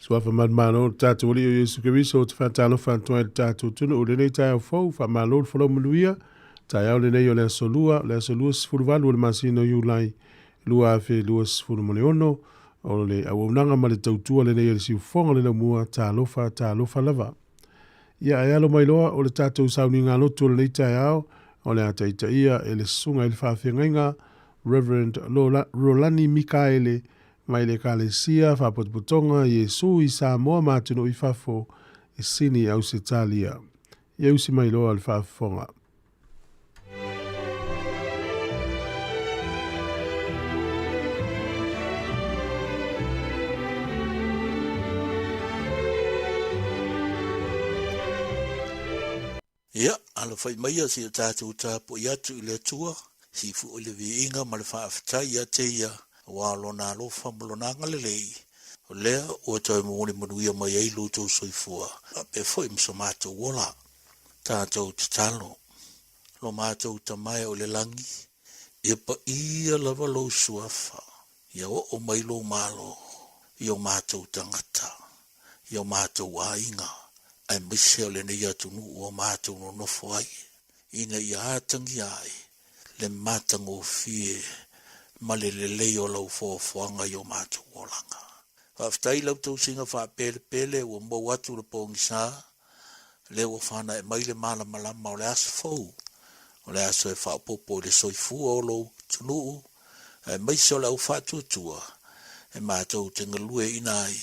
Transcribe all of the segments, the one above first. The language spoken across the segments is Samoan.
Suafa manumalo o le tatou Alii o Iesu Keriso, ou te faatalofa atu ai i le tatou atunuu i lenei taeao fou, faamalo le folau manuia. Taeao lenei o le aso Lua, o le aso 28 o le masina o Iulai 2026, o le auaunaga ma le tautua lenei a le siufofoga o le laumua, talofa, talofa lava. Ia, ae alo mai loa o le tatou sauniga lotu o lenei taeao, o le a taitaia e le susuga i le faafeagaiga Reverend Rolani Mikaele mai le Ekalesia Faapotopotoga Iesu i Samoa ma atunuu i fafo i Sini, Ausetalia. Ia usi mai loa le faafofoga. Ia, alafai maia seia tatou tapuai atu i le Atua, sii foi le viiga ma le faafetai ia te Ia, aua Lona alofa ma Lona agalelei, o lea ua toe momoli manuia mai ai lo outou soifua, faapea foi ma so matou ola. Tatou tatalo. Lo matou Tama e o i le lagi, ia paia lava lou Suafa, ia oo mai lou Malo i o matou tagata, i o matou aiga, aemaise o lenei atunuu ua matou nonofo ai, ina ia atagia ai le matagofie ma le lelei o lau foafoaga i o matou olaga. Faafetai i lau tausiga faapelepele ua mou atu le pogisa, lea ua fanae mai le malamalama o le aso fou, o le aso e faaopoopo i le soifua o lou atunuu, aemaise o le au faatuatua e matou te galueaiina ai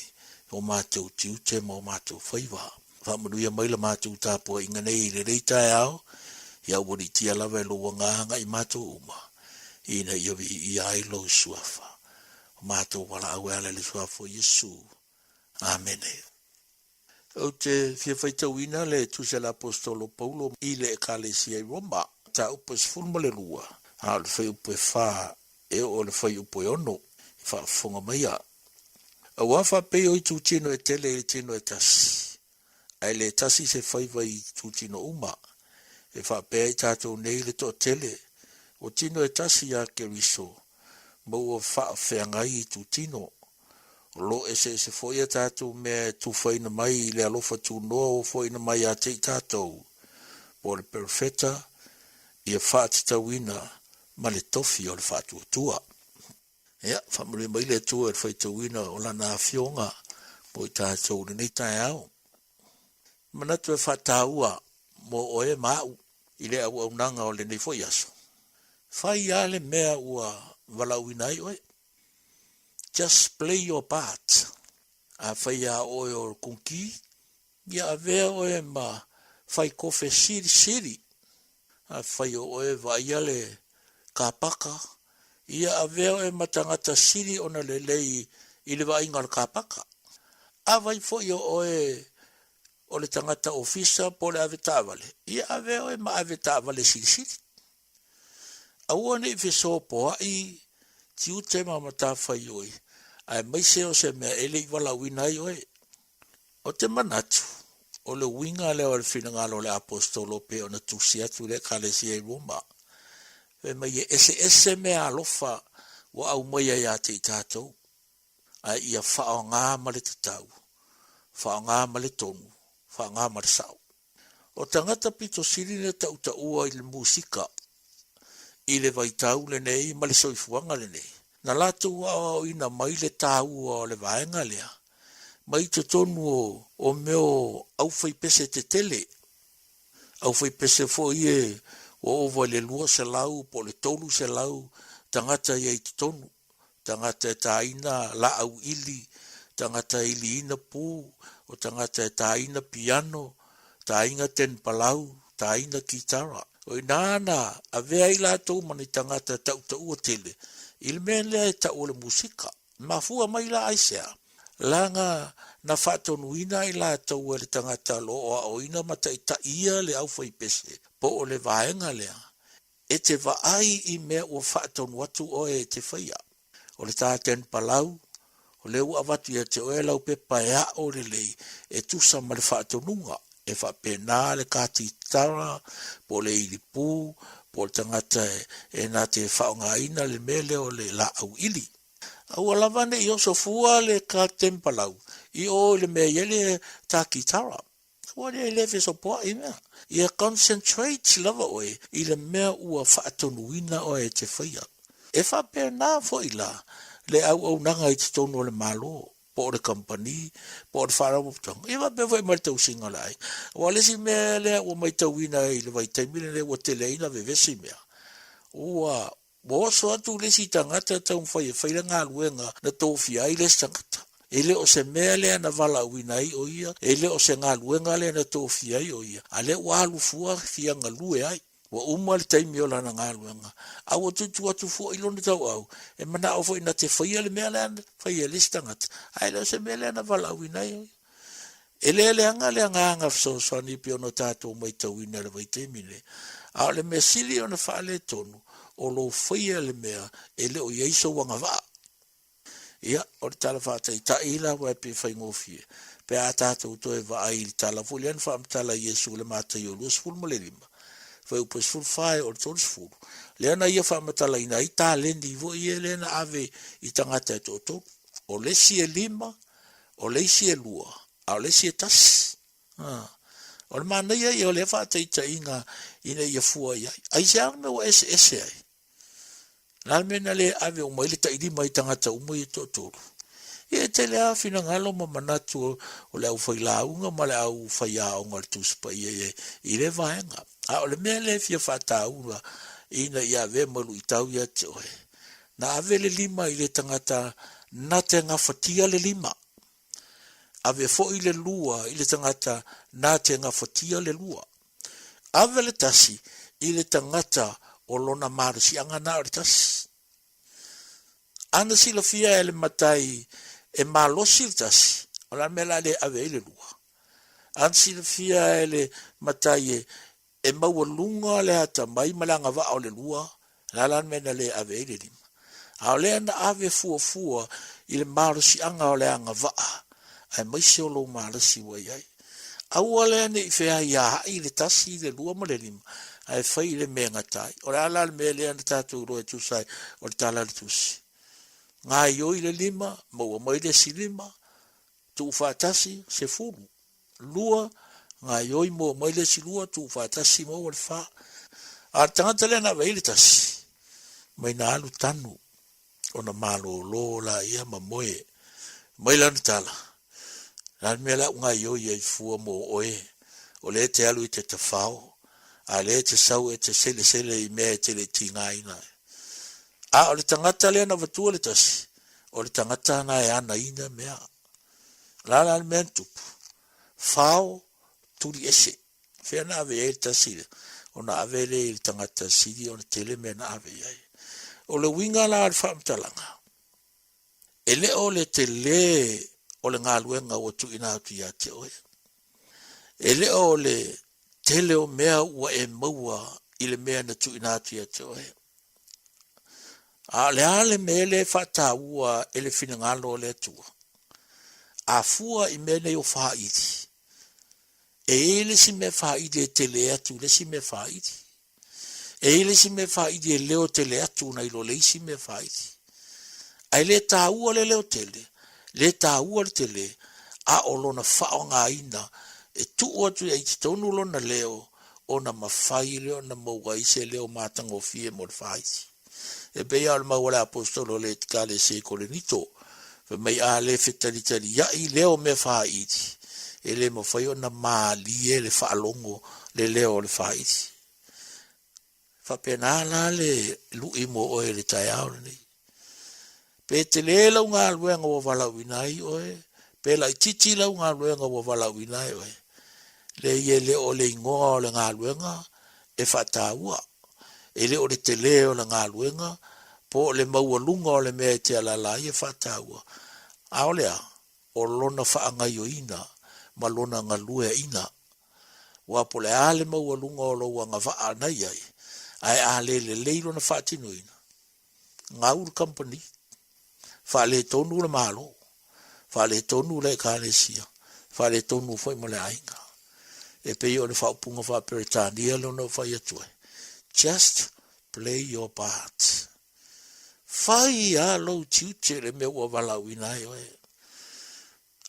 o matou tiute ma o matou faiva. Faamanuia mai la matou tapuaiga nei i lenei taeao, ia aualiitia lava e lou agaga i matou uma, ina ia viia ai lou suafa. O matou valaau e ala i le suafa o Iesu. Amene. Ou te fia faitauina le Tusi a le Aposetolo Paulo i le Ekalesia i Roma, mataupu e 12, a o le fuaiupu e 4 e oo i le fuaiupu e 6, i faafofoga maia. Auā faapei o itutino e tele i le tino e tasi, ae le tasi se faiva i itutino uma, e faapea ai tatou nei le toatele, ua tino e tasi iā Keriso, ma ua faafeagai itutino. O lo o eseese foi a tatou mea e tufaina mai i le alofa tunoa ua foaina mai ia te i tatou, po o le perofeta, ia faatatauina ma le tofi o le faatuatua. Ia, faamanuia mai le Atua i le faitauina o Lana Afioga mo i tatou i lenei taeao. Manatu e faataua mo oe ma au i le auaunaga o lenei foi aso. Fai lava le mea ua valaauina ai oe. Just play your part. Afai lava o oe o le Kunki, ia avea oe ma fai kofe silisili. Afai o oe e vaaia le kapaka, ia avea oe ma tagata sili ona lelei i le vaaiga o le kapaka. Afai foi o oe o le tagata ofisa po o le avetaavale, ia avea oe ma avetaavale silisili. Aua ne i fesopoai tiute ma matafaioi, aemaise o se mea e le i valaauina ai oe. Ou te manatu, o le uiga lea o le finagalo o le Aposetolo pei ona tusi atu i le Ekalesia i Roma, fai mai e eseese mea alofa ua aumaia ia te i tatou, ae ia faaaoga ma le tatau, faaaoga ma le tonu, faaaoga ma le sao. O tagata pito sili na tautaua i le musika i le vaitau lenei ma le soifuaga lenei, na latou aoaoina mai le taua o le vaega lea mai totonu o mea o aufaipese tetele, aufaipese foi e ua ova i le 200 po o le 300 tagata ia i totonu. tagata e tāina lāʻau ʻili, tagata e iliina pū, o tagata e tāina piano, tāina tenepalau, tāina kitara. O inā na avea ai lātou ma ni tagata taʻutaʻua tele i le mea lea e taʻu o le musika. Mafua mai la aisea? Leaga na faatonuina ai lātou e le tagata o lo o aʻoina ma taitaia le aufaipese po o le vaega lea E te vaai i mea ua faatonu atu oe e te faia. O le tā Ken Palau, o lea ua avatu ia te oe lau pepa e aʻo lelei e tusa ma le faatonuga, e faapena le katitara, po o le ilipū, po o le tagata e na te faaaogaina le mea lea o le lāʻau ʻili. Aua lava ne i oso fua le Ken Palau I o i le mea e i ai le ta kitara. Ua le le fesopoai mea. Ia concentrate lava oe i le mea ua faatonuina oe e te faia. E faapena foi la le auaunaga i totonu o le Malo, po o le kamupani, po o le faalapotopotoga, ia faapea foi ma le tausiga o le aiga. Aua o le isi mea lea ua matauina i le vaitaimi lenei ua tele ai ona vevesi mea, ua Ua oso atu le isi tagata e taumafai e fai le galuega na tofia ai le isi tagata. E le o se mea lea na valaauina ai o ia, e le o se galuega lea na tofia ai o ia, a lea ua alu fua fia galue ai. Ua uma le taimi o lana galuega, a ua tuutuu atu foi lona tauau, e manao foi na te faia le mea lea na faia e le isi tagata, ae le o se mea lea na valaauina ai o ia. E le leaga le agaga fesoasoani pei ona tatou matauina i le vaitaimi lenei, a o le mea sili ona faaletonu, o lou faia le mea e le o i ai sou agavaa. Ia, o le tala faataitai lava e pei faigofie, pe a tatou toe vaai i le tala foi lea na faamatala e Iesu i le Mataio 25, fuaiupu 14 e oo i le 30, lea na ia faamatalaina ai taleni foi ia lea na ave i tagata e toatolu. O le isi e lima, o le isi e lua, a o le isi e tasi. A. O le manaia ia o lea faataitaiga ina ia fua i ai. Aisea le mea ua eseese ai? O le a le mea na le ave uma ai le tailima i tagata uma ia e toatolu? Ia e tele lava finagalo ma manatu o le aufailauga ma le aufaiaoga o le Tusi Paia i ai i lea vaega. A o le mea lea e fia faataua ina ia avea ma luitau ia te oe, Na ave le lima i le tagata na te gafatia le lima. Ave foi le lua i le tagata na te gafatia le lua. Ave le tasi i le tagata o lona malosiaga na o le tasi. Ana silafia e le matai e malosi le tasi, o le a le mea o le a le ave ai le lua? Ana silafia e le matai e E maualuga le atamai ma le agavaa o le lua, o le a la le mea na le ave ai le lima? A o lea na ave fuafua i le malosiaga o le agavaa, aemaise o lou malosi ua i ai. Aua lea ne i feaiaai le tasi, le lua ma le lima, ae fai i le mea e gata ai. O le a la le mea lea na tatou iloa e tusa ai o le tala a le Tusi? Gaioi le lima, maua mai le isi lima, tuufaatasi, sefulu. Lua, gaioi mua mai le isi lua, tuufaatasi maua le fa. A o le tagata lea na ave ai le tasi, mai na alu tanu, ona malolo laia ma moe. Mai lana tala, O le a le mea la u gaioi ai fua mo oe, o lea e te alu i te tafao, a o lea e te sau e te selesele i mea e te le i tigaina ai. A o le tagata lea na avatua le tasi, o le tagata na e anaina mea. O le a la le mea na tupu? Fao, tuli ese. Fea na ave i ai le tasi lea? Ona ave lea i le tagata sili ona tele mea na ave i ai. O le uiga la o le faamatalaga, e le o le tele o le galuega ua tuuina atu ia te oe. E le o le tele o mea ua e maua i le mea na tuuina atu ia te oe. A o le a le mea lea e faataua e le finagalo o le Atua? A fua i mea nei o faaili, e i ai le isi mea faaili e tele atu i le isi mea faaili. E i ai le isi mea faaili e leo tele atu nai lo le isi mea faaili. Ae le taua le leo tele, le taua le tele, a o lona faaaogaina e tuu atu i ai i totonu lona leo ona mafai lea ona maua ai se leo matagofie mo le faaiti. E pei lava o le mau a le Aposetolo o le Ekalesia i Korinito, fai mai, A le fetalitaliaʻi leo o mea faaiti, e le mafai ona malie le faalogo le leo o le faaiti. E faapena la le lui mo oe i le taeao lenei. Pe tele lau galuega ua valaauina ai oe, pe laitiiti lau galuega ua valaauina ai oe, leai e le o le igoa o le galuega e faataua, e le o le tele o le galuega po o le maualuga o le mea e te alaala ai e faataua, a o le a? O lona faagaioina ma lona galueaina. Aua po o le a le maualuga o lou agavaa na i ai, ae a le lelei lona faatinoina, gau le kamupani, faaletonu le Malo, faaletonu le Ekalesia, faaletonu foi ma le aiga. E pei o le faaupuga faa-Peretania lea na ou fai atu ai, Just play your part. Fai lava lou tiute i le mea ua valaauina ai oe.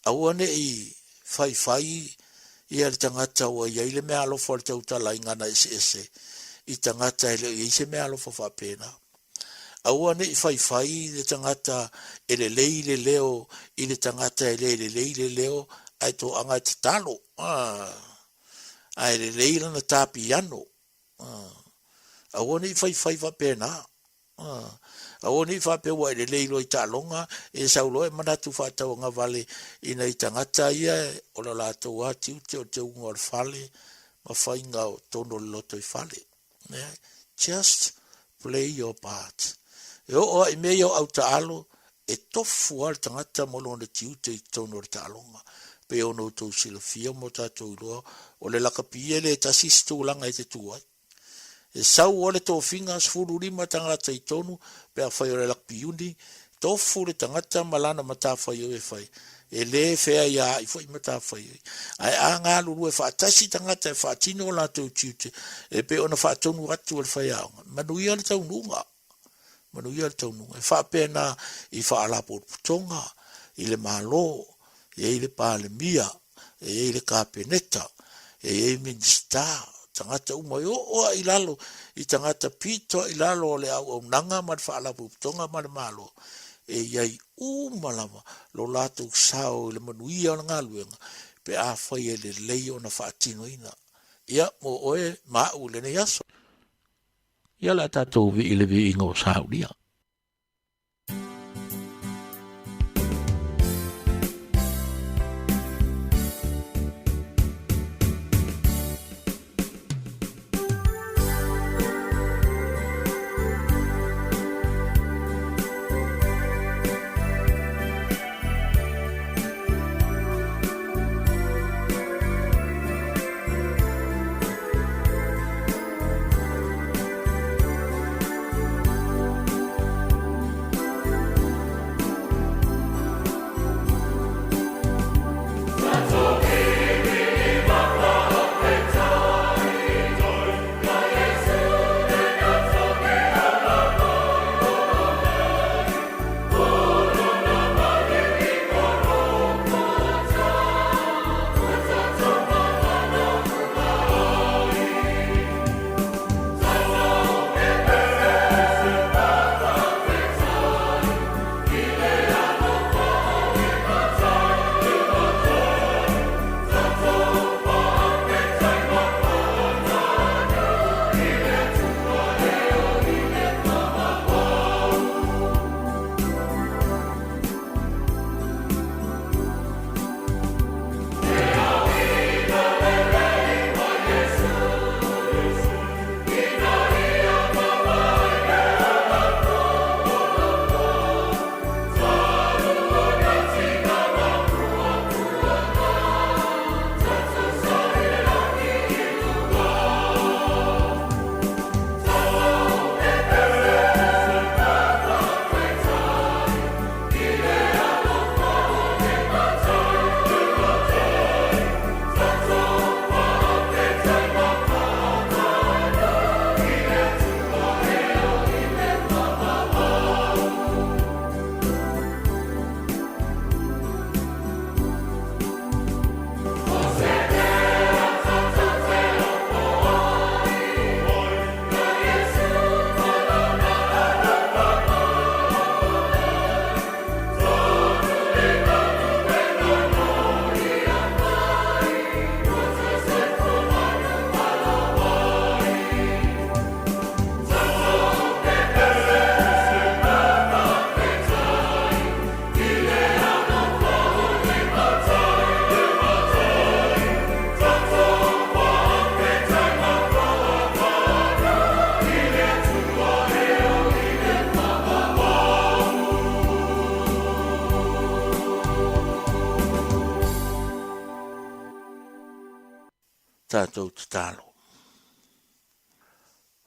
Aua ne i faifai ia le tagata ua i ai le meaalofa o le tautalaina na eseese i tagata e le o i ai se meaalofa faapena. Aua ne i faifai le tagata e lelei le leo i le tagata e le lelei le leo ae toaga e tatalo, ae lelei lana tā piano. Aua ne i faifai faapena. Aua ne i faapea ua e lelei loa i taaloga, e sau loa e manatu faatauagavale i nai tagata ia o le latou lava tiute o le teuga o le fale ma faiga o totonu o le lotoifale. Just play your part. E oo lava i mea ia o autaalo, e tofu lava le tagata ma lona tiute i totonu o le taaloga. E pei ona outou silafia ma o tatou iloa, o le lakapi e le tasi se tulaga e te tu ai. E sau lava le tofiga, 15 tagata i tonu pe afai o le rugby uni, tofu le tagata ma lana matafaioi e fai. E le feaiaai foi matafaioi. Ae a galulue faatasi tagata e faatino o latou tiute, e pei ona faatonu atu e le faiaoga, manuia le taunuuga. Manuia le taunuuga. E faapena i faalapotopotoga, i le Malo, e i ai le Palemia, e i ai le Kapeneta, e i ai Minisita, tagata uma e oo lava i lalo i tagata pito lava i lalo o le auaunaga ma le Faalapotopotoga ma le Malo, e i ai uma lava lo latou sao i le manuia o le galuega pe afai e lelei ona faatinoina. Ia, mo oe ma au i lenei aso. Ia o le a tatou vii i le viiga o Saulia. Tatou tatalo.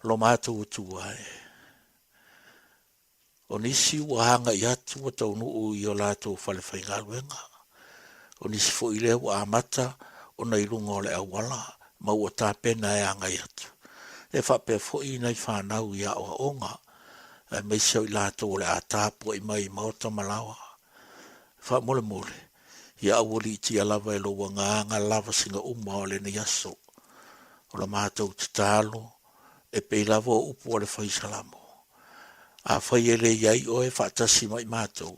Lo matou Atua e. O nisi ua agai atu ua taunuu i o latou falefaigaluega, o nisi foi lea ua amata ona i luga o le auala ma ua tapena e agai atu. E faapea foi nai fanau i aoaoga, aemaise o i latou o le a tapuai mai i maota ma laoa. Faamolemole, Ia aualiitia lava e lou Agaga lavasiga uma o lenei aso. O la matou tatalo, e pei lava o upu a le Fai Salamo, Afai e le i ai oe faatasi ma i matou,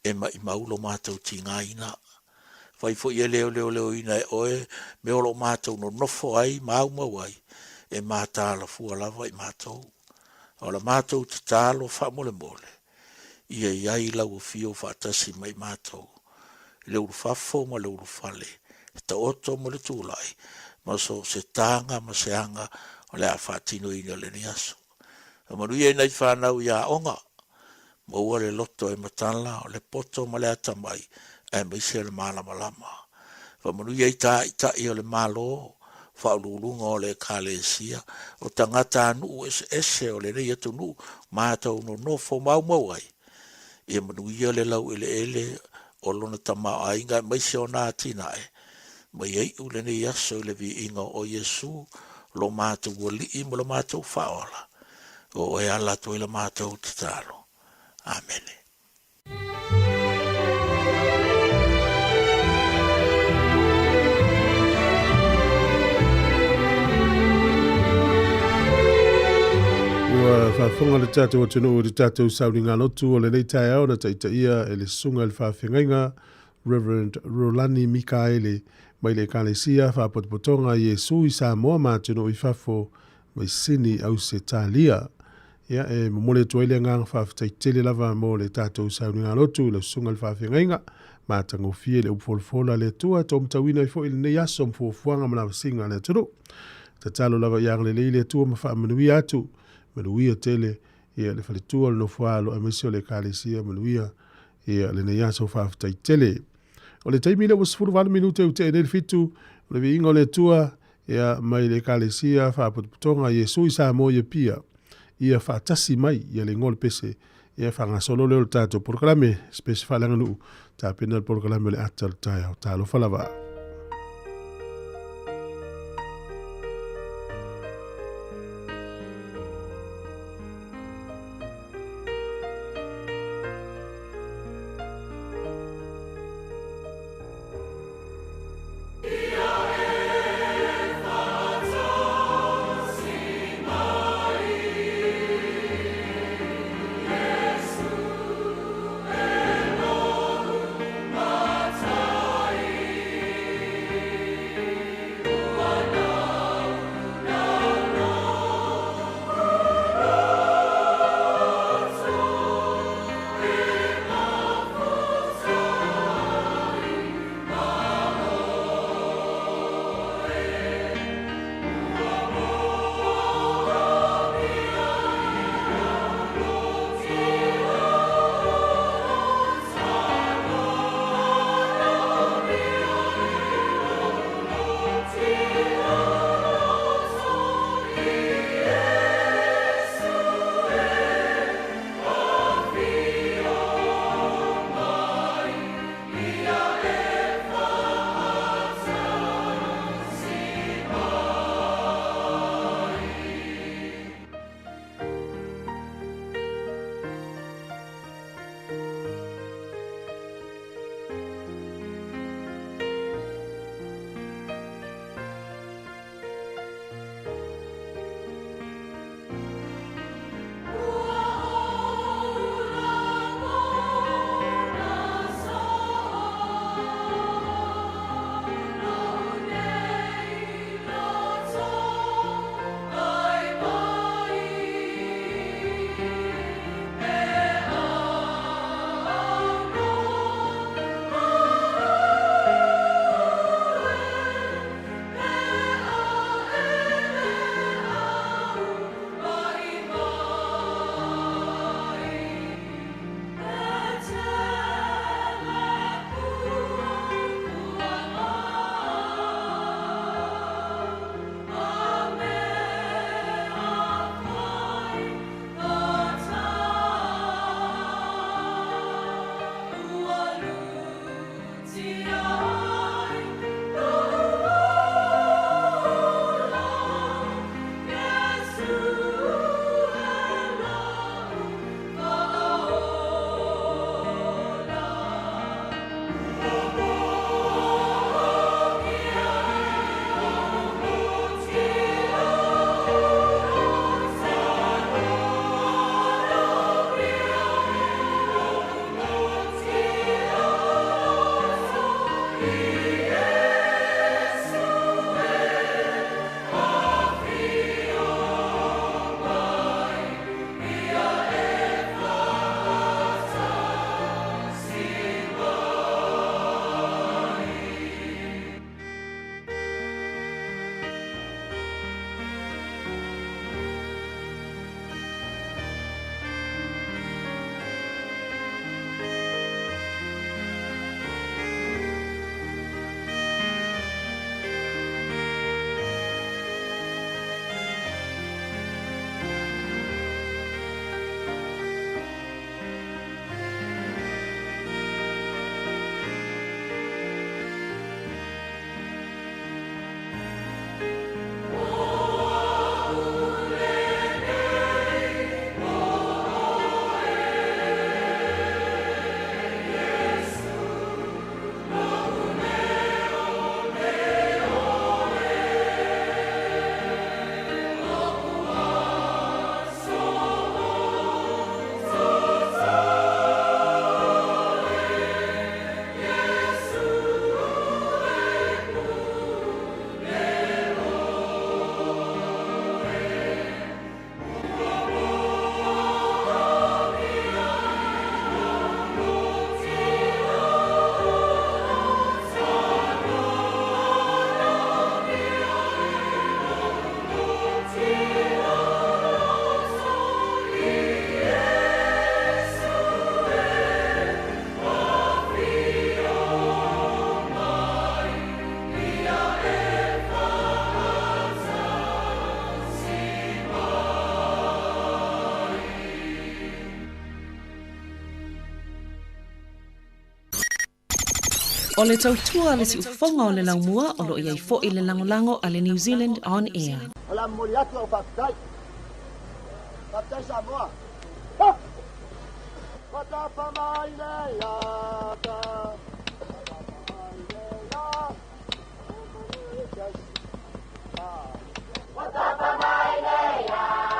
e maimau lo matou tigaina. Fai foi e le leoleoina e oe mea o lo o matou nonofo ai ma aumau ai, e mataala fua lava i matou. O la matou tatalo faamolemole, ia i ai lau afio faatasi ma i matou, i le ulufafo ma le ulufale, le taoto ma le tulai, ma so o se taga ma se aga o le a faatinoina i lenei aso. Faamanuia i nai fanau i aoga, maua le loto e matala, o le poto ma le atamai, aemaise le malamalama. Faamanuia i taitai o le Malo, faauluuluga o le Ekalesia, o tagatanuu eseese o lenei atunuu matou nonofo maumau ai, ia manuia le laueleele o lona tamaoaiga aemaise ona atinae, ma ia iu lenei aso i le viiga o Iesu, lo matou Alii ma lo matou Faaola, o oe ala atu ai la matou tatalo. Amene. Ua faafofoga le tatou atunuu i le tatou sauniga lotu o lenei taeao na taitaia e le Susuga i le Faafeagaiga Reverend Rolani Mikaele mai le Ekalesia Faapotopotoga Iesu i Samoa ma atunuu i fafo mai Sini, Ausetalia. Ia, e momoli atu ai le agaga faafetai tele lava mo le tatou sauniga lotu i lau Susuga i le Faafeagaiga. Matagofie le upu folafola a le Atua e taumatauina ai foi lenei aso ma fuafuaga ma lavasiga a le atunuu. Tatalo lava ia agalelei le Atua ma faamanuia atu, manuia tele ia le faletua o le nofoaalo aemaise o le Ekalesia, manuia ia lenei aso faafetai tele. O le taimi lea ua 18 minute ua tea nei le 7, o le viiga o le Atua ia mai le Ekalesia Faapotopotoga Iesu i Samoa i Apia, ia faatasi mai ia le igoa o le pese, ia faagasolo lea o le tatou polokalame, se pese faaleaganuu, tapena le polokalame o le ata o le taeao. Talofa lava. O le tautua a le siufofoga o le laumua o lo o i ai foi le lagolago a le New Zealand On Air. O le a momoli atu au faafetai. Faafetai Samoa. Ha! Ua tapa mai le ata. Tapa mai le ata. Ua tapa mai le ata.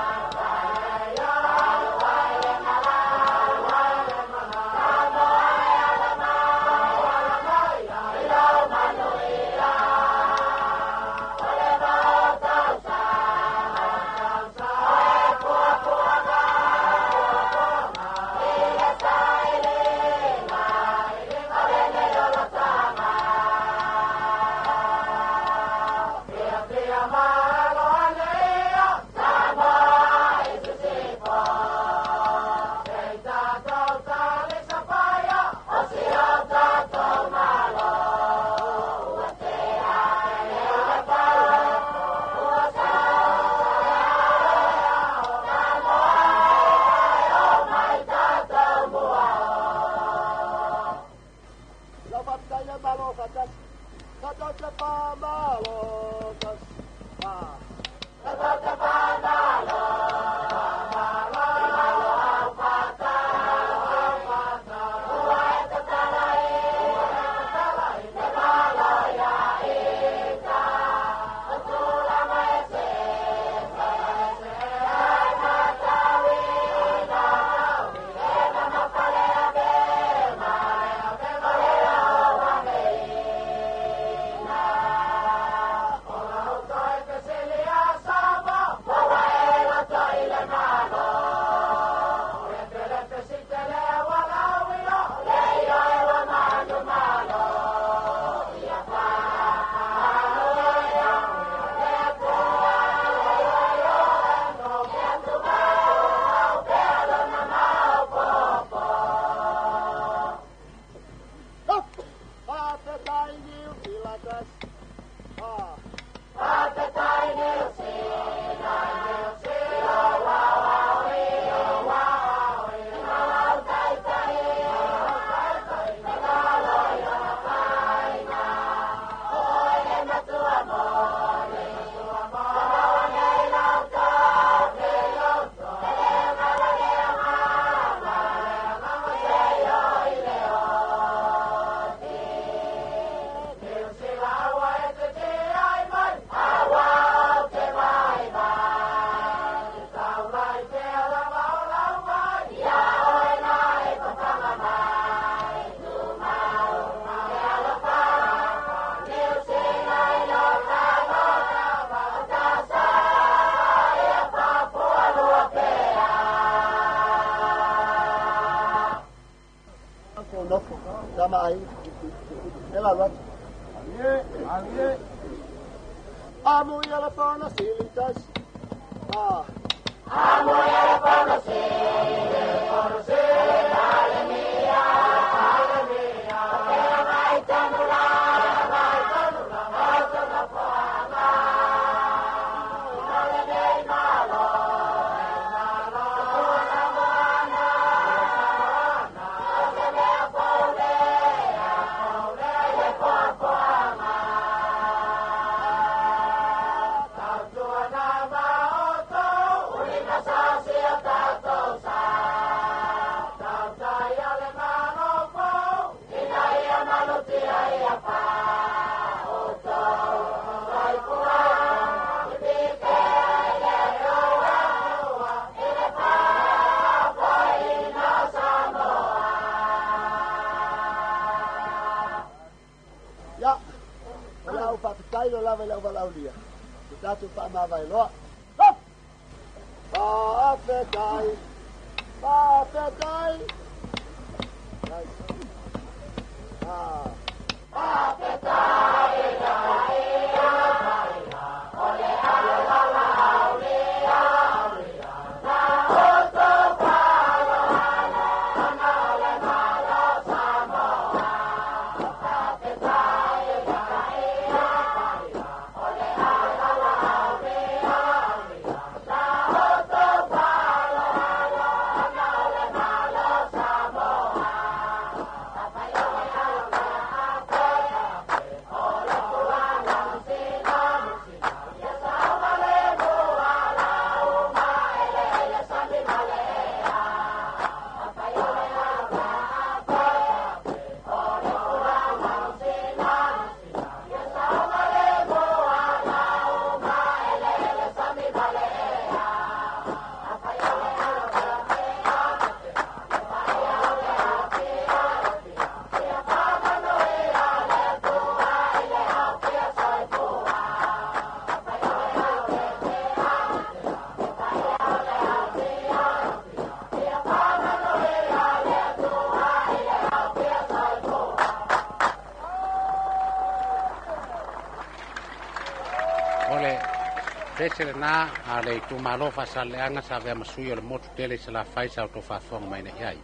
Pese lena a le itumalo Faasaleleaga sa avea ma sui o le motu tele i Salafai sa outou faafofoga mai nei ai.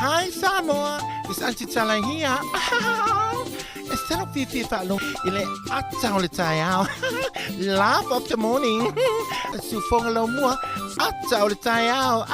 Hi Samoa, it's Auntie Tala here. E salo fiafia faalogo i le ata o le taeao. Laugh of the morning. Siufoga laumua, ata o le taeao.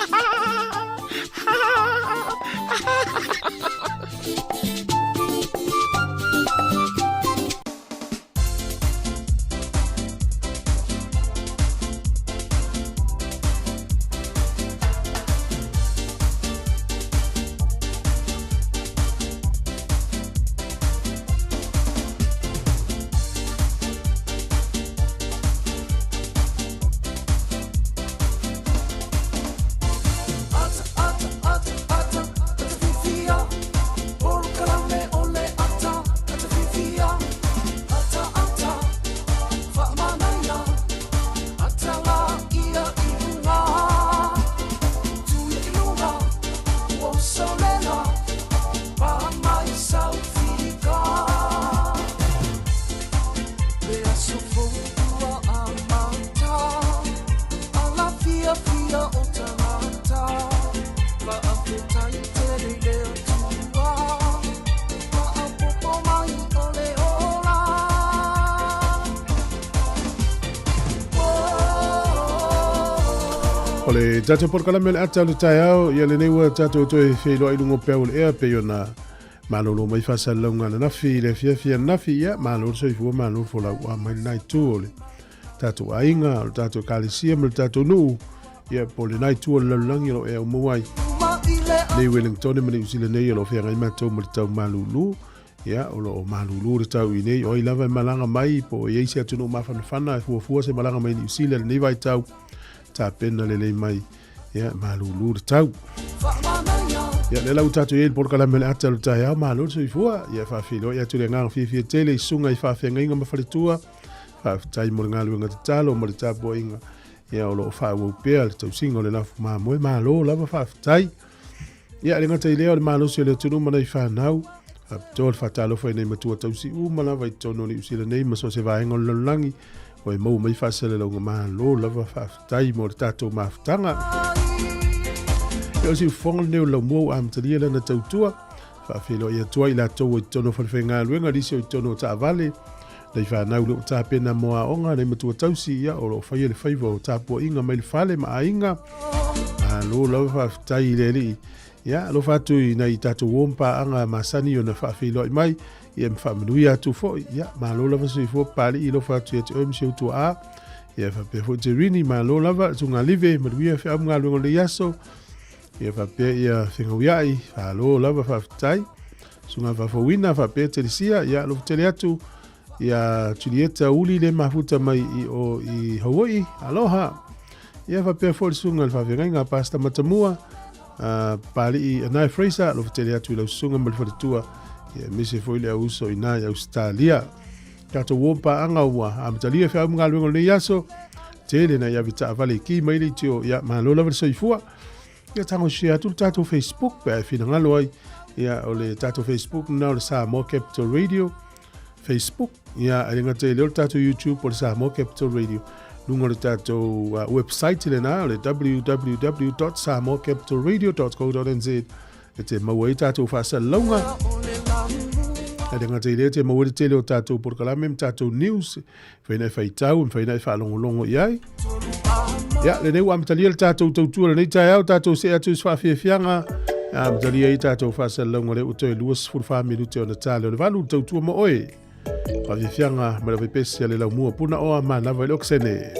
O le tatou polokalame o le ata o le taeao, ia lenei ua tatou toe feiloai i luga o peau o le ea pei ona malolo mai faasalalauga ananafi i le afiafi ananafi, ia malo le soifua malo le folau ua mai lena itu o le tatou aiga, o le tatou ekalesia ma le tatou nuu, ia po o lena itu o le lalolagi o lo o ea uma ai. Nei Wellington ma Niu Sila nei o lo o feagai matou ma le tau malulu, ia o lo o malulu le tau i nei, o ai lava e malaga mai po o i ai se atunuu mafanafana e fuafua se malaga mai Niu Sila i lenei vaitau, tapena lelei mai, ia malulu le tau. Ia lea la ua tatou i ai i le polokalame o le ata o le taeao, malo le soifua, ia faafeiloai atu le agaga fiafia tele i susuga i faafeagaiga ma faletua, faafetai mo le galuega tatalo ma le tapuaiga, ia o lo o faaauau pea le tausiga o le lafu mamoe, malo lava faafetai. Ia e le gata i lea o le malosi o le atunuu ma nai fanau, faapitoa le faatalofa i nai matua tausi uma lava i totonu o Niu Sila nei ma so o se vaega o le lalolagi, ua e maua mai faasalalauga, malo lava faafetai mo le tatou mafutaga. Ia o se ufofoga lenei o le laumua ua amatalia lana tautua, faafeiloai atu ai i latou ua i totonu o falefaigaluega, nisi o i totonu o taavale, nai fanau le o tapena mo aoga, nai matua tausi, ia o lo o faia le faiva o tapuaiga mai le fale ma aiga. Malo lava faafetai i le Alii. Ia, alofa atu i nai tatou uo ma paaga masani ona faafeiloai mai, ia ma faamanuia atu foi. Ia, malo lava soifua Papalii, alofa atu ia te oe ma si ou tuaa. Ia, faapea foi Jerini, malo lava, Susuga Live, manuia feau ma galuega o lenei aso. Ia, faapea ia Fegauiai, malo lava faafetai. Susuga Faafouina, faapea Telesia, ia, alofa tele atu. Ia Julieta Uli le mafuta mai i o i Hawaii, aloha. Ia faapea foi le susuga i le faafeagaiga a Pastor Matamua, Papalii Anae Fraser, alofa tele atu i lau susuga ma le faletua, ia aemaise foi le auuso i ina i Ausetalia. Tatou uo ma paaga ua amatalia feau ma galuega o lenei aso, tele nai ave taavale i ki mai le itio, ia malo lava le soifua. Ia tago share atu le tatou Facebook pe a e finagalo ai. Ia o le tatou Facebook lena o le Samoa Capital Radio Facebook. Ia e le gata i lea o le tatou YouTube o le Samoa Capital Radio. Luga o le tatou website lena o le www.samoacapitalradio.co.nz e te maua ai tatou faasalalauga. E le gata i lea te maua ai le tele o tatou polokalame ma tatou news Mafai ona e faitau, mafai ona e faalogologo i ai. Ia, lenei ua amatalia le tatou tautua lenei taeao, tatou see atu i se faafiafiaga. Amatalia ai tatou faasalalauga lea ua toe 24 minute ona ta lea o le 8, le tautua mo oe. Faafiafiaga ma le vaipesi a le laumua puna oa manava i le okesene.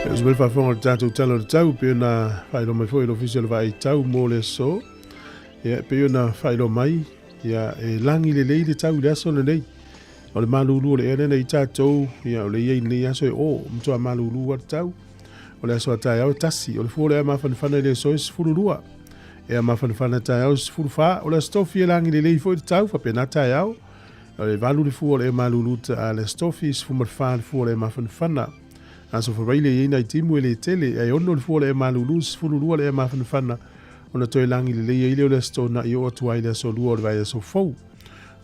E uso mai le faafofoga o le tatou Tala o le Tau, pei ona faailoa mai foi e le Ofisa o le Vaai Tau mo le aso. Ia, pei ona faailoa mai, ia, e lagi lelei le tau i le aso lenei. O le malulu o le ea lena i tatou, ia, o le i ai lenei aso e o, matua malulu a le tau. O le aso a taeao e tasi, o le fua o le ea mafanafana i le aso e 12. Ea mafanafana taeao e 14, o le aso tofi e lagi lelei foi le tau, faapena taeao. O le 8 le fua o le ea malulu ta a le aso tofi, 14 le fua o le ea mafanafana. Aso Faraile e i ai nai timu e le tele, ae 6 le fua o le ea malulu, 12 le ea mafanafana, ona toe lagi lelei ai lea o le Aso Toonai oo atu ai i le Aso Lua o le vaiaso fou.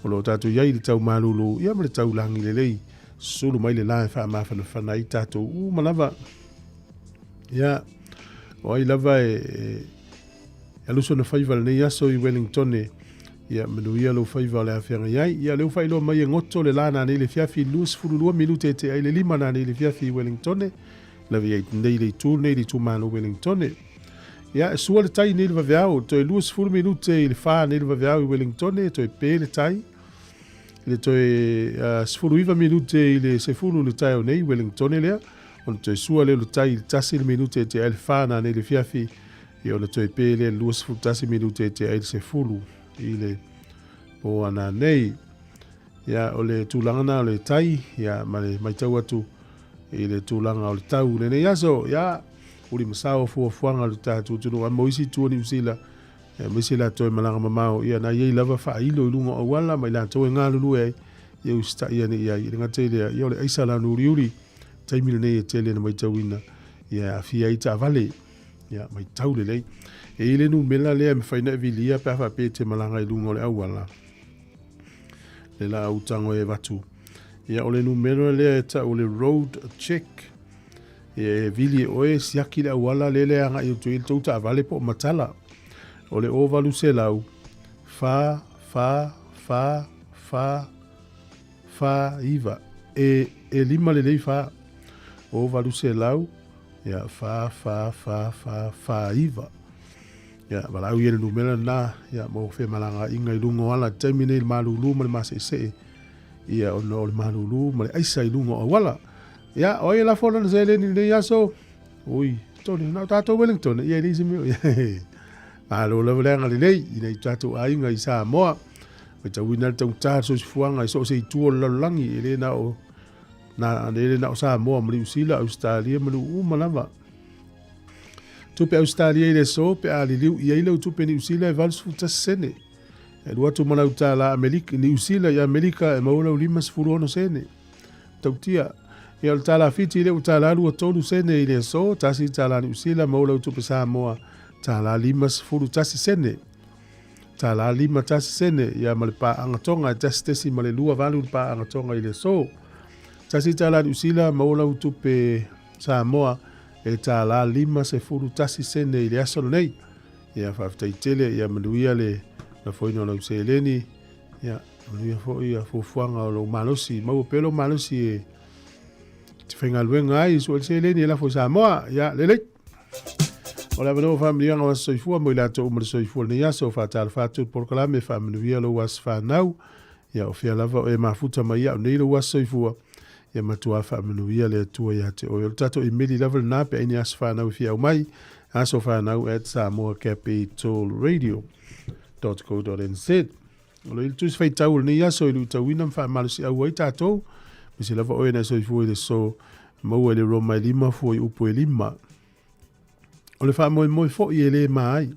O lo o tatou i ai i le tau malulu ia ma le tau lagi lelei. Sulu mai le la e faamafanafana ai tatou uma lava. Ia, o ai lava e, e alu sona faiva lenei aso i Wellingtone, ia manuia lou faiva o le afeagai ai. Ia, lea ua faailoa mai e goto le la nanei le fiafi 22 minute e tea ai le 5 nanei le fiafi i Wellingtone. Lava i ai nei le itu nei le itumalo Wellingtone. Ia, e sua le tai nei le vaveao, toe 20 minute i le 4 nei le vaveao i Wellingtone, toe pe le tai. I le toe 19 minute i le 10 le taeao nei, Wellingtone lea, ona toe sua lea o le tai i le 1 le minute e tea ai le 4 nanei le fiafi, ia ona toe pe lea le 21 minute e tea ai le 10 i le po ananei. Ia, o le tulaga na o le tai, ia, ma le matau atu i le tulaga o le tau i lenei aso, ia, uli ma sao fuafuaga o le tatou atunuu, a mo isi itu o Niu Sila, aemaise latou e malaga mamao, ia, na i ai lava faailo i luga o auala ma i latou e galulue ai, ia usitai ane i ai. E le gata i lea, ia, o le aisa lanu uliuli, taimi lenei e tele na matauina, ia, e aafia ai taavale, ia, matau lelei. E i ai le numera lea e mafai ona e vilia pe a faapea e te malaga i luga o le auala. Le laau tago e avatu. Ia, o le numera lea e tau o le road check. Ia, e vili e oe siaki le auala lele e agai atu ai le tou taavale po o matala. O le 0800 4 4 4 4 4 9. E, e lima lelei fa. 0800 ia, 4 4 4 4 4 9. Ia, valaau ia i le numera lena, ia, mo femalagaaiga i luga o ala i le taimi nei i le malūlū ma le maseesee. Ia, ona o le malūlū ma le aisa i luga o auala. Ia, o ai e lafo lana seleni i lenei aso? Ui, Tony, na o tatou Wellington, ia e leai se mea o i ai. Malo lava le agalelei i nai o tatou aiga i Samoa. Matauina le taugata o le soifuaga i so o se itu o le lalolagi, e le na o, na, e le na o Samoa ma Niu Sila, Ausetalia ma nuu uma lava. Tupe Ausetalia i le aso pe a liliu i ai lau tupe Niu Sila e 81 sene. E alu atu ma lau tālā Amerika, Niu Sila i Amerika e maua lau 56 sene. Tautia. Ia o le tālā Fiti lea ua tālā 23 sene i le aso, tasi tālā Niu Sila maua lau tupe Samoa tālā 51 sene. Tālā 51 sene, ia ma le paaga Tonga e 1.28 le paaga Tonga i le aso. Tasi tālā Niu Sila maua lau tupe Samoa e tālā 51 sene i le aso lenei. Ia, faafetai tele, ia manuia le lafoina o lau seleni, ia manuia foi ia fuafuaga o lou malosi, maua pea lou malosi e te faigaluega ai, sue le seleni e lafo i Samoa, ia lelei. O le avanoa faamanuiaga o aso soifua mo i latou uma le soifua i lenei aso, faatalofa atu i le polokalame, faamanuia lou aso fanau, ia o fea lava o e mafuta mai ia'u nei lou aso soifua, ia matua faamanuia le Atua ia te oe. O le tatou imeli lava lena pe ai ni aso fanau e fia aumai, asofanau@samoacapitalradio.co.nz. O lo i le tusi faitau o lenei aso i luitauina ma faamalosiau ai tatou, aemaise lava oe na e soifua i le aso maua i le Roma e 5 fua i upu e 5. O le faamoemoe foi e le ma ai,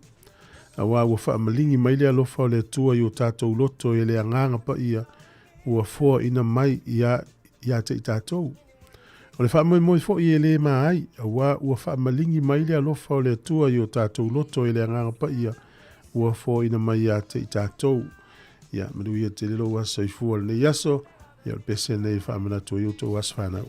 auā ua faamaligi mai le alofa o le Atua i o tatou loto e le Agaga Paia ua foaina mai ia ia te i tatou. O le faamoemoe foi e le ma ai, auā ua faamaligi mai le alofa o le Atua i o tatou loto e le Agaga Paia ua foaina mai ia te i tatou. Ia, manuia tele lou aso soifua i lenei aso. Ia, o le pese lenei e faamanatu ai outou aso fanau.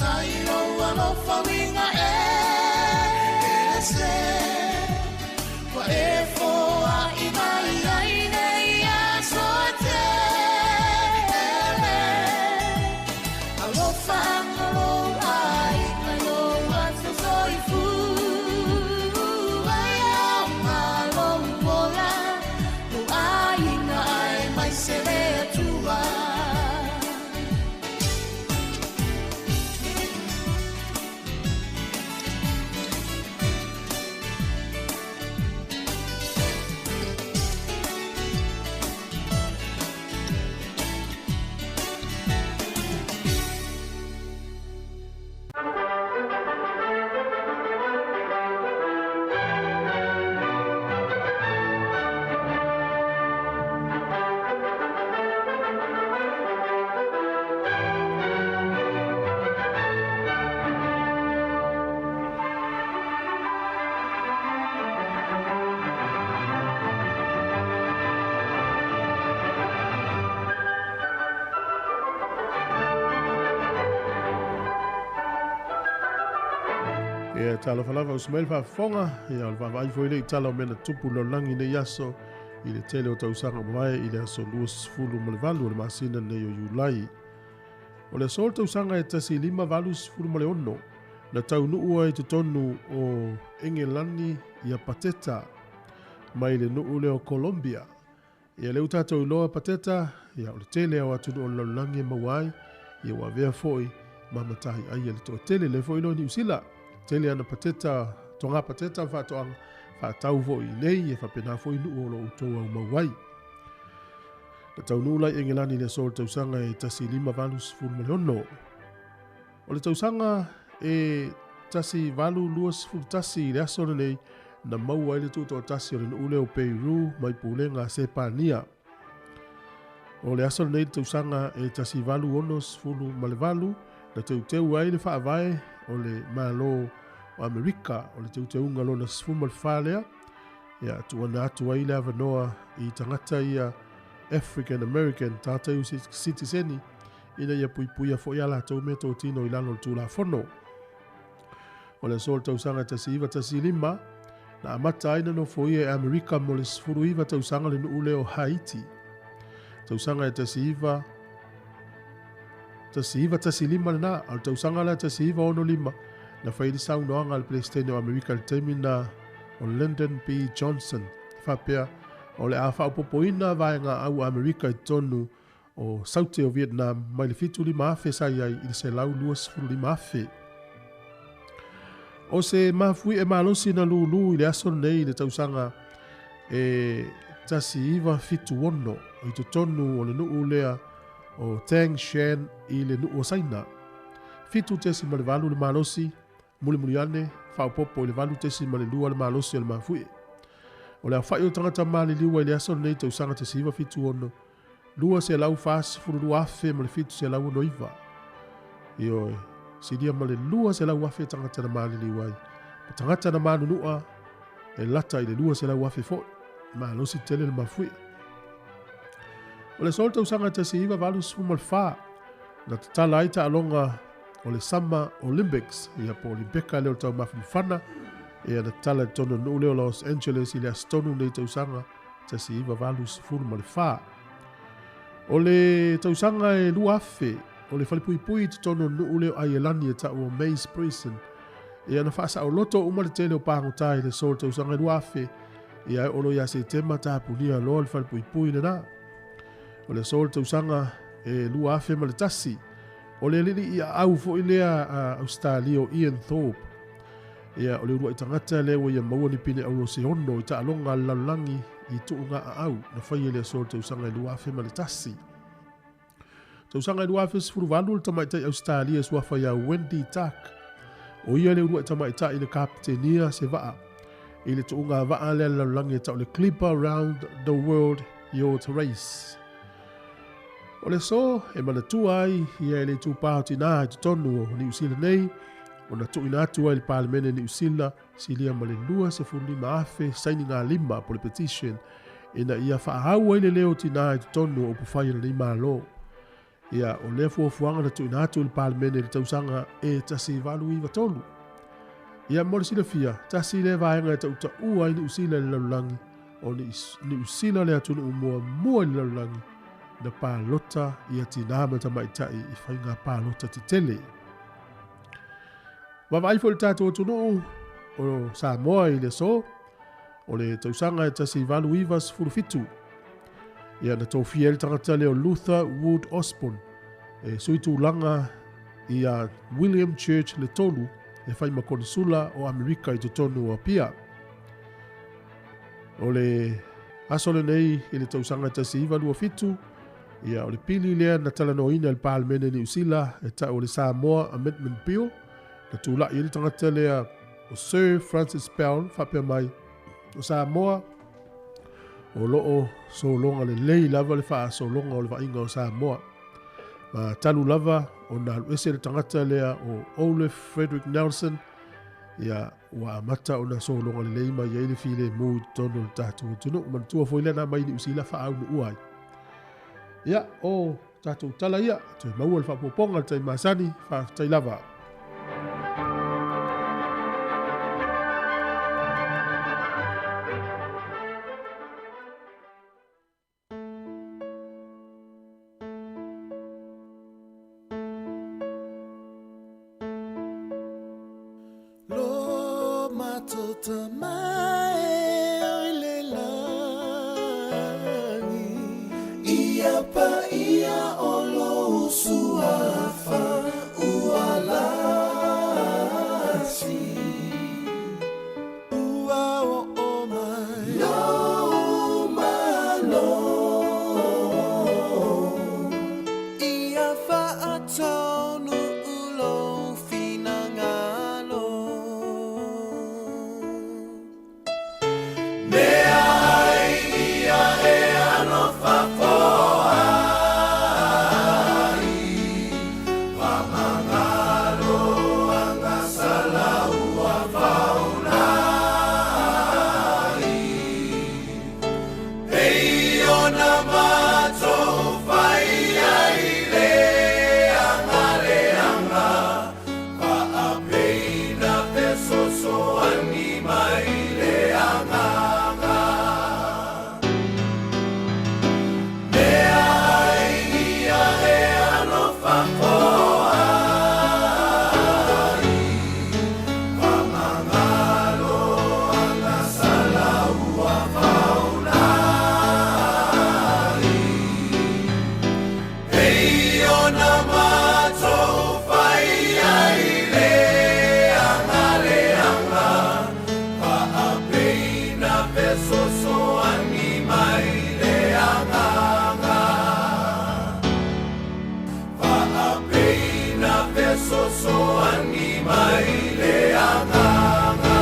Faafetai i lou alofa uiga ese ua e foai mai ai nei aso e tele. Alofaga lou aiga i lou aso soifua. E aoga lou ola, lou aiga aemaise le Atua. Ia, talofa lava uso mai le faafofoga, ia o le vaavaai foi lea i tala o mea na tupu i le lalolagi i nei aso i le tele o tausaga ua mavae i le aso 28 o le masina lenei o Iulai. O le aso o le tausaga e 1586 na taunuu ai i totonu o Engelani ia Pateta mai le nuu lea o Colombia. Ia lea ua tatou iloa Pateta, ia o le tele o atunuu o le lalolagi e maua ai, ia ua avea foi ma matai ai a le toatele lea foi iloa Niu Sila. Tele ana pateta, toga pateta ma faatoaga, faatau foi i inei, e faapena foi nuu o lo o outou aumau ai. Na taunuu la i Engelani i le aso o le tausaga e 1586. O le tausaga e 1821 i le aso lenei na maua ai le tutoatasi o le nuu lea o Peru mai pulega a Sepania. O le aso lenei i le tausaga e 1868 na teuteu ai le faavae o le Malo o Amerika, o le teuteuga lona 14 lea, ia tuuina atu ai le avanoa i tagata ia African American, tagata ia sitiseni, ina ia puipuia foi a latou meatotino i lalo o le Tulafono. O le aso o le tausaga 1915, na amata ai na nofoia e Amerika mo le 19 tausaga le nuu lea o Haiti. Tausaga e 19 1915 lena, a o le tausaga la 1965, na fai le saunoaga a le Peresetene o Amerika i le taimi na o Lyndon B. Johnson, e faapea, o le a faaopoopoina vaega au a Amerika i totonu o Saute o Vietnam mai le 75,000 sa i ai i le 125,000. O se mafuie malosi na lūlū i le aso lenei i le tausaga e 1976 i totonu o le nuu lea o Tangshan i le nuu o Saina. 7.8 le malosi, mulimuli ane, faaopoopo i le 8.2 le malosi o le mafuie. O le aofai o tagata maliliu ai le aso lenei tausaga 1976, 242,769. Ioe, silia ma le 200,000 tagata na maliliu ai. Ma tagata na manunua e lata i le 200,000 foi. Malosi tele le mafuie. O le aso o le tausaga 1984, na tatala ai taaloga o le Summer Olympics, ia po o Olimpeka lea o le taumafamafana, ia na tatala i totonu o le nuu lea o Los Angeles i le aso tonu nei tausaga 1984. O le tausaga e 2000, o le falepuipui i totonu o le nuu lea o Aielani e tau o Maze Prison, ia na faasaoloto uma le tele o pagota i le aso o le tausaga e 2000, ia e oo loa ia Setema tapunia loa le falepuipui lena. O le aso o le tausaga e 2001, o le alii aau foi lea a Ausetalia o Ian Thorpe, ia o le uluai tagata lea ua ia maua ni pine auro se ono i taaloga a le lalolagi i tuuga aau na faia i le aso o le tausaga e 2001. Tausaga e 2018 le tamaitai Ausetalia e suafa ia Wendy Tuck, o ia le uluai tamaitai na kapitenia se vaa i le tuuga vaa lea a le lalolagi e tau le Clipper Round the World Yacht Race. O le aso e manatua ai ia e le itupa o tinā i totonu o Niu Sila nei, ona tuuina atu ai i le Palemene Niu Sila silia ma le 25,000 sainiga lima po le petition ina ia faaau ai le leo o tinā i totonu o upufai o lenei Malo. Ia, o lea fuafuaga na tuuina atu i le Palemene i le tausaga e 1893. Ia, mo le silafia, tasi lea vaega e tautaua ai Niu Sila i le lalolagi, o Niu Sila le atunuu muamua i le lalolagi na palota ia tinā ma tamaitai i faiga palota tetele. Vaavaai foi le tatou atunuu o Samoa i le aso, o le tausaga e 1897. Ia na tofia ai le tagata lea o Luther Wood Osborne e sui tulaga ia William Church le tolu e fai ma konesula o Amerika i totonu o Apia. O le aso lenei i le tausaga 1927, ia o le pili lea na talanoaina e le Palemene Niu Sila e tau o le Samoa Amendment Bill, na tulai ai le tagata lea o Sir Francis Bell faapea mai, o Samoa o lo o sologa lelei lava le faasologa o le vaaiga o Samoa. Ma talu lava ona alu ese le tagata lea o Olaf Frederick Nelson, ia ua amata ona sologa lelei mai ai le filemu i totonu o le tatou atunuu. Manatua foi lea na aumai i Niu Sila faaunuua ai. Ia, o tatou tala ia, toe maua le faaopoopoga i le taimi masani, faafetai lava. Lo matota mai o i le lagi. Ia paia o lou suafa ua lasi. Ua oo mai lou Malo. Ia faatonu lou finagalo. Mea ai ia e alofa foai, Famagalo agasala ua faulai. Pei ona matou fai ai le agaleaga, faapeina fesoasoani mai le agaga. Mea ai ia e alofa foai, Famagalo agasala ua faulai. Pei ona matou fai ai le agaleaga, faapeina fesoasoani mai le agaga. Faapeina fesoasoani mai le agaga.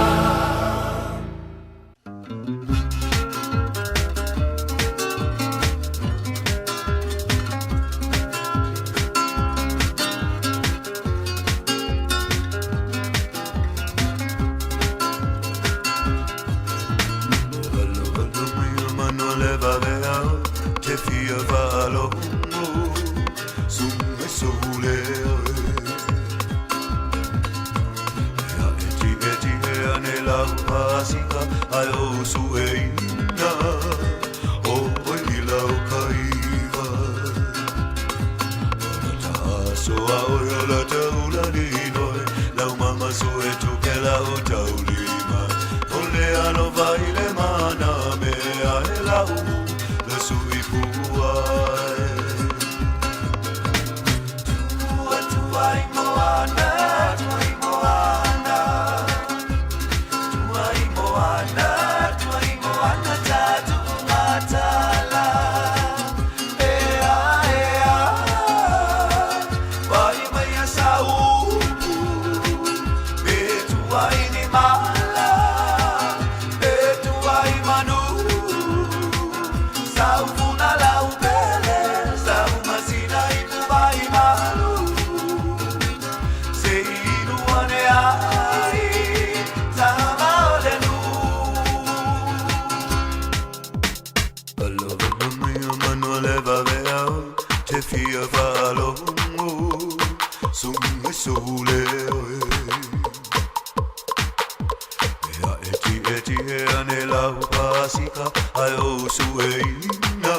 he ane lau pasika ai o sueina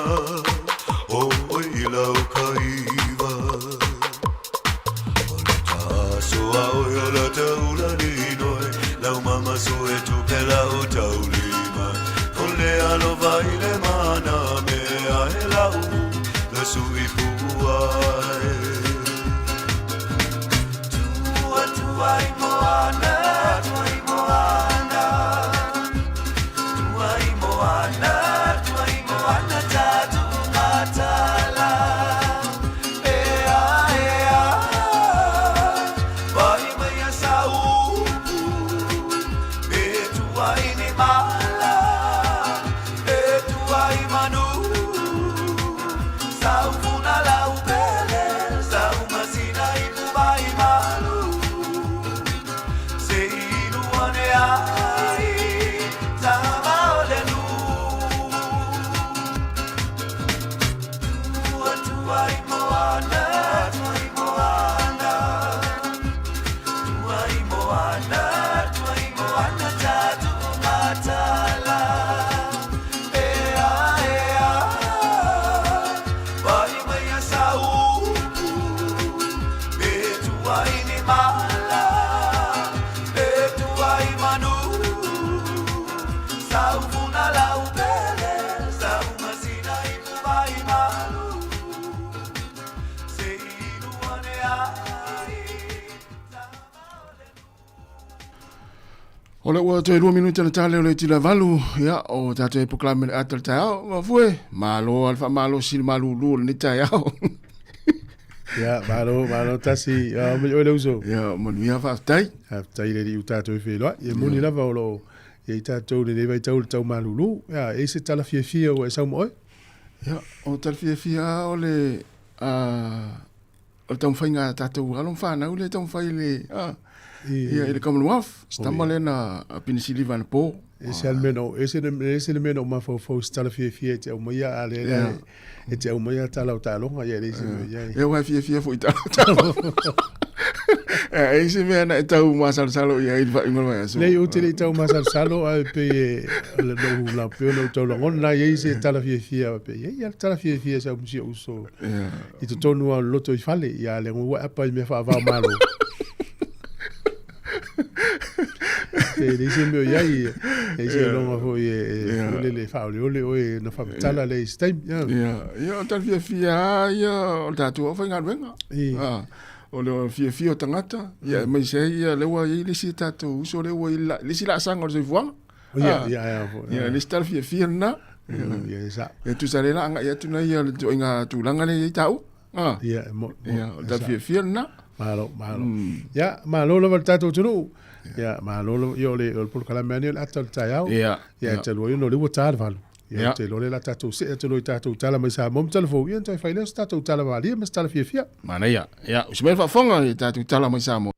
o oi i lau kaiva. O le tasoa oi o la taula ni noi lau mama sue tupe lau taulima. O le alofa i le mana mea e lau le sui puai. Tua tua i moana, tua i moana. Tua i moana, tua i moana tatu matala. Ea, ea, vai mai a saupu. E tua i ni mala, e tua i manu. Saufuna lau pele, sau masina i pubai malu. Se inu ane ai, tama o le nu. Tua tua i moana, tua i moana. Tua i moana, tua i moana tatu matala. Ea, ea, vai mai a saupu. E tua i ni mala, e tua i manu. Saufuna lau pele, sau masina i pubai malu. Se inu ane ai, tama o le O le ua toe 2 minute na tale o le tila valu, ia, o tātou e poklame le ata le taeao, mafue, malo al wha si le malulu o le ni taeao. Ia, malo, malo tasi, ia, me oi le uso. Ia, manuia whaaftai. Whaaftai le li u tātou i whenua. Ia, moni lava o lo, ia i tātou le lewa i tau le tau malulu. Ia, e se tala fiafia o e sau mo oe. Ia, o tala fiafia o le, o le taumafaiga a tatou alo ma fanau lea e taumafai i le ia i le Commonwealth. Se tama lea na pinisiliva anapo. Ese lava le mea na ou, ese ese le mea na ou mafaufau i se tala fiafia e te aumaia, a lea la e te aumaia tala o taaloga, ia e leai se mea o i ai. Ia ua e fiafia foi i tala o taaloga. E ai se mea na e tau masalosalo i ai i le faaiuga o le vaiaso? Leai, ou te le i tau masalosalo, ae pei e, o le lou la pei ona ou tau lagona, e i ai se tala fiafia, pei e i ai lava le tala fiafia i sau ma si ou uso. I totonu lava o le loto i fale, ia le ua apa i mea faavao malo. E leai se mea o i ai, e leai se iloga foi e foi lele e faaoleole oe na faamatala lea i se taimi. Ia, ia o le tala fiafia lava ia o le tatou aufaigaluega. O le fiafia o tagata, ia aemaise ai ia lea ua i ai le isi tatou uso lea ua i ai le isi laasaga o le soifuaga. Ia, ia, ia, ia, le isi tala fiafia lena. Ia, e sa. Ia, tusa lea la agai atu na ia le ituaiga tulaga lea e i ai taua. Ia, e mo, Ia, o le tala fiafia lena. Malo, malo. Ia, malo lava le tatou atunuu. Ia, malo lava, ia o le, o le polokalame lava lenei o le ata o le taeao. Ia, Ia, e talu ai ona o lea ua ta le 8. Ia, ou te iloa o lea o le a tatou see atu loa i tatou tala mai Samoa ma tala fou, ia ona toe fai lea o se tatou tala malie ma se tala fiafia. Manaia. Ia, usi mai le faafofoga i tatou tala mai Samoa.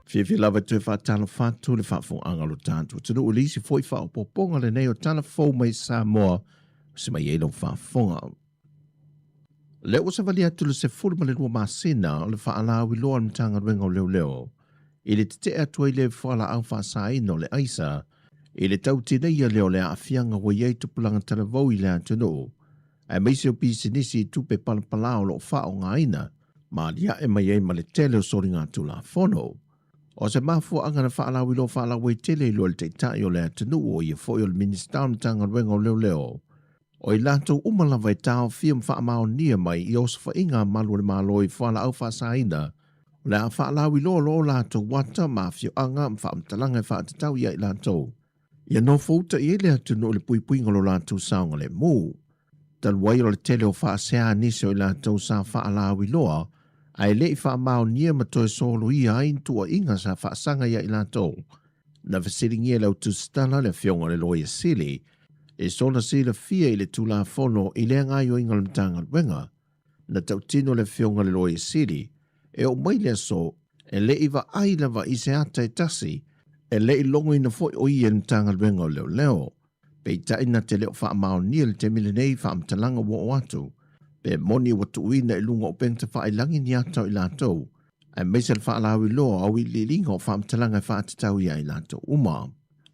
Fiafia lava e toe faatalofa atu le faafofogaaga o lo tatou atunuu i le isi foi faaopoopoga lenei o Tala Fou mai Samoa o se mai ai lau faafofoga. Lea ua savali atu le 12 masina o le faalauiloa a le Matagaluega o Leoleo i le tetee atu ai le fualaau faasaina o le aisa i le tau tineia lea o le aafiaga ua i ai tupulaga talavou i le atunuu, aemaise o pisinisi i tupe palapala o lo o faaaogaina ma aliae mai ai ma le tele o soligatulafono. O se mafuaaga na faalauiloa faalauaitele i loa le Taitai o le atunuu o ia foi o le Minisita o le Matagaluega o Leoleo, o i latou uma lava e taofia ma faamaonia mai i osofaiga a malu o le Malo i fualaau faasaina, o le a faalauiloa loa o latou ata ma afioaga ma faamatalaga e faatatau ia i latou. Ia nofouta i ai le atunuu i le puipuiga o lo latou saogalemu. Talu ai o le tele o faasea a nisi o i latou sa faalauiloa ae le i faamaonia ma toe soloia ai ni tuuaiga sa faasaga ia i latou, na fesiligia e le autusitala le Afioga i le Loia Sili e soona silafia i le Tulafono i lea gaoioiga o le Matagaluega. Na tautino le Afioga i le Loia Sili e oo mai le aso e le i vaai lava i se ata e tasi, e le i logoina foi o ia i le Matagaluega o Leoleo. Peitai na te le o faamaonia i le taimi lenei faamatalaga ua oo atu. Pe moni ua tuuina i luga o upega tafailagi ni ata o i latou, aemaise le faalauiloa o auiliiliga o faamatalaga e faatatau ia i latou uma.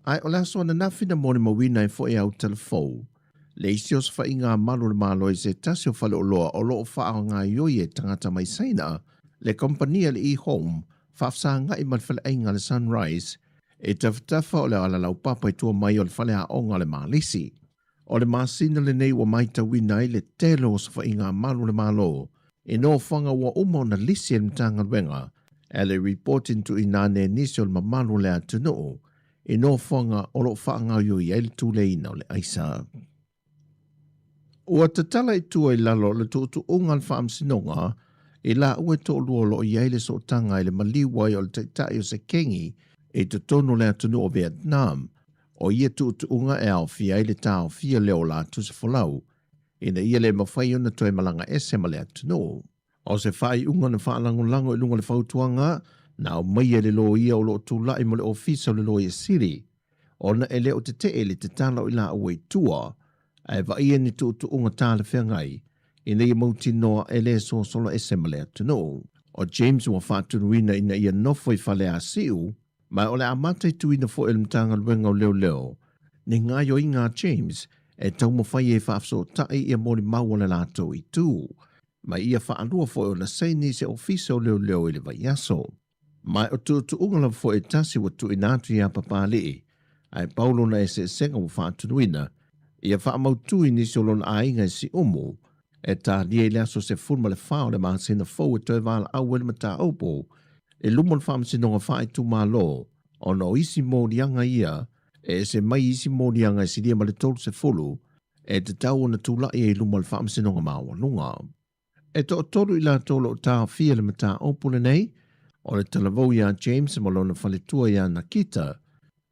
Ae o le aso ananafi na molimauina ai foi e Autala Fou le isi osofaiga a malu o le Malo i se tasi o faleoloa o lo o faagaoioi e tagata mai Saina le kamupani a le E-Home faafesagai ma le faleaiga a le Sunrise i tafatafa o le ala laupapa i tua mai o le faleaoga o le Malisi. O le masina lenei ua matauina ai le tele o osofaiga a malu o le Malo i nofoaga ua uma ona lisi e le Matagaluega e le ripoti na tuuina ane e nisi o le mamalu o le atunuu i nofoaga o lo o faagaoioi ai le tuleiina o le aisa. Ua tatala i tua i lalo le tuutuuga a le Faamasinoga i laua e toalua o lo o i ai le sootaga i le maliu ai o le taitai o se kengi i totonu o le atunuu o Vietnam. O ia tuutuuga e aofia ai le taofia lea o latou folau ina ia le mafai ona toe malaga ese ma le atunuu. O se faaiuga na faalagolago i luga o le fautuaga na aumaia e le loia o lo o tulai mo le Ofisa o le Loia Sili, ona e le o tetee le tatala o i laua i tua, ae vaaia ni tuutuuga talafeagai ina ia mautinoa e le sosolo ese ma le atunuu. O James ua faatunuina ina ia nofo i Faleasiu, ma o le a mataituina foi e le Matagaluega o Leoleo ni gaoioiga a James e taumafai ai e faafesootai ia molimau a le latou itu, ma ia faalua foi ona saini i se Ofisa o Leoleo i le vaiaso. Ma o tuutuuga lava foi e tasi ua tuuina atu ia Papalii, ae pau lona eseesega ua faatunuina ia faamautu i nisi o lona aiga i Siumu, e talia i le aso 14 o le masina fou e toe valaau ai le mataupu i luma o le Faamasinoga Faaitumalo ona o isi moliaga ia e ese mai isi moliaga e silia ma le 30 e tatau ona tulai ai i luma o le Faamasinoga Maualuga. E toatolu i latou o lo o taofia i le mataupu lenei, o le talavou iā James ma lona faletua iā Nakita,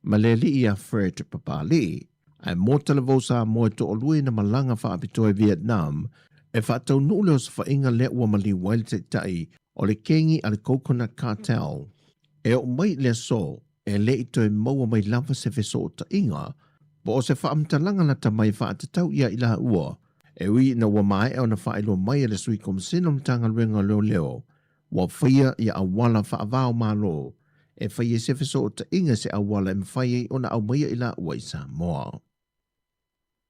ma le alii iā Fred Papalii. Ae mo talavou Samoa e toalua ina malaga faapitoa i Vietnam e faataunuu le osofaiga lea ua maliu ai le taitai o le kengi a le Coconut Cartel. E oo mai i le aso, e le i toe maua mai lava se fesootaiga po o se faamatalaga lata mai e faatatau ia i laua, e ui ina ua maea ona faailoa mai e le Sui Komisena o Matagaluega o Leoleo ua faia ia auala faava-o-Malo e fai ai se fesootaiga i se auala e mafai ai ona aumaia i laua i Samoa.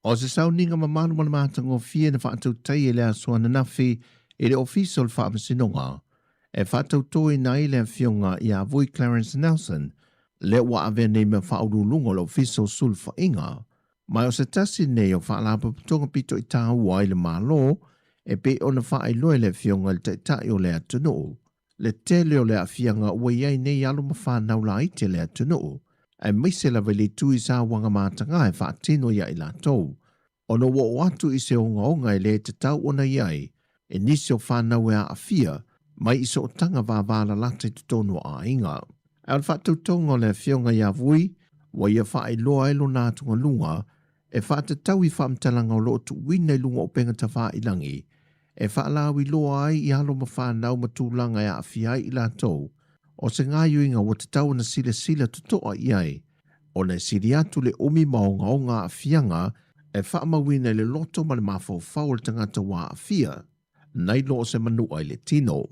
O se sauniga mamalu ma le matagofie na faatautai e le aso ananafi i le Ofisa o le Faamasinoga e faatautoina ai le Afioga ia Vui Clarence Nelson, lea ua avea nei ma Faauluuluga o le Ofisa o Sulufaiga. Ma o se tasi nei o faalapotopotoga pito i tāua ai le Malo e pei ona faailoa e le Afioga i le Taitai o le atunuu le tele o le aafiaga ua i ai nei alo ma fanau laiti a le atunuu, aemaise lava i le itu i sauaga mataga e faatino ia i latou, ona ua oo atu i se ogaoga e le tatau ona i ai e nisi o fanau e aafia mai i sootaga vavalalata i totonu o aiga. Ae o le faatautoga o le Afioga ia Vui, ua ia faailoa ai lona atugaluga e faatatau i faamatalaga o lo o tuuina i luga o upega tafāilagi e faalauiloa ai i alo ma fanau ma tulaga e aafia ai i latou, o se gaoioiga ua tatau ona silasila totoa i ai, ona e sili atu le umi ma ogaoga aafiaga e faamauina i le loto ma le mafaufau o le tagata ua aafia, nai lo o se manua i le tino.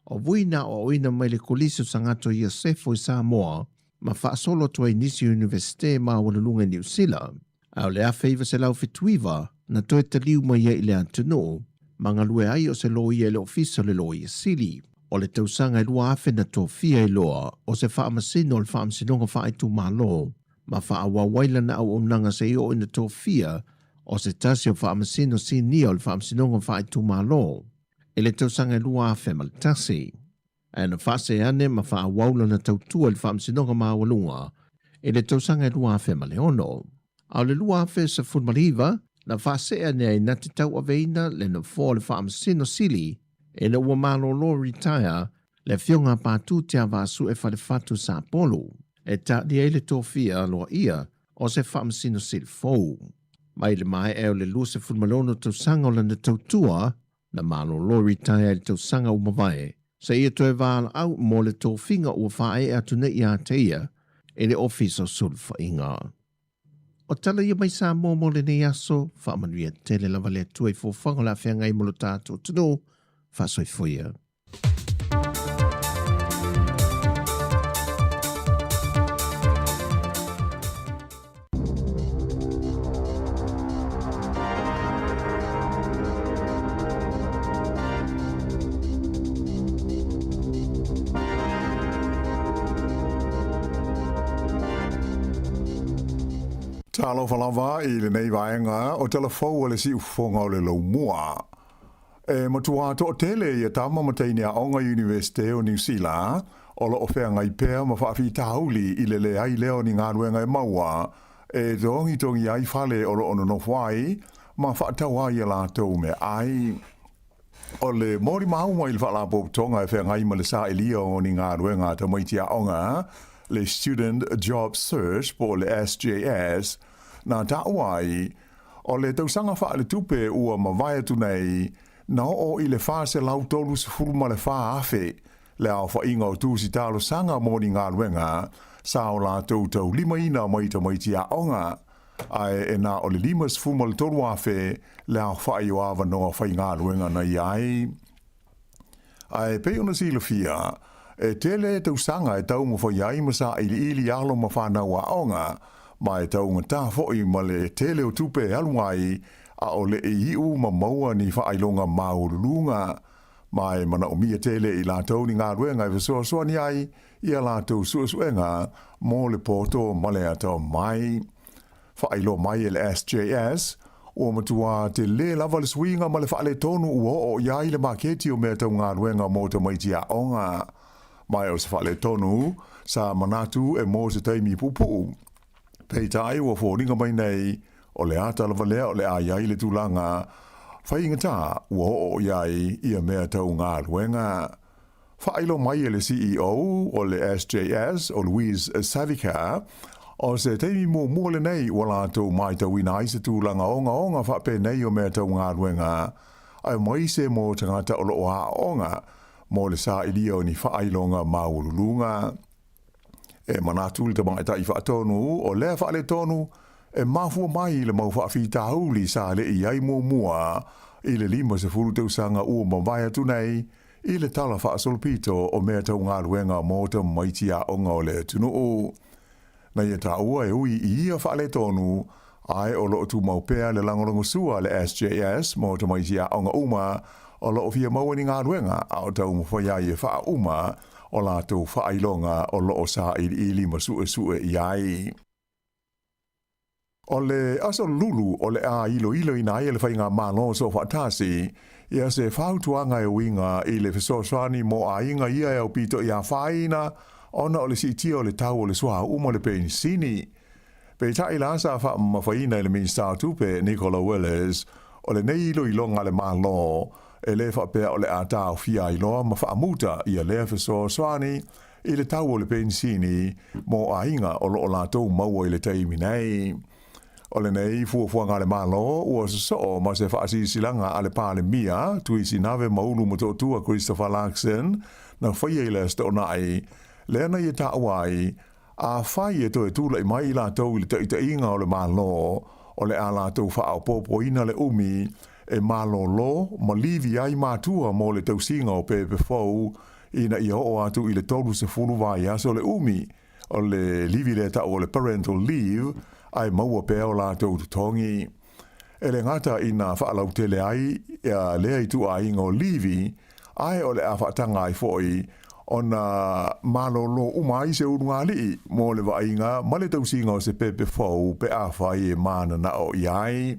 O Vui na aoaoina mai le Kolisi o Sagato Iosefo i Samoa ma faasolo atu ai i nisi Iunivesite maualuluga i Niu Sila. A o le 1979 na toe taliu mai ai i le atunuu ma galue ai o se loia i le Ofisa o le Loia Sili. O le tausaga e 2000 na tofia ai loa o se faamasino o le Faamasinoga Faaitumalo ma faaauau ai lana auaunaga seia oo ina tofia o se tasi o Faamasino Sinia o le Faamasinoga Faaitumalo i le tausaga e 2001. Ae na faasee ane ma faaauau lana tautua i le Faamasinoga Maualuga i le tausaga e 2006. A o le 2019, na faasee ane ai na te tauaveina le nofoa o le Faamasino Sili ina ua malolo, retire, le Afioga a Patu Te Avaasue Falefatu Sapolu, e talia ai le tofia aloaia o se Faamasino Sili fou. Mai le maea o le 26 tausaga o lana tautua, na malolo, retire, i le tausaga ua mavae, seia toe valaau mo le tofiga ua faaee atu nei ia te ia i le Ofisa o Sulufaiga. O tala ia mai Samoa mo lenei aso, faamanuia tele lava le Atua i foafoaga o le a feagai mo lo tatou atunuu, faasoifua ia. Talofa lava i lenei vaega o tala fou a le siufofoga o le laumua. E matua toatele ia tama ma teine aoga Iunivesite o Niu Sila o lo o feagai pea ma faafitauli i le leai lea o ni galuega e maua e togitogi ai fale o lo o nonofo ai ma faatau ai a latou meaai. O le molimau mai le Faalapotopotoga e feagai ma le sailia o ni galuega a tamaiti aoga, le Student Job Search po o le SJS, na taua ai, o le tausaga faaletupe ua mavae atu nei, na oo i le 434,000 le aofaiga o tusi talosaga mo ni galuega sa o latou taulimaina mai tamaiti aoga, ae e na o le 53,000 le aofai o avanoa faigaluega na i ai. Ae pei ona silafia, e tele tausaga e taumafai ai ma sailiili alo ma fanau aoga, ma e taugata foi ma le tele o tupe e alu ai, a o le i iu ma maua ni faailoga maualuluga. Ma e manaomia tele e i latou ni galuega e fesoasoani ai i a latou suesuega mo le poto ma le atamai. Faailoa mai e le SJS, ua matua tele lava le suiga ma le faaletonu ua oo i ai le maketi o mea tau galuega mo tamaiti aoga. Ma o se faaletonu sa manatu e mo se taimi puupuu. Peitai ua foliga mai nei, o le ata lava lea o le a i ai le tulaga faigata ua oo i ai ia mea tau galuega. Faailoa mai e le CEO o le SJS, o Louise Savica, o se taimi muamua lenei ua latou matauina ai se tulaga ogaoga faapenei o mea tau galuega, aemaise mo tagata o lo o aooga mo le sailia o ni faailoga maualuluga. E manatu le tamaitai faatonu o lea faaletonu e mafua mai i le mau faafitauli sa le i ai muamua i le 50 tausaga ua mavae atu nei i le tala faasolopito o mea tau galuega mo tamaiti aoga o le atunuu. Na ia taua e ui i ia faaletonu, ae o lo o tumau pea le lagolagosua a le SJS mo tamaiti aoga uma o lo o fia maua ni galuega a o taumafai ai e faauma o latou faailoga o lo o sailiili ma suesue i ai. O le aso lulu o le a iloiloina ai e le Faigamalo Soofaatasi ia se fautuaga e uiga i le fesoasoani mo aiga ia e aupito i afaina ona o le siitia o le tau o le suauu ma le penisini. Peitai la sa faamamafaina e le Minisita o Tupe Nicola Willis, o lenei iloiloga a le Malo e le faapea o le a taofia ai loa ma faamuta ia lea fesoasoani i le tau o le penisini mo aiga o lo o latou maua i le taimi nei. O lenei fuafuaga a le Malo ua sosoo ma se faasilasilaga a le Palemia Tuisinave Maulu Motootua Christopher Luxon na faia i le Aso Toonai, lea na ia taua ai, afai e toe tulai mai i latou i le taitaiga o le Malo, o le a latou faaopoopoina le umi e malolo ma livi ai matua mo le tausiga o pepe fou ina ia oo atu i le 30 vaiaso le umi o le livi lea tau o le parental leave ae maua pea o latou totogi. E le gata ina faalautele ai lea ituaiga o livi, ae o le a faataga ai foi ona malolo uma ai se ulugalii mo le vaaiga ma le tausiga o se pepe fou pe afai e mananao i ai.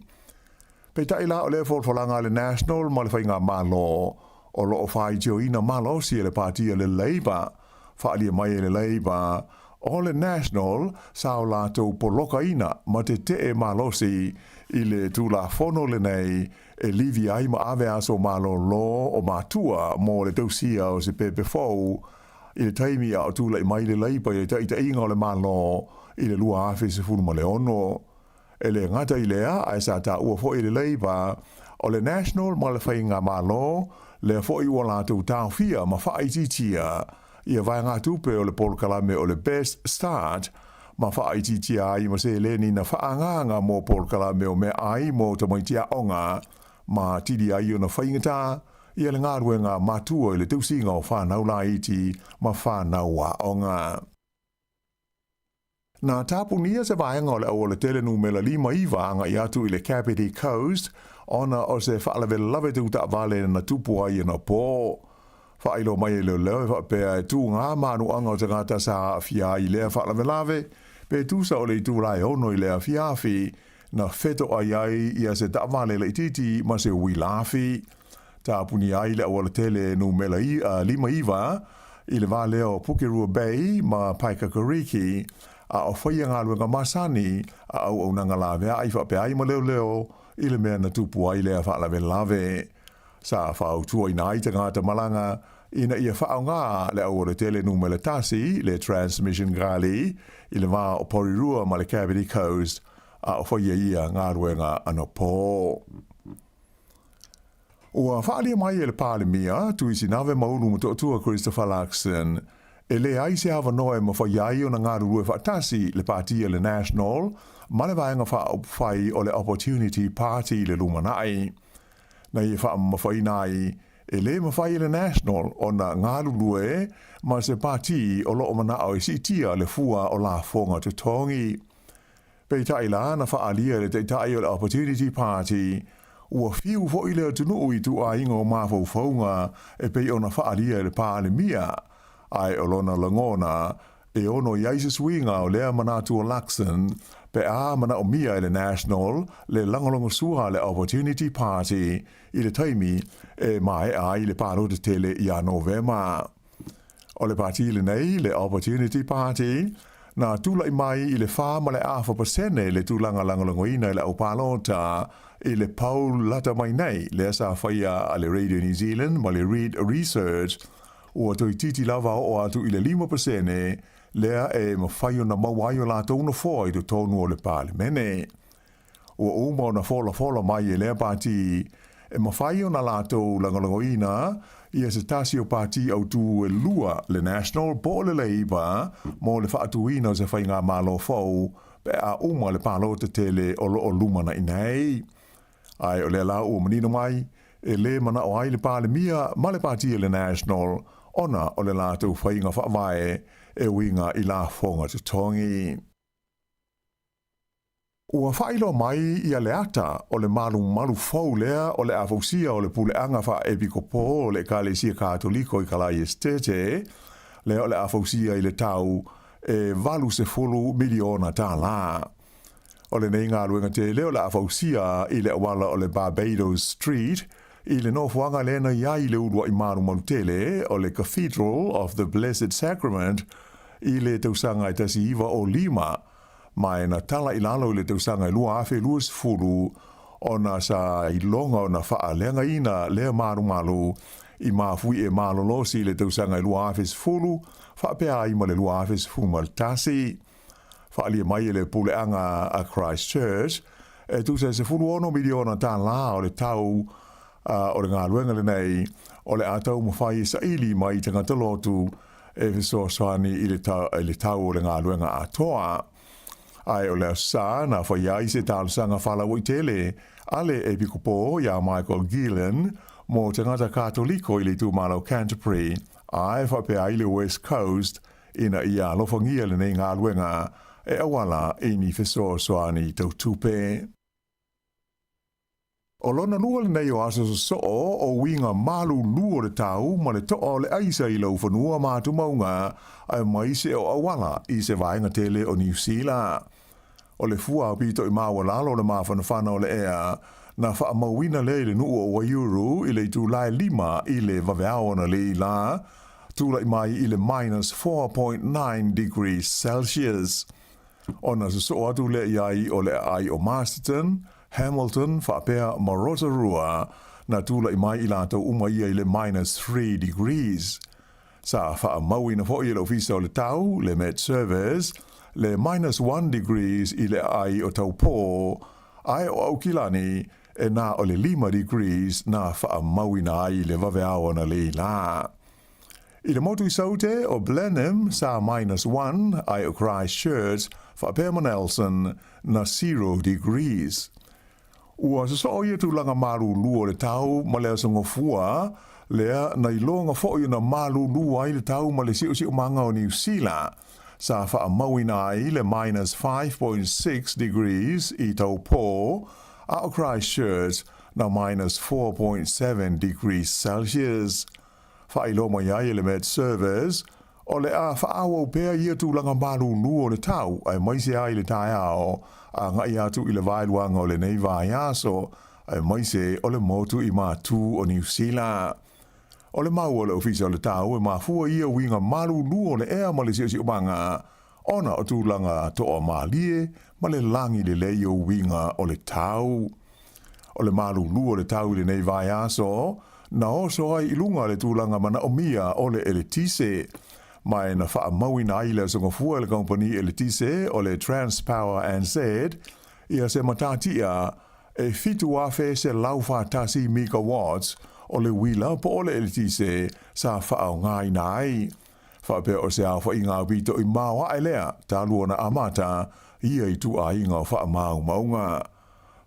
Peitai la o lea folafolaga a le National ma le Faigamalo o lo o faitioina malosi e le Pati a le Labour, faaalia mai e le Labour o le National sa o latou polokaina ma tetee malosi i le Tulafono lenei e livi ai ma ave aso malolo o matua mo le tausia o se pepe fou i le taimi a o tulai mai le Labour i le taitaiga o le Malo i le 2016. E le gata i lea, ae sa taua foi e le Labour, o le National ma le Faigamalo, lea foi ua latou taofia ma faaitiitia ia vaegatupe o le polokalame o le Best Start. ma faaitiitia ai ma seleni na faaagaaga mo polokalame o meaai mo tamaiti aoga, ma atili ai ona faigata ia le galuega a matua i le tausiga o fanau laiti ma fanau aoga. Na tapunia se vaega o le aualatele numera 59 agai atu i le Kapiti Coast ona o se faalavelave tau taavale na tupu ai anapo. Faailoa mai e leoleo e faapea e tugā manuaga o tagata sa aafia ai i lea faalavelave, pe tusa o le itula e ono i le afiafi, na fetoai ai ia se taavale laitiiti ma se uila afi. Tapunia ai le aualatele numera 59 i le va lea o Pukerua Bay ma Paekakariki, a o faia galuega masani a auaunaga laveai faapea ai ma leoleo i le mea na tupu ai lea faalavelave. Sa fautuaina ai tagata malaga ina ia faaaoga le aualatele numera 1, le Transmission Gully, i le va o Porirua ma le Kapiti Coast, a o faia ia galuega anapo. Ua faaalia mai e le Palemia, Tuisinave Maulu Motootua Christopher Luxon, e leai se avanoa e mafai ai ona galulue faatasi le Pati a le National ma le Vaega Faaupufai o le Opportunity Party i le lumanai. Na ia faamamafaina ai, e le mafai e le National ona galulue ma se pati o lo o manao e siitia le fua o lafoga totogi. Peitai la, na faaalia e le Taitai o le Opportunity Party, ua fiu foi le atunuu i ituaiga o mafaufauga e pei ona faaalia e le Palemia, ae o lona lagona, e ono i ai se suiga o lea manatu o Luxon pe a manaomia e le National le lagolagosua a le Opportunity Party i le taimi e maea ai le palota tele ia Novema. O le pati lenei, le Opportunity Party, na tulai mai i le 4.5% le tulaga lagolagoina i le aupalota i le poll lata mai nei, lea sa faia a le Radio New Zealand ma le Reid Research, ua toeitiiti lava oo atu i le 5% lea e mafai ona maua ai o latou nofoa i totonu o le Palemene. Ua uma ona folafola mai e lea pati e mafai ona latou lagolagoina ia se tasi o pati autū e lua, le National po o le Labour, mo le faatuina o se faigamalo fou pe a uma le palota tele o lo o lumanai nei. Ae o lea la ua manino mai, e lē manao ai le Palemia ma le pati a le National ona o le latou faiga faavae e uiga i lafoga totogi. Ua faailoa mai ia le ata o le malumalu fou lea o le a fausia o le puleaga faaepikopo o le Ekalesia Katoliko i Kalaesetete, lea o le a fausia i le tau e $80 miliona tālā. O lenei galuega tele o le a fausia i le auala o le Barbados Street i le nofoaga lea na i ai le uluai malumalu tele o le Cathedral of the Blessed Sacrament i le tausaga e 1905, ma e na tala i lalo i le tausaga e 2020 ona sa iloga ona faaleagaina lea malumalu i mafuie malolosi i le tausaga e 2010 faapea ai ma le 2011. Faaalia mai e le puleaga a Christchurch e tusa e $16 miliona tālā o le tau o le galuega lenei o le a taumafai e saili mai tagata lotu e fesoasoani i le tau o le galuega atoa. Ae o le Aso Sa na faia ai se talosaga faalauaitele a le Epikopo iā Michael Gillan mo tagata Katoliko i le itumalo Canterbury ae faapea ai le West Coast ina ia alofagia lenei galuega e auala i ni fesoasoani tau tupe. O lona lua lenei o aso sosoo o uiga malulu o le tau ma le toa o le aisa i laufanua ma atumauga aemaise o auala i se vaega tele o Niu Sila. O le fua aupito i maualalo o le mafanafana o le ea na faamauina lea i le nuu o Waiuru i le itula e 5 i le vaveao analeī la, tulai mai i le minus 4.9 degrees Celsius. Ona sosoo atu lea i ai o le aai o Masterton, Hamilton faapea ma Rotorua na tulai mai i latou uma ia i le minus 3 degrees. Sa faamauina foi e le Ofisa o le Tau, le Met Service, le minus 1 degrees i le aai o Taupō, ae o Aukilani e na o le 5 degrees na faamauina ai i le vaveao analeī la. I le motu i Saute, o Blenheim sa minus 1, ae o Christchurch faapea ma Nelson na 0 degrees. Ua sosoo ia tulaga malulu o le tau ma le aso gofua lea na iloga foi ona malulu ai le tau ma le siosiomaga o Niu Sila, sa faamauina ai le minus 5.6 degrees i Taupō, a o Christchurch na minus 4.7 degrees Celsius. Faailoa mai ai e le Met Service, o le a faaauau pea ia tulaga malulu o le tau aemaise ai le taeao agai atu i le vaeluaga o lenei vaiaso, aemaise o le motu i Matū o Niu Sila. O le mau a le Ofisa o le Tau e mafua ia uiga malulu o le ea ma le siosiomaga ona o tulaga toamalie ma le lagi lelei o uiga o le tau. O le malulu o le tau i lenei vaiaso, na oso ai i luga le tulaga manaomia o le eletise, ma e na faamauina ai le aso gafua e le kamupani eletise o le Transpower NZ ia se matatia e 7,141 megawatts o le uila po o le eletise sa faaaogaina ai. Faapea o se aofaiga aupito i maoae lea talu ona amata ia ituaiga o faamaumauga.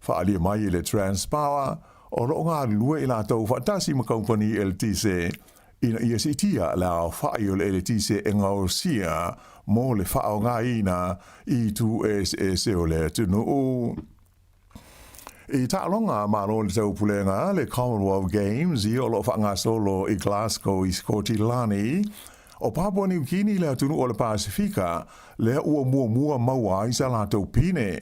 Faaalia mai e le Transpower, o lo o galulue i latou faatasi ma kamupani eletise ina ia siitia le aofai o le eletise e gaosia mo le faaaogaina i itu eseese o le atunuu. I taaloga a Malo o le Taupulega, le Commonwealth Games, ia o lo o faagasolo i Glasgow i Sikotilani, o Papua Niu Kini le atunuu o le Pasefika lea ua muamua maua ai sa latou pine.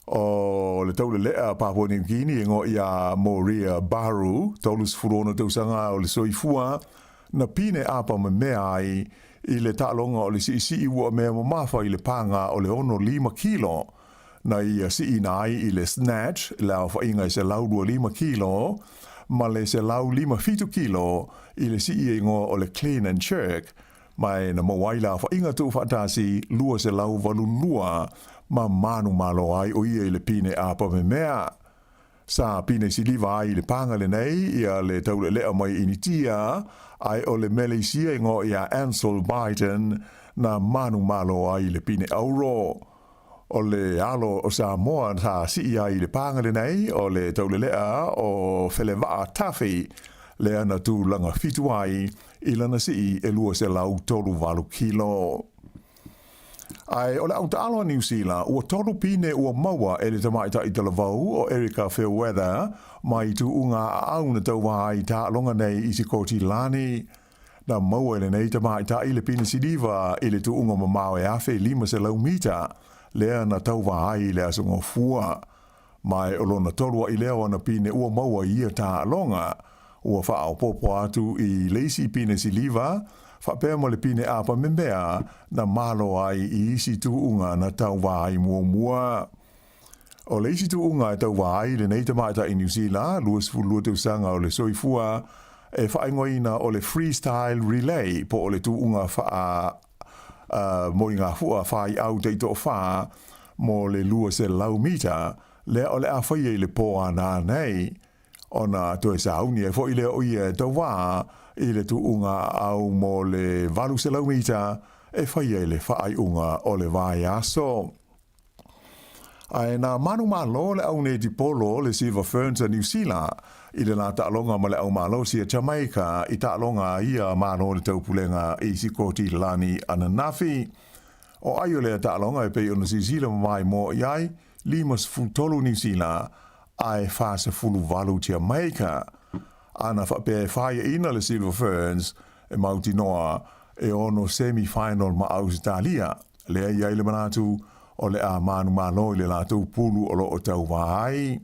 O le taulelea a Papua Niu Kini e igoa ia Morea Baru, 36 tausaga o le soifua, na pine apa memea ai i le taaloga o le siisii ua mea mamafa i le paga o le 65 kilo, na ia siiina ai i le snatch le aofaiga e 125 kilo ma le 157 kilo i le sii e igoa o le clean and jerk, ma e na maua ai le aofaiga tuufaatasi 282 ma manumalo ai o ia i le pine apa memea. Sa pine siliva ai i le paga lenei ia le taulelea mai Initia, ae o le Meleisia igoa ia Ansel Biden na manumalo ai i le pine auro. O le alo o Samoa sa sii ai i le paga lenei o le taulelea o Felevaa Tafi, lea na tulaga fitu ai i lana sii e 238 kilo. Ae o le au taalo a Niu Sila, ua tolu pine ua maua e le tamaitai talavou o Erika Fairweather mai tuuga aau na tauā ai taaloga nei i Sikotilani. Na maua e lenei tamaitai le pine siliva i le tuuga mamao e 1,500 mita, lea na tauva ai i le aso Gafua. Ma e o lona tolu aʻi lea o ana pine ua maua i ia taaloga. Ua faaopoopo atu i le isi pine siliva, faapea ma le pine apa memea na malo ai i isi tuuga na tauva ai muamua. O le isi tuuga e tauva ai lenei tamaitai Niu Sila, 22 tausaga o le soifua, e faaigoaina o le Freestyle Relay po o le tuuga faa moligafua faaiau taitoafa mo le 200 mita, lea o le a faia i le pō ana nei. Ona toe sauni ai foi lea o ia e tauva i le tuuga aau mo le 800 mita e faia i le faaiuga o le vaiaso. Ae na manumalo le au netipolo le Silver Ferns a Niu Sila i le la taaloga ma le au malosi a Jamaica i taaloga a ia Malo le Taupulega i Sikotilani ananafi. O ai o lea taaloga e pei ona silasila mamaimoa i ai, 53 Niu Sila ae 48 Jamaica. Ana faapea e faiaina le Silver Ferns e mautinoa e ono semi-final ma Ausetalia, lea i ai le manatu o le a manumalo i le latou pulu o lo o tauva ai.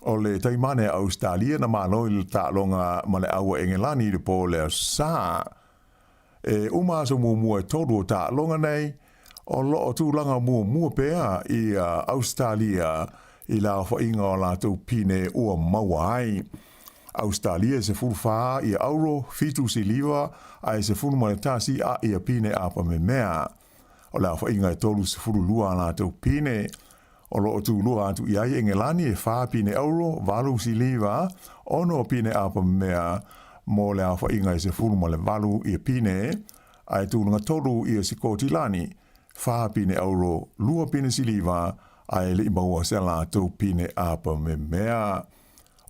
O le taimane a Ausetalia na malo i le taaloga ma le aua Engelani i le po o le Aso Sa. E uma aso muamua e tolu o taaloga nei, o lo o tulaga muamua pea i Ausetalia i le aofaiga o latou pine ua maua ai. Ausetalia e 14 ia auro, 7 siliva, ae 11 a ia pine apa memea. O le aofaiga e 32 a latou pine. O lo o tulua atu i ai Engelani e 4 pine auro, 8 siliva, 6 pine apa memea, mo le aofaiga e 18 ia pine, ae tulaga tolu ia Sikotilani, fa pine auro, lua pine siliva, ae e le i maua se latou pine apamemea.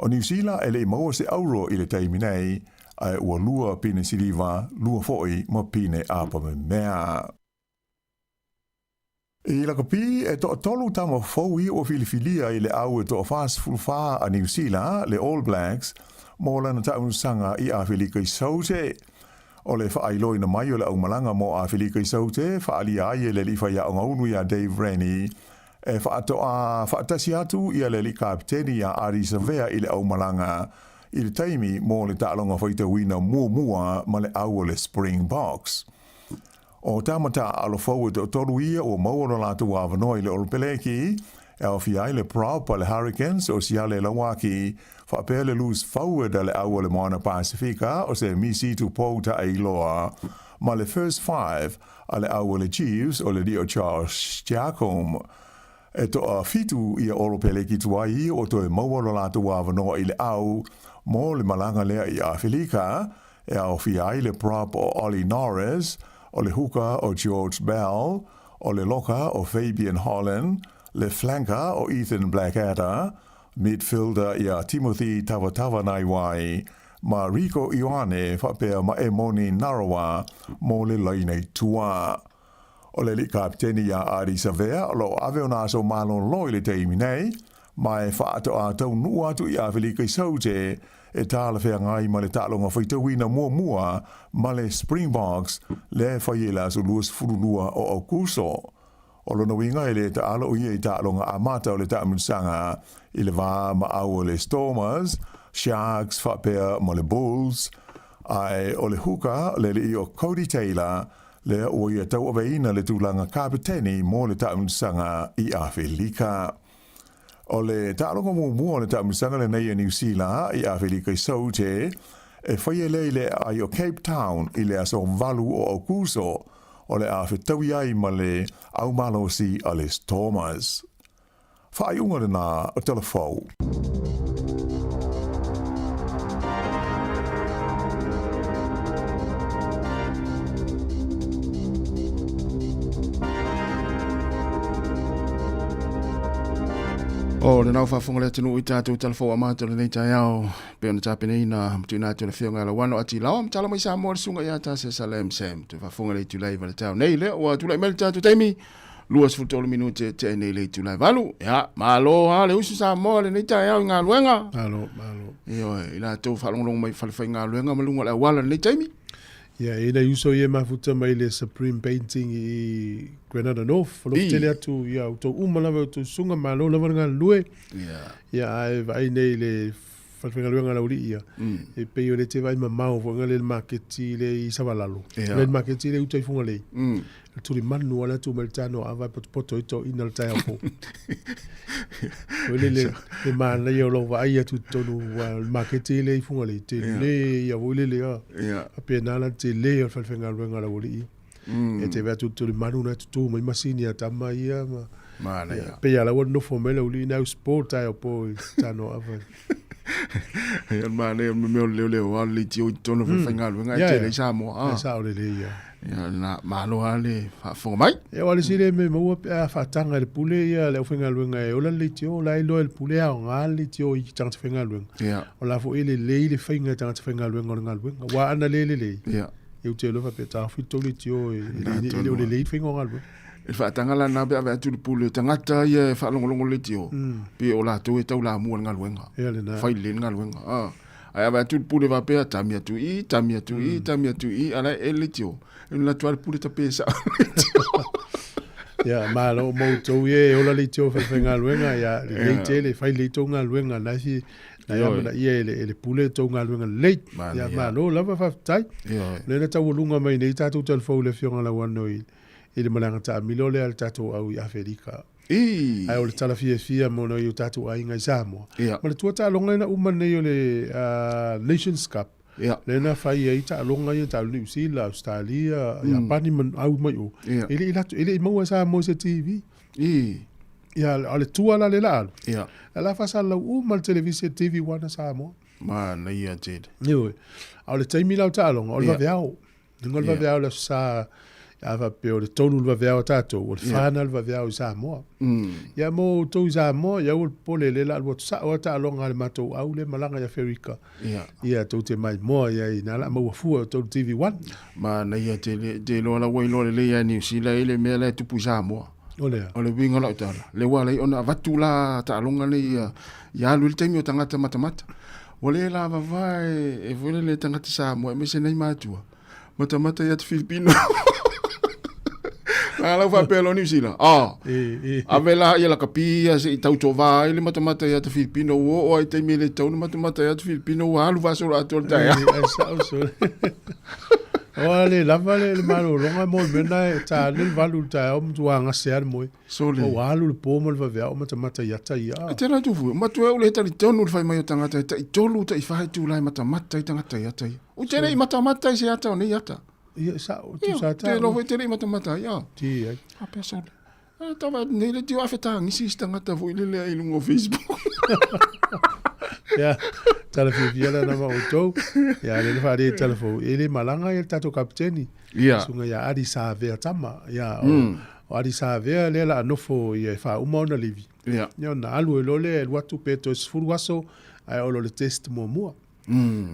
O Niu Sila e le i maua se auro i le taimi nei, ae ua lua pine siliva, lua foi ma pine apamemea. I lakapi, e toatolu tama fou ia ua filifilia i le au e toa 44 a Niu Sila, le All Blacks, mo lana taamilosaga i Afelika i Saute. O le faailoaina mai o le aumalaga mo Afelika i Saute, faaalia ai e le alii faiaoga ulu iā Dave Rennie, e faatoa faatasi atu ia le alii kapeteni iā Ardie Savea i le aumalaga i le taimi mo le taaloga faitauina muamua ma le au o le Springboks. O tama taaalo fou e toatolu ia ua maua lo latou avanoa i le Olopeleki, e aofia ai le prop a le Hurricanes o Siale Lauaki, faapea le loose forward a le au o le Moana Pasifika o Semisi Tupou Taailoa, ma le first five a le au o le Chiefs o le Leo Charles Jacome. E toafitu ia Olopeleki tuai ia ua toe maua lo latou avanoa i le au mo le malaga lea i Afelika, e aofia ai le prop o Ollie Norris, o le huka o George Bell, o le loka o Fabian Holland, le flanker o Ethan Blackadder, midfielder ia Timothy Tavatavanaiwai, ma Rieko Ioane faapea ma Emoni Narawa mo le laina i tua. O le alii kapeteni ia Ardie Savea o lo o ave ona aso malolo i le taimi nei, ma e faatoa taunuu atu i Afelika i Saute e talafeagai ma le taaloga faitauina muamua ma le Springboks lea e fai ai le aso 22 o Aokuso. O lona uiga e le taalo o ia i taaloga amata o le taamilosaga i le va ma au o le Stormers, Sharks faapea ma le Bulls, ae o le huka le alii o Codie Taylor lea ua ia tauaveina le tulaga kapeteni mo le taamilosaga i Afelika. O le taaloga muamua o le taamilosaga lenei a Niu Sila i Afelika i Saute, e faia lea i le aai o Cape Town i le aso 8 o Aokuso, o le a fetaui ai ma le au malosi a le Stormers. Faaiuga lena o Tala Fou. O lena ua faafofoga le atunuu i tatou Tala Fou amata o lenei taeao pei ona tapenaina ma tuuina atu e le Afioga ia Lauano Ati Laoa ma tala mai Samoa le susuga ia Tase Salem Sam. Toe faafofoga le itula e 9 i le taeao nei lea ua tulai mai le tatou taimi 23 minute tea nei le itula e 8. Ia, malo lava le usu Samoa lenei taeao i galuega. Malo, malo. Ioe, i latou faalogologo mai i falefaigaluega ma luga o le auala i lenei taimi. Ia, e nai uso ia e mafuta mai le Supreme Painting i Granada North. O lo tele atu ia outou uma lava outou susuga, malo lava le galulue. Ia, ae vaai nei le falefaigaluega a Laulii ia, e pei o le te vaai mamao foi le maketi le i Savalalo. Le maketi le uta i Fugalei. Le tulimanu ala atu mai le tano ava e potopoto i to ina le taeao fou. O le le le manaia o lou vaai atu i totonu ua le maketi le i Fugalei tele ia foi lele a. Faapena la le tele o le falefaigaluega a Laualii. E te vaai atu i le tulimanu na tutu mai masini a tama ia ma Manaia. Pei a la ua nofo mai Laualii na au sport taeao po i tano ava. Ia manaia o le mea o le leoleo a le leitio i totonu o falefaigaluega e tele ai Samoa. E sao lelei ia. Ia na malo lava le faafofoga mai. Ia aua o le isi lea mea e maua pe a faataga e le pule ia le aufaigaluega e ola le leitio, o la e iloa e le pule e aoga le leitio i tagata faigaluega. Ia. O la foi e lelei le faiga e tagata faigaluega o le galuega. Aua ana le lelei, Ia. ia ou te iloa faapea taofi le tou leitio e le o lelei le faiga o galuega. I le faataga la lena pe ave atu le pule o tagata ia e faalogologo le leitio, pe o latou e taulamua i le galuega. Ia lena. Fai lelei le galuega. A. Ae ave atu le pule faapea, tami atu i i, tami atu i i, tami atu i i, a la e ele le leitio. E alu atu lava le pule tape sao le leitio. Ia, malo ma outou ia e ola leitio faifaigaluega, ia lelei tele, fai lelei tou galuega, na e na e amanaia e le, e le pule tou galuega lelei. Ia, malo lava, faafetai. O lea na taualuga mai nei tatou talafou i le Afioga Lauano i, i le malaga taamilo lea a le tatou au i Afelika. I. Ae o le tala fiafia mo nai o tatou aiga i Samoa. Ma le tua taaloga ina uma nei o le Nations Cup. Lea na fai ai taaloga ia taalo Niu Sila, Australia, Iapani ma au mai o. E le i latou, e le i maua e Samoa i se TV. I. Ia, o le tua la lea la alu. Ia. La la faasalalau uma le televise TV One a Samoa. Manaia tele. Ioe. A o le taimi la o taaloga, o le vaveao. Luga o le vaveao le Aso Sa, a faapea o le 3 le vaveao a tatou, o le 4 na le vaveao i Samoa. Ia mo outou i Samoa, ia aua le popole, lea o le a alu atu sao lava taaloga a le matou au lea e malaga i Aferika. Ia tou te maimoa i ai, na o le a maua fua e outou i le TV1. Manaia tele, te iloa la ua iloa lelei lava e Niu Sila i le mea la e tupu i Samoa. O le a? O le uiga o lau tala, lea ua ala ai ona avatu la taaloga nei ia, ia alu i le taimi o tagata matamata. Ua le lavava e, e foi lele tagata Samoa aemaise nai matua. Matamata ia te Filipino. La lau faapea loa Niu Sila. Ah, ave la ia lakapi ia se i tautovā ai le matamata ia te Filipino ua oo ai taimi e le tatau ona matamata ia te Filipino ua alu faasolo atoa le taeao. Ai sao sole. Oa le lava le malologa mo le mea na e ta le valu le taeao matua gase lava le moe. Sole. Ua alu le po ma le vaveao o matamata i ata ia. E tele atu fua. Matua e ule talitonu le fai mai o tagata e tai tolu tai fa itula e matamata i tagata i ata ia. U tele i matamata i se ata o nei ata. Ia sao tu sa ta. Te lo foi tele i matamata ia. Ti ai. A pea sole. A tava nei le tio afe tagisi isi tagata foi lele ai luga o Facebook. Ia, tala fiafia lena ma outou. Ia, le le faale tala fou. E le malaga ia le tatou kapiteni. Ia. Susuga ia Adi Savea Tama. Ia, o, mm. o Adi Savea lea la nofo ia e faauma ona livi. Ia. Ia ona alu ai loa lea e alu atu pe toe 10 aso ae o lo le test muamua.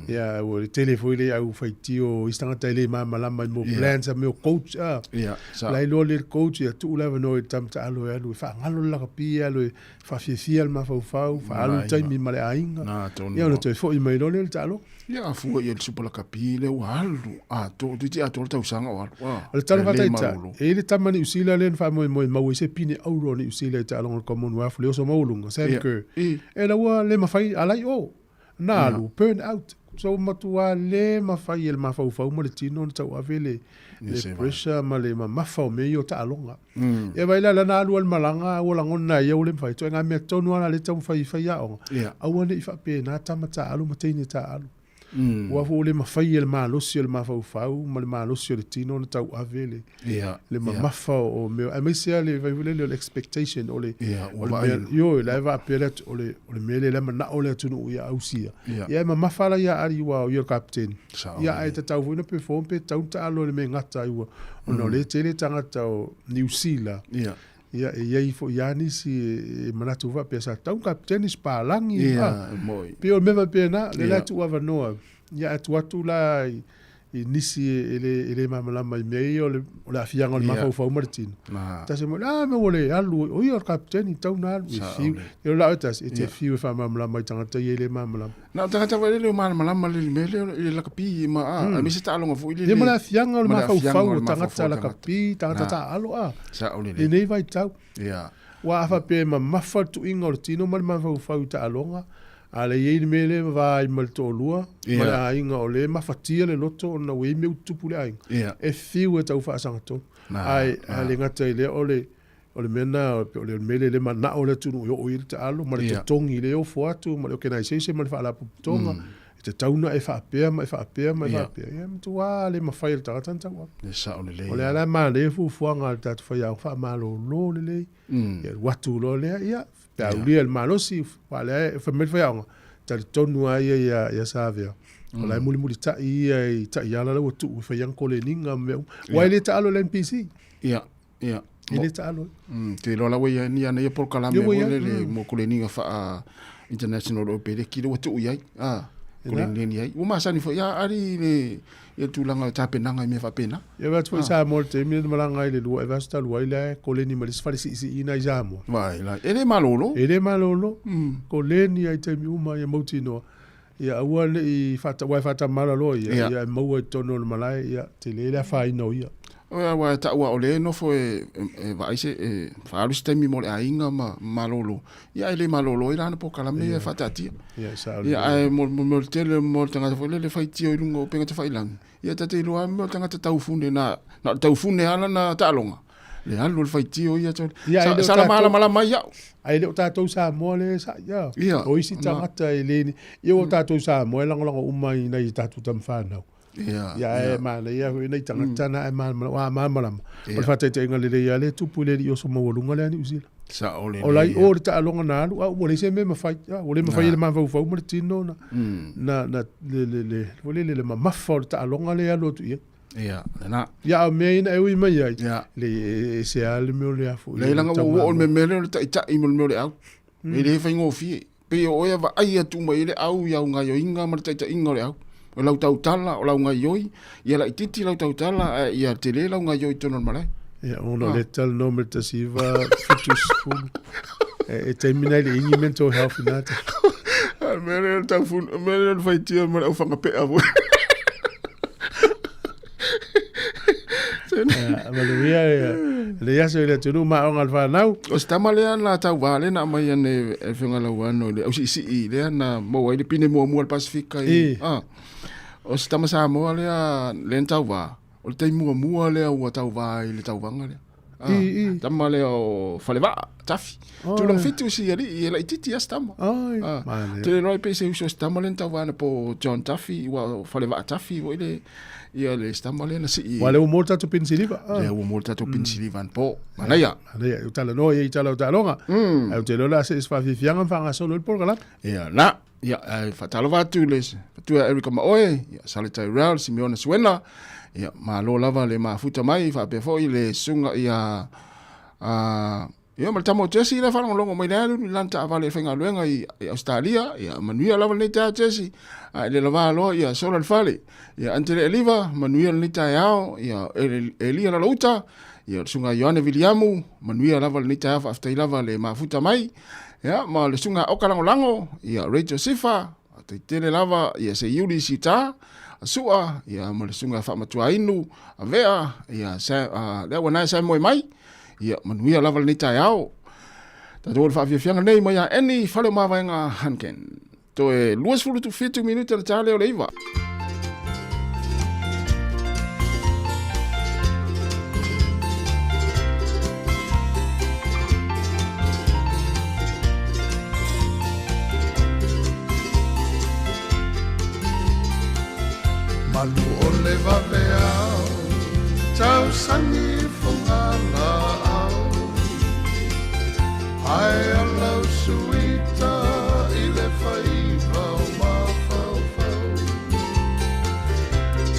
Ia, ua tele foi le au faitio isi tagata e le malamalama i mo plans a mea o coach a. Ia, sa. La iloa le coach ia tuu le avanoa i le tama taalo e alu e faagalo le lakapi e alu e faafiafia le mafaufau, faaalu le taimi ma le aiga. Na, tonu. Ia ona toe foi mai loa lea le taaloga. Ia, a fua i le Super Lakapi lea ua alu atoa, toeitiiti atoa le tausaga o alu. O le tala faataitai, e i ai le tama Niu Sila lea na faamoemoe e maua ai se pine auro a Niu Sila i taaloga o le Commonwealth, le oso maualuga, Sam Kerr. E la ua le mafai, alai o, na alu, burn out. So ua matua le mafai e le mafaufau ma le tino ona tauave le, le pressure ma le mamafa o mea ia o taaloga. Ia vaai la, lana alu ai le malaga, ua lagona ai ia ua le mafai. Ituaiga mea tonu lava la lea e taumafai e fai aoga, aua ne i faapena tama taaalo ma teine taaalo. Aua foi ua le mafai e le malosi o le mafaufau ma le malosi o le tino ona tauave le, le mamafa o mea, aemaise lava le vaai foi lele o le expectation, o le, o le mea, ioe, la e faapea le o le, o le mea lea la e manao le atunuu ia ausia. Ia e mamafa la ia Ali aua o ia o le kapiteni. Ia ae tatau foi ona perform pe tatau ona taalo i le mea e gata ai ua, ona o lea e tele tagata o Niu Sila. Ia e i ai foi lava nisi e manatu faapea sa tatau ona kapiteni se palagi. Ia, e moi. Pei o le mea faapena, lea la e tuuavanoa. Ia ae tuu atu la i, i nisi e le, e le malamalama i mea ia o le, o le aafiaga o le mafaufau ma le tino. Tasi mai, a mea ua le alu, o ia o le kapiteni, tatau ona alu, e fiu. Ia o le lau e tasi, e te fiu e faamalamalama i tagata ia e le malamalama. Na o tagata foi lele o malamalama le mea lea i le lakapi ma a, aemaise taaloga foi lele. Ia ma le aafiaga o le mafaufau o tagata lakapi, tagata taaalo a. Sao lelei. I lenei vaitau. Ia. Aua a faapea e mamafa le tuiga o le tino ma le mafaufau i taaloga, a le i ai le mea lea e va ai ma le toalua ma le aiga o lea e mafatia le loto ona ua i ai mea ua tutupu i le aiga, e fiu e tau faasagatonu. Ae a le gata i lea o le O le mea lena, o le mea lea e manao le atunuu e oo i ai le taalo ma le totogi lea e ofo atu ma le organisation ma le faalapotopotoga, e tatau ona e faapea ma e faapea ma e faapea. Ia, e matua le mafai e le tagata ona tau atu. E sao lelei. O lea la e manaia fuafuaga a le tatou faiaoga, faamalolo lelei, ia alu atu loa lea, ia, pe a aulia le malosi, aua o lea e fai mai le faiaoga, talitonu lava ia ia Savea, o la e mulimulitai ia i taiala la ua tuu e fai ana koleniga ma mea uma. Aua e le taalo i le NPC. Ia. Ia. E le taalo ai. Te iloa la ua i ai ni ana ia polokalame foi lele mo koleniga faa international o peleki lea ua tuu i ai. A, koleni ai. Ua masani foi a ari le ia tulaga o tapenaga i mea faapena. Ia vaai atu foi i Samoa i le taimi lea na malaga ai i le lua e vaiaso talu ai la e koleni ma le isi fale siisiina i Samoa. Vai la. E le malolo. E le malolo. Koleni ai i taimi uma ia mautinoa. Ia aua ne i whata, aua e whaatamala loa ia, ia, ia e maua i totonu o le malae, ia tele le afaina o ia. O ia, aua e taua o lea e nofo e, e, e vaai se, e faaalu se taimi mo le aiga ma malolo. Ia, e le malolo ai la ana polokalame ia e faataatia. Ia, sao Ia, ae mo, mo, mo le tele mo le tagata foi lele faitio i luga o upega tafailagi. Ia, ta te iloa lava mea o le tagata taufune na, na o le taufune lava lana taaloga. Le alu o le faitio ia tole. Ia, Sa, e le o sala tatou- malamalama ai au. Ae le o tatou Samoa lea e sa'i a. Ia, O isi tagata e le ni, ia ua tatou Samoa e lagolago uma i nai a tatou tama fanau. Ia, Ia ae manaia foi nai tagata na e malamalama, ua malamalama. O le faataitaiga lelei lava lea e tupu i le alii oso maualuga lea a Niu Sila. Sa'o lelei. O la i o le taaloga na alu, a ua leai se mea e mafai, a, ua le mafai e le mafaufau ma le tino na, na, na, le, le, le, foi lele, le mamafa o le taaloga lea e alu atu i ai. Ia, lena. Ia, a o mea ia na e ui mai ai, Ia. le, e ese lava le mea o le a foi. Leai, leaga ua oo le mea lea o le taitai ma le mea o le au. E le faigofie. Pei o oe e vaai atu uma i ai le au i au gaioiga ma le taitaiga o le au. O lau tautala, o lau gaioi, ia laititi lau tautala, ae ia tele lau gaioi i totonu o le malae. Ia, ona o lea talanoa mai le 1970, e taimi na e le i ni mental health i na taimi. A o le mea lea o le taufunu, o le mea lea o le faitia ma le aufagapea foi. Manuia lenei aso i le atunuu ma aoga a le fanau. O se tama lea na tauvā lea na aumai ane e le Afioga Lauano i le ausiisii lea na maua ai le pine muamua a le Pasefika i, ah, o se tama Samoa lea lea na tauvā, o le taimi muamua lea ua tauvā i le tauvaga lea. Ah, tama lea o Falevaa, Tafi. Oh, Tulaga fitu si alii e laititi a se tama. Ai, Ah, manaia. te iloa ai pe se uso o se tama lea na tauvā anapo o John Duffy, ua o Falevaa Duffy foi le ia le se tama lea na sii. Ua lea ua maua le tatou pine siliva. Ah. Lea ua maua le tatou pine siliva anapo. Manaia. Manaia, e talanoa i ai i tala o taaloga. Ae ou te iloa o le a see i se faafiafiaga ma faagasolo ai le polokalame. Ia, na. Ia, ae faatalofa atu i le fatua Erica Maoe, ia, Sale Tyrell, Simeona Suena, ia, malo lava le mafuta mai, faapea foi le susuga ia, a, ia, ma le tama o Jesse lea faalogologo mai le alu i lana taavale e faigaluega i, i Australia, ia, manuia lava lenei taeao Jesse, a e le lavā loa, ia, sola le fale, ia, Antele Eliva, manuia lenei taeao, ia, Elia Lalouta, ia, le susuga Ioane Viliamu, manuia lava lenei taeao, faafetai lava le mafuta mai, Ia, ma le susuga Oka Lagolago, ia, Rachel Sifa, faafetai lava, ia, Seiuli Siuta, Sua, ia, ma le susuga Faamatuainu, Avea, ia, sa, lea ua nae Samoe mai, ia, manuia lava lenei taeao. Tatou o le faafiafiaga nei mai a Annie, fale o Mavaega Hunkin. Toe 27 minute le ta lea o le iva. Malu o le vaveao, tausani fugalaau. Ae a lau suita i le faiva o mafaufau.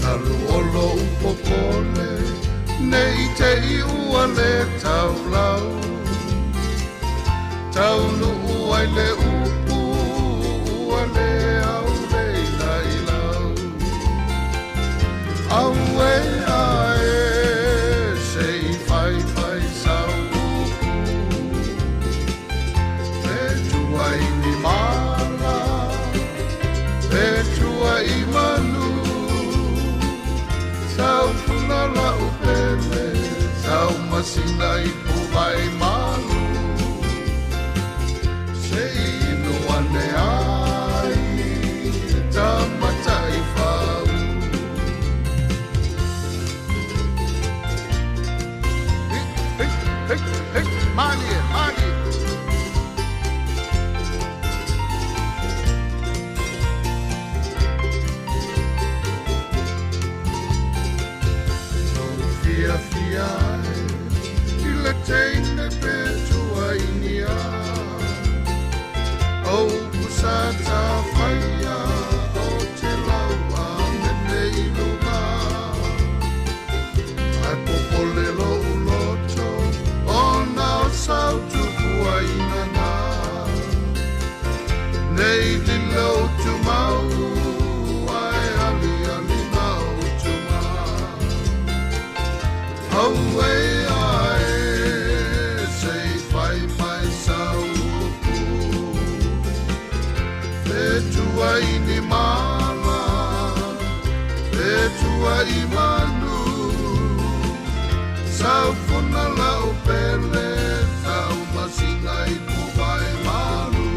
Talu o lou popole, ne i te i ua le taulau. Taunuu ai le upu ua le aulei lailau. Auē ae se i faifai sau upu. Pe tua i ni mala, pe tua i manu. Sau funa lau pele, sau masina i puvai malu. Se i inu ane ai, tamatai fau. Hey, hey, hey, hey, malie, malie. No fiafia ai i le teine pe tua i nia. O upu sa tawhaia o te lau a mene i luga. Ai popole lou loto ona o sau tupua i nana. Nei lilo tumau ai ali ali mau tuma. Auē ae se i fai mai sau upu. Pe tua i ni mala, pe tua i manu. Sau funa lau pele, sau masina i puvai malu.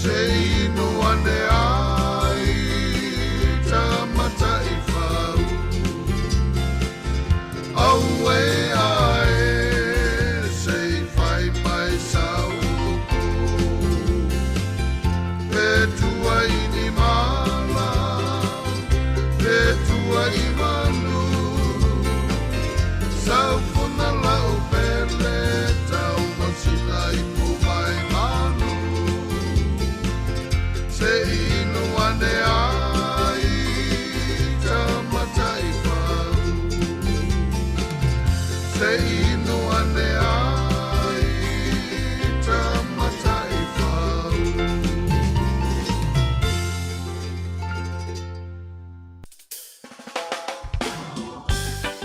Se inu ane ai, tamatai fau. Auē ae, se i fai mai sau upu. Pe tua i ni mala, pe tua i manu. Sau funa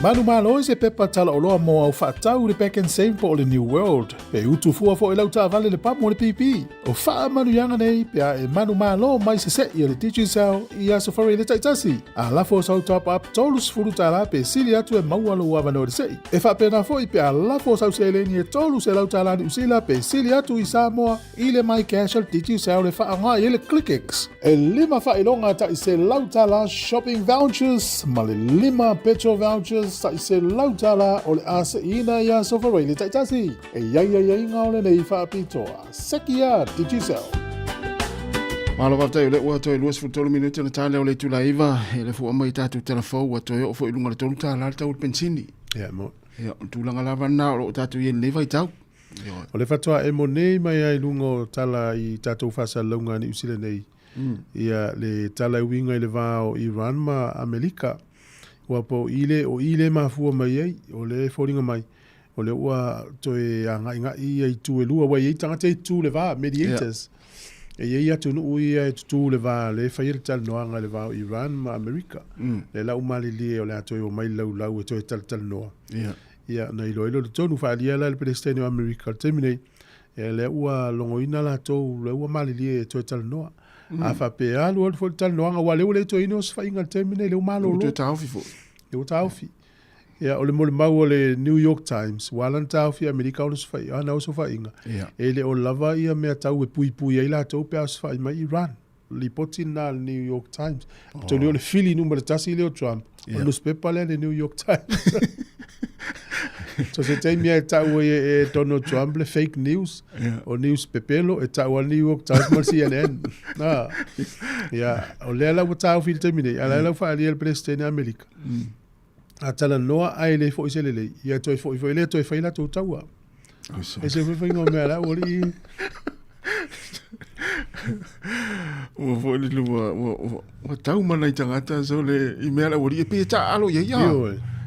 Manumalo i se pepa talaoloa mo au faatau i le Pak'nSave po o le New World. E utu fua foi lau taavale le pamu o le pipi. O faamanuiaga nei pe a e manumalo mai se se'i a le Digicel i Aso Faraile taitasi. A lafo sau top up $30 pe sili atu e maua lou avanoa i le se'i. E faapena foi pe a lafo sau seleni e $300 Niu Sila pe sili atu i Samoa i le MyCash a le Digicel e faaaoga i ai le ClickX. E lima faailoga tai $100 shopping vouchers ma le lima petrol vouchers tai $100 o le a se'iina i Aso Faraile taitasi. E i ai aiaiga o lenei faapitoa. Seki a Digicel. Malo faafetai o lea ua toe 23 minute ona ta lea o le itula iva e le fua mai tatou telefou ua toe oo foi i luga o le $3 le tau o le penisini. Ia, mo. Ia, o le tulaga lava lena o lo o tatou i ai i lenei vaitau. O le faatoa emo nei mai ai luga o tala i tatou faasalalauga a Niu Sila nei. Ia, le tala e uiga i le va o Iran ma Amelika. Ua po i le, o i le mafua mai ai, o le foliga mai, o lea ua toe agaigai ia itu e lua, ua i ai tagata e tutu le va, mediators. E i ai atunuu ia e tutu le va, lea e fai ai le talanoaga i le va o Iran ma Amerika. Lea la ua malilie o le a toe omai le laulau e toe talatalanoa. Ia, na iloilo le tonu faaalia la e le Peresetene o Amerika i le taimi nei, ia lea ua logoina latou, lea ua malilie e toe talanoa. A faapea alu alu foi le talanoaga, aua o lea ua le toe i ai ni osofaiga i le taimi nei, lea ua malolo. Ua toe taofi foi. Lea ua taofi. Ia, o le molimau a le New York Times, ua ala ona taofi e Amerika ana osofaiga, e le o lava ia mea tau e puipui ai latou pe a osofai mai Iran. Lipoti lena a le New York Times. Oh. Tonu o le fili numera tasi lea o Trump, o le newspaper lea le New York Times. So se taimi e tau ai e Donald Trump le fake news, o news pepelo, e tau a New York Times ma le CNN. Na. Ia, o lea la ua taofi i le taimi nei, a la ua faaalia le Peresetene a Amerika. A talanoa ae le foi se lelei, ia toe foi foi lea toe fai latou taua. E se foi faiga o mea la ua lii. Ua foi le ua ua ua tau mana i tagata so le i mea la ua lii e pe ta alo ia ia.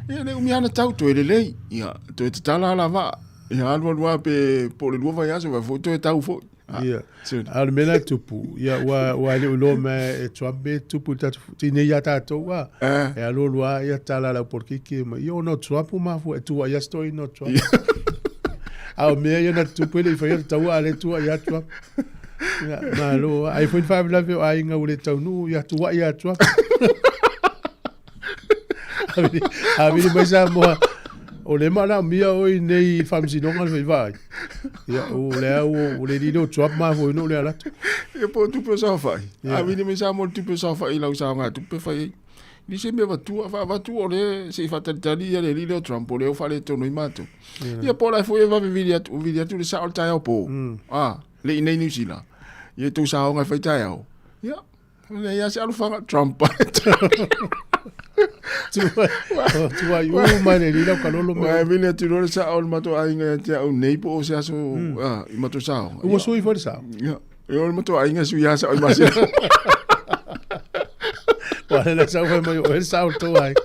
Ia le umi ana tau toe lelei. Ia toe tatala ala va. Ia alu alu a pe po le lua vaiaso vai foi toe tau foi. Ia. A o le mea la e tupu, ia ua ua le o iloa mea e Trump e tupu i le tatou tinei ia tatou a. E alu alu a ia tala lau polokiki ma ia ona o Trump ua mafua e tuuai ia si toeaina o Trump. A o mea ia na tutupu e le i faia le taua a le tuuai ia Trump. Ia, malo. Ai foi ni faalavelave o aiga ua le taunuu ia tuuai ia Trump. A vili mai Samoa, o le manaomia oe i nei faamasinoga le faivaai. Ia, o lea ua le lilo o Trump mafua ai ona ou le alu atu. Ia po o tupe o saofai. A vili mai Samoa le tupe o saofai i lau saogatupe fai ai. Ni se mea vatua, faavatu o le se i faatalitali ia le alii lea o Trump, o lea ua faaletonu ai matou. Ia po o la e foi e vave vili atu, vili atu le sao o le taeao po. A, le i nei Niu Sila. Ia tou saoga e fai taeao. Ia, Leai lava se alofaga Trump. Tuai uma le lila ka lolo me. Ai vili atu loa le sao o le matou aiga ia te au nei po o se aso i matou sao. Ua sui foi le sao. Ia, e o le matou aiga sui a sao i masina. Ua le sao foi mai o le sao tou ai.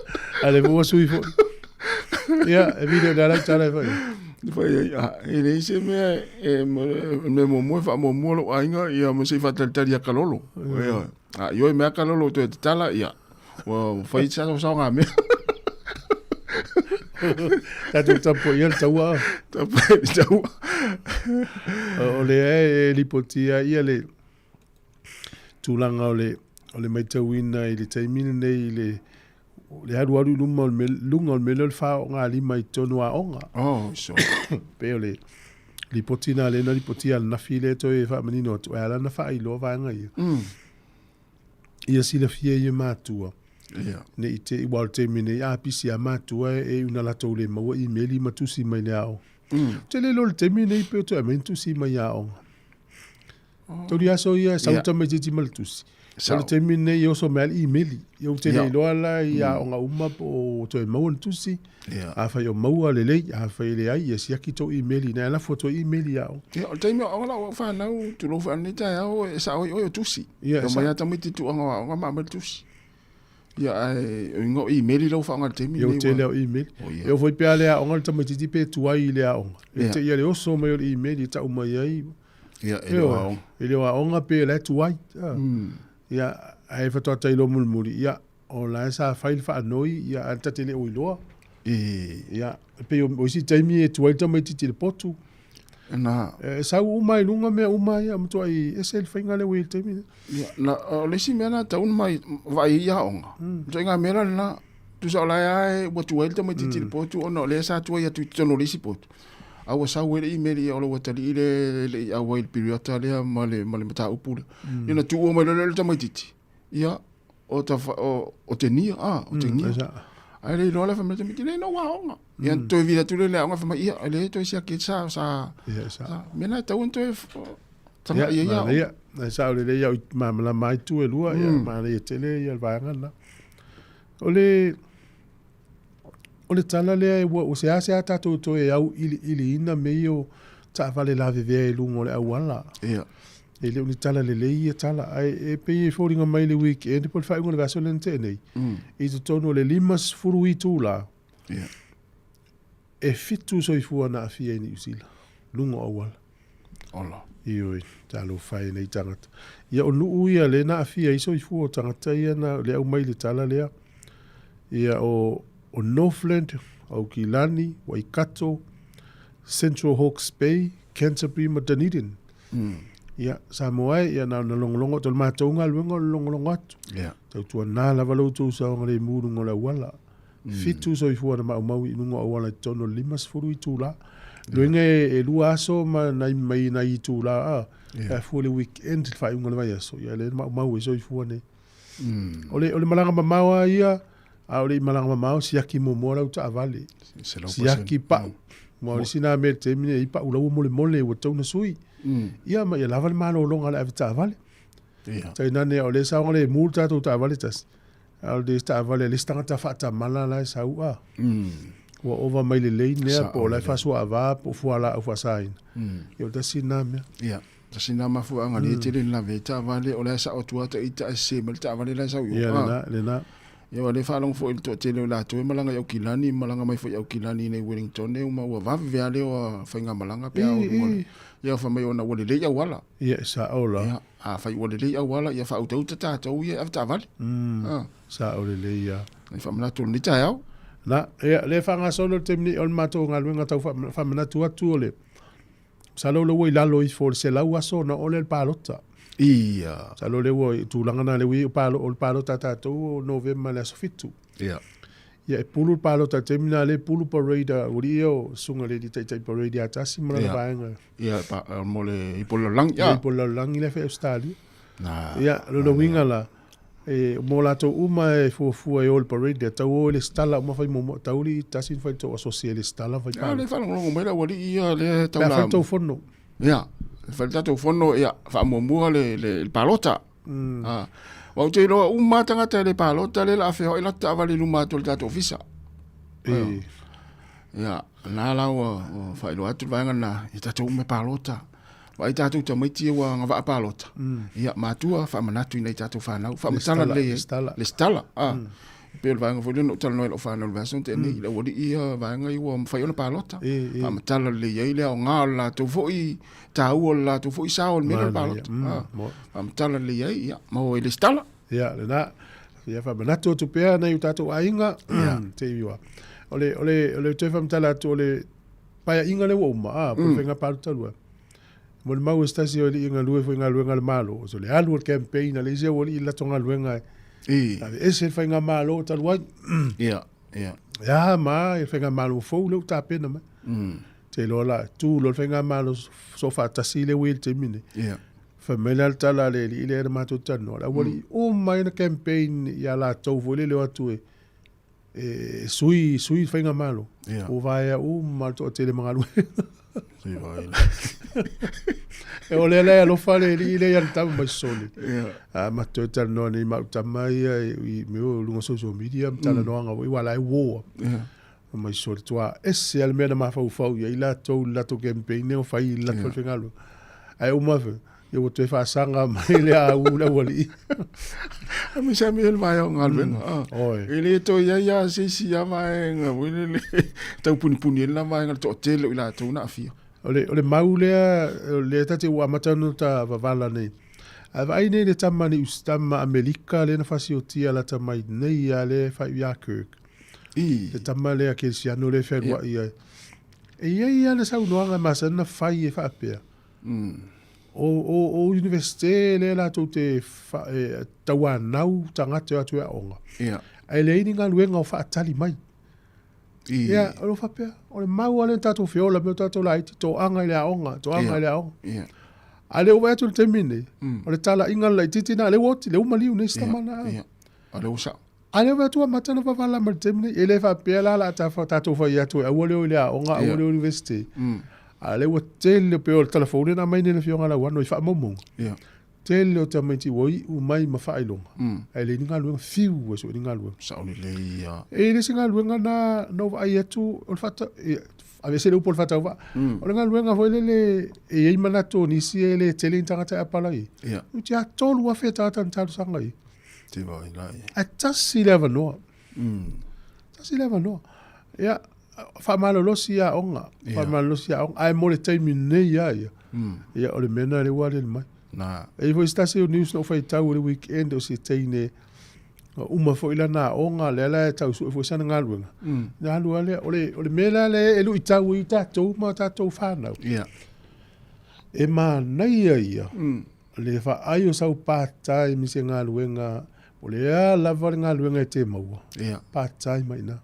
A le ua sui foi. Ia, e vili o le ala tala foi. Fai ai, a, e leai se mea e, mea muamua e faamuamua lou aiga, ia ma se i faatalitali ia Kalolo. Ioe. A ioe mea Kalolo toe tatala, ia, ua fai sa saoga mea. Tatou tapuaia le taua. Tapuaia le taua. O lea e lipotia ia le tulaga o le o le matauina i le taimi lenei i le le alualu i luma o le luga o le mea lea o le faogalima i totonu o aoga. Oh, so. Pei o le lipoti lena lea na lipotia ananafi lea toe faamanino atu, e ala ona faailoa vaega ia. Ia silafia ia matua. Yeah. Ne i te, ua o le taimi nei, a pisi a matua e una latou le maua imeli ma tusi mai le aoga. Te le iloa le taimi nei pe o toe aumai ni tusi mai aoga. Oh. Tolu aso ia, sau yeah. tamaitiiti ma le tusi. O le taimi lenei e oso mai lava le imeli. Ia ou te le iloa la i aoga uma po o toe maua ni tusi. Yeah. Afai o maua lelei, afai e leai, ia siaki tou imeli. Na e lafo atu ai imeli i aoga. Ia, o le taimi o aoga la ua whanau, tulou whanau nei taeao, e sao ai oe o tusi. Ia, e mai a tamaiti tuanga o aoga ma aumai le tusi. Ia, ae o ingoa o imeli lau whaonga le taimi Ia, o tele o imeli. Oh, ia. E oo foi pe a le aoga le tamaitiiti pe tuai i le aoga. E te ia le oso mai o le imeli e tau mai ai. Ia, e le o aoga. E le o aoga pe la e tuai. Ia, ae faatoa tailo mulimuli, ia, o la e sa fai le faanoi, ia, ae ta te le o iloa. Ia, e pei o isi taimi e tuai le tamaitiiti i le potu. Na. E sau uma i luga mea uma ia, matuai ese le faiga lea ua i ai i le taimi lenei. Ia, na, o le isi mea na tatau ona mai vaai ai i aoga, ituaiga mea la lena. Tusa o la e lava ua tuai le tamaitiiti i le potu ona o lea sa tuai atu i totonu o le isi potu, a ua sau ai le email ia o lou atalii lea e le i auai i le piriota lea ma le, ma le mataupu lea. Ia ona tuua mai loa lea o le tamaitiiti, ia, o ta, o, o te nia, a, o te nia. Ae le iloa la fai mai le tamaitiiti, leai na ou aoga. Ia ona toe vili atu lea i le aoga fai mai, ia, e le toe siaki sa, sa, sa, mea na e tatau ona toe tagai ai aoga. Ia, e sao lelei au i malamalama ai itu e lua, ia, manaia tele ia le vaega lena. O le, o le tala lea ua, ua seasea tatou toe auiliiliina mea ia o taavale lavevea i luga o le auala. Ia. E le o ni tala lelei ia tala, ae e pei e foliga mai le weekend po o le faaiuga o le vaiaso lea na tea nei, i totonu o le 50 itula, Ia. e fitu soifua na aafia i Niu Sila, luga o auala. Ola. Ioe, talofa e nei tagata. Ia o nuu ia lea na aafia ai soifua o tagata ia na le aumai i le tala lea. Ia o, o Northland, Aukilani, Waikato, Central Hawke's Bay, Canterbury ma Dunedin. Ia, Samoa e, ia na ona logologo atu o le matou galuega o le logologo atu. Ia. Tautuana lava lo outou saogalemu i luga o le auala. Fitu soifua na maumau i luga o auala i totonu o le 50 itula. Loiga e lua aso ma nai mai nai itula a, pe a fua i le weekend le faaiuga o le vaiaso, ia lea na maumau ai soifua nei. O le, o le malaga mamao lava ia, a o le i malaga mamao, siaki muamua lau taavale. Siaki pau. Aua o le isi na mea i le taimi nei, e i ai pau la ua molemole ua tatau ona sui. Ia ma ia lava le malologa a le avetaavale. Tainane o lea e saogalemu le tatou taavale tasi, a o le taavale a le isi tagata faatamala la e sau a. Ua ova mai le lane lea po o la e faasuaava po o fualaau faasaina. Ia o le tasi lena mea. Ia, tasi lena mafuaaga lea e tele ina lave ai taavale, o la e sao atu lava ita ae sese mai le taavale la e sau i o. Ia, lena, lena. Ia aua o lea e faalogo foi i le toatele o i latou e malaga i Aukilani, malaga mai foi i Aukilani i inei i Wellington, uma ua vave lava lea o faigamalaga pe a o luga o le... Ia fai mai ona ua lelei auala. Ia, e sao la. Ia, afai ua lelei auala, ia faautauta tatou ia e avetaavale. Sao lelei lava. Nai faamanatu o lenei taeao. Na, ia, lea e faagasolo le taimi nei o le matou galuega tau faamanatu atu o le, masalo o lea ua i lalo ifo o le 100 aso ona oo lea i le palota. Ia. Masalo o lea ua i tulaga na lea ua i ai o le palota a tatou o Novema i le aso 7. Ia. Ia e pulu le palota i le taimi lena lea e pulu parade a alii ia o Susuga i le Alii Taitai Parade ia tasi ma lana vaega. Ia, pa, mo le ipo lalolagi. Ia, ipo lalolagi lea e fai Ausetalia. Ia, o lona uiga la, e, mo latou uma e fuafua e o i le parade lea, tau o e lesitala uma fai muamua, tau alii tasi ona fai le tou asosi e lesitala ma fai palota. A lea e faalogologo mai le aualii ia lea e tau la. Pe a fai le tou fono. Ia, fai le tatou fono, ia, faamuamua le, le, le palota. Ah, aua ou te iloa uma lava tagata e le palota lea o le a feoai latou taavale i luma atu o le tatou ofisa. E. Ia, na la ua, ua faailoa atu le vaega lena, ia tatou uma e palota. Vaai tatou tamaiti ia ua agavaa palota. Ia, matua, faamanatu i nai tatou fanau, faamatala lelei ai. Lesitala. Lesitala, ah. E pei o le vaega foi lea na ou talanoa i lau fanau i le vaiaso na tea nei, le aualii ia vaega ia ua mafai ona palota. Faamatala lelei ai le aoga o le latou foi taua o le latou foi sao o le mea lea o le palota. Faamatala lelei ai, ia, maua ai lesitala. Ia, lena. Ia, faamanatu atu pea nai o tatou aiga. Te iwa. O le, o le, o le toe faamatala atu o le paeaiga lea ua uma, a, po o le faiga palota lua. Molimau e se tasi o alii e galue foi i galuega a le Malo, so le alu o le campaign a le isi aualii i le latou galuega e aveese le faigamalo talu ai. Ia, ia. Ia ma le faigamalo fou lea ua tapena mai. Te iloa la, tu loa le faigamalo soofaatasi lea ua i ai i le taimi nei. Ia. Fai mai la le tala a le alii lea na matou talanoa, le aualii uma ia na campaign ia latou foi lele o atu e e sui, sui le faigamalo. Yeah. Ua vaea uma le toatele ma galuega. Sui vaea. E o lea lea alofa le alii lea ia le tama mai soli. Yeah. A ma toe talanoa nei ma au tama ia i mea o luga social media ma talanoaga foi, aua la e uo. Yeah. Mai soli tua ese a le mea na mafaufau i ai latou i le latou campaign lea ua fai i le latou yeah. faigaluega. Ae uma afe, ia ua toe faasaga mai le au le aualii. A me sa me le vaea o galuega. Oi. E le toe i ai lava se isi lava vaega foi lele tau punipuni ai lena vaega i le toatele o i latou na aafia. O le, o le mau lea, o lea ta te ua amata ona ta vavala nei. Ae vaai nei le tama ni tama Amerika lea na fasiotia lata mai nei lava lea e faaiu ia Kirk. Le tama lea kerisiano lea e fealuai ai. E i ai lava le saunoaga e masani ona fai e faapea, o Iunivesite lea latou te tauanau tagata e o atu e aoga, ae leai ni galuega o faatali mai. Ia, o lo faapea, o le mau lava lea na tatou feola mai o tatou laiti, toaga i le aoga, toaga i le aoga. A o lea ua vaai atu i le taimi lenei, o le talaiga laitiiti lena, lea ua oti, lea ua maliu nei si tama lena. A lea ua sao. A lea ua vaai atu ua amata ona vavala mai i le taimi lenei. E le faapea la o le a tatou fai atu e aua le o i le aoga, aua le o i le Iunivesite. A o lea ua tele, pei o le tala fou lea na aumai nei e le Afioga ia Lauano i faamaumauga. Tele o tamaiti ua iu mai ma faailoga, ae leai ni galuega, fiu e sue ni galuega. Sao lelei ia. E le se galuega na na ou vaai atu o le faata, aveese le upu o le faatauvaa. O le galuega foi lele e i ai manatu o nisi e le tele ni tagata e apalai ai. Toeitiiti lava 3,000 tagata na talosaga i ai. Te vaai la ia. Ae tasi le avanoa. Tasi le avanoa. Ia, faamalolosi aoga, faamalolosi aoga. Ae mo le taimi nei lava ia, ia o le mea lena lea ua aliali mai. Na. E i ai foi se tasi o news na ou faitau i le weekend o se teine ua uma foi lana aoga, lea la e tau sue foi sana galuega. Na alu lava lea, o le mea la lea e luitau ai tatou ma tatou fanau. E manaia ia le vaai o sau part time i se galuega, po o le a lava le galuega e te maua, part time ai i ina.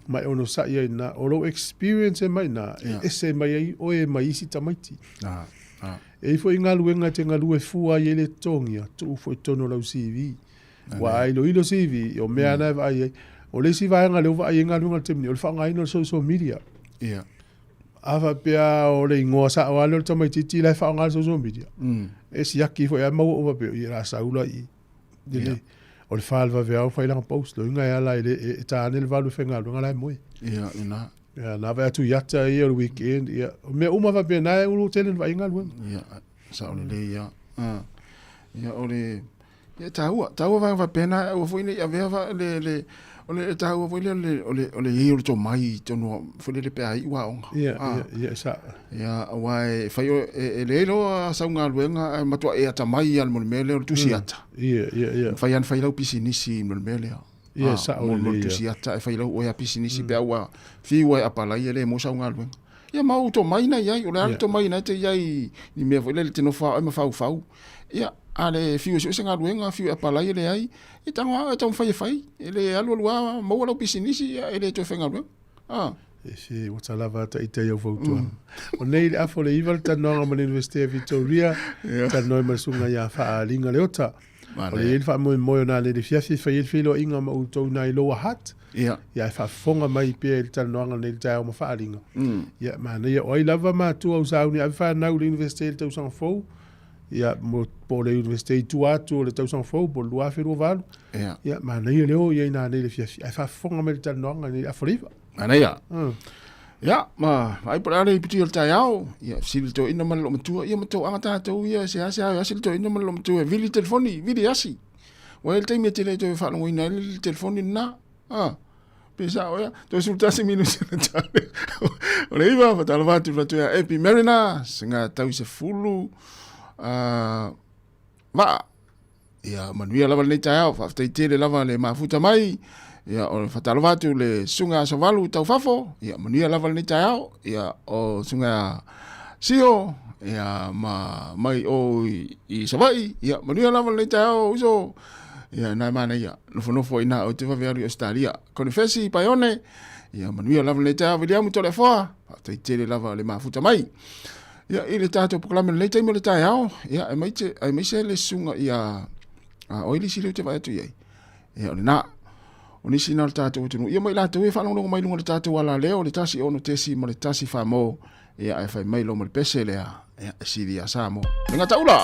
Ma e onosai ai i ina. O lou experience e mai i ina, e ese mai ai oe mai isi tamaiti. E i ai foi galuega e te galue fua ai e le totogia, tuu foi i totonu o lau CV. Ua a iloilo CV, o mea lava na e vaai ai. O le isi vaega lea ua vaai ai galuega i le taimi nei, o le faaaogaina o le social media. A faapea o le igoa sao lava lea o le tamaitiiti la e faaaoga le social media, e siaki foi lava maua uma faapea, ia o le a sau la i i. O le 4 i le vaveao fai lana post, lona uiga e ala e le e ta ane le 8 e faigaluega la e moe. Ia, lena. Ia, na vaai atu i ata ia o le weekend, ia, o mea uma faapena e ulu tele na vaai galuega. Ia, sao lelei ia. Ia, o le, Ia, e taua, taua vaega faapena, ae aua foi ne i avea fa, le, le, o le e taua foi lea o le, o le, o le i ai o le tomai i totonu o, foi lele pe a iu aoga. Ia, ia, ia, e sao. Ia, aua e fai o, e, e leai loa sau galuega ae matua e atamai lava mo le mea lea o le tusi ata. Ia, ia, ia. E mafai lava ona fai lau pisinisi mo le mea lea. Ia, e sao lelei. Mo le ia. tusi ata e fai lau oe a pisinisi pe a ua fiu e apalai e le maua sau galuega. Ia ma ou tomai na i ai, o le a le tomai na e te i ai i mea foi lele e te nofo lava oe ma faufau. Ia, a le fiu e sue se galuega, fiu e apalai e leai, ia tago lava oe e taumafai e fai. E le alualu lava maua lau pisinisi, ia e le toe faigaluega. A. E se, ua ta lava ata ita i au fautuaga. O nei le afa o le 9 le talanoaga ma le Universite o Victoria, talanoa ai ma le susuga ia Faaaliga Leota. O le i ai le faamoemoe o nā le fiafi e fai ai le feiloaiga ma outou i nā i Lower Hutt. Ia. Ia e faafofoga mai pea i le talanoaga nei le taeao ma Faaaliga. Ia, manaia, o ai lava matua o sauni ave fanau i le Universite i le tausaga fou, ia, mo, po o le Universite i tua atu o le tausaga fou, po o le 2028. Ia. Ia, manaia le o i ai nā nei le fiafi, ae faafofoga mai i le talanoaga nei le afa o le 9. Manaia. Ia, ma vaai po o le a le iputi o le taeao. Ia, fesili le toeaina ma le loomatua, ia ma toaga tatou ia, seasea e asi le toeaina ma le loomatua e vili telefoni, vili asi. Ua i ai le taimi e te le toe faalogoina ai le telefoni lena. A, pe sao ea, toe 11 minuti na tale. O le 9, faatalofa atu i le fatu ia Epi Mariner, singa tau i se fulu, vaa. Ia, manuia lava lenei taeao, faafetai tele lava le mafuta mai. Ia, o le faatalofa atu le susuga ia Sovalu tau fafo, ia, manuia lava lenei taeao. Ia, o susuga ia Sio, ia, ma mai o i Savaii, ia, manuia lava lenei taeao, uso. Ia, na e manaia, nofonofo i nā o te vave alu i Ausetalia. Konifesi, Paione, ia, manuia lava lenei taeao, Viliamu Toleafoa, faafetai tele lava le mafuta mai. Ia, i le tatou polokalame i lenei taimi o le taeao, ia, aemaise le susuga ia o ai le isi lea ou te vaai atu i ai? Ia, o lena. O nisi na o le tatou atunuu. Ia ma i latou e faalogologo mai i luga o le tatou alaleo, le 1 6.1 famo, ia, ae fai mai lo ma le pese lea, ia, e sili ia Samoa. Le gataula!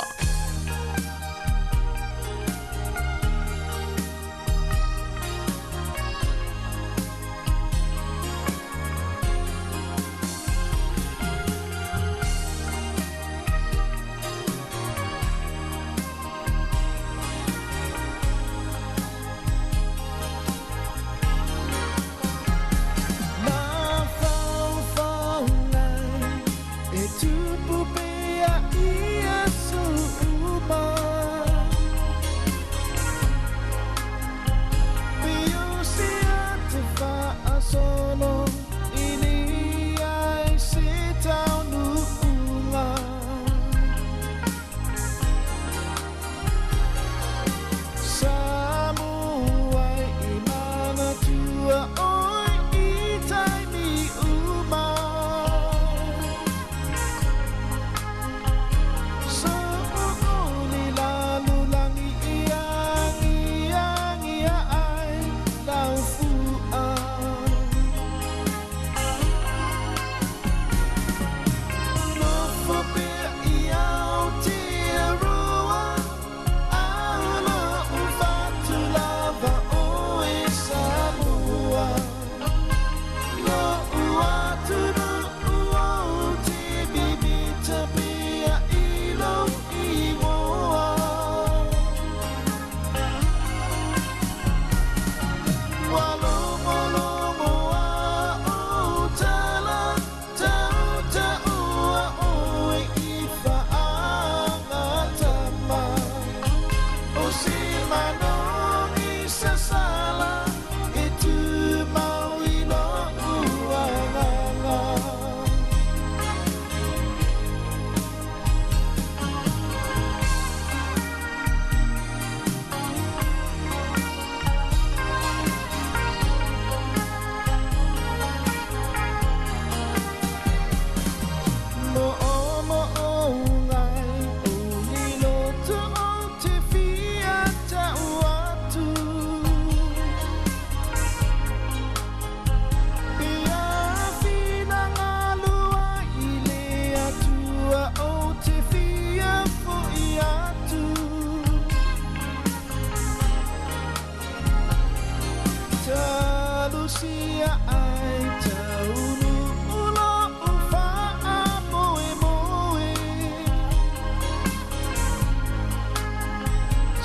tausia ai taunuu lo'u faamoemoe.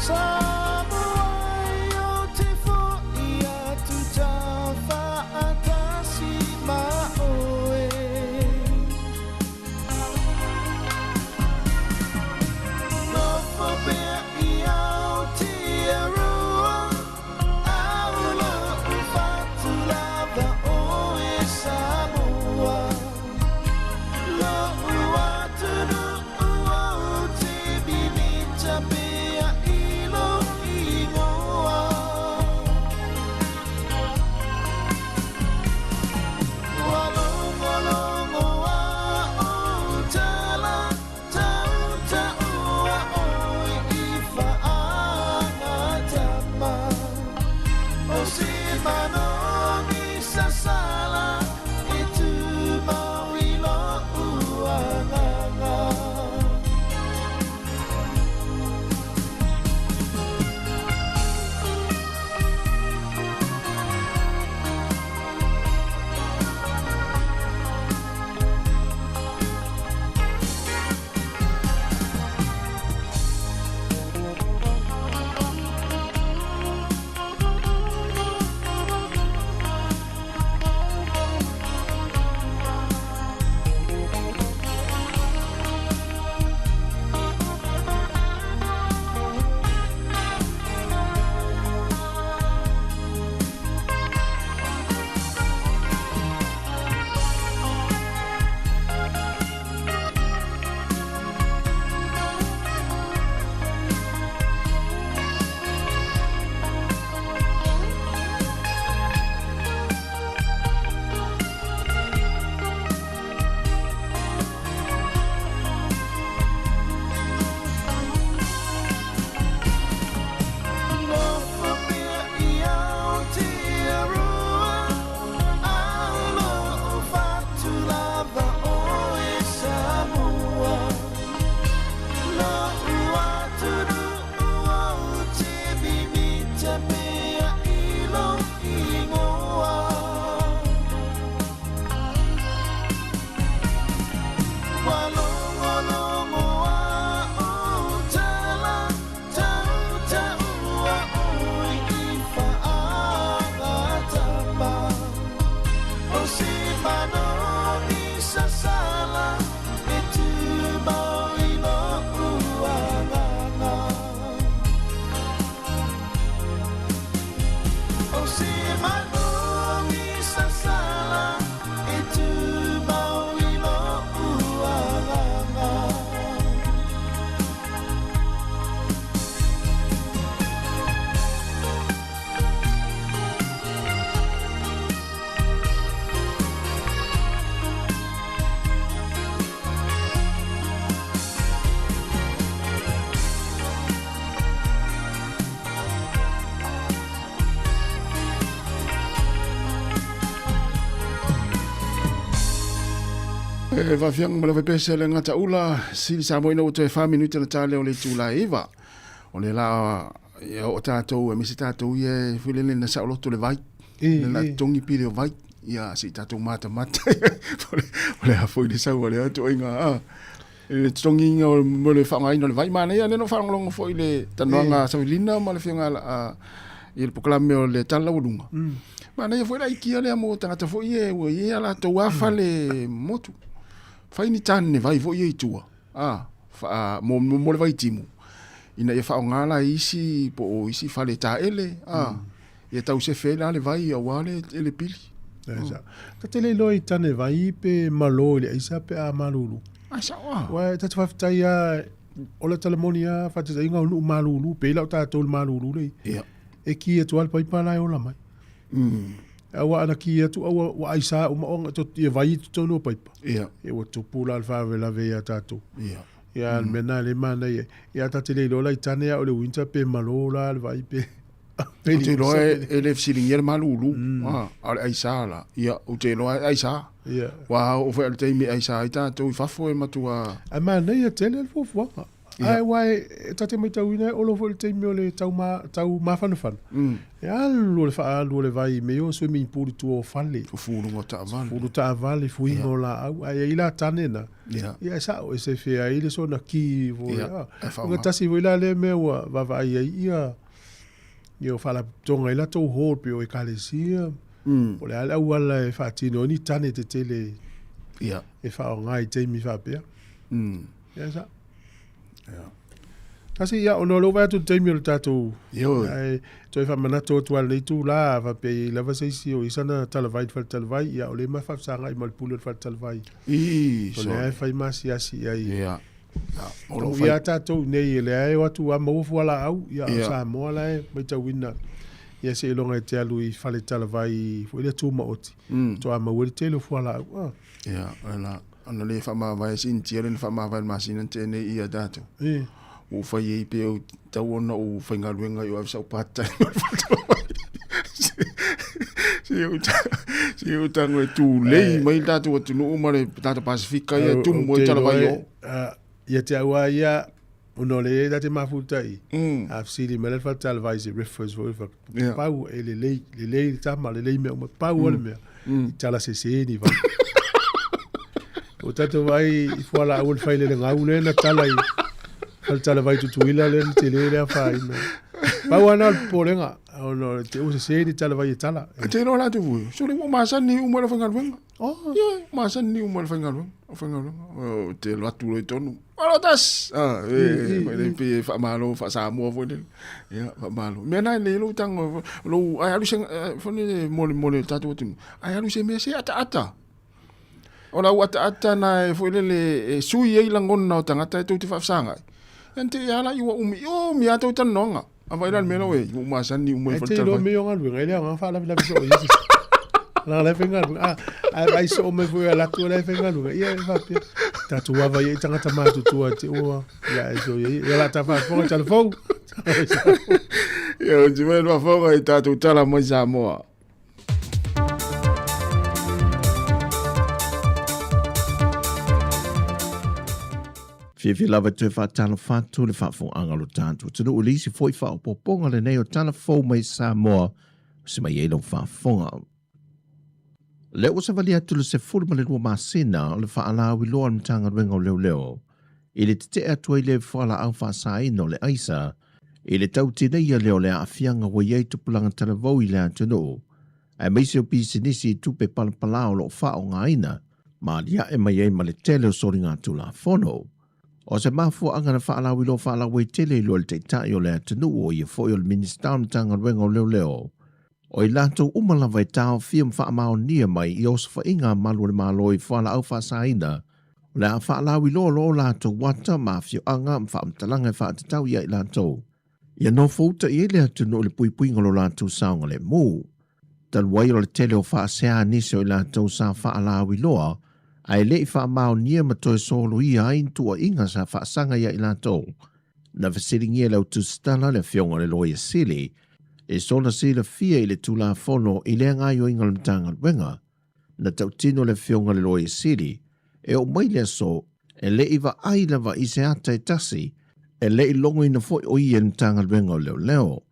Samoa ai ou te fo'i atu taufaatasi ma oe. Nofo pea i Aotearoa, au lo'u fatu lava oe Samoa. Lo'u atunuu ou te mimita pea i lou igoa. Ua logologo a ou tala, tautaua oe i faagatama. O se manogi sasala e tumau i lo'u agaga. Nofo pea i Aotearoa, au lo'u fatu lava oe Samoa. Lo'u atunuu ou te mimita pea i lou igoa. Ua logologo a ou tala, tautaua oe i faagatama. O se manogi sasala e tumau i lo'u agaga. O se manogi sasala e tumau i lo'u agaga. E vaafiaga ma le faipese le gataula sili Samoa ina ua toe fa minute na ta lea o le itula e 9. O le la ia oo tatou aemaise tatou ia e foi lele na saoloto le vai. Le la totogi pili o vai. Ia se i tatou matamata. O le a foi le sau a lea ituaiga a. I le totogiina o mo le faaaogaina o le vai. Manaia lea na ou faalogologo foi i le talanoaga a Savilina ma le afioga a i le polokalame o le Tala Laualuga. Manaia foi le aikia lea mo tagata foi ia ua i ai a latou lava fale motu. Fai ni tane vai foi ia i tua, a, fa, mo, mo le vaitimu, ina ia faaaoga la i isi po o isi fale taele, a, ia tau sefe ai la le vai aua le, le pili. Ta te le iloa i tane vai pe malo i le aisa pe a malulu. Ai sao a. Ua ta te faafetai a o le tala moni a faataitaiga o nuu malulu pe i lau tatou le malulu lei. Ia. E ki atu a le paipa la e ola mai. A ua ana ki atu a ua, ua aisa uma ona to ia vai i totonu o paipa. Ia. E ua tupu la le faalavelave ia tatou. Ia. Ia le mea na le manaia. Ia ta te le iloa la i tane a o le winter pe malo la le vai pe Ou te iloa e le fesiligia le malulu, a o le aisa la. Ia, ou te iloa e aisa. Ia. Ua oo foi i le taimi e aisa ai tatou i fafo e matua. Ae manaia tele le fuafuaga. Ae aua e ta te matauina e olo foi le taimi o le tau ma tau mafanafana. E alu o le faaalu o le vai i mea o swimming pool i tua o fale. Fufuluga o taavale. Fufulu taavale, fuiga o laau. Ae i ai la tane na. Ia e sao e sefe ai le sona ki foi. Ia, e faaaoga. Ona tasi foi la lea mea ua vaavaai ai ia ia o faalapotopotoga i latou hall pei o ekalesia. Po o le a le auala e faatino ai ni tane tetele e faaaoga i taimi faapea. Ia sa. Ia. Tasi ia ona o lea ua vaai atu i le taimi o le tatou Ioe. Ae toe faamanatu atu lava i lenei itula, a faapea e i ai lava se isi o i ai sana talavai i le faletalavai, ia o lea ma faafesagai ma le pule o le faletalavai. Ii, O lea e fai ma asiasi i ai. Ia. Ia, o lo o Talu fai. ia tatou i nei, lea e o atu a maua fualaau, ia o Ia. Samoa la e matauina ia seiloga e te alu i faletalavai foi lea tumaoti, faatoa maua ai le tele o fualaau. Ah. Ia, o la, ona le faamavae sinitia le na faamavae i le masina na tea nei ia tatou. Ua ou fai ai pe ou tau ona ou faigaluega i o ave sau part time i le faletalavai. Se ou tago e tulei mai le tatou atunuu ma le tatou Pasifika ia e tumu ai talavai i o. Ia te au lava ia, ona o lea ta te mafuta i, a fesili mai la le faletalavai i se reference foi, pau e lelei, lelei le tama, lelei mea uma, pau lava le mea, i tala sese ni vai. Ua tatou vaai i fualaau o le failele gau lea na tala i faletalavai Tutuila lea na tele le afaina. Pau lava lena o le popolega, ona o te ua sese ni talavai e tala. E te iloa latou foi, sole ua masani uma i le faigaluega. Oh. Ioe, masani uma i le faigaluega. O faigaluega, o te alu atu loa i totonu. Alo tas! Ah, e, foi le pe faamalo, faa-Samoa foi lele. Ia, faamalo. Mea na e lelei lou tago, lou, ai alu se, foi lele mo le, mo le tatou atunuu, ai alu se mea se ataata. O lau ataata na e foi lele e sui ai lagona o tagata e tou te faafesagai. Ia na te i ala i ua umi, umi a tou talanoaga. A vai la le mea la oe, ua masani uma i Ai te iloa mea o galuega, e le aoga faalavelave soo i isi. La la e faigaluega. Ah, ae vaai soo mai foi alu atu la e faigaluega. Ia e faapea. Tatou ava i tagata matutua te ua. Ia e so ia ia la ta faafofoga tala fou. Ia o te mai faafofoga i tatou tala mai Samoa. Fiafia lava e toe faatalofa atu le faafofogaaga a lo tatou atunuu i le isi foi faaopoopoga lenei o tala fou mai Samoa se mai ai lau faafofoga. Lea ua savali atu le 12 masina o le faalauiloa a le Matagaluega o Leoleo i le tetee atu ai le fualaau faasaina o le aisa i le tautineia lea o le aafiaga ua i ai tupulaga talavou i le atunuu, aemaise o pisinisi i tupe palapala o lo o faaaogaina ma aliae mai ai ma le tele o soligatulafono. O se mafuaaga na faalauiloa faalauaitele i lua le Taitai o le atunuu o ia foi o le Minisita o le Matagaluega o Leoleo, o i latou uma lava e taofia ma faamaonia mai i osofaiga a malu o le Malo i fualaau faasaina, o le a faalauiloa loa o latou ata ma afioaga ma faamatalaga e faatatau ia i latou. Ia nofouta i ai le atunuu i le puipuiga o lo latou saogalemu. Talu ai o le tele o faasea a nisi o i latou sa faalauiloa ae le i faamaonia ma toe soloia ai ni tuuaiga sa faasaga ia i latou, na fesiligia e le autusitala le Afioga i le Loia Sili i sona silafia i le Tulafono i lea gaoioiga o le Matagaluega. Na tautino le Afioga i le Loia Sili e oo mai le aso e le i vaai lava i se ata e tasi, e le i logoina foi o ia i le Matagaluega o Leoleo.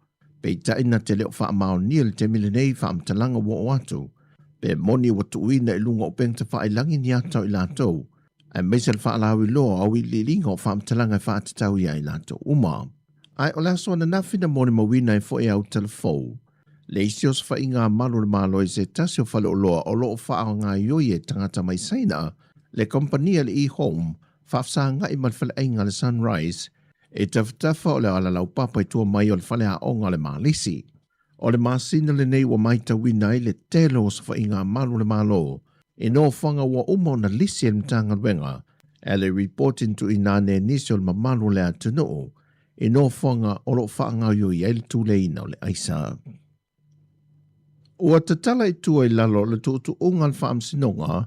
Peitai na te le o faamaonia i le taimi lenei faamatalaga ua oo atu, pe moni ua tuuina i luga o upega tafailagi ni ata o i latou, aemaise le faalauiloa o auiliiliga o faamatalaga e faatatau ia i latou uma. Ae o le aso ananafi na molimauina ai foi e Autalafou le isi osofaiga a malu o le Malo i se tasi o faleoloa o lo o faagaoioi e tagata mai Saina, le kamupani a le E-Home faafesagai ma le faleaiga a le Sunrise i tafatafa o le ala laupapa i tua mai o le faleaoga o le Malisi. O le masina lenei ua matauina ai le tele o osofaiga a malu o le Malo i nofoaga ua uma ona lisi e le Matagaluega e le ripoti na tuuina ane e nisi o le mamalu o le atunuu i nofoaga o lo o faagaoioi ai le tuleiina o le aisa. Ua tatala i tua i lalo o le tuutuuga a le Faamasinoga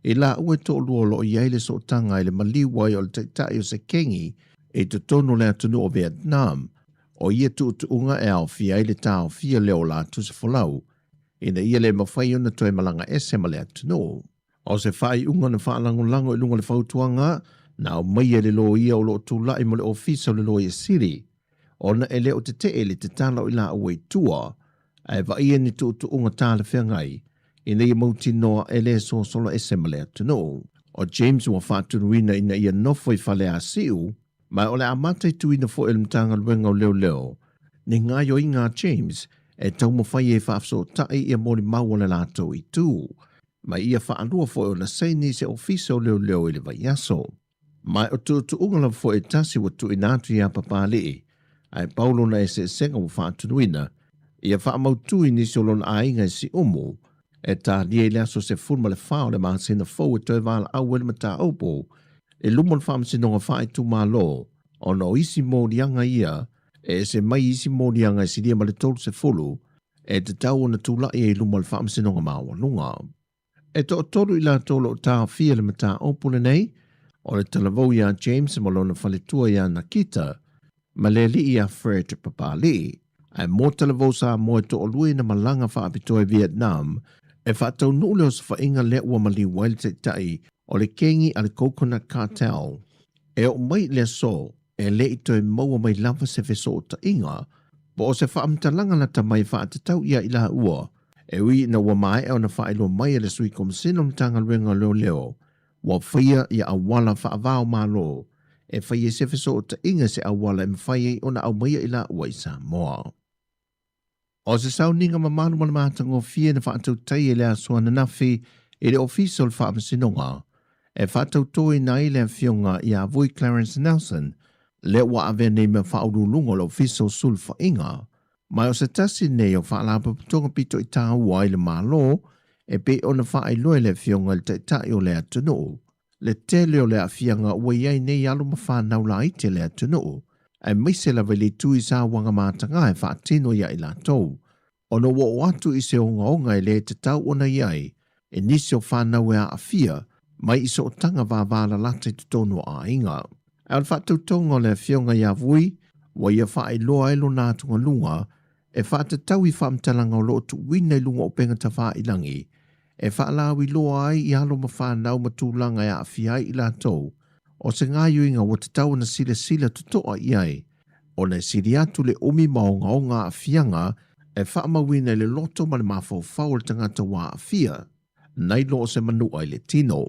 i laua e toalua o lo o i ai le sootaga i le maliu ai o le taitai o se kengi i totonu o le atunuu o Vietnam. O ia tuutuuga e aofia ai le taofia lea o latou se folau ina ia le mafai ona toe malaga ese ma le atunuu. O se faaiuga na faalagolago i luga o le fautuaga na aumaia e le loia o lo o tulai mo le Ofisa o le Loia Sili, ona e le o tetee le tatala o i laua i tua, ae vaaia ni tuutuuga talafeagai ina ia mautinoa e le sosola ese ma le atunuu. O James ua faatunuina ina ia nofo i Faleasiu, ma o le a mataituina foi e le Matagaluega o Leoleo ni gaoioiga a James e taumafai ai e faafesootai ia molimau a le latou itu, ma ia faalua foi ona saini i se ofisa o leoleo i le vaiaso. Ma o tuutuuga lava foi e tasi ua tuuina atu ia Papalii, ae pau lona eseesega ua faatunuina, ia faamautu i nisi o lona aiga i Siumu, e talia i le aso 14 o le masina fou e toe valaau ai le mataupu i luma o le Faamasinoga Faaitumalo, ona o isi moliaga ia e ese mai isi moliaga e silia ma le 30 e tatau ona tulai ai i luma o le Faamasinoga Maualuga. E toatolu i latou o lo o taofia i le mataupu lenei, o le talavou ia James ma lona faletua ia Nakita, ma le alii ia Fred Papalii. Ae mo talavou Samoa e toalua ina malaga faapitoa i Vietnam e faataunuu le osofaiga lea ua maliu ai le taitai o le kengi a le Coconut Cartel. E oo mai i le aso, e le i toe maua mai lava se fesootaiga po o se faamatalaga lata mai e faatatau ia i laua, e ui ina ua maea ona faailoa mai e le Sui Komisina o le Matagaluega o Leoleo ua faia ia auala faava-o-Malo e fai ai se fesootaiga i se auala e mafai ai ona aumaia i laua i Samoa. O se sauniga mamalu ma le matagofie na faatautai e le aso ananafi i le Ofisa o le Faamasinoga e faatautoina ai le Afioga ia Vui Clarence Nelson, lea ua avea nei ma Faauluuluga o le Ofisa o Sulufaiga. Ma o se tasi nei o faalapotopotoga pito i tāua ai le Malo e pei ona faailoa e le Afioga i le Taitai o le atunuu le tele o le aafiaga ua i ai nei alo ma fanau laiti a le atunuu, aemaise lava i le itu i sauaga mataga e faatino ia i latou, ona ua oo atu i se ogaoga e le tatau ona i ai e nisi o fanau e aafia mai i sootaga vavalalata i totonu o aiga. Ae o le faatautoga o le Afioga ia Vui, ua ia faailoa ai lona atugaluga e faatatau i faamatalaga o lo o tuuina i luga o upega tafailangi e faalauiloa ai i alo ma fanau ma tulaga e aafia ai i latou, o se gaoioiga ua tatau ona silasila totoa i ai, ona e sili atu le umi ma ogaoga aafiaga e faamauina i le loto ma le mafaufau o le tagata ua aafia, nai lo o se manua i le tino.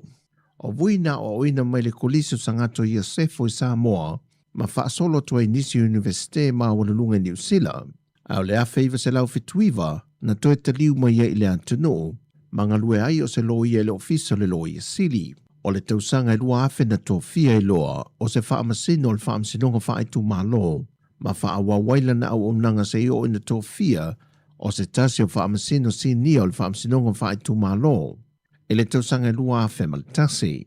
O Vui na aoaoina mai le Kolisi o Sagato Iosefo i Samoa ma faasolo atu ai i nisi o Iunivesite maualuluga i Niu Sila, a o le 1979 na toe taliu mai ai i le atunuu ma galue ai o se loia i le Ofisa o le Loia Sili. O le tausaga e 2000 na tofia ai loa o se faamasino o le Faamasinoga Faaitumalo ma faaauau ai lana auaunaga seia oo ina tofia o se tasi o Faamasino Sinia o le Faamasinoga Faaitumalo i le tausaga e 2001.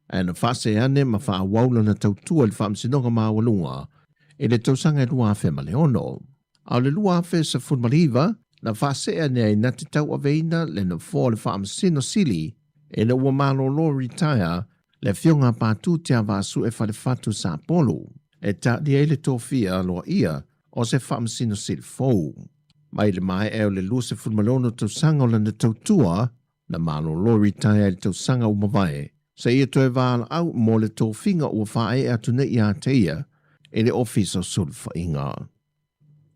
Ae na faasee ane ma faaauau lana tautua i le Faamasinoga Maualuga i le tausaga e 2006. A o le 2019, na faasee ane ai na te tauaveina le nofoa o le Faamasino Sili ina ua malolo, retire, le Afioga a Patu Tiavaasue Falefatu Sapolu, e taalia ai le tofia aloaia o se Faamasino Sili fou. Mai le maea o le 26 tausaga o lana tautua, na malolo, retire, i le tausaga ua mavae, seia toe valaau mo le tofiga ua faaee atu nei ia te ia i le Ofisa o Sulufaiga.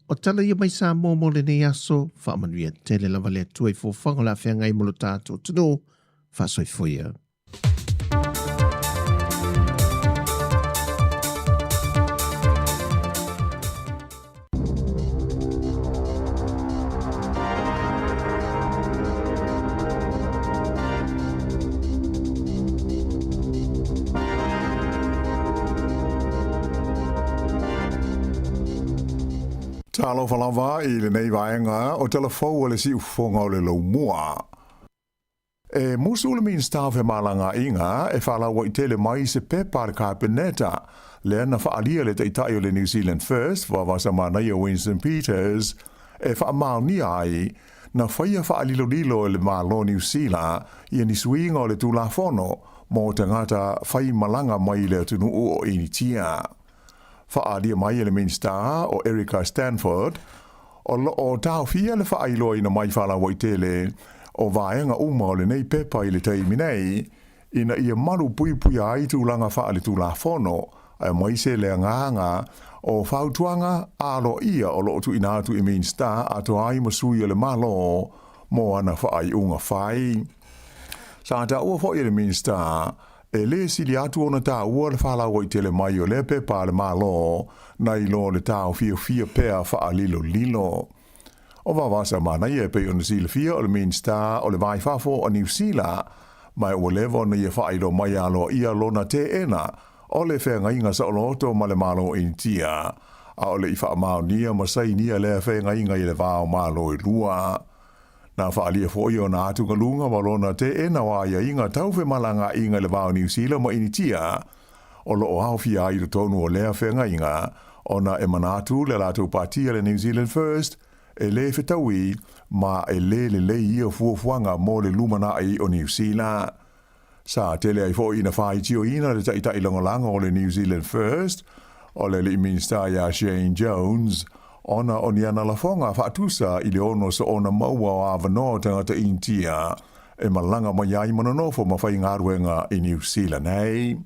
O tala ia mai Samoa mo lenei aso, faamanuia tele lava le Atua i foafoaga o le a feagai mo lo tatou atunuu, faasoifoia. Talofa lava i lenei vaega o tala fou a le siufofoga o le Laumua. E musu le Minista o Femalagaaiga e faalauaitele mai se pepa a le Kapeneta lea na faaalia le Taitai o le New Zealand First, Vaavasamanaia Winston Peters, e faamaonia ai na faia faalilolilo e le Malo Niu Sila ia ni suiga o le Tulafono mo tagata faimalaga mai le atunuu o Initia. Faaalia mai e le Minisita o Erica Stanford, o lo o taofia le faailoaina mai faalauaitele o vaega uma o lenei pepa i le taimi nei, ina ia malupuipuia ai tulaga faaletulafono aemaise le agaga o fautuaga aloaia o lo o tuuina atu i Minisita atoa ai ma sui o le Malo mo ana faaiuga fai. Sa taua foi e le Minisita e lē sili atu ona taua le faalauaitele mai o lea pepa a le Malo nai lo le taofiofia pea faalilolilo. O Vavasa Manaia e pei ona silafia o le Minisita o le Va i Fafo o Niu Sila, ma ua leva ona ia faailoa mai aloaia lona teena o le feagaiga saoloto ma le Malo o Initia, a o le i faamaonia ma sainia lea feagaiga i le va o Malo e lua. Na faaalia foi ona atugaluga ma lona teena o aiaiga tau femalagaaiga i le va o Niu Sila ma Initia, o lo o aofia ai i totonu o lea feagaiga, ona e manatu le latou patia le New Zealand First e lē fetaui ma e lē lelei ia fuafuaga mo le lumanai o Niu Sila. Sa tele ai foi ina faitioina le taitai lagolago o le New Zealand First, o le alii Minisita ia Shane Jones, ona o ni ana lafoga faatusa i le ono soona maua o avanoa o tagata Initia e malaga mai ai ma nonofo ma faigaluega i Niu Sila nei.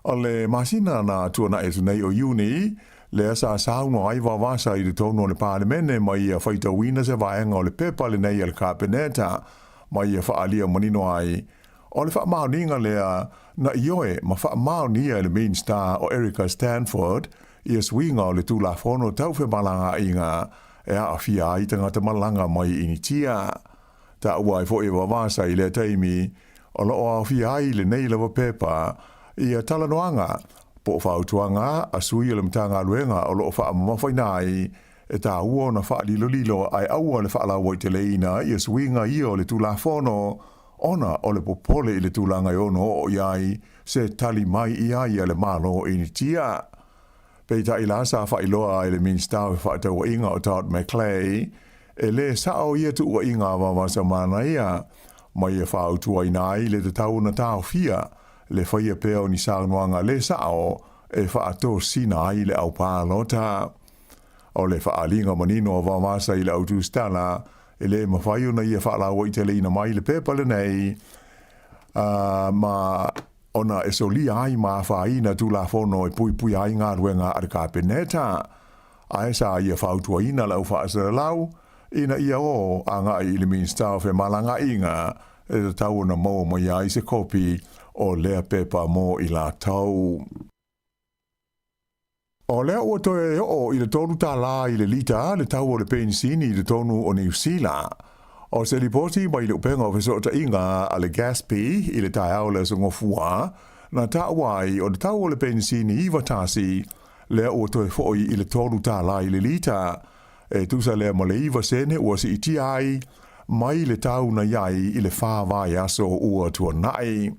O le masina na tuanaʻi atu nei o Iuni, lea sa saunoa ai Vavasa i totonu o le Palemene ma ia faitauina se vaega o le pepa lenei a le Kapeneta ma ia faaalia manino ai o le faamaoniga lea na ioe ma faamaonia e le Minisita o Erica Stanford ia suiga o le Tulafono Tau Femalagaaiga e aafia ai tagata malaga mai Initia. Taua ai foi e Vavasa i lea taimi o lo o aofia ai lenei lava pepa ia talanoaga po o fautuaga a sui o le Matagaluega o lo o faamamafaina ai e taua ona faalilolilo ae aua le faalauaiteleina ia suiga ia o le Tulafono ona o le popole i le tulaga e ono oo i ai se tali mai i ai a le Malo Initia. Peitai la sa faailoa ai le Minisita o Fefaatauaiga o Todd McClay, e lē sao ia tuuaiga a Vavasa Manaia, ma ia fautuaina ai le tatau ona taofia le faia pea o ni saunoaga lē sao e faatosina ai le aupalota. O le faaaliga manino a Vavasa i le au tusitala, e lē mafai ona ia faalauaiteleina mai le pepa lenei, ma ona e solia ai ma afaina Tulafono e puipuia ai galuega a le Kapeneta, ae sa ia fautuaina le au faasalalau ina ia o agai i le Minisita o Femalagaaiga e tatau ona maua mai ai se kopi o lea pepa mo i latou. O lea ua toe oo i le $3 i le lita le tau o le penisini i totonu o Niu Sila. O se lipoti mai le upega o fesootaiga a le Gaspi i le taeao o le Aso Gofua, na taua ai o le tau o le penisini 91 lea ua toe foi i le $3 i le lita, e tusa lea ma le 9 sene ua siitia ai mai le tau na i ai i le fa vaiaso ua tuanai.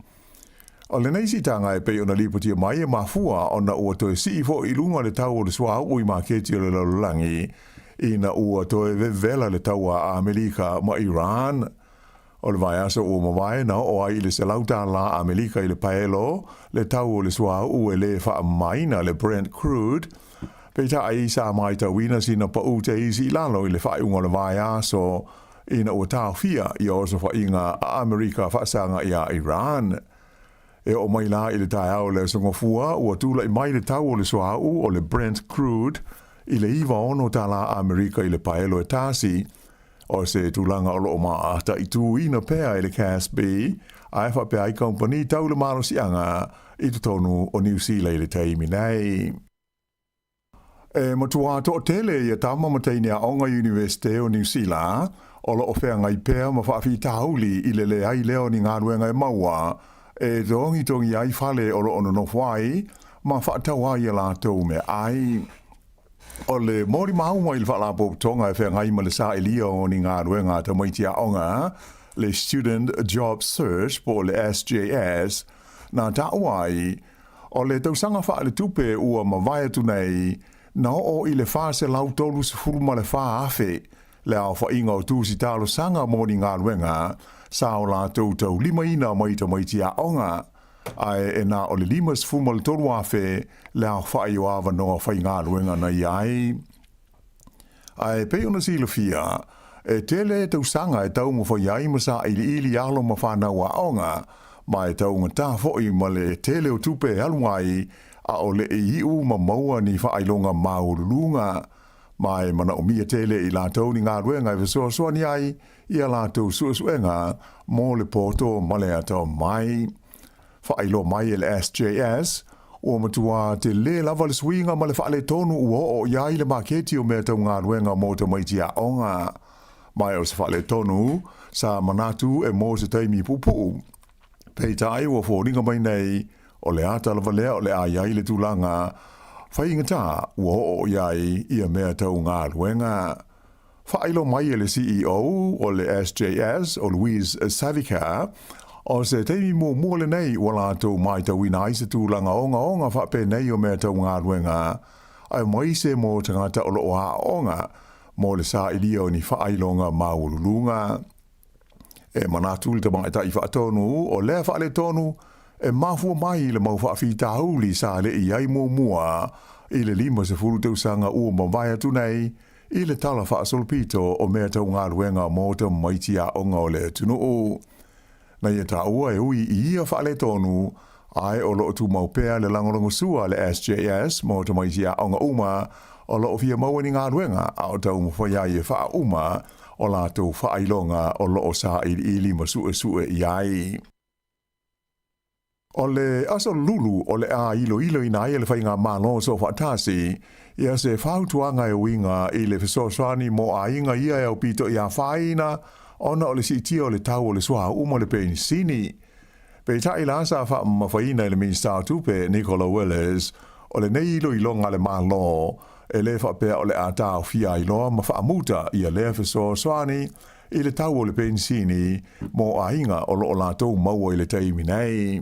O lenei siitaga e pei ona lipotia mai e mafua ona ua toe sii foi i luga le tau o le suauu i maketi o le lalolagi ina ua toe vevela le taua a Amelika ma Iran. O le vaiaso ua mavae na oo ai i le $100 Amelika i le paelo le tau o le suauu e lē faamamaina le Brent Crude, peitai sa maitauina sina pau teisi i lalo i le faaiuga o le vaiaso ina ua taofia ia osofaiga a Amerika faasaga iā Iran. E oo mai la i le taeao o le Aso Gafua, ua tulai mai le tau o le suauu o le Brent Crude i le $96 Amerika i le paelo e tasi, o se tulaga o lo o mataituina pea e le CASB ae faapea ai kamupani tau le malosiaga i totonu o Niu Sila i le taimi nei. E matua toatele ia tama ma teine aoga Iunivesite o Niu Sila o lo o feagai pea ma faafitauli i le leai lea o ni galuega e maua e togitogi ai fale o lo o nonofo ai ma faatau ai a latou meaai. O le molimau mai le Faalapotopotoga e feagai ma le sailia o ni galuega a tamaiti aoga, le Student Job Search po o le SJS, na taua ai O le tausaga faaletupe ua mavae atu nei, na oo i le 434,000 le aofaiga o tusi talosaga mo ni galuega sa o latou taulimaina mai tamaiti aoga, ae e na o le 53,000 le aofai o avanoa faigaluega na i ai. Ae pei ona silafia, e tele tausaga e taumafai ai ma sailiili alo ma fanau aoga Ma e taugata foi ma le tele o tupe e alu ai, ʻaʻole e iʻu ma maua ni faailoga maualuluga. Ma e manaʻomia tele e i latou ni galuega e fesoasoani ai i a latou suesuega mo le poto ma le atamai. Faailoa mai e le SJS, ua matuā telē lava le suiga ma le faaletonu ua oo i ai le maketi o mea tau galuega mo tamaiti aoga. Ma e o se faaletonu sa manatu e mo se taimi puupuu. Peitai ua foliga mai nei, o le ata lava lea o le a i ai le tulaga faigata ua oo i ai ia mea tau galuega. Faailoa mai e le CEO o le SJS, o Louise Savica, o se taimi muamua lenei ua latou matauina ai se tulaga ogaoga faapenei o mea tau galuega, aemaise mo tagata o lo o aooga mo le sailia o ni faailoga maualuluga. E manatu le tamaitai faatonu o lea faaletonu e mafua mai i le mau faafitauli sa le i ai muamua i le 50 tausaga ua mavae atu nei i le tala faasolopito o mea tau galuega mo tamaiti aoga o le atunuu. Na ia taua e ui i ia faaletonu, ae o lo o tumau pea le lagolagosua a le SJS mo tamaiti aoga uma o lo o fia maua ni galuega a o taumafai ai e faauma o latou faailoga o lo o sailiili ma suesue i ai. O le aso lulu o le a iloiloina ai e le Faigamalo Soofaatasi ia se fautuaga e uiga i le fesoasoani mo aiga ia e aupito i afaina ona o le siitia o le tau o le suauu ma le penisini. Peitai la sa faamamafaina e le Minisita o Tupe Nicola Willis o lenei iloiloga a le Malo e le faapea o le a taofia ai loa ma faamuta ia lea fesoasoani i le tau o le penisini mo aiga o lo o latou maua i le taimi nei.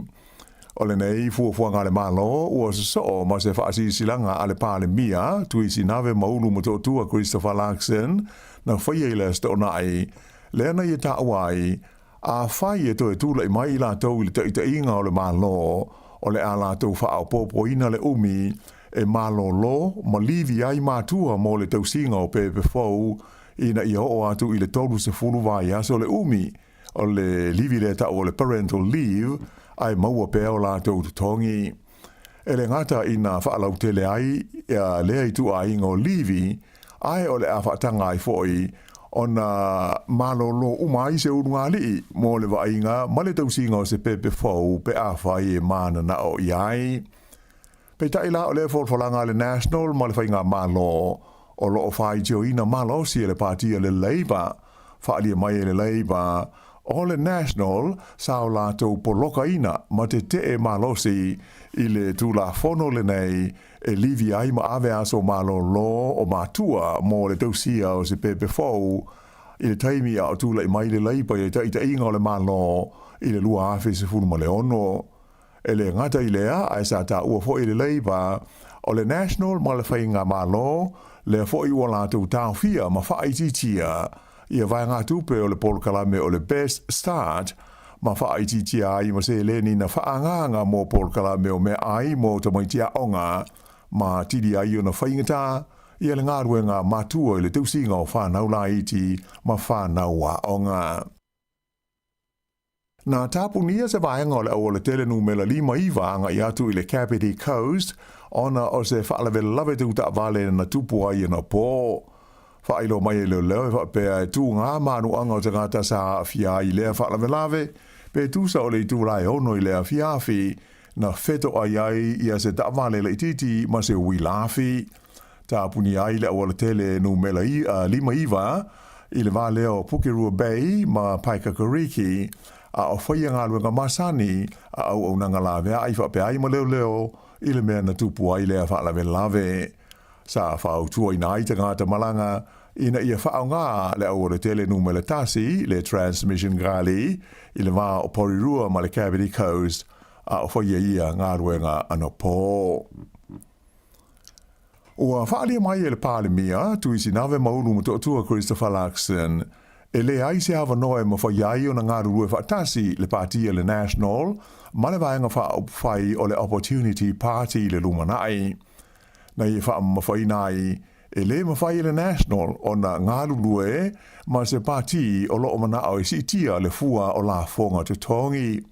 O lenei fuafuaga a le Malo ua sosoo ma se faasilasilaga a le Palemia Tuisinave Maulu Motootua Christopher Luxon na faia i le Aso Toonai, lea na ia taua ai, afai e toe tulai mai i latou i le taitaiga o le Malo, o le a latou faaopoopoina le umi e malolo ma livi ai matua mo le tausiga o pepe fou ina ia oo atu i le 30 vaiaso le umi o le livi lea tau o le parental leave ae maua pea o latou totogi. E le gata ina faalautele ai lea ituaiga o livi, ae o le a faataga ai foi ona malolo uma ai se ulugalii mo le vaaiga ma le tausiga o se pepe fou pe afai e mananao i ai. Peitai la o lea folafolaga a le National ma le Faigamalo o lo o faitioina malosi e le Pati a le Labour, faaalia mai e le Labour o le National sa o latou polokaina ma tetee malosi i le Tulafono lenei e livi ai ma ave aso malolo o matua mo le tausia o se pepe fou i le taimi a o tulai mai le Labour i le taitaiga o le Malo i le 2016. E le gata i lea, ae sa taua foi e le Labour, o le National ma le Faigamalo, lea foi ua latou taofia ma faaitiitia ia vaegatupe o le polokalame o le Best Start, ma faaitiitia ai ma seleni na faaagaaga mo polokalame o meaai mo tamaiti aoga, ma atili ai ona faigata ia le galuega a matua i le tausiga o fanau laiti ma fanau aoga. Na tapunia se vaega o le aualatele numera 59 agai atu i le Kapiti Coast ona o se faalavelave tau taavale na tupu ai anapo. Faailoa mai e leoleo e faapea e tūgā manuaga o tagata sa aafia ai i lea faalavelave, pe tusa o le itula e ono i le afiafi, na fetoai ai ia se taavale laitiiti ma se uilafi. Tapunia ai le aualatele numera 59 i le va lea o Pukerua Bay ma Paekakariki, a o faia galuega masani a auaunaga laveai faapea ai ma leoleo i le mea na tupu ai lea faalavelave. Sa fautuaina ai tagata malaga ina ia faaaoga le aualatele numera 1, le Transmission Gully, i le va o Porirua ma le Kapiti Coast, a o faia ia galuega anapo. Ua faaalia mai e le Palemia, Tuisinave Maulu Motootua Christopher Luxon, e leai se avanoa e mafai ai ona galulue faatasi le Pati a le National ma le Vaega Faaupufai o le Opportunity Party i le lumanai. Na ia faamamafaina ai, e le mafai e le National ona galulue ma se pati o lo o manao e siitia le fua o lafoga totogi.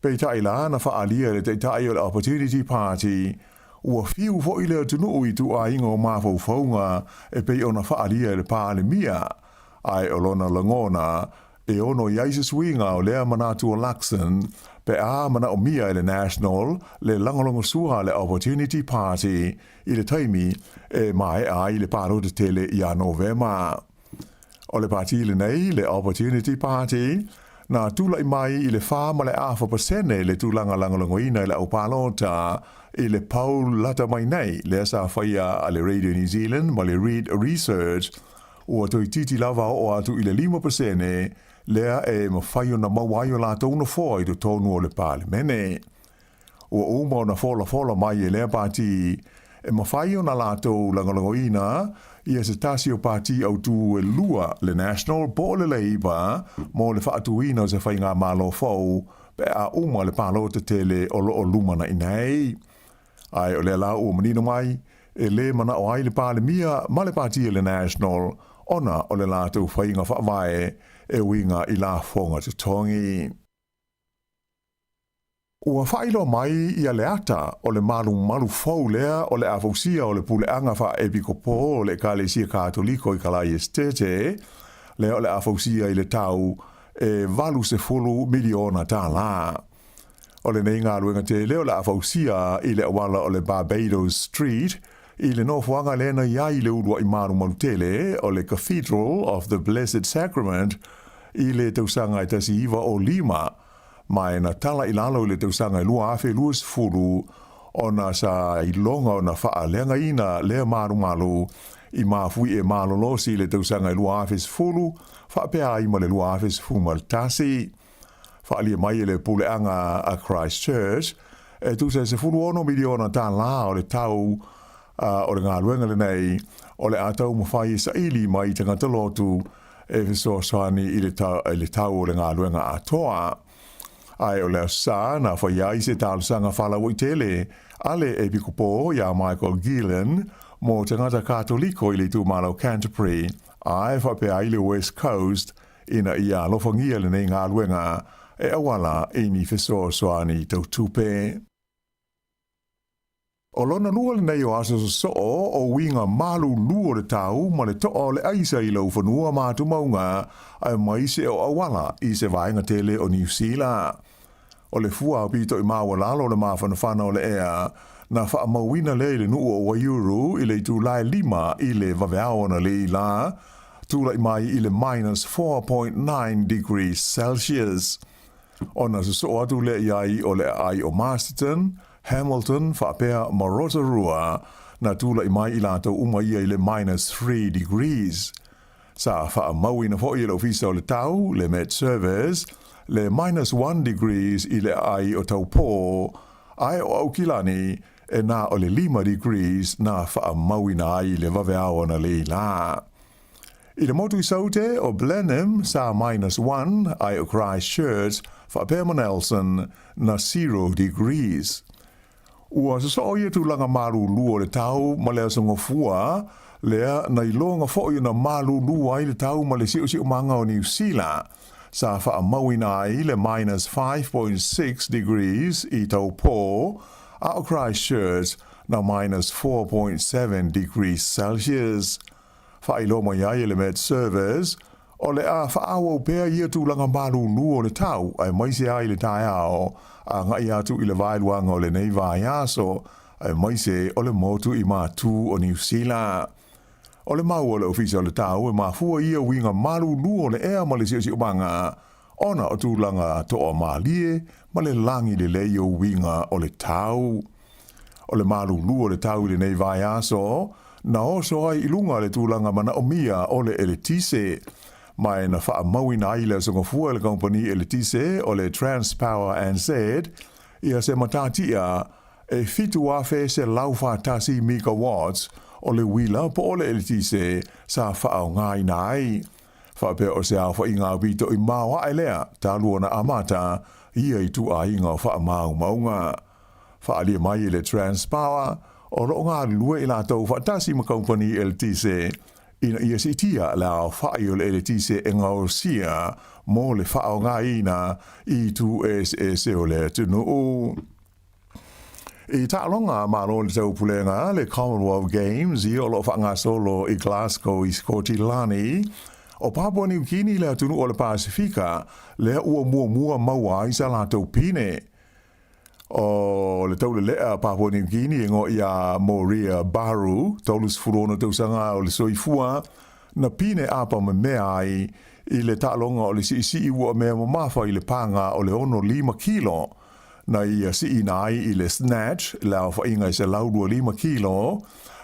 Peitai la na faaalia e le Taitai o le Opportunity Party, ua fiu foi le atunuu i ituaiga o mafaufauga e pei ona faaalia e le Palemia, ae o lona lagona e ono i ai se suiga o lea manatu o Luxon pe a manaomia e le National le lagolagosua a le Opportunity Party i le taimi e maea ai le palota tele ia Novema. O le pati lenei, le Opportunity Party, na tulai mai i le 4.5% le tulaga lagolagoina i le aupalota i le poll lata mai nei, lea sa faia a le Radio New Zealand ma le Reid Research, ua toeitiiti lava oo atu i le 5% lea e mafai ona maua ai o latou nofoa i totonu o le Palemene. Ua uma ona folafola mai e lea pati e mafai ona latou lagolagoina ia se tasi o pati autū e lua, le National po o le Labour, mo le faatuina o se faigamalo fou pe a uma le palota tele o lo o lumanai nei. Ae o lea la ua manino mai, e lē manao ai le Palemia ma le pati a le National ona o le latou faiga faavae e uiga i lafoga totogi. Ua faailoa mai ia le ata o le malumalu fou lea o le a fausia o le puleaga faa-epikopo o le Ekalesia Katoliko i Kalaesetete, lea o le a fausia i le tau e $80 miliona tālā. O lenei galuega tele o le a fausia i le auala o le Barbados Street i le nofoaga lea na i ai le uluai malumalu tele o le Cathedral of the Blessed Sacrament i le tausaga e 1905, ma e na tala i lalo i le tausaga e 2020 ona sa iloga ona faaleagaina lea malumalu i mafuie malolosi i le tausaga e 2010 faapea ai ma le 2011. Faaalia mai e le puleaga a Christchurch e tusa e $16 miliona tālā o le tau o le galuega lenei o le a taumafai e saili mai tagata lotu e fesoasoani i le i le tau o le galuega atoa. Ae o le Aso Sa na faia ai se talosaga faalauaitele a le Epikopo iā Michael Gillen mo tagata Katoliko i le itumalo Canterbury ae faapea ai le West Coast ina ia alofagia lenei galuega e auala i ni fesoasoani tau tupe. O lona lua lenei o aso sosoo o uiga malulu o le tau ma le toa o le aisa i laufanua ma atumauga aemaise o auala i se vaega tele o Niu Sila. O le fua aupito i maualalo o le mafanafana o le ea na faamauina lea i le nuu o Waiuru i le itula e 5 i le vaveao analeila la, tulai mai i le minus 4.9 degrees Celsius. Ona sosoo atu lea i ai o le aai o Masterton, Hamilton faapea ma Rotorua, na tulai mai i latou uma ia i le minus 3 degrees. Sa faamauina foi e le Ofisa o le Tau, le Met Service, le minus 1 degrees i le aai o Taupō, ae o Aukilani, e na o le 5 degrees na faamauina ai i le vaveao analeila. I le motu i Saute, o Blenheim sa minus 1, ae o Christchurch faapea ma Nelson na 0 degrees. Ua sosoo ia tulaga malulu o le tau ma le aso gofua, lea na iloga foi ona malulu ai le tau ma le siosiomaga o Niu Sila, sa faamauina ai le minus 5.6 degrees i Taupō, a o Christchurch na minus 4.7 degrees Celsius. Faailoa mai ai e le Met Service, o le a faaauau pea ia tulaga malulu o le tau aemaise ai le taeao agai atu i le vaeluaga o lenei vaiaso aemaise o le motu i Matū o Niu Sila. O le mau a le Ofisa o le Tau e mafua ia uiga malulu o le ea ma le siosiomaga ona o tulaga toamalie ma le lagi lelei o uiga o le tau. O le malulu o le tau i lenei vaiaso, na oso ai i luga le tulaga manaomia o le eletise, ma e na faamauina ai le aso gafua e le kamupani eletise o le Transpower NZ ia se matatia e 7,141 megawatts o le uila po o le eletise sa faaaogaina ai. Faapea o se aofaiga aupito i maoae lea talu ona amata ia ituaiga o faamaumauga. Faaalia mai e le Transpower, o lo o galulue i latou faatasi ma kamupani eletise ina ia siitia le aofa'i o le eletise e gaosia mo le faaaogaina i itu eseese o le atunuu. I taaloga a Malo o le Taupulega, le Commonwealth Games, ia o lo o faagasolo i Glasgow i Sikotilani, o Papua Niu Kini le atunuu o le Pasefika lea ua muamua maua ai sa latou pine. O le taulelea Papua Niu Kini e igoa ia Morea Baru, 36 tausaga o le soifua, na pine apa memea ai i le taaloga o le siisii ua mea mamafa i le paga o le 65 kilo, na ia siiina ai i le snatch le aofaiga e 125 kilo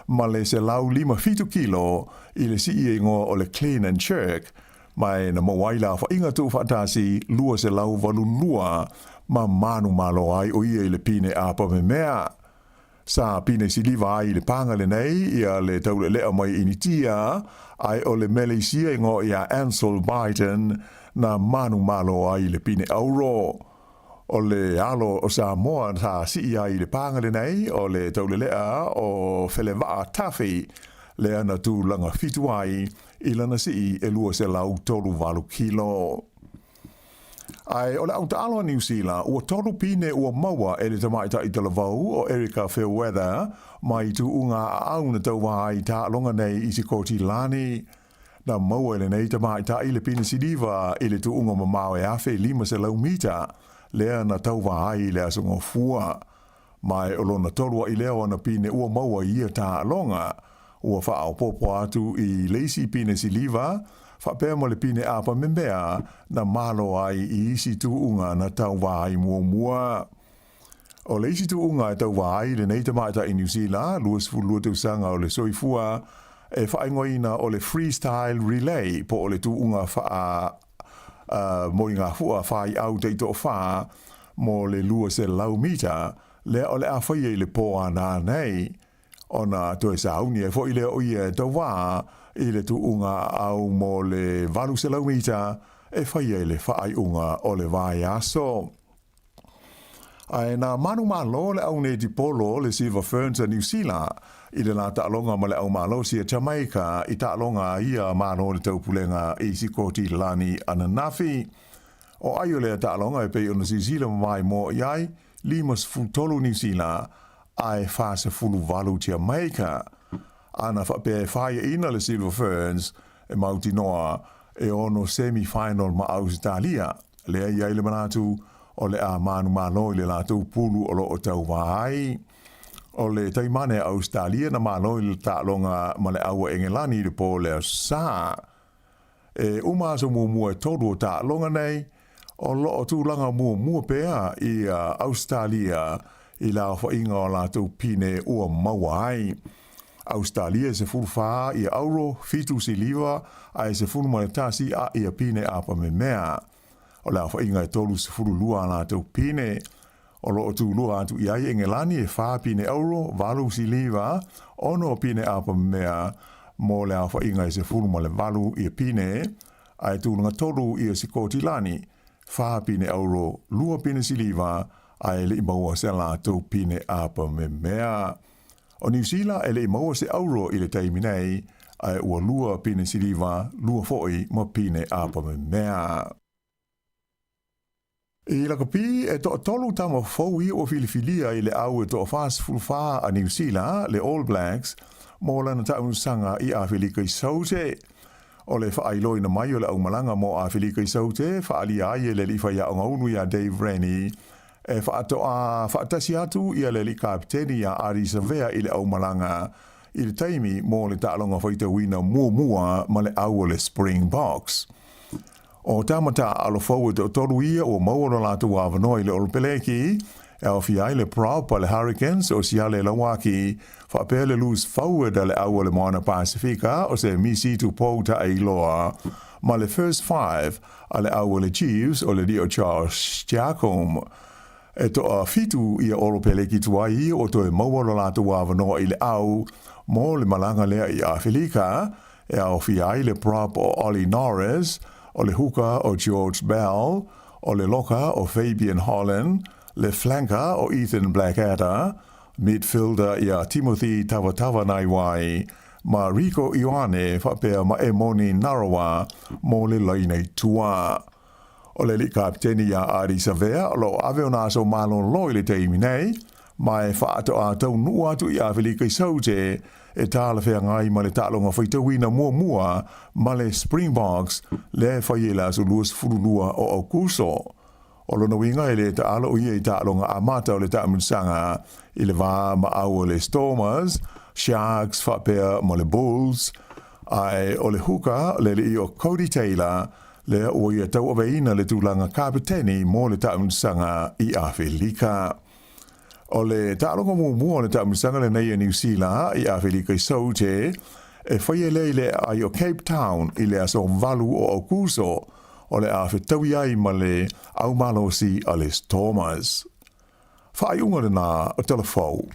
ma le 157 kilo i le sii e igoa o le clean and jerk, ma e na maua ai le aofaiga tuufaatasi 282 ma manumalo ai o ia i le pine apa memea. Sa pine siliva ai i le paga lenei ia le taulealea mai Initia, ae o le Meleisia igoa ia Ansel Biden na manumalo ai i le pine auro. O le alo o Samoa sa sii ai i le paga lenei o le taulelea o Felevaa Tafi, lea na tulaga fitu ai i lana sii e 238 kilo. Ae o le au taalo a Niu Sila, ua tolu pine ua maua e le tamaitai talavou o Erika Fairweather mai tuuga aau na tauva ai i taaloga nei i Sikotilani. Na maua e lenei tamaitai le pine siliva i le tuuga mamao e 1500 mita, lea na tauva ai i le Aso Gafua. Ma e o lona tolu aʻi lea o ana pine ua maua i ia taaloga. Ua faaopoopo atu i le isi pine siliva, faapea ma le pine apa memea na malo ai i isi tuuga na tauva ai muamua. O le isi tuuga e tauva ai lenei tamaitai Niu Sila, 22 tausaga o le soifua, e faaigoaina o le Freestyle Relay po o le tuuga faa moegafua faiau taitoafa mo le 200 mita, lea o le a faia i le pō ana nei. Ona toe sauni ai foi lea o ia e tauva i le tuuga aau mo le 800 mita e faia i le faaiuga o le vaiaso. Ae na manumalo le au netipolo le Silver Ferns a Niu Sila i le la taaloga ma le au malosi a Jamaica i taaloga a ia Malo le Taupulega i Sikotilani ananafi. O ai o lea taaloga e pei ona silasila mamaimoa i ai, 53 Niu Sila ae 48 Jamaica. Ana faapea e faiaina le Silver Ferns e mautinoa e ono semi-final ma Ausetalia, lea i ai le manatu o le a manumalo i le latou pulu o lo o tauva ai. O le taimane a Ausetalia na malo i le taaloga ma le au a Engelani i le po o le Aso Sa. E uma aso muamua e tolu o taaloga nei, o lo o tulaga muamua pea i Ausetalia i le aofaiga o latou pine ua maua ai. Ausetalia e 14 ia auro, fitu siliva, ae 11 a ia pine apa memea. O le aofaiga e 32 a latou pine. O lo o tulua atu i ai Engelani e fa pine auro, valu siliva, ono pine apa memea, mo le aofaiga e 18 ia pine, ae tulaga tolu ia Sikotilani, fa pine auro, lua pine siliva, ae le i maua se latou pine apa memea. O Niu Sila e le i maua se auro i le taimi nei, ae ua lua pine siliva, lua foi ma pine apa memea. I lakapi, e toatolu tama fou ia ua filifilia i le au e toa-44 a Niu Sila, le All Blacks, mo lana taunusaga i Afelika i Saute. O le faailoina mai o le aumalaga mo Afelika i Saute, faaalia ai e le alii faiaoga ulu iā Dave Rennie, e faatoa faatasi atu ia le alii kapeteni iā Ardie Savea i le aumalaga i le taimi mo le taaloga faitauina muamua ma le au o le Springboks. O tama taaalo fou e toatolu ia ua maua lo latou avanoa i le Olopeleki, e aofia ai le prop a le Hurricanes o Siale Lauaki, faapea le loose forward a le au o le Moana Pasifika o se Misi Tupou Taeiloa, ma le first five a le au o le Chiefs o le Lio Charles Jacome. E toafitu ia Olopeleki tuai ia ua toe maua lo latou avanoa i le au mo le malaga lea i Afelika, e aofia ai le prop o Ollie Norris, o le huka o George Bell, o le loka o Fabian Holland, le flanker o Ethan Blackadder, midfielder ia Timothy Tavatavanaiwai, ma Rieko Ioane faapea ma Emoni Narawa mo le laina i tua. O le alii kapeteni ia Ardie Savea o lo o ave ona aso malolo i le taimi nei, ma e faatoa taunuu atu i Afelika i Saute e talafeagai ma le taaloga faitauina muamua ma le Springboks lea e fai i le aso 22 o Aokuso. O lona uiga e le taalo o ia i taaloga amata o le taamilosaga i le va ma au o le Stormers, Sharks faapea ma le Bulls, ae o le huka le alii o Codie Taylor lea ua ia tauaveina le tulaga kapeteni mo le taamilosaga i Afelika. O le taaloga muamua o le taamilosaga lenei a Niu Sila i Afelika i Saute e faia lea i le aai o Cape Town i le aso 8 o Aokuso, o le a fetaui ai ma le au malosi a le Stormers. Faaiuga lena o Tala Fou.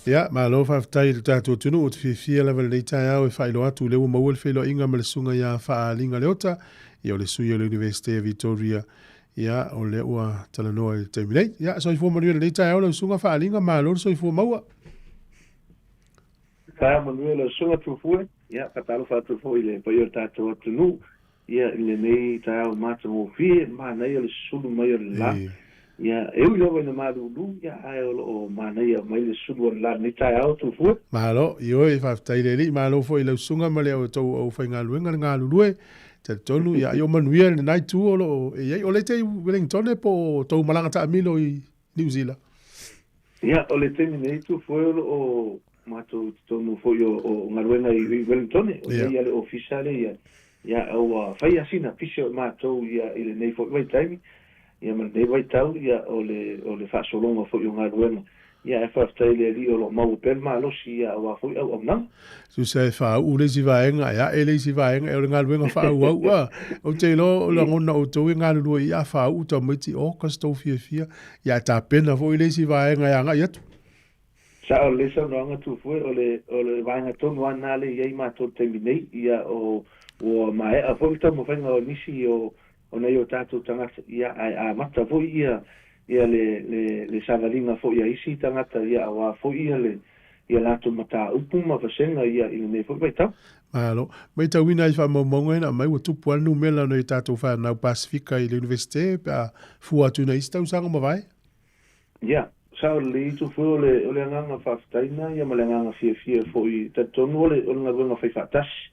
Ia, malo faafetai i le tatou atunuu, ou te fiafia lava i lenei taeao e faailoa atu lea ua maua le feiloaiga ma le susuga ia Faaaliga Leota, ia o le sui o le Iunivesite Victoria, ia o lea ua talanoa i le taimi nei. Ia, soifua manuia i lenei taeao lau susuga Faaaliga, malo le soifua maua. Taeao manuia lau susuga Tufue, ia faatalofa atu foi i le paia o le tatou atunuu, ia i lenei taeao matagofie, manaia le sulu mai o le la. Ia e ui lava ina malulu, ia ae o lo o manaia mai le sulu o le la i lenei taeao Tufue. Malo, ioe, faafetai le Alii, malo foi i lau susuga ma le tou aufaigaluega le galulue. Talitonu, ia o manuia lena itu o lo o e i ai. O le te i Wellington po o tou malaga taamilo i Niu Sila? Ia, o le taimi nei Tufue o lo o matou i totonu foi o galuega i Wellington, o lea ia le ofisa lea ia, ia ua fai lava sina pisi o matou ia i lenei foi vaitaimi, ia ma lenei vaitau ia o le o le faasologa foi o galuega. Ia ae faafetai i le Alii o lo o maua pea le malosi ia aua foi auaunaga. Tusa e faauu le isi vaega, e ae le isi vaega, e o le galuega faaauau a. Ou te iloa o lagona outou e galulue i a faauu tamaiti August tou fiafia, ia ae tapena foi le isi vaega e agai atu. Sao lelei saunoaga Tufue, o le o le vaega tonu lava lena lea e i ai matou i le taimi nei, ia o ua maea foi le taumafaiga o nisi o o nai o tatou tagata, ia ae amata foi ia ia le le le savaliga foi a isi tagata ia aua foi ia le ia latou mataupu ma vasega ia i lenei foi vaitau. Malo. Matauina ai faamaumauga ina aumai ua tupu lava le numera o nai o tatou fanau Pasifika i le Iunivesite pe a fua atu i nai isi tausaga ua mavae. Ia, sao lelei Tufue, o le o le agaga faafetai lena ia ma le agaga fiafia foi, talitonu o le o le galuega fai faatasi,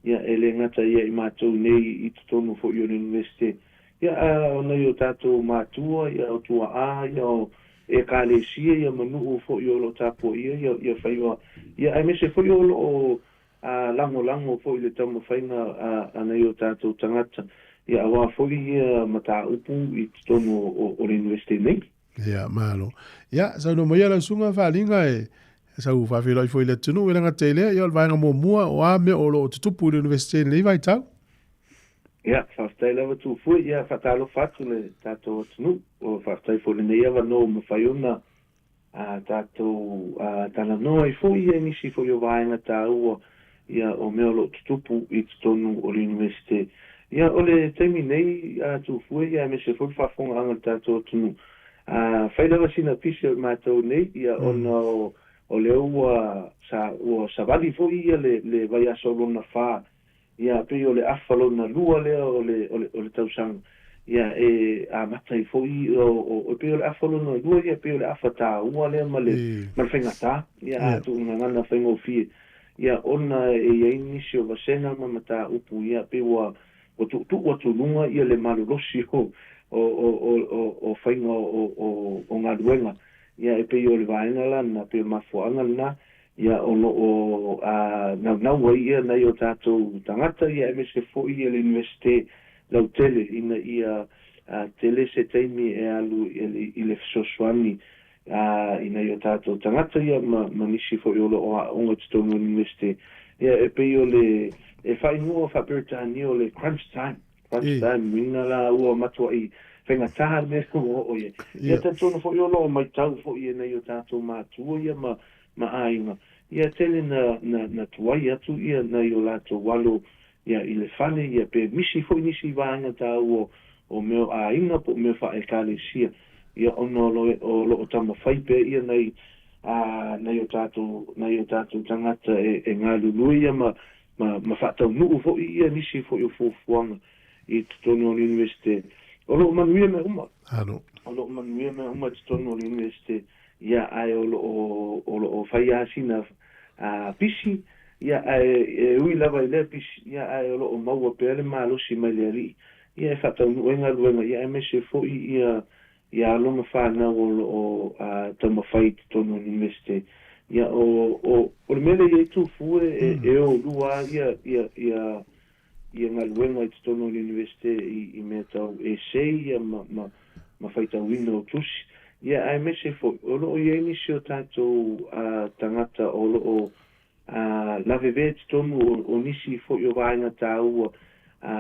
ia e le gata ia i matou nei i totonu foi o le Iunivesite, ia a o nai o tatou matua, ia o tuaa, ia o Ekalesia, ia ma nuu foi o lo o tapuaia ia ia faiva, ia aemaise foi o lo o a lagolago foi i le taumafaiga a nai o tatou tagata, ia aua foi ia mataupu i totonu o le Iunivesite nei. Ia, malo. Ia, saunoa mai ia lau susuga Faaliga e sau faafeiloai foi i le atunuu e le gata i lea, ia o le vaega muamua o a mea o lo o tutupu i le Iunivesite i lenei vaitau. Ia, faafetai lava Tufue, ia faatalofa atu le tatou atunuu, faafetai foi i lenei avanoa ua mafai ona a tatou talanoa ai foi i nisi foi o vaega taua ia o mea o lo o tutupu i totonu o le Iunivesite. Ia o le taimi nei a Tufue ia aemaise foi le faafofogaaga a le tatou atunuu, a fai lava sina pisi o i matou nei ia ona o lea ua sa ua savali foi ia le le vaiaso lona fa Ia, pei o le afa lona lua lea o le, o le, o le tausaga, ia, e amata ai foi, o, o, pei o le afa lona lua, ia, pei o le afa taua lea ma le, ma le faigata, ia, a tuu gagana faigofie, ia, ona e i ai nisi o vasega ma mataupu, ia, pei ua, ua tuutuu atu i luga, ia, le malolosi o, o, o, o, o, o faiga o, o, o galuega. Ia, e pei o le vaega la lena, pei o le mafuaaga lena, ia, o lo o naunau ai ia nai o tatou tagata, ia, aemaise foi le Iunivesite lautele ina ia tele se taimi e alu i le fesoasoani i nai o tatou tagata ia ma nisi foi o lo o aooga i totonu o le Iunivesite. Ia, e pei o le e faaigoa faa-Peretania o le crunch time. Crunch time, uiga la ua matuai faigata le mea ua oo i ai. Ia, talitonu foi o lo o matau foi e nai o tatou matua ia ma aiga, ia tele na tuai atu ia nai o latou alo ia i le fale, ia pe misi foi nisi vaega taua o mea o aiga po o mea faa-Ekalesia, ia ona o lo o taumafai pea ia nai nai o tatou nai o tatou tagata e galulue ia ma ma faataunuu foi ia nisi foi o fuafuaga i totonu o le Iunivesite. O lo o manuia mea uma. O lo o manuia mea uma i totonu o le Iunivesite, ia ae o lo o o lo o fai lava sina pisi, ia ae e ui lava i lea pisi, ia ae o lo o maua pea le malosi mai le Alii, ia e faataunuu ai galuega, ia aemaise foi ia ia alo ma fanau o lo o taumafai i totonu o le Iunivesite. Ia o o o le mea lea e i ai Tufue e e o lua lava ia ia ia ia galuega i totonu o le Iunivesite i mea tau essay ia ma ma ma faitauina o tusi. Ia aemaise foi o lo o i ai nisi o tatou tagata o lo o lavevea i totonu o nisi foi o vaega taua,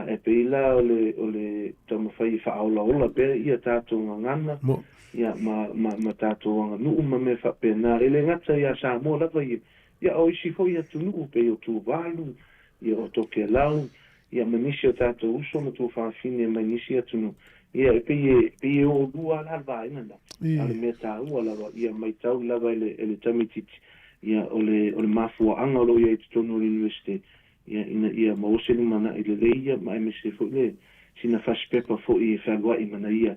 e pei la o le o le taumafai e faaolaola pea ia tatou gagana ia ma ma ma tatou aganuu ma mea faapena. E le gata iā Samoa lava ia, ia o isi foi atunuu pei o Tuvalu, ia o Tokelau, ia ma nisi o tatou uso ma tuafafine mai nisi atunuu, ia e pei e pei e oo lua la le vaega lena. A o le mea taua lava, ia matau lava e le e le tamaitiiti, ia o le o le mafuaaga o lo o i ai i totonu o le Iunivesite, ia ina ia maua se lumanai lelei ia ma aemaise foi le sina fasipepa foi e fealuai ma nai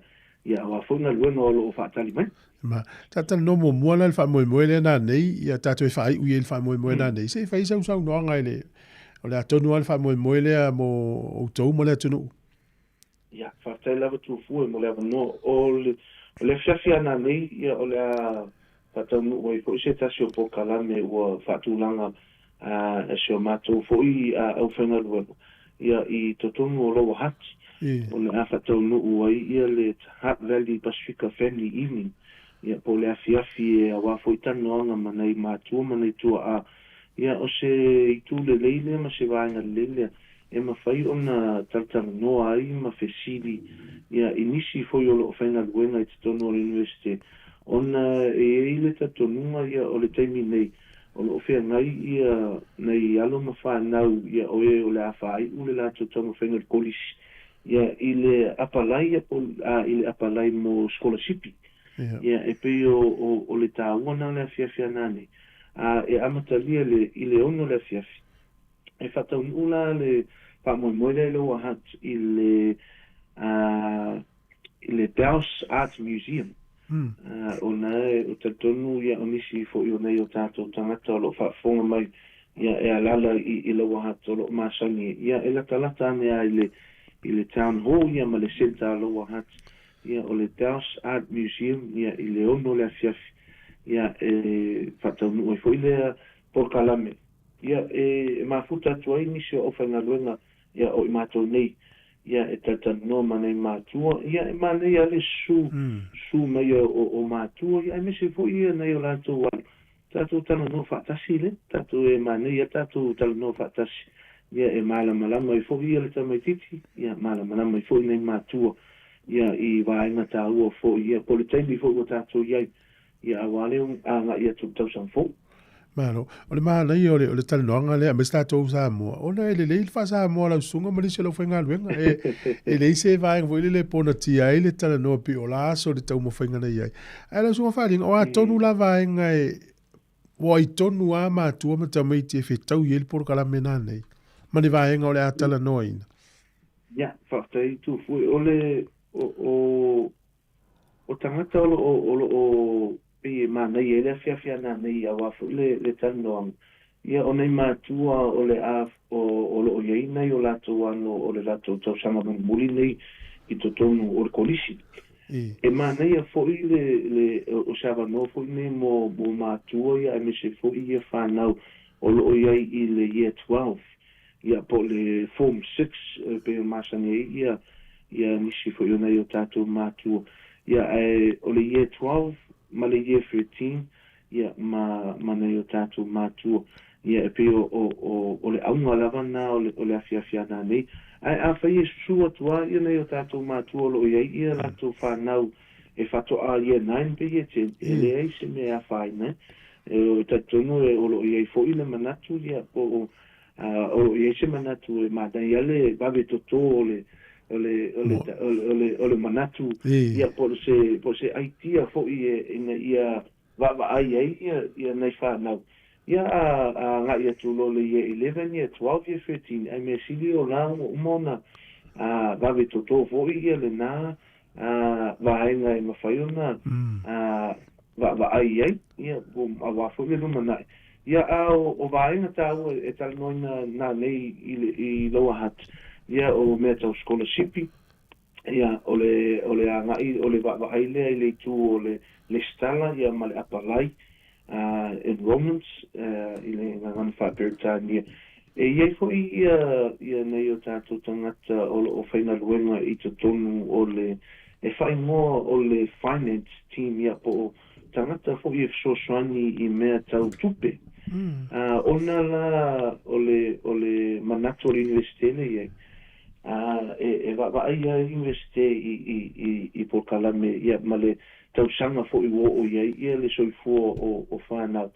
ia aua foi galuega o lo o faatali mai. Ma, talanoa muamua la i le faamoemoe lea nanei, ia tatou e faaiu i ai i le faamoemoe nanei, se i fai sau saunoaga i le, o le a tonu lava le faamoemoe lea mo outou ma le atunuu. Ia, faafetai lava Tufue mo le avanoa. O le, o le afiafi a nanei, ia o le a faataunuu ai foi se tasi o polokalame ua faatulaga e si o matou foi aufaigaluega ia i totonu o Lower Hutt. O le a faataunuu ai ia le Hutt Valley Pasifika Family Evening, ia po o le afiafi e auā foi talanoaga ma nai matua ma nai tua'a. Ia o se itu lelei lea ma se vaega lelei lea e mafai ona talatalanoa ai ma fesili ia i nisi foi o lo o faigaluega i totonu o le Iunivesite, ona e i ai le talitonuga ia o le taimi nei o lo o feagai ia nai alo ma fanau ia o e o le a faaiu le latou taumafaiga i le kolisi ia i le apalai ia po a i le apalai mo sikolasipi. Ia e pei o o o le taua na o le afiafi ana nei, a e amatalia le i le 6 le afiafi. E faataunuu la le faamoemoe lea i Lower Hutt i le i le Dowse Art Museum. Ona e talitonu ia o nisi foi o nei o tatou tagata o lo o faafofoga mai ia e alaala i Lower Hutt o lo o masani ia e latalata ane lava i le i le Town Hall ia ma le Centre a Lower Hutt ia o le Dowse Art Museum ia i le 6 le afiafi ia e faataunuu ai foi lea polokalame. Ia, e mafuta atu ai nisi o aufaigaluega, ia, o i matou nei, ia, e talatalanoa ma nai matua, ia, e manaia lava le susu, susu mai o, o matua, ia, aemaise foi ia nai o latou alo, tatou talanoa faatasi lea, tatou, e manaia lava tatou talanoa faatasi, ia, e malamalama ai foi ia le tamaitiiti, ia, malamalama ai foi nai matua, ia, i vaega taua foi, ia, po o le taimi foi ua tatou i ai, Ia aua le agai atu i le tausaga fou. Malo. O le manaia o le, o le talanoaga lea, aemaise tatou Samoa, ona e lelei le faa-Samoa o lau susuga ma nisi o le aufaigaluega. E, e leai se vaega foi lele e ponatia ai le talanoa pei o la aso le taumafaiga na i ai. Ae lau susuga Faaaliga, o a tonu la vaega e, ua ai tonu lava matua ma tamaiti e fetau i ai le polokalame nanei, ma ni vaega o le a talanoaina? Ia, faafetai Tufue. O le, o, o, O tagata o lo o, o lo o pei e manaia ai le afiafi a nanei aua foi le, le talanoaga, ia o nei matua o le a, o, o lo o i ai nai o latou ano o le latou tausaga mulimuli nei i totonu o le kolisi. E manaia foi le le o se avanoa foi lenei mo mo matua ia aemaise foi ia fanau o lo o i ai i le Year 12 ia po o le Form 6 e pei ona masani ai ia ia nisi foi o nai o tatou matua. Ia ae o le Year 12 ma le Year 13 ia ma ma nai o tatou matua. Ia e pei o o o o le auga lava lena o le o le afiafi a nanei. Ae afai e susu atu lava ia nai o tatou matua o lo o i ai ia latou fanau e faatoa Year 9 pe Year 10, e leai se mea e afaina ai. E talitonu e o lo o i ai foi le manatu ia po o o lo o i ai se manatu e manaia le vave toto o le o le o le o le o le manatu ia po o se po o se aitia foi e ina ia vaavaai ai ia ia nai fanau. Ia a a agai atu loa i le Year 11, Year 12, Year 13, ae mea sili o la ua uma ona a vave toto foi ia lena a vaega e mafai ona a vaavaai ai, ia, aua foi le lumanai. Ia, a o, o vaega taua e talanoaina nanei i, le, i Lower Hutt, ia, o mea tau sikolasipi, ia, o le, o le agai, o le vaavaai lea i le itu o le lesitala, ia, ma le apalai, enrollments, i le gagana faa-Peretania. E i ai foi ia, ia nai o tatou tagata o lo o faigaluega i totonu o le, e faaigoa o le finance team, ia, po o tagata foi e fesoasoani i mea tau tupe. Ona la o le, o le manatu o le Iunivesite lea i ai, e, e vaavaai lava le Iunivesite i, i, i, i polokalame, ia, ma le tausaga foi ua oo i ai ia le soifua o, o fanau.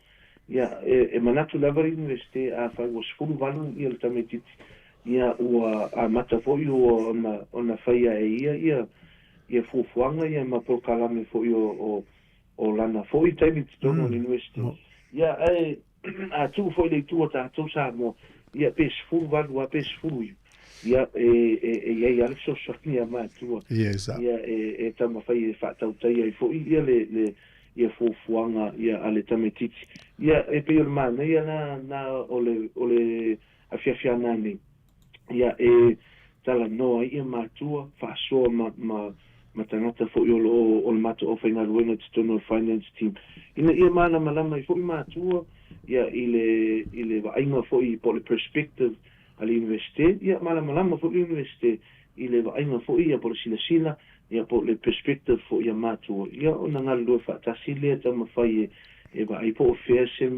Ia, e, e manatu lava le Iunivesite afai ua 18 ia le tamaitiiti, ia ua amata foi ua ona, ona faia e ia ia, ia fuafuaga ia ma polokalame foi o, o, o lana foi taimi i totonu o le Iunivesite. Ia, ae a tuu foi i le itu a tatou Samoa, ia pe 18 lava pe 19, ia e, e, e i ai lava le fesoasoani a matua. Ia e, e taumafai e faatautai ai foi ia le, le ia fuafuaga ia a le tamaitiiti. Ia e pei o le manaia la na o le, o le afiafi a nanei. Ia e talanoa ai ia matua, faasoa ma, ma, ma tagata foi o lo o, o le matou aufaigaluega i totonu o le finance team, ina ia malamalama ai foi matua ia i le, i le vaaiga foi po o le perspective a le Iunivesite, ia malamalama foi le Iunivesite i le vaaiga foi ia po o le silasila ia po o le perspective foi a matua, ia ona galulue faatasi lea taumafai e, e vaai po o fea se,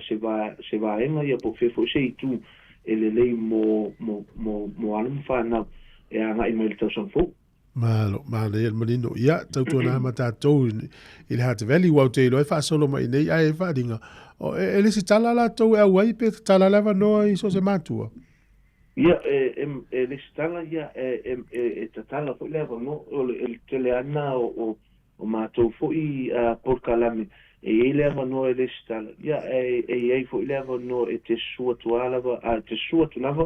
se, va, se vaega ia po o fea foi se itu e lelei mo, mo, mo, mo alo ma fanau e agai mai i le tausaga fou. Malo, manaia le manino. Ia, tautuana ma tatou i le Hutt Valley, ua ou te iloa e faasolo mai nei, ae e faaaliga. O, e, e lesitala latou e auai pe tatala le avanoa i so o se matua? Ia, e, e, e lesitala ia, e, e, e, e tatala foi le avanoa, o le, e le tele ana o, o, O matou foi polokalame, e i ai le avanoa e lesitala, ia, e, e i ai foi le avanoa e te susu atu a lava, a, e te susu atu lava,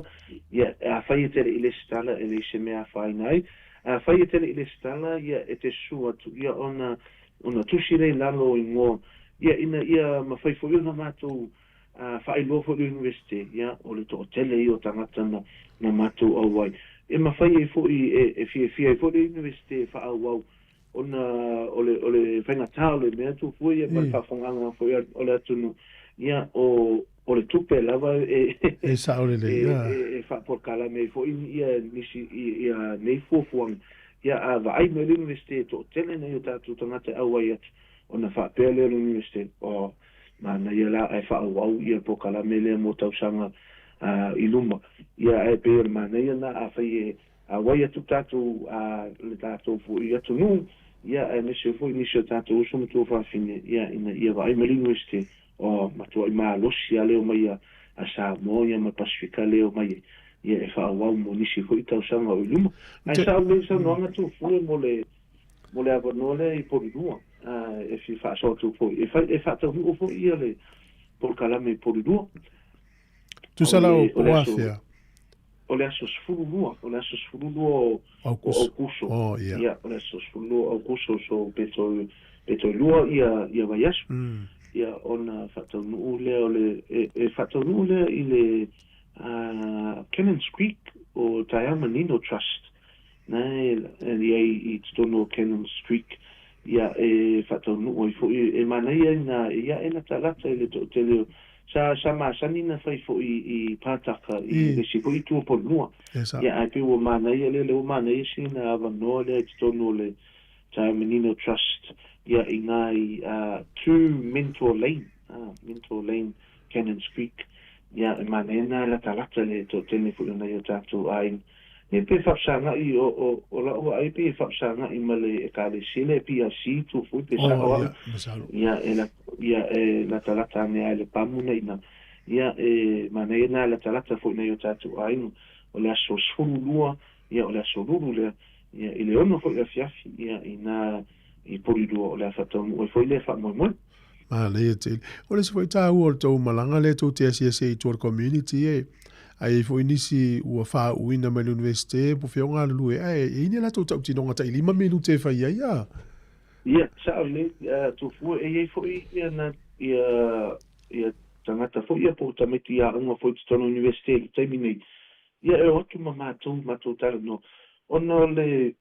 ia, afai e te le i lesitala, e leai se mea e afaina ai. Afai e te le i lesitala, ia, e te susu atu, ia, ona, ona tusi lea i lalo o igoa, ia, ina ia mafai foi ona matou faailoa foi i le Iunivesite, ia, o le toatele ia o tagata na, na matou auai. E mafai ai foi, e, e fiafia ai foi le Iunivesite e faaauau ona o le, o le faigata o le mea tupu ia ma le faafofogaaga foi o le atunuu, ia, o, o le tupe lava e, E sao lelei, e, e, e faapolokalame ai foi ia nisi, ia nei fuafuaga. Ia, a vaai mai le Iunivesite e toatele nai o tatou tagata e auai atu, ona faapea lea o le Iunivesite, oh, manaia la ae faaauau ia le polokalame lea mo tausaga i luma. Ia, ae pei o le manaia lena afai e Auai atu tatou a le tatou foi atunuu, ia aemaise foi nisi o tatou uso ma tuafafine, ia ina ia vaai mai le Iunivesite, oh, matuai malosi lava le omai a a Samoa ia ma le Pasefika lea e omai ai, ia e faaauau mo nisi foi tausaga o i luma. Ae sao lelei le saunoaga Tuafue mo le mo le avanoa lea i Polilua, e fia faasoa atu foi, e fai e faataunuu foi ia le polokalame i Polilua. Tusa la o po o afea? O le aso 12, o le aso 12 o Aukuso. Oh, yeah. Ia, o le aso 12 o Aukuso, so pe toe, pe toe lua ia, ia vaiaso. Ia, ona faataunuu lea o le, e, e faataunuu lea i le Cannons Creek o Taeao Manino Trust. Na e i ai i totonu o Cannons Creek, ia, e faataunuu ai foi, e manaia ina ia e latalata i le toatele o, sa, sa masani na fai foi i Pātaka i le isi foi itu o Polunua. Ia, ae pei ua manaia lea, lea ua manaia sina avanoa lea i totonu o le Taeaomanino Trust, ia, i ina i 2 Mentor Lane, Mentor Lane, Cannons Creek, ia, e manaia ina e latalata le toatele foi o nai o tatou aiga. Ia pe faafesaga'i o, o, o la'u vaai pei e faafesaga'i ma le Ekalesia lea PIC tu foi pe sa'o a'u. Ia e la, ia e latalata ane ai le pamu nei ina. Ia e manaia na latalata foi nai o tatou aiga. O le aso 12, ia o le aso Lulu lea, ia i le 6 foi afiafi, ia ina i Porirua o le a faataunuu ai foi lea faamoemoe. Manaia tele. O le isi foi taua o le tou malaga lea tou te asiasi ai i tua o le community e, a i ai foi nisi ua faauuina mai le Universite po o fea o galulue ae e i ai ni a latou tautinoga tai 5 minute e fai ai a. Ia, sao lelei, Tofua, e i ai foi ia na, ia, ia tagata foi ia po o tamaiti aoga foi i totonu o le Universite i le taimi nei, ia e o atu ma matou, matou talanoa, ona o le,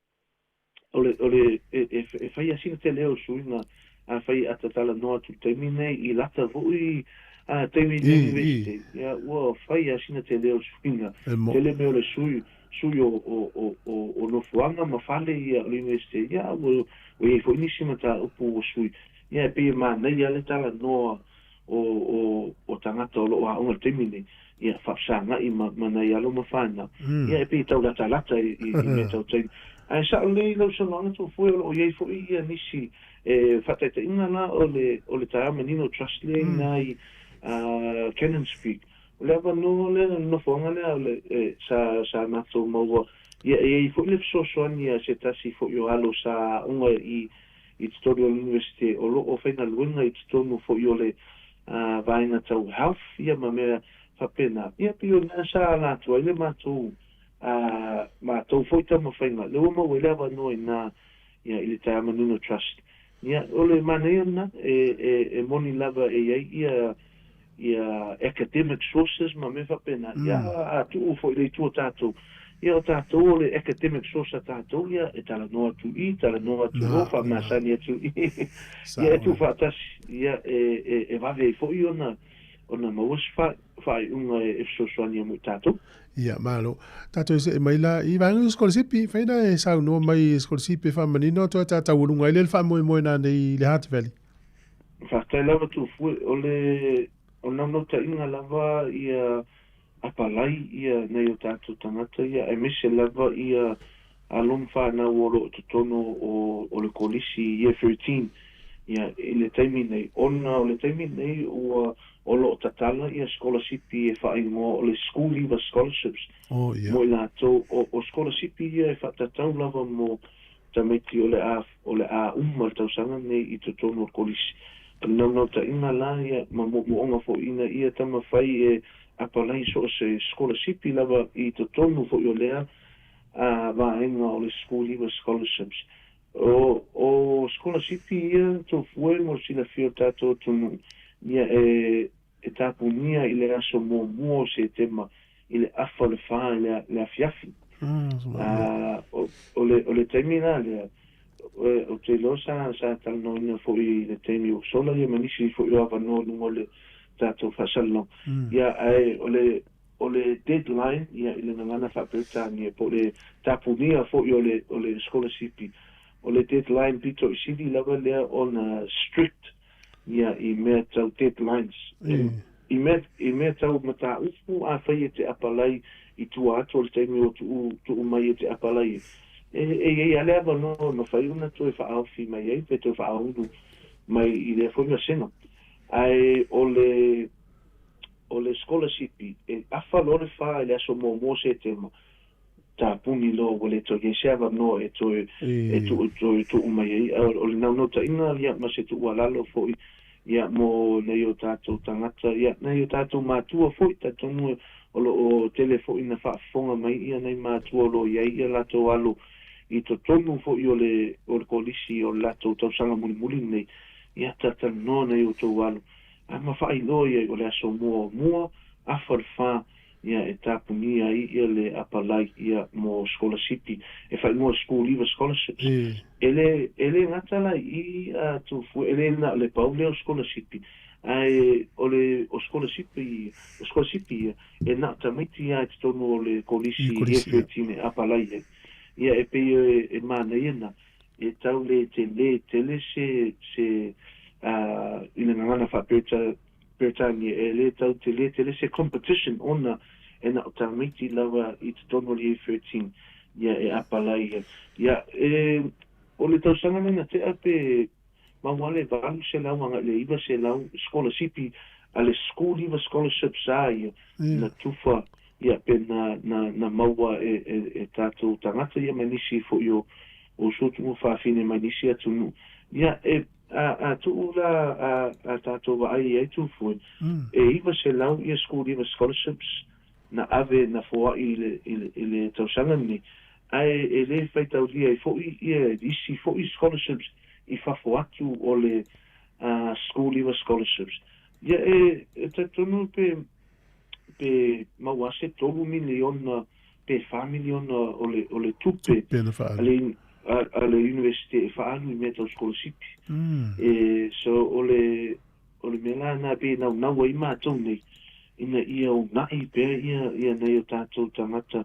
o le, o le, e, e, e fai lava sina tele o suiga, afai a talanoa atu i le taimi nei, i lata foi a taimi i le university, ia, ua fai lava sina tele o suiga. Tele mea o le sui, sui o, o, o, o, o nofoaga ma fale ia o le university, ia, ua, ua i ai foi nisi mataupu ua sui. Ia, e pei e manaia le talanoa o, o, o tagata o lo o aoga i le taimi nei, ia, faafesaga'i ma, ma nai alo ma fanau, ia, e pei e taulatalata i, i, i mea tau taimi. Ae sao lelei lau saunoaga Tofue, o lo o i ai foi ia nisi e faataitaiga la o le, o le Taeao Manino Trust lea i ina i Cannon Street. O le avanoa lea, le nofoaga lea o le, e, sa, sa matou maua, ia, e i ai foi le fesoasoani a se tasi foi o alo sa aoga i, i totonu o le Iunivesite o lo o faigaluega i totonu foi o le vaega tau health ia ma mea faapena. Ia pei o lena sa ala atu ai le matou matou foi taumafaiga lea ua maua ai le avanoa i ina ia i le Taeamanino Trust. Ia o le manaia lena e moni lava e i ai ia ia academic sources ma mea faapena, ia a tuu foi i le itu o tatou, ia o tatou o le academic source a tatou, ia e talanoa atu i, talanoa atu o, faamasani atu i, ia e tuufaatasi, ia e vave ai foi ona ona maua se faaiuga e fesoasoani ai mo i tatou. Ia, malo. Tatou see mai la i vaega o sikolasipi, fai na e saunoa mai i sikolasipi e faamanino atu ai ta taualuga ai lea le faamoemoe nanei i le Hutt Valley. Faafetai lava Tufue, o le o le naunautaiga lava ia apalai ia nai o tatou tagata ia aemaise lava ia alo ma fanau o lo o totonu o o le kolisi Year 13 ia i le taimi nei ona o le taimi nei ua o lo o tatala ia sikolasipi e faaigoa o le School Leaver Scholarships mo i latou o o sikolasipi ia e faatatau lava mo tamaiti o le a o le a uma le tausaga lenei i totonu o le kolisi. O le naunautaiga la ia ma moomooga foi ina ia taumafai e apalai so o se sikolasipi lava i totonu foi o lea a vaega o le School Leaver Scholarships. O o sikolasipi ia Tofue mo le silafia o le tatou atunuu ia e e tapunia i le aso muamua o Setema i le afa o le fa i le afiafi. A, o le, o le taimi la lea, ou te iloa sa, sa talanoaina foi i le taimi ua sola ia ma nisi foi o avanoa i luga o le tatou faasalalauga. Ia, ae o le, o le deadline, ia, i le gagana faa-Peretania, po o le tapunia foi o le, o le sikolasipi, o le deadline pito i sili lava lea ona strict ia i mea tau deadlines. I mea, i mea tau mataupu afai e te apalai i tua atu o le taimi ua tuu, tuu mai e te apalai e, e i ai lava le avanoa e mafai ona toe faaofi mai ai pe toe faaulu mai i lea foi vasega. Ae o le, o le sikolasipi e afa loa le fa i le aso muamua o Setema, tapuni loa ua le toe i ai se avanoa e toe e tuu toe tuu mai ai. A o le naunautaiga ia ma se tuualalo foi ia mo nai o tatou tagata ia nai o tatou matua foi, talitonu o lo o tele foi ina faafofoga mai ia nai matua o lo o i ai ia latou alo i totonu foi o le o le kolisi o le latou tausaga mulimuli lenei, ia talatalanoa nai outou alo a ma faailoa i ai o le aso muamua afa le fa. ia e tapunia ai ia le apalai ia mo sikolasipi e faaigoa School Leaver Scholarships. E le e le gata la i i a Tufue, e le na o le pau lea o sikolasipi, ae o le o sikolasipi ia, o sikolasipi ia, e na o tamaiti lava i totonu o le kolisi i Year 13 e apalai ai. Ia e pei e e manaia na, e tau le tele tele se se i le gagana faa-Peretania Peretania, e le tau tele tele se competition ona e na o tamaiti lava i totonu o le Year 13 ia e apalai ai. Ia, e, o le tausaga lea na tea pe maua le 800 agai i le 900 sikolasipi a le School Leaver Scholarship sa ia na tufa ia pe na, na, na maua e, e, e tatou tagata ia ma nisi foi o, o uso tuufafine mai nisi atunuu. Ia, e, a, a tuu la a, a tatou vaai i ai Tufue, e 900 ia School Leaver Scholarships na ave na foai i le, i le, i le tausaga lenei, ae e le faitaulia ai foi ia isi foi scholarships i fafo atu o le School Leaver Scholarships. Ia e, e talitonu pe, pe maua se 3 miliona pe 4 miliona o le, o le tupe Tupe na a le, a, a le Universite e faaalu i mea tau sikolasipi. E, so o le, o le mea la lena pei e naunau ai matou nei, ina ia una'i pea ia, ia nai o tatou tagata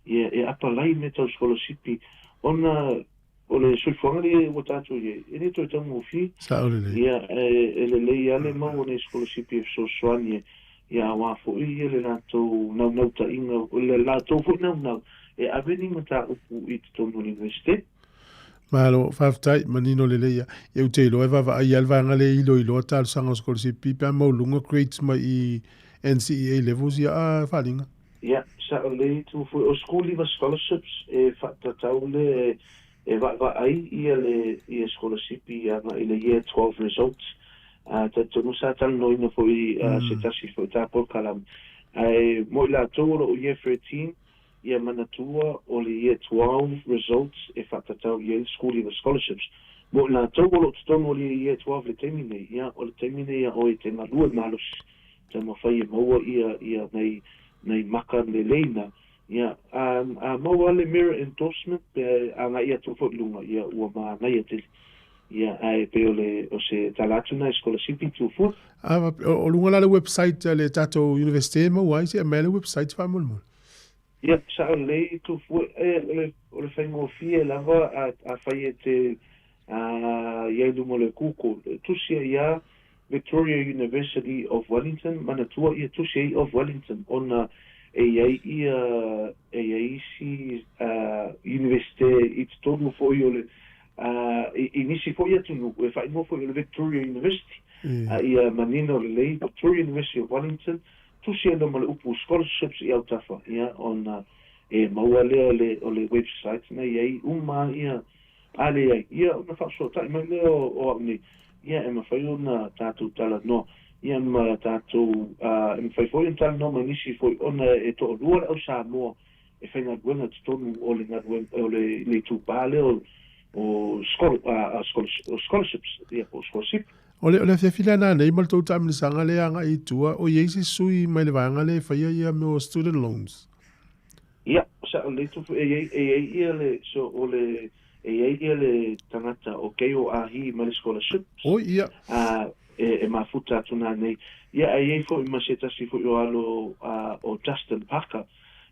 ia e apalai i mea tau sikolasipi, ona o le soifuaga lea ua tatou i ai, e le toe taugofie. Sao lelei. Ia, e, e lelei lava le mau o nei sikolasipi e fesoasoani ai, ia aua foi ia le latou naunautaiga, o le latou foi naunau e ave ni mataupu i totonu o le Iunivesite. Malo, faafetai, manino lelei ia. Ia ou te iloa e vaavaai lava le vaega lea e iloiloa talosaga o sikolasipi pe a maualuga grades mai i NCEA levels ia a faaaliga. Ia, sao lelei tu foi. O School Leaver Scholarships e faatatau le e vaavaai ia le ia sikolasipi agai i le Year 12 results. A talitonu sa talanoaina foi se tasi foi o ta polokalame. Ae mo i latou o lo o Year 13, ia manatua o le Year 12 results e faatatau i ai le School Leaver Scholarships. Mo i latou o lo o totonu o le Year 12 i le taimi nei, ia, o le taimi nei a oe e te galue malosi, taumafai e maua ia, ia nai, nai maka lelei na, ia, a, a maua le merit endorsement pe agai atu foi i luga, ia, ua manaia tele. Ia, ae pei o le, o se tala atu na i sikolasipi Tufua. A, o luga la le website a le tatou Universite e maua ai, se i aumai le website faamolemole. Ia, sao lelei Tufua, e, o le, o le faigofie lava a, afai e te, a, i ai i luga o le Google, tusi ai lava Victoria University of Wellington, manatua ia tusi ai of Wellington ona e i ai ia e i ai isi Universite i totonu foi o le i nisi foi atunuu e faaigoa foi o le Victoria University. A ia manino lelei Victoria University of Wellington, tusi ai loa ma le upu scholarships i autafa ia ona e maua lea o le o le website na i ai uma ia A leai, ia ona faafesootai mai lea o au nei, ia e mafai ona tatou talanoa, ia ma tatou, e mafai foi ona talanoa ma nisi foi ona e toalua le au Samoa e faigaluega i totonu o le galuega, o le itupa lea o scholarships, ia po o sikolasipi. O le, o le afiafi lea nanei ma le tou taamilosaga lea e agai i tua, o i ai se sui mai le vaega lea e faia ia mea o student loans? Ia, sao lelei Tupu, e i ai, e i ai ia le, so o le, e i ai ia le tagata o Keio Ah Hee mai le scholarships, Oi, ia. a, e, e mafuta atu nanei. Ia, a i ai foi ma se tasi foi o alo, a, o Justin Parker,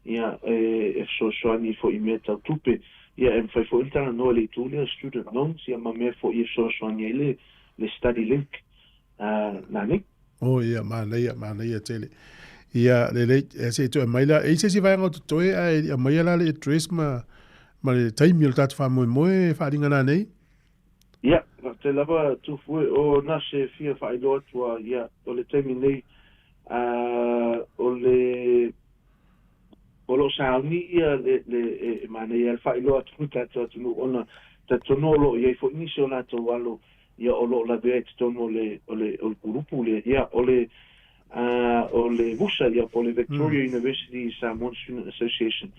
ia, e, e fesoasoani foi i mea tau tupe. Ia, e mafai foi ona talanoa i le itu lea o student loans, ia ma mea foi e fesoasoani ai le, le study link. Nani. Oh ia, manaia, manaia tele. Ia, lelei, e se i toe aumai la, e i se isi vaega o totoe ae i aumaia la le address ma, ma le taimi o le tatou faamoemoe e faaaliga nanei? Ia, faafetai lava Tufue, o na se fia faailoa atu a, ia, o le taimi nei, a, o le, o lo o sauni ia le, le, e, e manaia le faailoa atu i tatou atunuu ona talitonu o lo o i ai foi nisi o latou alo ia o lo o lavea i totonu o le o le o le kulupu lea, ia o le o le VUSA ia po o le Victoria University Samoan Student Association,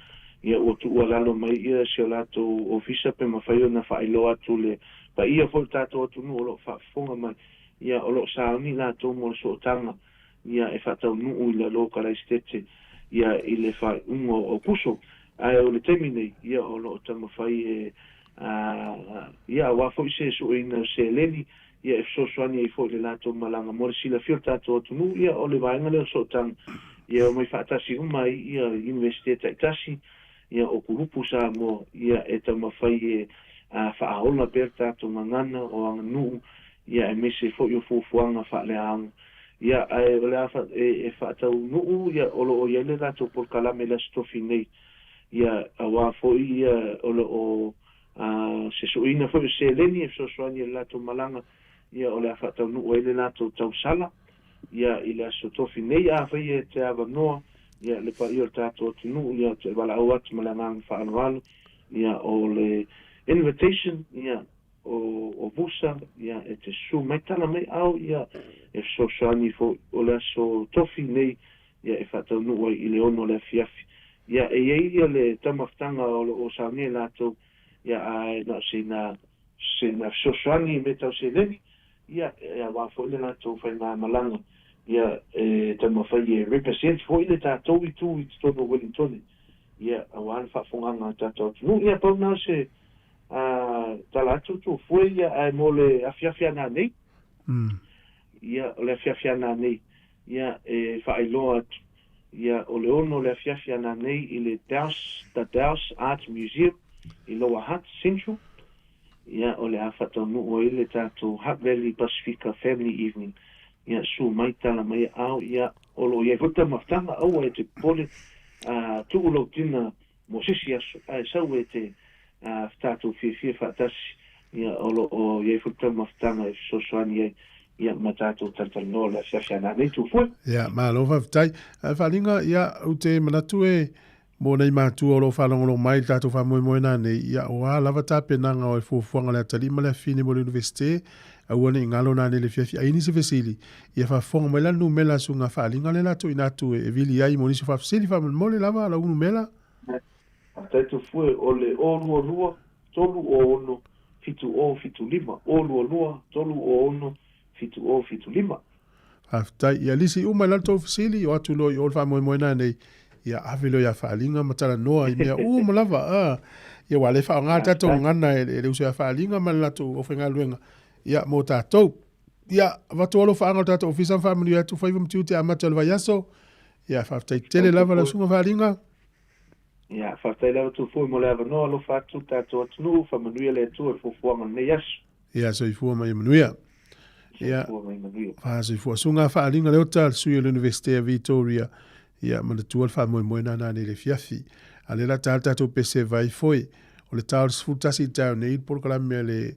ia ua tuualalo mai ia si o latou ofisa pe mafai ona faailoa atu le paia foi o le tatou atunuu o lo o faafofoga mai, ia o lo o sauni latou mo le sootaga ia e faataunuu i lalo o Kalaisitete. ia i le faaiuga o Aokuso. Ae o le taimi nei, ia o lo o taumafai e ia aua foi se sueina o seleni ia e fesoasoani ai foi i le latou malaga. Mo le silafia o le tatou atunuu, ia o le vaega lea o sootaga ia e omai faatasi uma ai ia Iunivesite taitasi ia o kulupu Samoa ia e taumafai e faaola pea le tatou gagana o aganuu ia aemaise foi o fuafuaga faaleaoga. Ia ae o le a e faataunuu ia o lo o i ai le latou polokalame i le Aso Tofi nei ia aua foi ia o lo o se suiina foi o seleni e fesoasoani i le latou malaga ia o le a faataunuu ai le latou tausala ia i le Aso Tofi nei. Afai e te avanoa ia le paia o le tatou atunuu ia ou te valaau atu ma le agaga faaaloalo ia o le invitation ia o Vusa ia e te susu mai tala mai ao ia e fesoasoani foi o le Aso Tofi nei ia e faataunuu ai i le 6 o le afiafi. Ia e i ai ia le taumafataga o lo o saunia e latou ia ae na o sina sina fesoasoani i mea tau seleni ia e aua foi le latou faigamalaga ia e taumafai e represent foi le tatou itu i totonu o Wellingtone ia aua le faafofogaaga a le tatou atunuu. Ia pau na o se tala atu Tufue ia ae mo le afiafi ana nei ia o le afiafi ana nei ia e faailoa atu ia o le 6 o le afiafi ana nei i le Dowse the Dowse Art Museum i Lower Hutt Central ia o le a faataunuu ai le tatou Hutt Valley Pasifika Family Evening ia susu mai tala mai aao ia o lo o i ai foi le taumafataga aua e te popole tuu lou tina mo se isi aso ae sau e te tatou fiafia faatasi ia o lo o i ai foi le taumafataga e fesoasoani ai ia ma tatou talatalanoa le afiafi ana nei Tufue. Ia, malo faafetai. Ae Faaliga, ia, ou te manatu e mo nai matua o lo o faalogologo mai i le tatou faamoemoe nanei, ia, o a lava tapenaga o le fuafuaga o le atalii ma le afafine mo le Universite, aua ne i galo nanei i le fiafi. Ai nisi fesili, ia faafofoga mai la le numera a suiga Faaliga lea la tuuina atu e vili ai mo nisi o faafesili faamolemole lava lau numera. Faafetai Tufue, o le 022 306 7075, 022 306 7075. Faafetai. Ia lisi uma i lalo tou fesili, o atu loa i o le faamoemoe nanei, ia ave loa ia Faaliga ma talanoa i mea uma lava, a. Ia ua le faaaoga le tatou gagana e le uso ia Faaliga ma le latou aufaigaluega, ia mo tatou. Ia, avatu alofaaga o le tatou ofisa ma faamanuia atu faiva ma tiute amata o le vaiaso. Ia, faafetai tele lava lau susuga Faaliga. Ia, faafetai lava Tufue mo le avanoa, alofa atu le tatou atunuu, faamanuia le Atua i fuafuaga o lenei aso. Ia, soifua ma ia manuia. Ia, soifua ma ia manuia. Soifua. Susuga Faaliga Leota, le sui o le Universite a Vitoria, ia, manatua le faamoemoe nana nei le afiafi. A lea la ta le tatou pese vai foi, o le ta o le 11 i le taeao nei, le polokalame a le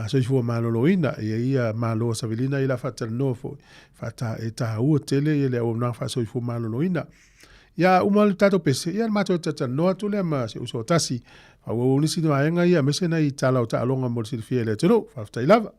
soifua maloloina, ia ia malo a Savelina ia la faatalanoa foi, faata, e tāua tele ia le auaunaga faasoifua maloloina. Ia uma le tatou pese, ia le matou talatalanoa atu lea ma si uso tasi. Faaauau nisi vaega ia, aemaise nai tala o taaloga mo le silafia e le atunuu. Faafetai lava.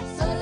Sola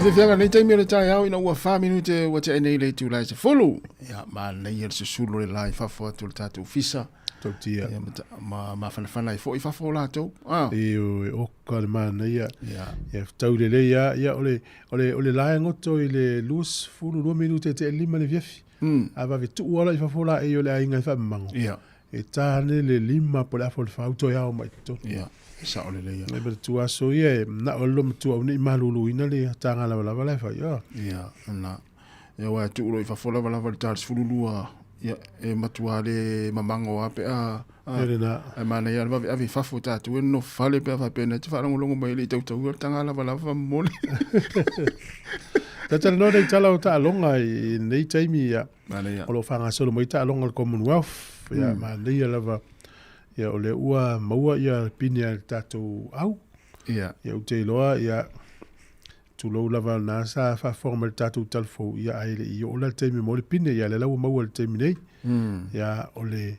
Fiafiaga nei taimi o le taeao ina ua 4 minute ua tea nei le itula e 10. Ia, manaia le susulu o le la i fafo atu o le tatou fisa. Tautia. Ia, ma, mafanafana ai foi i fafo o latou. Ah. E o e oka le manaia. Ia. Ia, tau lelei a. Ia, o le, o le, o le la e goto i le 22 minute e te lima le viafi. A vave tuu ala i fafo la e o le aiga i whaamamango. Ia. E tāne le lima po le afa o le whau toe ao mai totonu. Ia, e sao lelei ia. E ma te aso ia e na o lo matua au nei maluluina le tānga lava lava la e whai. Ia. Ia, na. Ia wa tuu lo i fafo lava lava le tā le 12 ia e matua le mamango a pe a a le na. Ai mana ia vave ave i fafo tātou e no fale pe a whapena te whaalongolongo mai le i tautau le tanga lava lava mole. Tatala no nei tala o taaloga i nei taimi ia. Manaia. O lo o faagasolo mai taaloga o le Commonwealth. Ia manaia lava. Ia o lea ua maua ia pine a le tatou au. Ia. Ia ou te iloa ia tulou lava na sa faafofoga mai le tatou talafou ia ae le i oo la le taimi mo le pine ia lea la ua maua i le taimi nei. Ia o le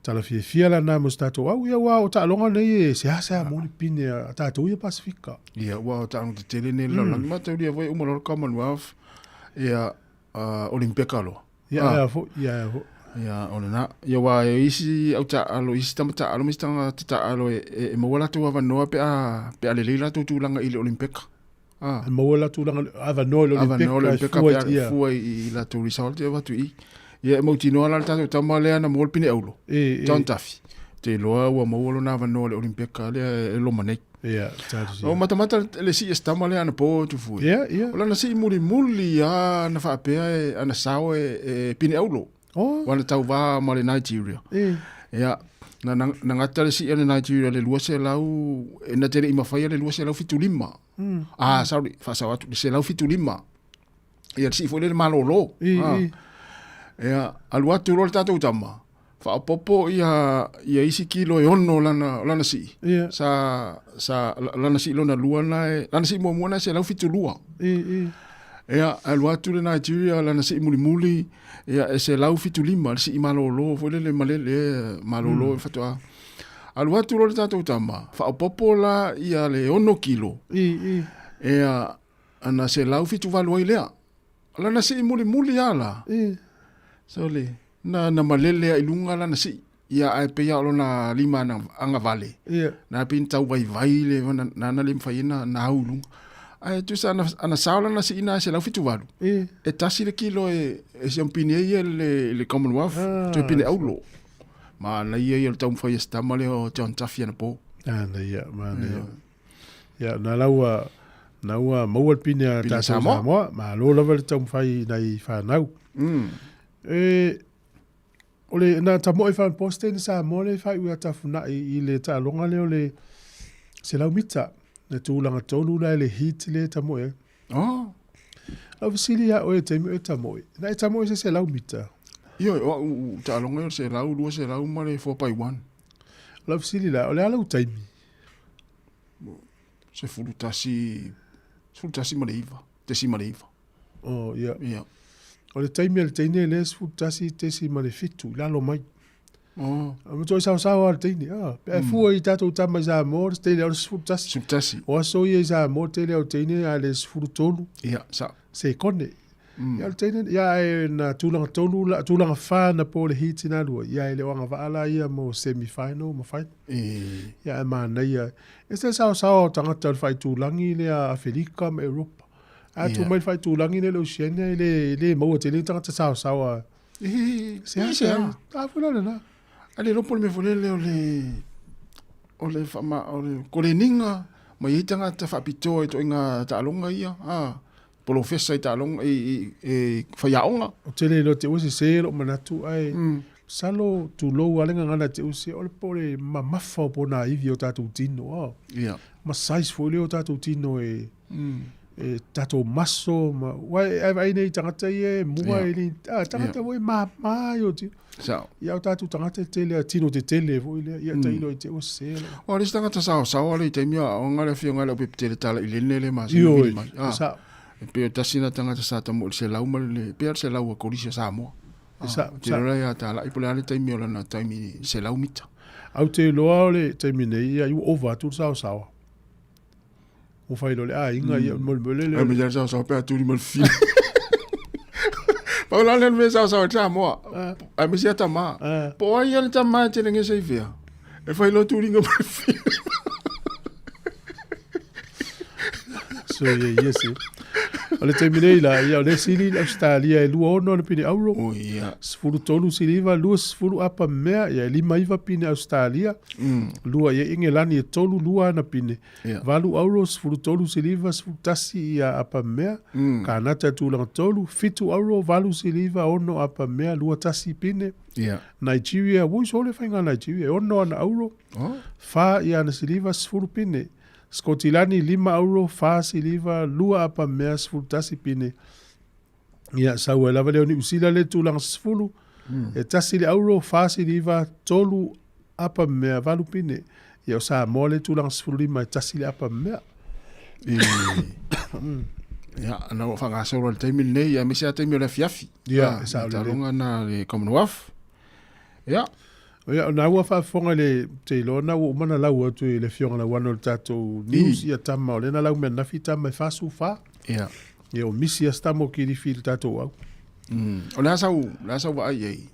tala fiafia lana mo se tatou au ia aua o taaloga nei e seasea mo le pine a tatou ia Pasifika. Ia aua o taaloga tetele nei le lalolagi mataulia foi uma loa le Commonwealth ia Olimpeka loa. Ia ia foi, ia ia foi. Ia, o lena. Ia, aua e isi au taaalo, isi tama taaalo ma isi tagata taaalo e, e, e maua latou avanoa pe a, pe a lelei latou tulaga i le Olimpeka. Ah. E maua latou tulaga, avanoa i le Olimpeka. Avanoa i le Olimpeka pe a fua i, i latou result e avatu i. Ia, e mautinoa la le tatou tama lea na maua le pine aulo. E, e. John Duffy. Te iloa ua maua lona avanoa i le Olimpeka lea e loma nei. Ia, talosia. O matamata le sii e se tama lea anapo Tufue. Ia, ia. O lana sii mulimuli a na faapea e ana sao e, e pine aulo. Oh. Wana tauvā ma le Nigeria. E. Ia, na, na, na gata le sii a le Nigeria le 200, e na te le i mafaia le 275. Ah, sorry, faasao atu, le 175. Ia, le sii foi lea le malolo. I, Ah. i. Ia, alu atu loa le tatou tama, faaopoopo ia, ia isi kilo e ono lana, lana sii. Ia. Sa, sa, lana sii lona lua na e, lana sii muamua na e 172. I, i. Ia, alu atu le Nigeria, lana sii mulimuli, ia, e 175, le sii malolo, foi lele malele, e, malolo mm. e faatoa. Alu atu loa le tatou tama, faaopoopo la ia le 6 kilo. I, i. Ia, ana 178 ai lea. Lana sii mulimuli a la. I. Sole, na, na malele a i luga lana sii. Ia ae pei lava o lona lima ana agavale. Ia. Na pei na tau vaivai le, na, na, na le mafai ai na, na au i luga. Ae tusa ana, ana sao lana sii na e 178. I. E tasi le kilo e, e siampini ai ia le, le Commonwealth, Ah, toe pine aulo. Manaia ia o le taumafai a se tama lea o John Duffy anapo. Manaia, manaia. Ia, na la ua, na ua maua le pine a Pine tatou Samoa. Samoa. Malo lava le taumafai i nai fanau. E, o le, na tamoe whanposte ni Samoa le whai ua tafunai i le taaloga lea o le 100 mita. Na tulaga tolu la le heat le tamoe. Oh. Lau fesili ia oe taimi oe tamoe. Na e tamoe se 100 mita. Ioe, o au taaloga ia o le 100, 200 ma le 4x1. Lau fesili la, o le a lau taimi? 11, 11 ma le iva, tesima le iva. Oh, ia. Ia. O le taimi a le teine lea 11.7 i lalo mai. Oh. A matua saosaoa le teine. Ah, pe a fua i tatou tama i Samoa, le teine o le 11. 11. O aso ia i Samoa, tele o teine a le 13. Ia, sa. Sekone. Ia o le teine, ia e na tulaga tolu, la, tulaga whā na po le hiti nā lua. Ia e le o agavaa la ia mo semi-final, mo final. E. Ia e manaia. E se saosaoa o tagata o le faitulagi lea Afelika ma Europa. A tu mai le faitulagi lea le Oceania e le, le maua tele tagata saosaoa. E, Se a se se a. a. A foi la lena. A le iloa po o le mea foi lele o le, o le faama, o le koleniga ma i ai tagata faapitoa i ituaiga taaloga ia, a, polofesa i taaloga, i, i, i faiaoga. Ou te le iloa te ua sese lou manatu ae masalo tulou lava le gagana te use o le po o le mamafa o ponaivi o tatou tino a. Ia. Ma size foi lea o tatou tino e e tatou maso ma aua e vaai nei i tagata ia e mua e le a tagata foi e mama i o tino. Sao. Ia o tatou tagata e tele a tino tetele foi lea ia tailo i te ua sese lou. Aua o le isi tagata saosaoa lea i taimi a aoga le afioga i le Aupepetele Tala i Lene le masina Ioe, vili mai. e sao. E pei o tasi lena tagata sa tamoe i le 100 ma le, pei lava le 100 a Kolisi a Samoa. E sao, Ou te iloa la ia Talai po o le a le taimi o lana taimi 100 mita. Au te iloa o le taimi nei ia ua ova atu le saosaoa. Ua fai loa le aiga ia mo le mea lele. Ai me ia sao sao pe atuli ma le fili. Pau la le mea sao sao e Samoa. Ai me sia tama. Po ai ia le tama e tele ngese i fea. E fai loa tuliga ma le fili. So ia ia se. O le taimi nei la, ia o le sili le Australia e 26 le pine auro. Oh, ia. 13 siliva, 20 apa mea, ia e 59 pine Australia. Lua ia Ingelani e 3 lua ana pine. Ia. 8 auro, 13 siliva, 11 ia apa mea. Kanata e tulaga 3, 7 auro, 8 siliva, 6 apa mea, 21 pine. Ia. Nigeria, ua uso le faiga a Nigeria, e 6 ana auro, Oh. 4 ia ana siliva, 10 pine. Skotilani, 5 auro, 4 siliva, 2 apa mea, 11 pine. Ia, sau ai lava lea o Niu Sila le tulaga 10, e 1 le auro, 4 siliva, 3 apa mea, 8 pine. Ia, o Samoa le tulaga 15, e 1 le apa mea. Ia, na ua whangasoro le taimi lenei, ia mese a taimi o le afiafi. Ia, Ah, e sao lelei. Taaloga na le Commonwealth. Ia, Ia, o na ua faafofoga i le te iloa na ua uma na lau atu i le afioga Lauano i le tatou news ia tama o lea na lau mai ananafi tama e 44. ia. Ia o misi a se tama o Kilifi i le tatou au. O le a sau, le a sau vaai i ai.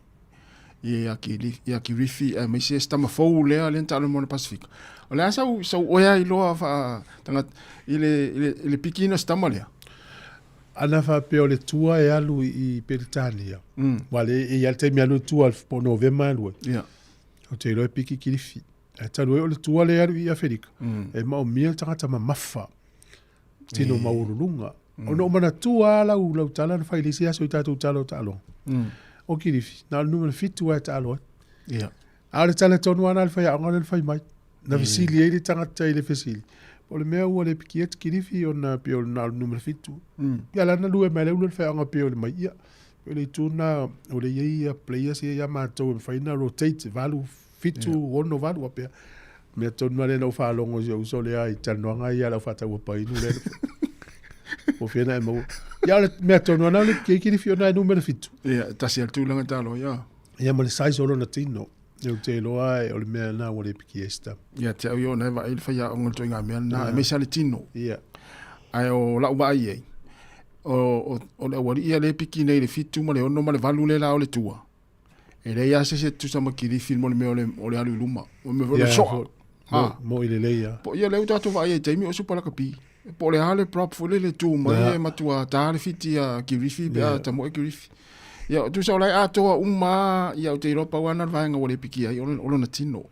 Ia ki ia ki rifi a me se tama fou lea le taalo mo le Pasifika. O le a sau sau oea i loa fa tanga i le i le i le piki na stama lea. Ana faapea o le tua e alu i Peretania. Ua le e i a le taimi e alu i tua po o Novema e alu ai. Ia. Ou te iloa e piki Kilifi. Ae talu ai o le tua lea e alu i Aferika, e maomia le tagata mamafa, tino maualuluga. Ona ou manatua lava lau, lau tala na fai i le isi aso i tatou tala o taaloga. O Kilifi, na o le numera 7 lava e taalo ai. Ia. A o le tala tonu lava na a le faiaoga lea na fai mai. Na fesili ai le tagata i le fesili, po o le mea ua le pikia te Kilifi ona pei o le na o le numera 7. Ia la na lue mai le ulu le faiaoga pei o le mai ia. Pei o le itu lena o le i ai ia players ia ia matou e mafai ona rotate 8, 7, 6, 8 faapea. Mea tonu lava lea na ou faalogo i si ou uso lea i talanoaga ia a le aufaatauapainu lea. Po o fea na e maua. Ia o le mea tonu lava na o le pikia i Kilifi ona e numera 7. Ia, tasi a le tulaga taalo ia. Ia ma le size o lona tino. Ou te iloa o le mea lena ua le pikia ai se tama. Ia te au ia ona e vaai le faiaoga o le ituaiga mea lena, aemaise lava le tino. Ia. Ae o lau vaai i ai, o, o, o le aualii ia lea e piki nei i le 7 ma le 6 ma le 8 lea la o le tua, e leai lava se isi e tutusa ma Kilifi mo le mea o le, o le alu i luma. O le mea foi o le Ia, soa. fo- Ha. mo i lelei lava. Po o ia lea ua tatou vaai ai i taimi o Super Lakapi. Po o le a le prop foi lele tu mai Ia. e matua tā le fiti a Kirifi pe a Ia. tamoe Kirifi. Ia, tusa o la e atoa uma lava, ia ou te iloa pau lava na o le vaega ua le pikia ai o lona, o lona tino.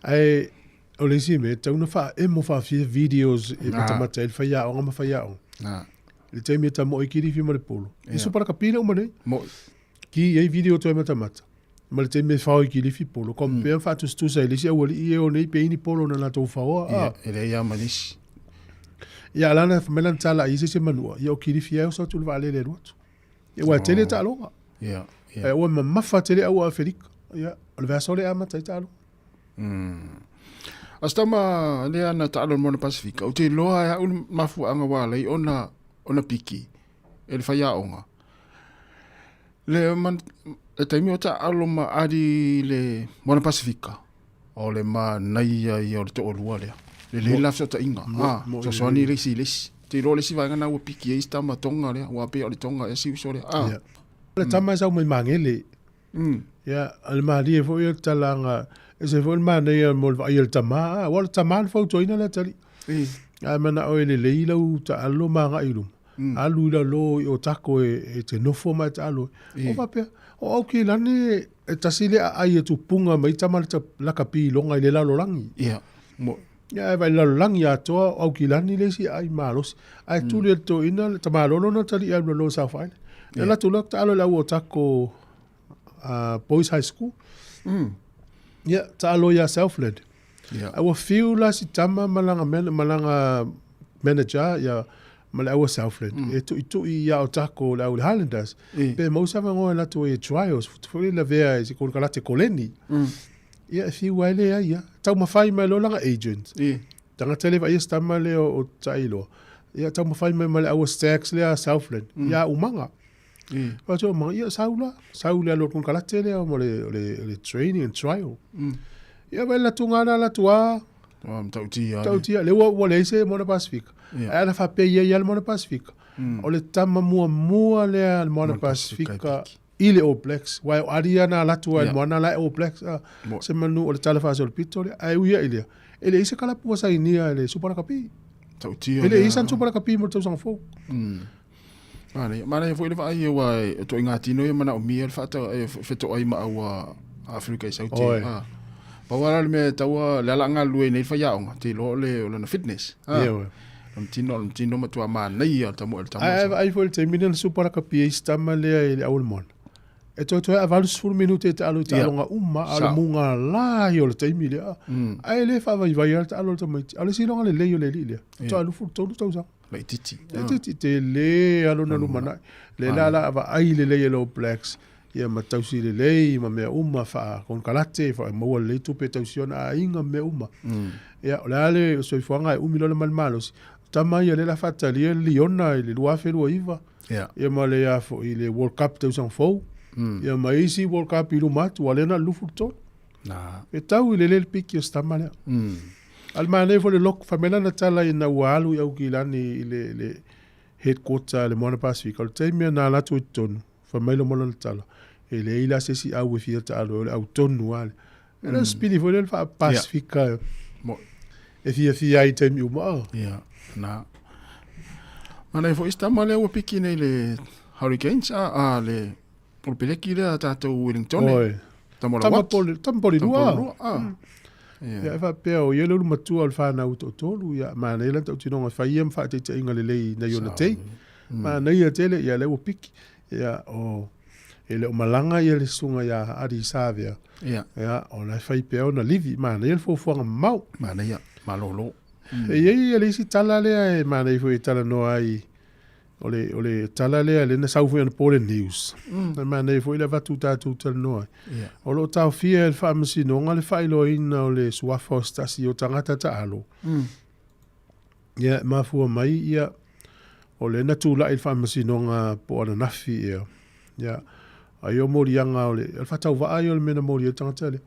Ae o le isi mea, e tatau ona faaemo faafia videos e Na. matamata ai le faiaoga ma faiaoga. Na. I le taimi e tamoe Kirifi ma le polo. I Ia. Super Lakapi le uma nei. Mo'i. Ki i ai video toe matamata. Ma le taimi e fao i Kilifi polo. Compare mm. faatusatusa i le isi aualii e o nei pe i ni polo na latou faoa. Ia, Ah. e leai lava ma nisi. Ia, ala na fai mai lana tala i se isi manua, ia o Kilifi e oso atu le vaalele e alu atu. Ia, ua e tele taaloga. Ia, ia. Ae ua mamafa tele au Aferika. Ia, o le vaiaso lea e amata ai taaloga. A se tama lea na taalo i le Moana Pasifika, ou te iloa e au le mafuaaga ua ala ai ona, ona piki e le faiaoga. Le, man, le taimi o taaalo ma Ali i le Moana Pasifika, o le manaia ia o le toalua lea. Lelei la fesootaiga, ah, fesoasoani le isi i le isi. Te iloa le isi vaega lena ua piki ai si tama Tonga lea, aua pei o le Tonga ea si uso lea. Ah. Ia. Le tama e sau mai Magele. Ia, o le malie foi o le talaga, e ese foi le manaia mo le vaai a le tama, ah, aua o le tama na fautuaina le atalii. Ae manao e lelei lau taalo ma agai i luma. Alu i lalo i Otago e te nofo ma e taalo ai. O faapea, o Aukilani e tasi le aai e tupunga mai tama le lakapi i loga i le lalolagi. Ia, mo. Ia, e vaai i le lalolagi atoa, o Aukilani le isi aai malosi. Ae tuli e le toeaina, le tamalolo na talii alu i lalo o South Island. E alu atu loa taalo i le au Otago Boys High School. Ia, taalo ia Southland. Ia. Ae ua fiu la si tama ma lana, ma lana manager ia ma le au a Southland e tuitui ia Otago le au le Highlanders. Pe maua se avanoa e latou ai e trials, foi le lavea e se konekarate koleni. Ia e fiu ai le ai ia. Taumafai mai loa lana agent. Tagata le vaaia se tama lea o Taailoa. Ia taumafai mai ma le au a Stags lea a Southland. Ia umaga. Fai atu umaga, ia sau la. Sau le alu o le konekarate lea mo le, o le, o le training and trial. Ia vai latou ngana latou a. Ua matautia. Tautia, le ua leai se Moana Pasifika. Ia. Ae ana faapea ia ia le Moana Pasifika. O le tama muamua lea a le Moana Moana Pasifika Pasifika i le All Blacks. Uae o Ali ia na alu atu ai i le Ia. moana la e All Blacks. Ah, Mo- se manu o le tala faasolopito lea. Ae ui ai lea, e leai se kalapu ua sainia e le Super Rakapi. Tautia. E leai lea. sana Super Rakapi mo le tausaga fou. Manaia, manaia foi le vaai aua e toaiga tino ia manaomia le faata e fetoai ma aua Afrika i Saute. Oi. Ah. Pau lava la le mea e taua le ala galulue nei le faiaoga, te iloa o le o lana fitness. Ah. Ia, oe. Lona tino, lona tino matua manaia le tamoe le tama. Ae vaai foi i le taimi lea na Super Rakapi ai si tama lea i le au o le moana. E toe a 80 minute e taalo i taaloga uma, a o le Sao. mugalā ia o le taimi lea. Ae le faavaivai lava le taalo o le tamaiti. A o le siloga lelei o le alii lea. Faatoa 23 tausaga. Laitiiti. E te tele a lona lumanai. Le la la vaai lelei e le All Blacks. Ia ma tausi lelei ma mea uma faakonekarate, faamaua lelei tupe e tausi ona aiga ma mea uma. Ia, o le a le soifuaga e umi loa le ma le malosi. Tama ia lea o le a faatalia le Liona i le 2029. Ia. Ia ma le a foi le World Cup tausaga fou. Ia ma isi World Cup i luma atu, ua lea na o le 23. Na. E tau i le le piki o si tama lea. A o le manaia foi le lock, fai mai lana tala ina ua alu i Aukilani i le, le headquarter a le Moana Pasifika. O le taimi na alu atu i totonu, fai mai loa ma lana tala, e leai la se isi au e fia taalo ai, o le au tonu lava lea. E le o sipili foi lea le faa-Pasifika e fiafia ai i taimi uma. Ah. Ia, na. Manaia foi si tama lea ua piki nei le Hurricanes, a, a le o le peleki lea a tatou Wellington. Oi. Tama o la Tama Watt. poli, tama poli Tama lua. poli lua, ah. Ia. Ia, e faapea o ia le ulu matua o le whanau toatolu, ia, manaia lana tautinoga e fai ia ma faataitaiga lelei nai ona tei. Manaia tele, ia lea ua piki. Ia, o, e le o malaga ia le susuga ia Adi Savea. Ia. Ia, o la e fai pea ona livi, manaia le fuafuaga mamao. Manaia, malolo. E i ai le isi tala lea e manaia foi e talanoa ai, o le, o le tala lea lea na sau foi anapo le news. E manaia foi le avatu tatou talanoa ai. Ia. O lo o taofia e le faamasinoga le faailoaina o le suafa o se tasi o tagata taalo. Ia, e mafua mai, ia, o lea na tulai le faamasinoga po o ananafi ea. Ia, ai o moliaga o le, o le faatauvaa ia o le mea na moli ai le tagata lea.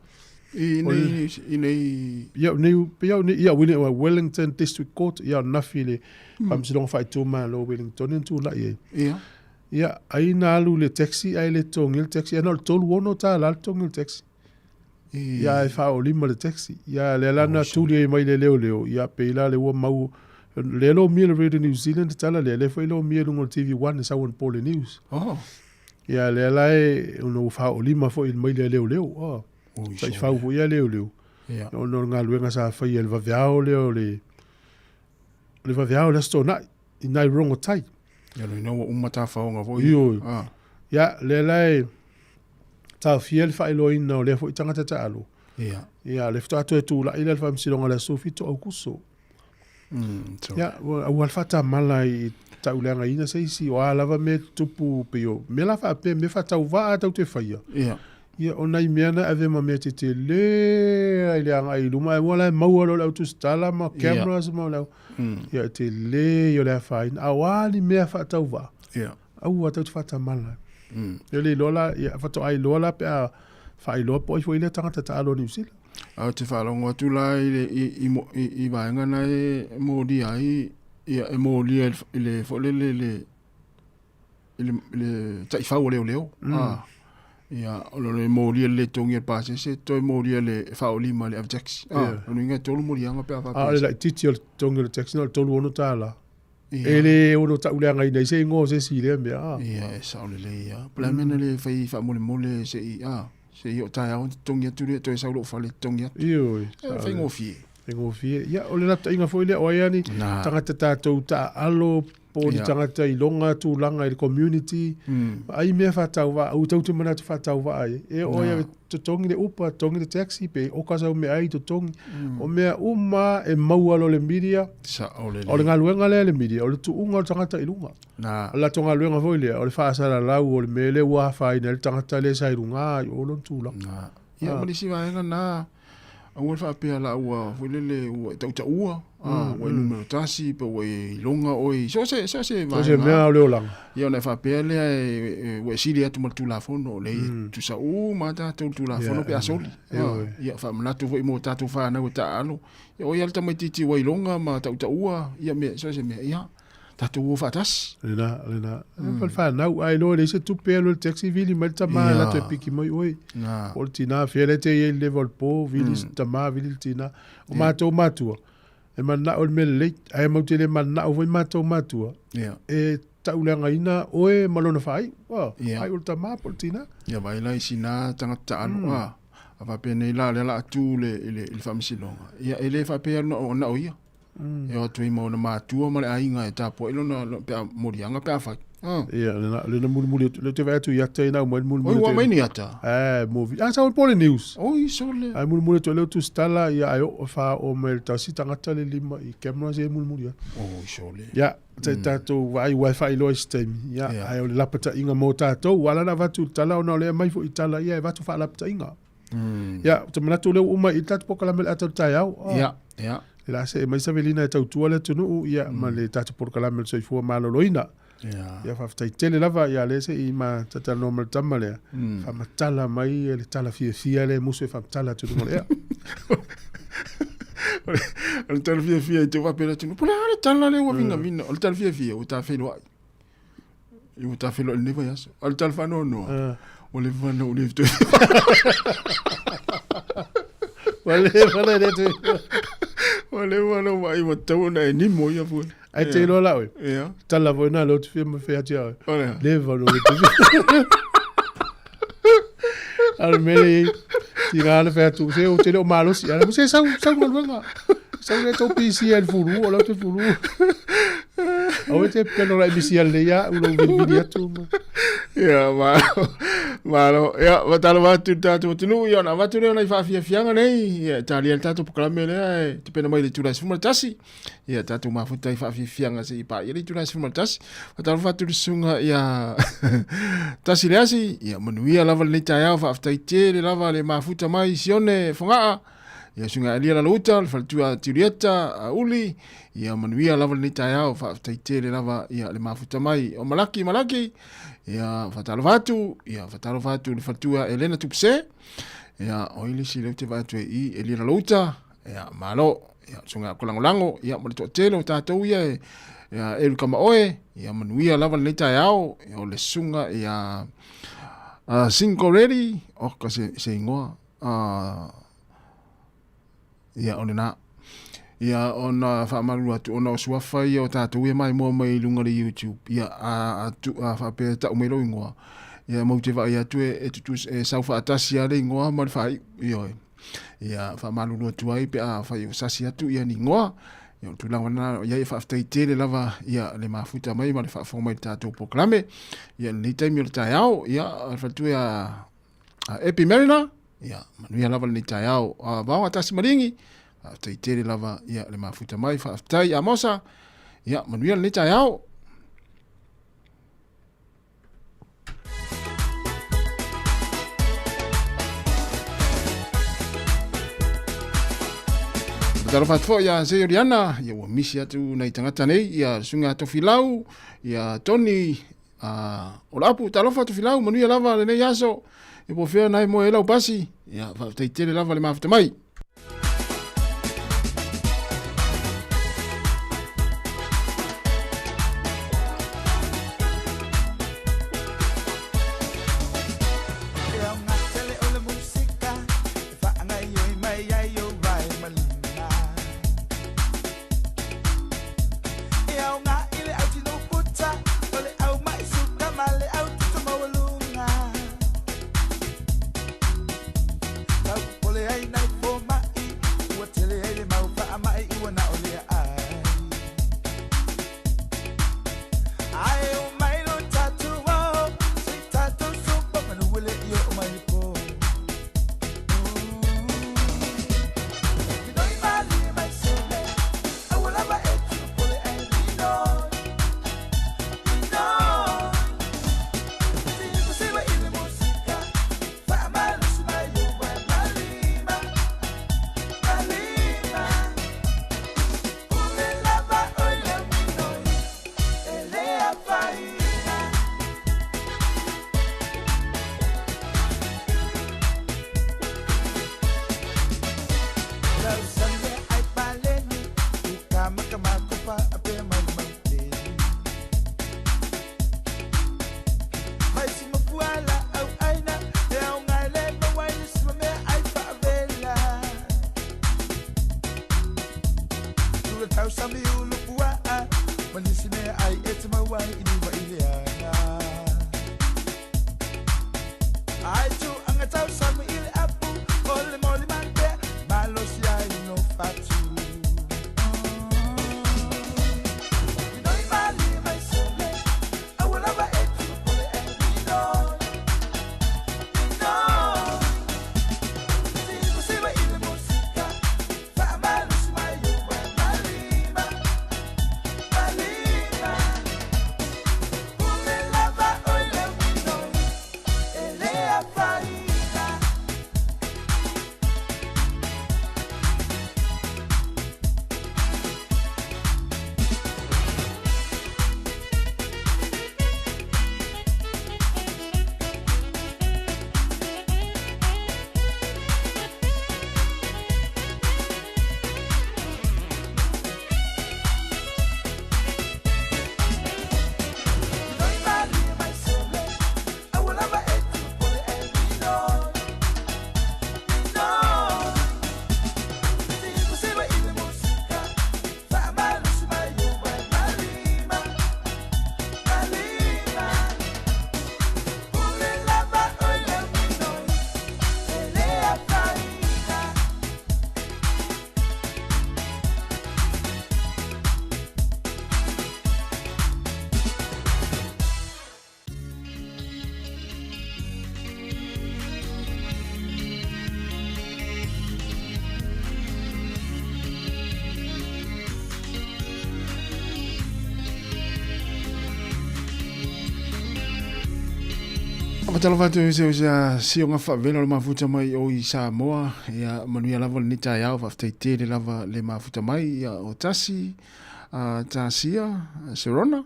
I nei, i nei... Ia, nei, ia, nei, ia, Wellington District Court, ia, ananafi le faamasinoga faaitumalo o Wellington na tulai ai. Ia. Ia, ai na alu le taxi, ai le totogi le taxi, ia na o le $36 le totogi o le taxi. Ia, e faaolima le taxi. Ia, lea la na tuli ai mai le leoleo, ia, pei la le ua mau, lea lomia le Radio New Zealand tala lea, lea foi lomia i luga o le TV1 e sau anapo le news. Oh. Ia, lea la e, ona ua faaolima foi mai le leoleo. Oh. Ui, Taifau foi ia leoleo. Ia. Ona o le galuega sa faia i le vaveao lea o le, o le vaveao o le Aso Toonai, i nai Rongotai. Ia, loina ua uma tafaoga foi. Ioe. Ah. Ia, lea la e taofia le faailoaina o lea foi tagata taalo. Ia. Ia, le faatoa toe tulai lea le faamasinoga o le aso 7 Aukuso. So. Ia, ua aua le faatamala i tauleagaina se isi, o a lava mea tutupu pei o mea la faapea, mea faatauvaa tau te faia. Ia. Ia, o nai mea na ave ma mea tetele ai le agai i luma, ai ua la e maua loa le au tusitala ma cameras ma le au. Ia, e tele ia o le afaina. A o a ni mea faatauvaa? Ia. Aua tau te faatamala. E le iloa la, ia, faatoa iloa la pe a faailoa po o ai foi lea tagata taalo o Niu Sila. A ou te faalogo atu la i le i i mo i i vaega na e molia ai ia e molia i le i le foi lele i le i le i le taifau o leoleo. Ah. Ia, o le molia le totogi o le pasese, toe molia le faaolima i le ave taxi. Ah, Ia. o lona uiga e tolu moliaga pe a A o faapea. le laitiiti o le totogi o le taxi na o le $36. Ia. E le ono tauleagaina ai se igoa o se isi i lea mea. Ah. Ia, e sao lelei lava. Po o le a le mea na le fai faamolemole se i, ah, se i oo taeao totogi atu lea, toe sau lou fale totogi atu. Ioe. E faigofie. Faigofie. Ia, o le lapataiga foi lea, o ai lava ni Na. tagata tatou taaalo, po o ni Ia. tagata i loga tulaga i le community, ai mea faatauvaa, aua tatou te manatu faatauvaa ai. E oo ia totogi le Uber, totogi le taxi, pe oka sau meaai totogi. O mea uma e maua loa le media. Sao lelei. O le galuega lea le media, o le tuuga o le tagata i luga. Na. O le latou galuega foi lea, o le faasalalau o le mea lea ua afaina ai le tagata lea sa i luga i o lona tulaga. Na. Ia, ma le isi vaega na, Aua le faapea la ua foi lele ua e tautaua, ua e numera tasi pe ua e iloga oe i so o se so o se So se mea o le olaga. Ia ona e faapea lea ua e sili atu ma le Tulafono, leai e tutusa uma lava tatou i le Tulafono pe a soli. Ia faamanatu foi mo tatou fanau e taaalo, ia o ai lava le tamaitiiti ua iloga ma tautaua ia mea so o se mea, ia tatou o faatasi. Lena, lena. Mm. Le whanau, ai loa le se tupe alu le taxi vili mai le tama yeah. lato e piki mai oi. Na. O le tina, fea le te i le level po, vili mm. tama, vili le tina. O yeah. mātou mātua, e mana o le mea lelei, ai mau te le mana o foi mātou mātua. Yeah. E tauleagaina oe ma lona faaiu. Oh, yeah. Ai o le tama po le tina. Ia vai la i sina tagata taalo. Mm. Ah. A faapea nei la lea la atu le i le, i le faamasinoga. Ia e le faapea na o na o ia. Mm. E o atu ai ma ona matua ma le aiga e tapuai lona pe a moliaga pe afai. Ah. Ia, lena, lena mulimuli atu, le te vaai atu i ata ina mai mulimuli. Oi, ua mai ni ata. Eh, movie. Ah, sa o le news. Oi, sole. Ai mulimuli atu le tu stala ia ai o fa o mai le tasi tagata le lima i camera se mulimuli atu. Oi, sole. Ia, te tatou vaai ua e faailoa i se taimi. Ia, ai o le lapataiga mo tatou. Ua ala ona avatu i le tala ona o lea e aumai foi i tala ia e avatu faalapataiga. Ia, ou te manatu o lea ua uma i le tatou polokalame o le ata o le taeao. Ia, ia. Le la see mai Savelina e tautua le atunuu, ia, ma le tatou polokalame o le soifua maloloina. Ia. Ia, faafetai tele lava, ia lea se i ma talatalanoa ma le tama lea, faamatala mai le tala fiafia lea e musu e faamatala atu i luga o le ea. O le tala fiafia i te faapea le atunuu, po o le a le tala lea ua vinavina. O le tala fiafia ua ta feiloai. Ua ta feiloai i lenei vaiaso. A o le tala faanoanoa, ua leva ona ou le toe. Ua leva ona le toe. Ua leva ona ou vaai ua tatau ona e nimo ia fua. Ai te iloa la oe. Ia. Tala foi na lea ou te fia ma fea atu ia oe. O le a? Leva ona ou le toe. A o le mea lea e i ai, tiga le fai atu, se ou te le o malosi. A se sau, sau galuega. Sau lea tau PC ai le fulu, o lau te fulu. Aua te pelo la misi a le ia, ulo vilivili atu. Ia, malo, malo. Ia, matalo atu le tatou atunuu, ia, ona avatu lea o nai faafiafiaga nei, ia, e talia le tatou polokalame lea e tapena mai i le itula e 11. Ia, tatou mafuta i faafiafiaga se i paia le itula e 11. Faatalofa atu i le susuga ia Tasi le Asi, ia manuia lava lenei taeao, faafetai tele lava le mafuta mai Sione Fogaa, ia susuga Elia Lalouta, le faletua Julieta Uli, ia manuia lava lenei taeao, faafetai tele lava ia le mafuta mai o Malaki Malaki, ia faatalofa atu, ia faatalofa atu i le faletua Elena Tupuse, ia o ai le isi lea ou te vaai atu i Elia Lalouta, Ia, malo. Ia, susuga ko lagolago, ia, ma le toatele o tatou ia e, ia, elu kama oe, ia, manuia lava lenei taeao, ia, o le susuga, ia, Cinco Ready, oh, ka se, se ingoa, ia, o lena. Ia, ona faamalu atu, ona o suafa ia o tatou ia maimoa mai i luga o le YouTube, ia, a, a, tu, a faapea e tau mai lou ingoa, ia, matou te vaai atu e, e tutus, e sau faatasi lava le ingoa ma le faaiu, ioe. Ia faamalulu atu ai pe afai o sasi atu ia ni igoa. Ia o le tulaga lena ia e faafetai tele lava ia le mafuta mai ma le faafofoga mai i le tatou polokalame. Ia lenei taimi o le taeao, ia le faletua ia a Epi Mariner, ia manuia lava lenei taeao. A Vaoga Tasi Maligi, faafetai tele lava ia le mafuta mai, faafetai Amosa, ia manuia lenei taeao. Talofa atu foi ia Seio Liana, ia ua misi atu nai tagata nei, ia Susuga Tofilau, ia Tony, o Laapu, talofa Tofilau, manuia lava lenei aso, ia po o fea na e moe ai lau pasi, ia faafetai tele lava le mafuta mai. Sa maka makopa a pe mai mai te. Mai si mafuala au aina e au ngai le mawai ni si mea ai whaavela. Tura tau sami ulu puaa, manisi mea ai e te mawai i niwa i le ana. Ai tu anga tau sami i le apu, o le moli man pea, malo si ai no fatu. Fatalofa atu se usa sionga faavelo le mafuta mai o i Samoa ia manuia lava lenei taeao faafetai tele lava le mafuta mai ia o tasi tasia Serona.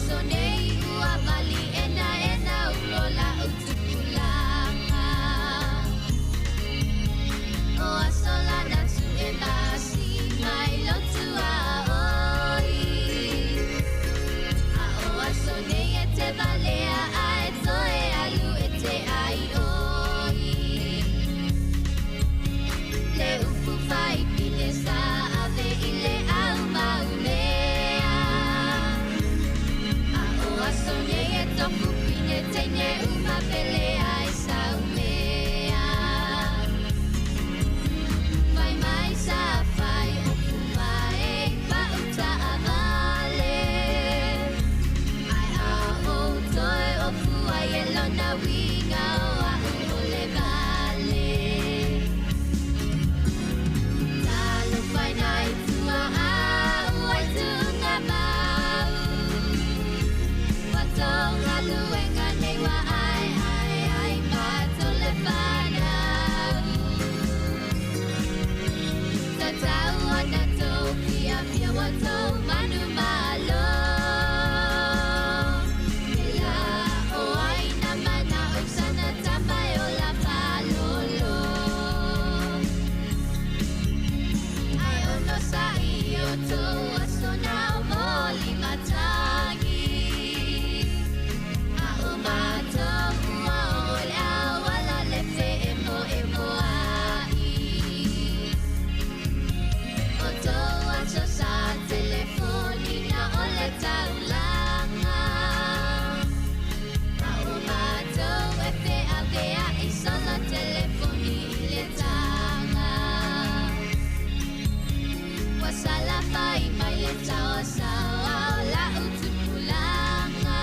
So taulaga. A ua matou e feavea'i solo telefoni i le taga. Ua salafai mai le taosaoa o la'u tupulaga.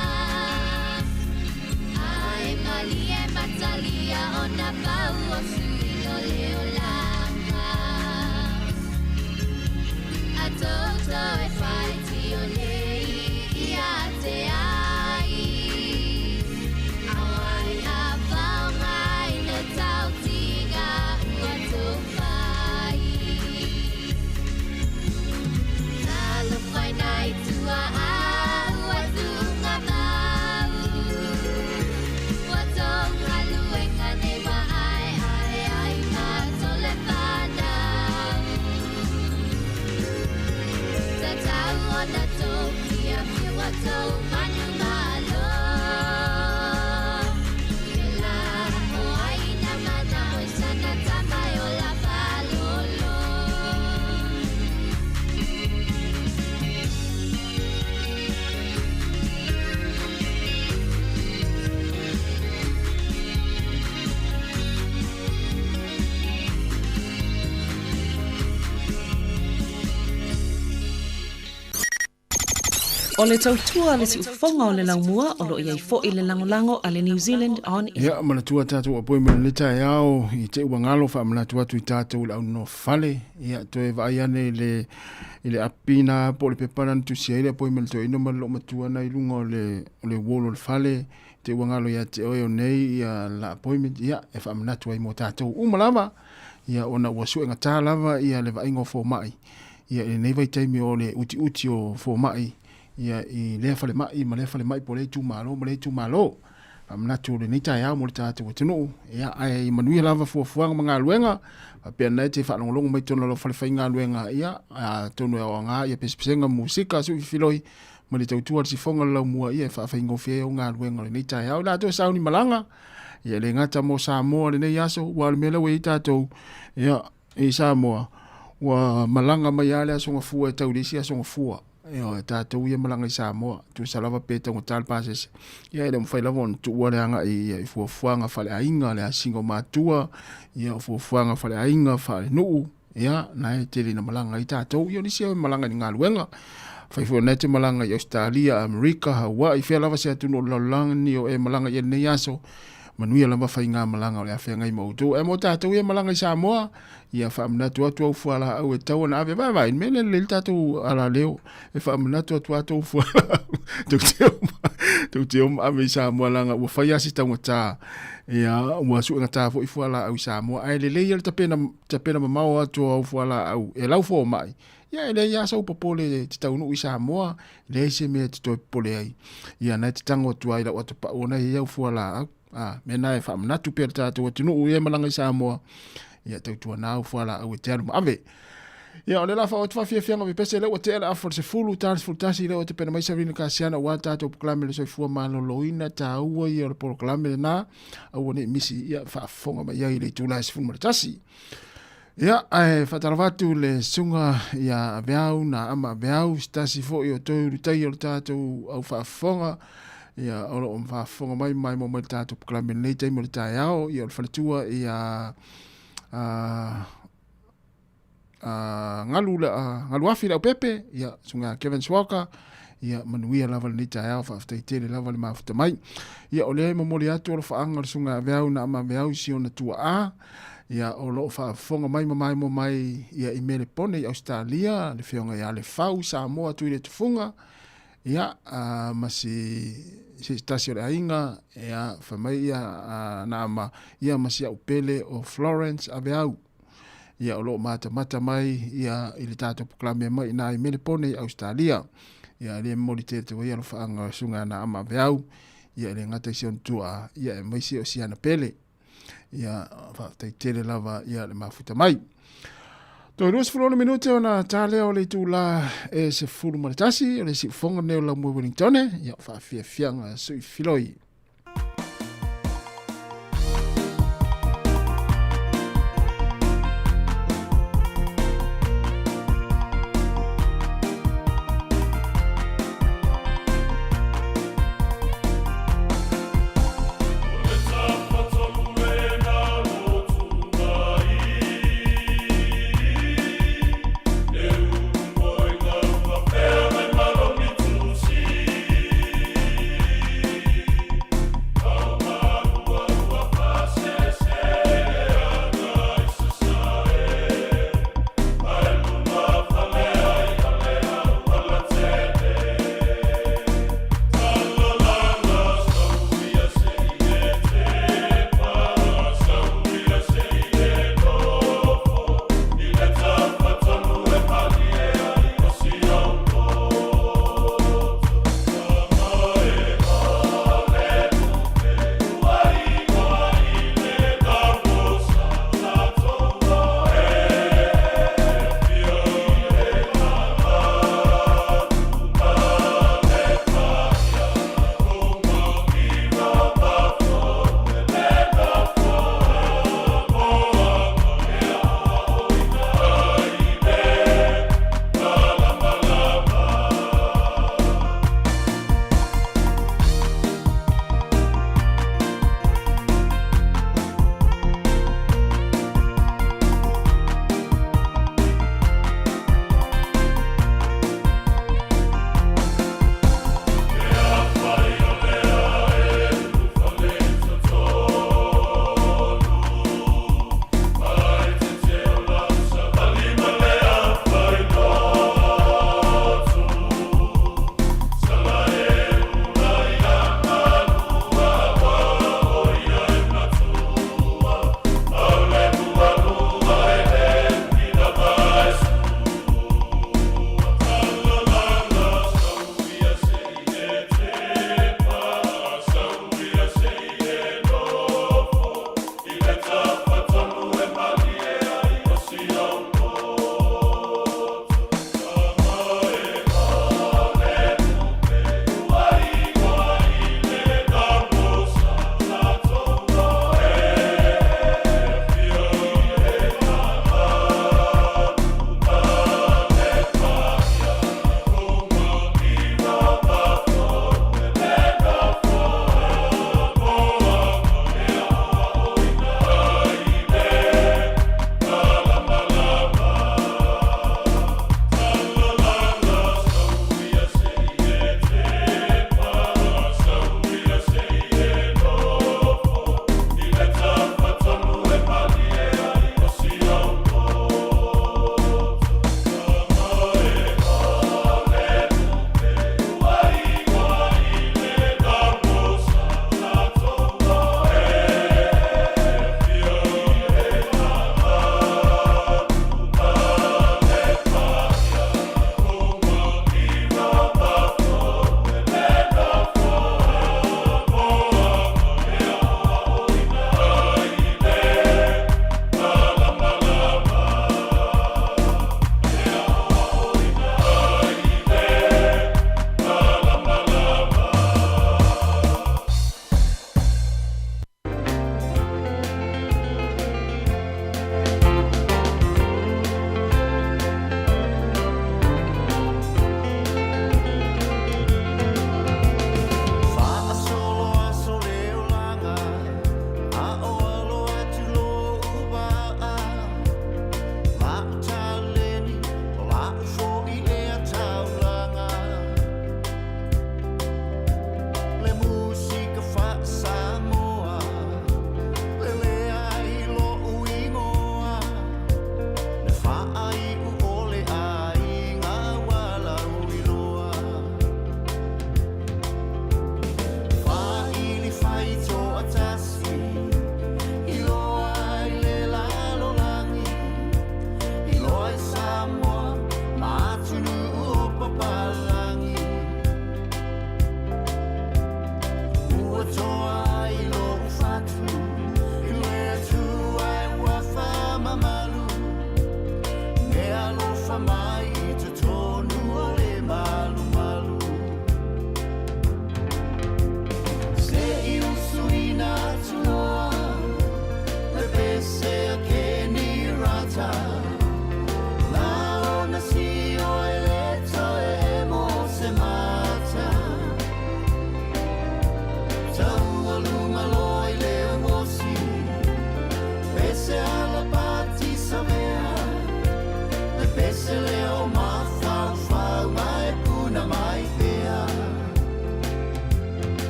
Ae malie matalia ona pau o suiga o le olaga. A toutou e faitio nei ia te ai. Auai a faaaogaina tautiga ua tou fai. Talofa i nai tuaa ua tuugamau. Ua tou galuega nei ua aeae ai matou le fanau. Tatau ona tou fiafia ua tou manumalo. Ke la o ai na manao i sana tama e ola faalolo. O le tautua a le siufofoga o le laumua o lo o i ai foi le lagolago a le New Zealand On Air. Ia, manatua tatou appointment i le taeao i te ua galo faamanatu atu i tatou i le aunofale. Ia, toe vaai ane i le, i le api na po o le pepa na na tusi ai le appointment toeaina ma le loomatua na i luga o le, o le wall o le fale. Te ua galo ia te oe o nei ia la appointment, ia, e faamanatu ai mo tatou uma lava. Ia, ona ua suegatā lava ia le vaaiga o fomai. Ia, i lenei vaitaimi o le utiuti o fomai, ia, i lea falemai ma lea falemai po o lea itumalo ma lea itumalo. Faamanatu o lenei taeao mo le tatou atunuu, ia, ae ia manuia lava fuafuaga ma galuega, faapea na e te faalogologo mai totonu o lau falefaigaluega, ia, atonu e aoga ia pesepesega, musika, suifiloi, ma le tautua a le sifoga o le laumua, ia, e faafaigofie ai au galuega o lenei taeao. I latou e sauni malaga, ia, e le gata mo Samoa lenei aso, aua o le mea lea ua i ai tatou, ia, i Samoa, ua malaga mai lava le Aso Gafua e tau i le isi Aso Gafua. Ioe, tatou ia malaga i Samoa, tusa lava pe taugata le pasese, ia e le o mafai lava ona tuua le agai i fuafuaga faaleaiga, le asiga o matua, ia o fuafuaga faaleaiga, faalenuu, ia na e tele ina malaga ai tatou. Ia o nisi e malaga i le galuega, fai foi o na e te malaga i Ausetalia, Amerika, Hawaii, fea lava se atunuu o le lalolagi o e malaga i ai lenei aso, Manuia lava faigamalaga o le a feagai ma outou. Ae mo tatou ia malaga i Samoa, ia faamanatu atu au fualaau e tatau ona ave. Vaai, vaai, mea lea lelei le tatou alaleo e faamanatu atu a tou fualaau. Tou te oma, tou te oma ave i Samoa leaga ua fai lava si taugata. Ia, ua suegata foi fualaau i Samoa. Ae lelei ia le tapena, tapena mamao atu o au fualaau e lau fomai. Ia, e leai lava sou popole e te taunuu i Samoa, leai se mea e te toe popole ai. Ia, na e te tago atu ai lau atopau ona e i au fualaau. A, mea na e faamanatu pea le tatou atunuu ia e malaga i Samoa, ia tautuana au fualaau e te alu ma ave. Ia, o le la faaoo atu faafiafiaga o pepese, lea ua tea le afa o le 10, ta le 11, lea ua tapena mai Sabrina Kasiana aua le tatou polokalame o le soifua maloloina, taua ia o le polokalame lena, aua ne i misi, ia faafofoga mai ai i le itula e 11. Ia, ae faatalofa atu le susuga ia Aveau na ama Aveau, se tasi foi o toe ulutaia o le tatou au faafofoga, ia, o lo o faafofoga mai ma maimoa mai le tatou polokalame i lenei taimi o le taeao, ia, o le faletua ia a, a, Galu, a, Galuafi Leaupepe, ia, susuga Kevin Swalker, ia, manuia lava lenei taeao, faafetai tele lava le mafuta mai. Ia, o lea e momoli atu alofaaga o le susuga Aveau na ama Aveau i si ona tuaa, Ia, o lo o faafofoga mai ma maimoa mai ia i Melepone i Ausetalia, le Afioga ia Lefau i Samoa Tuiletufuga, ia, a, ma si, se tasi o le aiga, ia, fai mai ia, a, na ama, ia, ma si au pele o Florence Aveau. Ia, o lo o matamata mai ia i le tatou polokalame mai i nā i Melepone i Ausetalia. Ia, le momoli tele atu ai alofaaga o Susuga ia Naama Aveau, ia, e le gata i si ona tuaa, ia, aemaise o si ana pele. Ia, faafetai tele lava ia le mafuta mai. Toe 26 minute ona tā lea o le itula e 11 o le siufoga nei o Laumua Wellington, ia faafiafiaga sui filoi.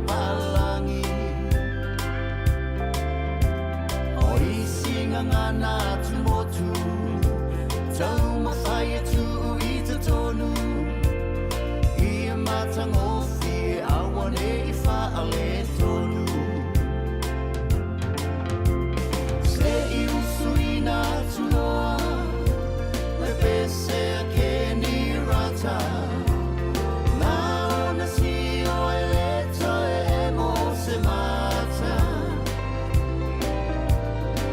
palangi O isi ngangana atu motu Tau mawhai e tuu i te tonu I matangofi e awane i whaale tonu Se i usuina atu loa Le pese a ke ni rata Nā ona si o e le toe e mo se mata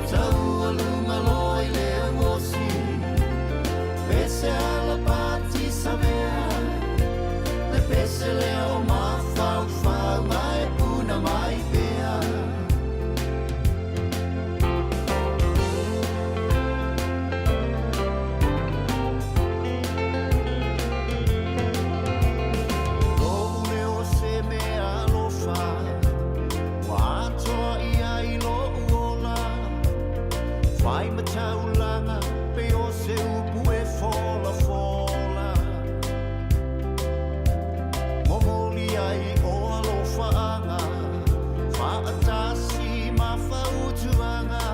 Tau alunga loa i le angosi Pese ala pati savea Le pese lea o mafaufau mai puna mai pea Lou leo se mea alofa Ua atoa ia i lou ola Fai mataulanga pe o se upu e fola fola Momoli ai o alofa anga Whaatasi ma whautuanga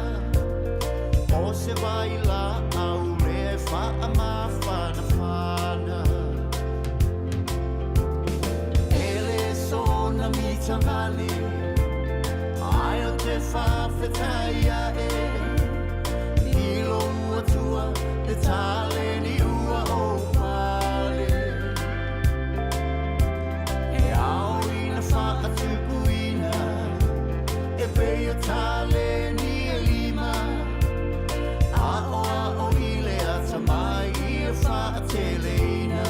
O se vai la au le wha ma whana whana Ele sona mitangale Ai o te whawhetai a e Nilo ua tua te tale ni ua o pale E ao ina whaatupuina E pei o tale ni e lima Ao ao i le ata mai i e whaateleina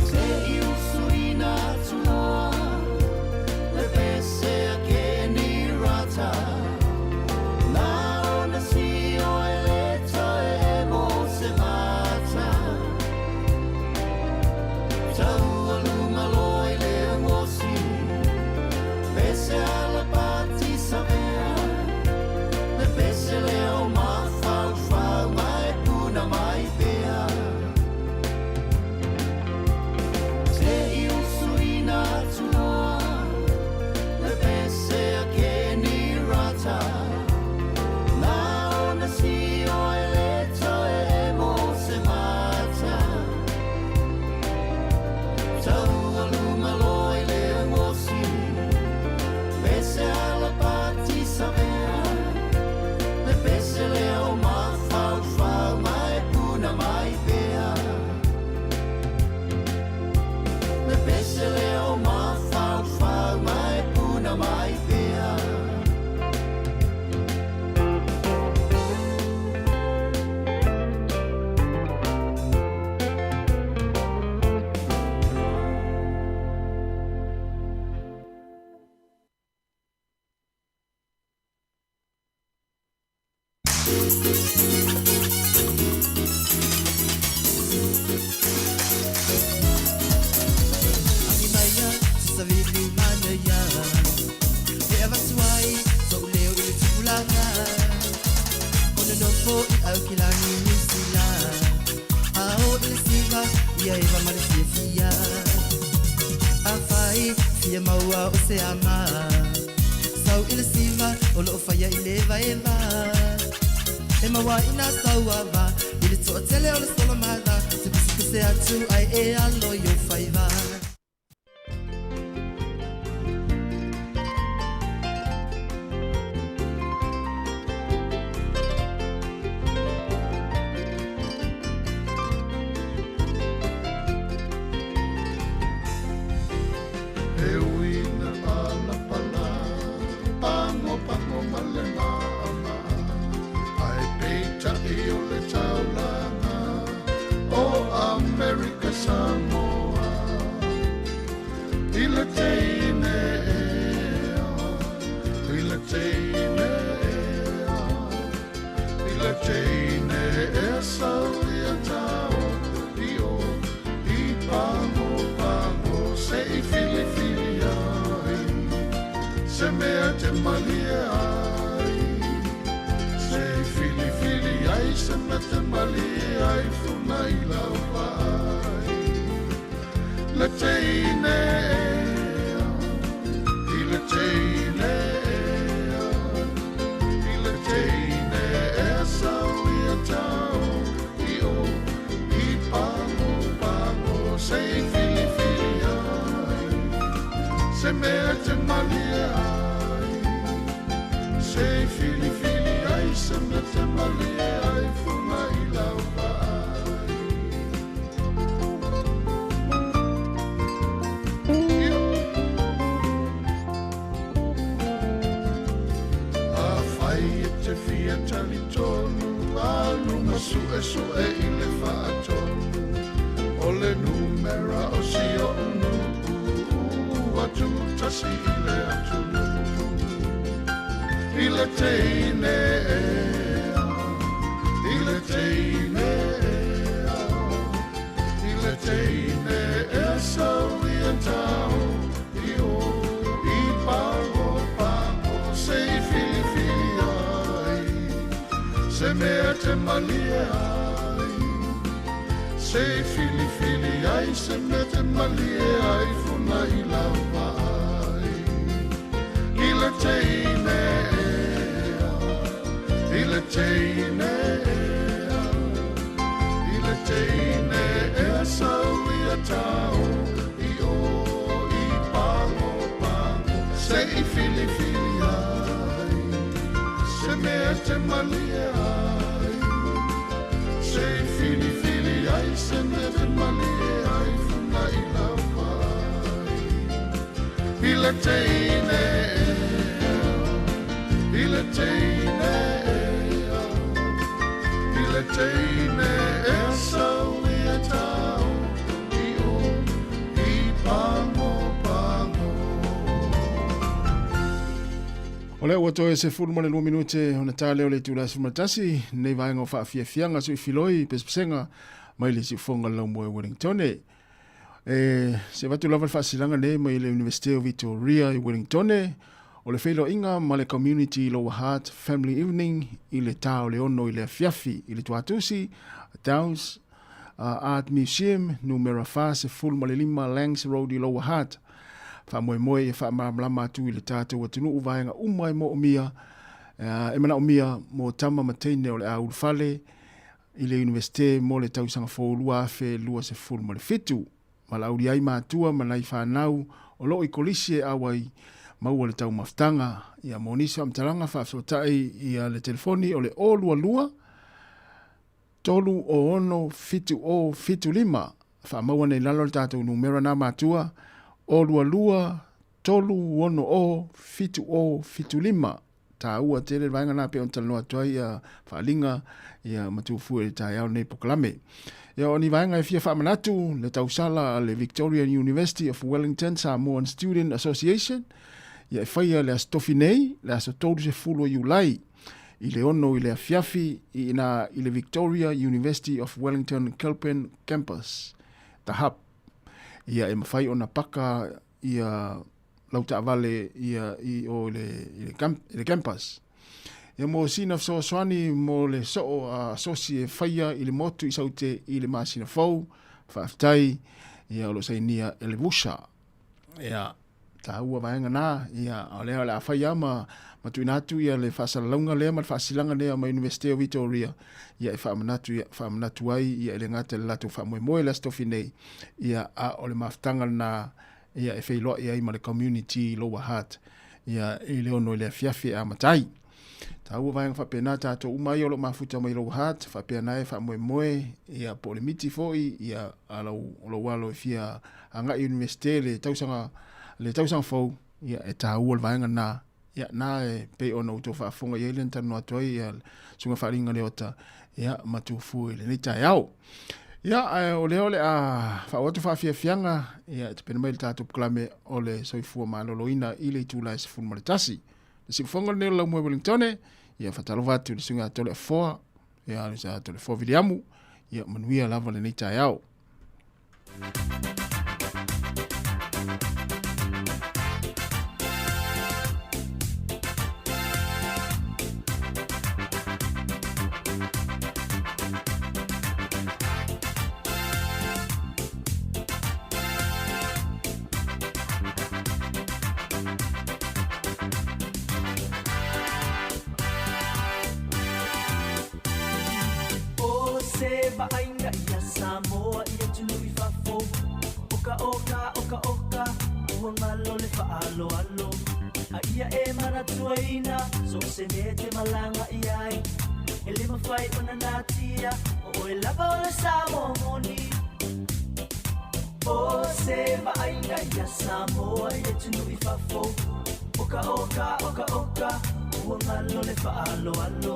Se i usuina atu loa Le pese a ke ni rata Nā ona si o e le toe e mo se mata Tau alunga loa i le angosi Pese ala pati savea Le pese lea o mafaufau mai puna mai pea Se i usuina atu loa Le pese a ke ni rata Nā ona si o e le toe e mo se mata Tau alunga loa i le angosi Pese ala pati savea Le pese lea o mafaufau mai puna mai pea Le pese lea o mafaufau mai puna mai pea Agi maia, se savili manaia. E avatu ai, so'u leo i le tupulaga. Ona nofo i Aukilani, New Zealand. Ao i le siva, ia eva ma le fiafia. Afai, fia maua o se ama. Sau i le siva, o loo faia i le vaeva. E maua ina sauava, i le toatele o le solomada. Se pisipise atu ai e alo i o faiva. E uina pala pala, pango pango male maama. Ai peita i o le taulanga, o Amerika Samoa. I le teine ea, i le teine ea, i le teine ea sau ia tau i o, i pango pango se i fili fili ai, se mea te malie ai, se i fili fili ai, se mea te malie ai, funa i lau vai. Le teine mea te malie ai funa i lau vaai. Afai e te fia talitonu, alu ma su'esu'e i le fa'atonu. O le numera o si o'u nu'u, atu tasi i le atunuu. I le teine ea, i le teine ea, i le teine ea sau ia tao, i o i pago pago se i filifili ai, se mea te malie ai, se i filifili ai, se mea te malie ai, funa i lau vaai. I le teine ea, i le teine ea, i le teine ea sau ia tao, i o i pago pago, se i filifili ai, se mea te malie ai, se i filifili ai, se mea te malie ai, funa i lau vaai. I le teine ea, i le teine ea, i le teine ea sau ia tao, i o i pago pago. O lea ua toe 12 minute ona tā lea o le itula e 11, lenei vaega o faafiafiaga suifiloi pesepesega mai le siufoga le laumua e Wellingtone. E se avatu lava le faasilaga nei mai le Universite o Victoria i Wellingtone, o le feiloaiga ma le Community Lower Hutt Family Evening i le tā o le 6 i le afiafi i le Tuatusi, Downs Art Museum, numera 45 Langs Road i Lower Hutt. Faamoemoe ia faamalamalama atu i le tatou atunuu vaega uma e moomia, e manaomia mo tama ma teine o le a ulufale i le Iunivesite mo le tausaga fou 2027. Valaaulia ai matua ma nai fanau o loo i kolisi e auai maua le taumafataga. Ia mo nisi faamatalaga faafesootai ia le telefoni o le 022 306 7075. Faamaua nei lalo le tatou numera na matua 022 360 7075. Taua tele le vaega na pei ona talanoa atu ai ia faaaliga ia ma tuufue i le taeao lenei polokalame. Ia o ni vaega e fia faamanatu le tausala a le Victorian University of Wellington Samoan Student Association ia e faia le Aso Tofi nei, le aso 30 o Iulai i le 6 i le afiafi i ina i le Victoria University of Wellington Kelburn Campus, The Hub. Ia e mafai ona paka ia lau taavale ia i o i le, i le, camp, i le campus. Ia mo sina fesoasoani mo le soo a asosi e faia i le motu i Saute i le masina fou, faafetai ia o lo sainia e le Vusha. Ia, taua vaega na, ia, o lea o le a fai lava ma, ma tuuina atu ia le faasalalauga lea ma le faasilaga lea mai Universite o Vitoria, ia e faamanatu, ia, faamanatu ai ia e le gata i le latou faamoemoe le Aso Tofi nei, ia, a o le mafutaga lena ia e feiloai ai ma le community Lower Hutt ia i le 6 i le afiafi e amata ai. Taua vaega faapena tatou uma ai o lo o mafuta mai Lower Hutt, faapea na e faamoemoe ia po o le miti foi ia a lau, lou alo e fia agai i Universite le tausaga, le tausaga fou, ia e taua le vaega na. Ia na e pei ona outou faafofoga i ai lea na talanoa atu ai ia susuga Faaliga Leota ia ma Tufu i lenei taeao. Ia ae o lea o le a faaoo atu faafiafiaga ia e tapena mai le tatou polokalame o le soifua maloloina i le itula e 11. Le siufofoga lenei o le Laumua Wellingtone, ia faatalofa atu i le susuga ia Toleafoa, ia le susuga ia Toleafoa Viliamu, ia manuia lava lenei taeao. O se vaaiga ia Samoa i atunuu i fafo, Oka oka oka oka, ua galo le faaaloalo. A ia e manatuaina, so o se mea e te malaga i ai. mawhai o na natia O oe lava o le Samoa moni O se maaina ia Samoa i le tunu i fafo Oka oka oka oka Ua ngalo le whaaloalo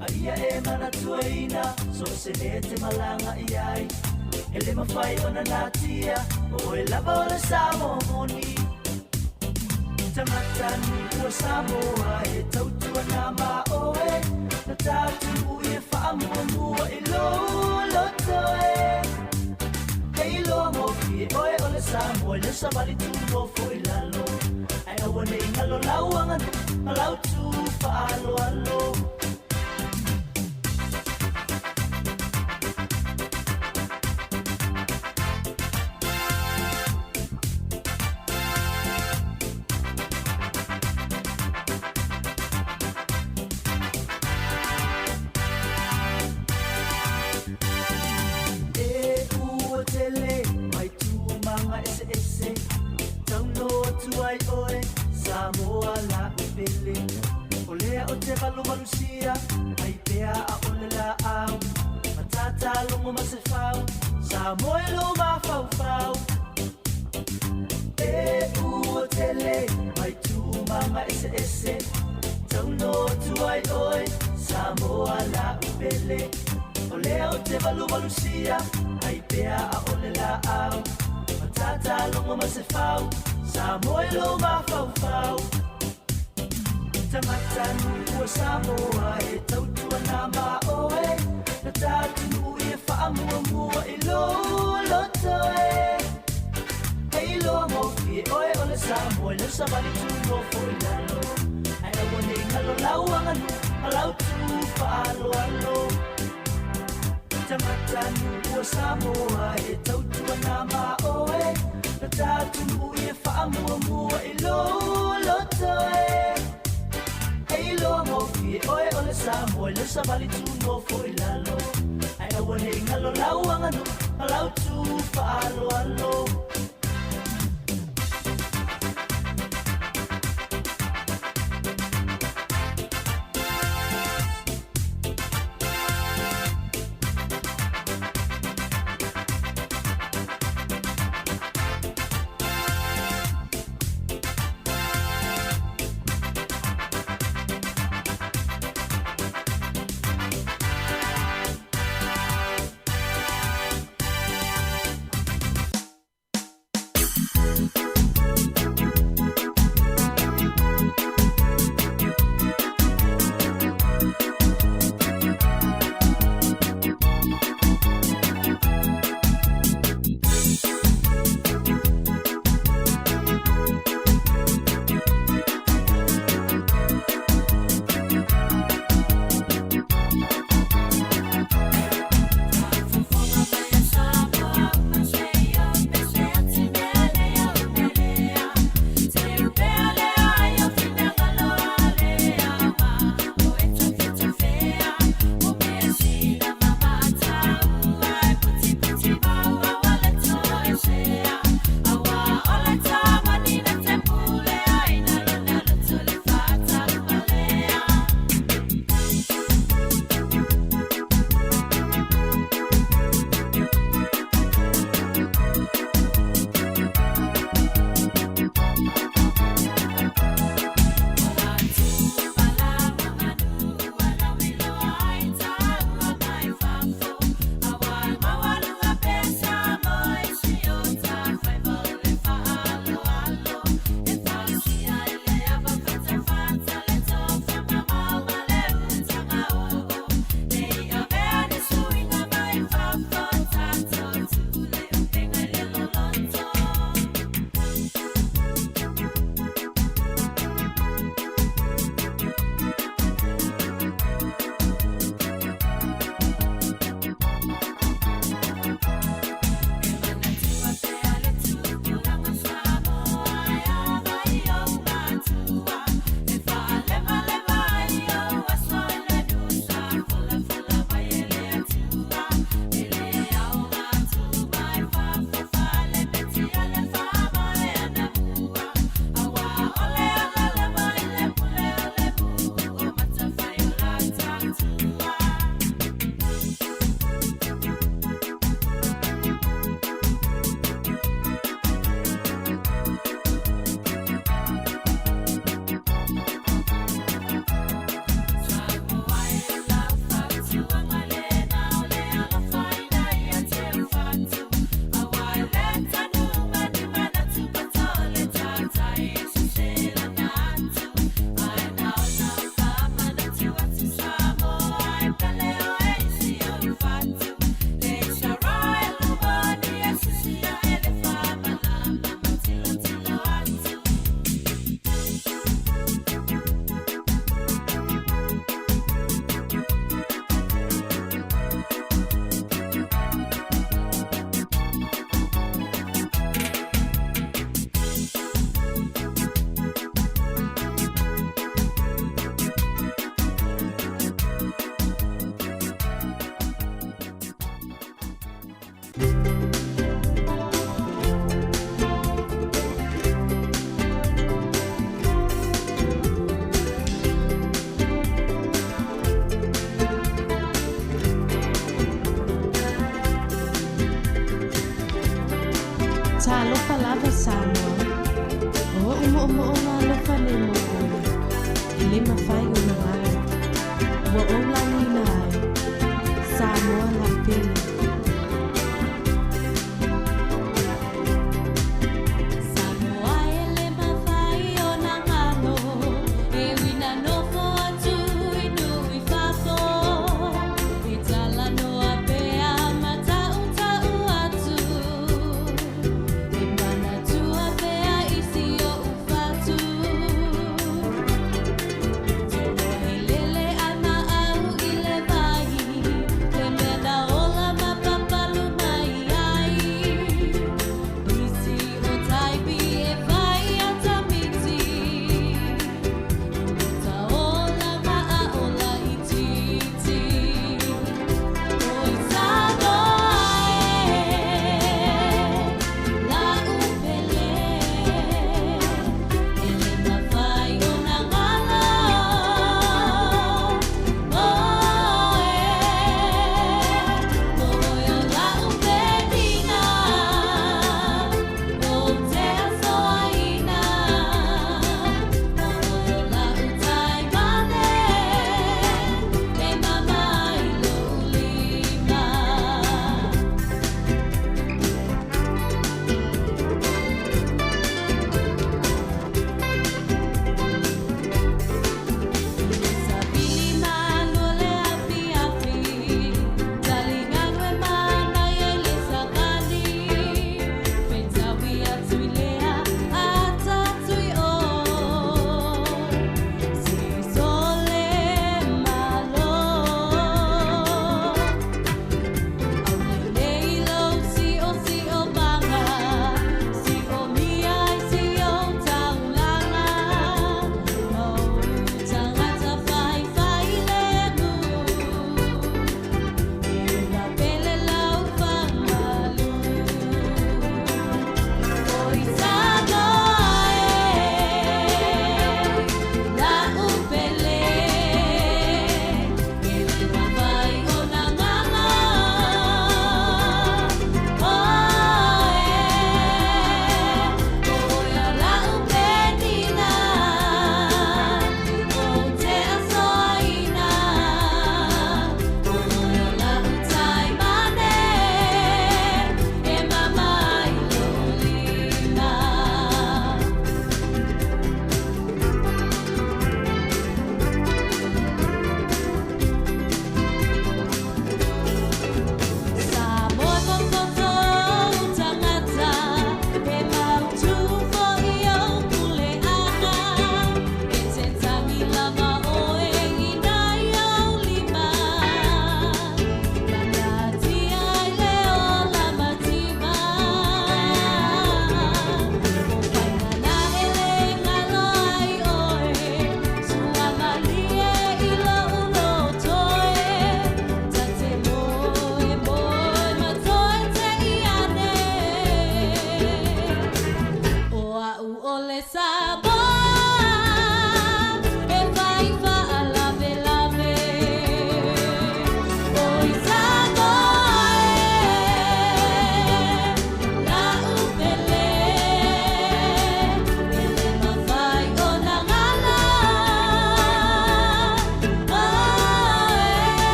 A ia e manatuaina So se mea te malanga i ai E le mawhai o na natia O oe lava o le Samoa moni Tangata nui ua Samoa e tautua nā ma oe Na tātu i e whaamuamua i lo loto e Hei loa mōfi e oe o le Samoa i le savali tū nofo i lalo Ai aua nei ngalo lau anganu ma lau tū whaaloalo E ua tele mai tua manga ese ese Tauno atu ai oe Samoa la upele O lea o te valu valusia Ai pea a ole la au Matata longo ma se fau Samoa e lo mafaufau E ua tele mai tua manga ese ese Tauno atu ai oe Samoa la upele O lea o te valu valusia Ai pea a ole la au Matata longo ma se fau Samoa e lo mafaufau Tangata nui ua Samoa e tautua nā ma oe Na tātu i e whaamuamua i lo loto e Hei loa mōfi e oe o le Samoa i le savali tū nofo i lalo Ai aua nei ngalo lau anganu ma lau tū whaaloalo Tangata nui ua Samoa e tautua nā ma oe Na tātu i e whaamuamua i lo loto e Hei loa mōfi e oe o le Samoa i le savali tū nofo i lalo Ai aua nei ngalo lau anganu ma lau tū whaaloalo lava Samoa. O o'u mo'omo'oga alofa nei mo oe, e le mafai ona galo. Ua ou lagiina ai, Samoa lau pele. Samoa e le mafai ona galo, e ui na nofo atu i nuu i fafo. E talanoa pea ma ta'uta'u atu, e manatua pea i si o'u fatu. Tolohi lele ai maau i le vai, le mea na ola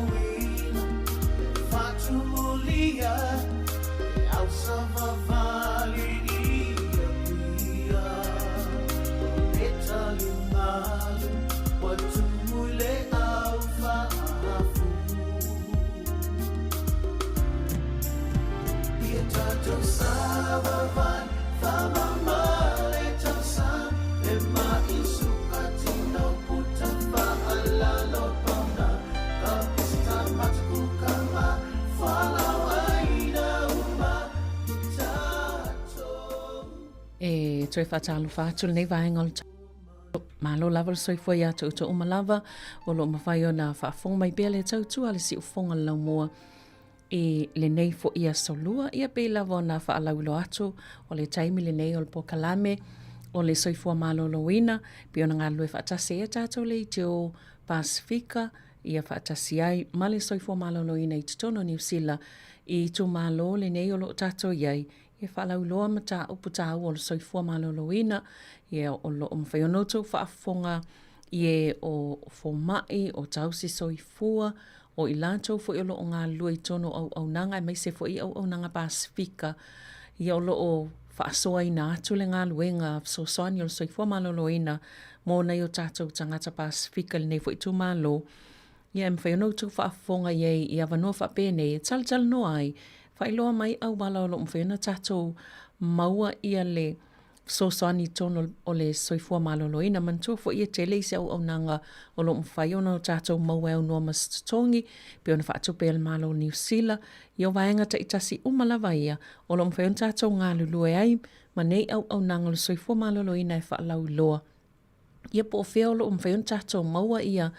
faitauina Faatumulia e ausavavali i Apia O le taligalu ua tumu i le au faafu Ia tatou savavali faamama le tausaga Le ma'i suka tino puta faalalo pauna Ka pista mataku kama fualaauaina uma i tatou. E toe faatalofa atu lenei vaega o le Malo lava le soifua iā te outou uma lava o lo o mafai ona faafofoga mai pea le tautua a le siufofoga o le laumua i lenei foi aso lua. Ia pei lava ona faalauiloa atu o le taimi lenei o le polokalame o le soifua maloloina pei ona galulue faatasi ai a tatou leitio Pasefika ia faatasi ai ma le soifua maloloina i totonu o Niu Sila i itumalo lenei o lo o tatou i ai e faalauiloa mataupu taua o le soifua maloloina, ia o lo o mafai ona outou faafofoga i e o fomai, o tausi soifua, o i latou foi o lo o galulue i totonu o auaunaga aemaise foi auaunaga Pasefika, ia o lo o faasoaina atu le galuega fesoasoani o le soifua maloloina mo nai o tatou tagata Pasefika i lenei foi itumalo. Ia e mafai ona outou faafofoga i ai i avanoa faapenei e talatalanoa ai, faailoa mai auala o lo o mafai ona tatou maua ia le fesoasoani i totonu o le soifua maloloina. Manatua foi e tele isi auaunaga o lo o mafai ona tatou maua e aunoa ma se totogi, pei ona faatupe e le Malo o Niu Sila. Ia o vaega taitasi uma lava ia o lo o mafai ona tatou galulue ai ma nei auaunaga o le soifua maloloina e faalauiloa. Ia po o fea o lo o mafai ona tatou maua ia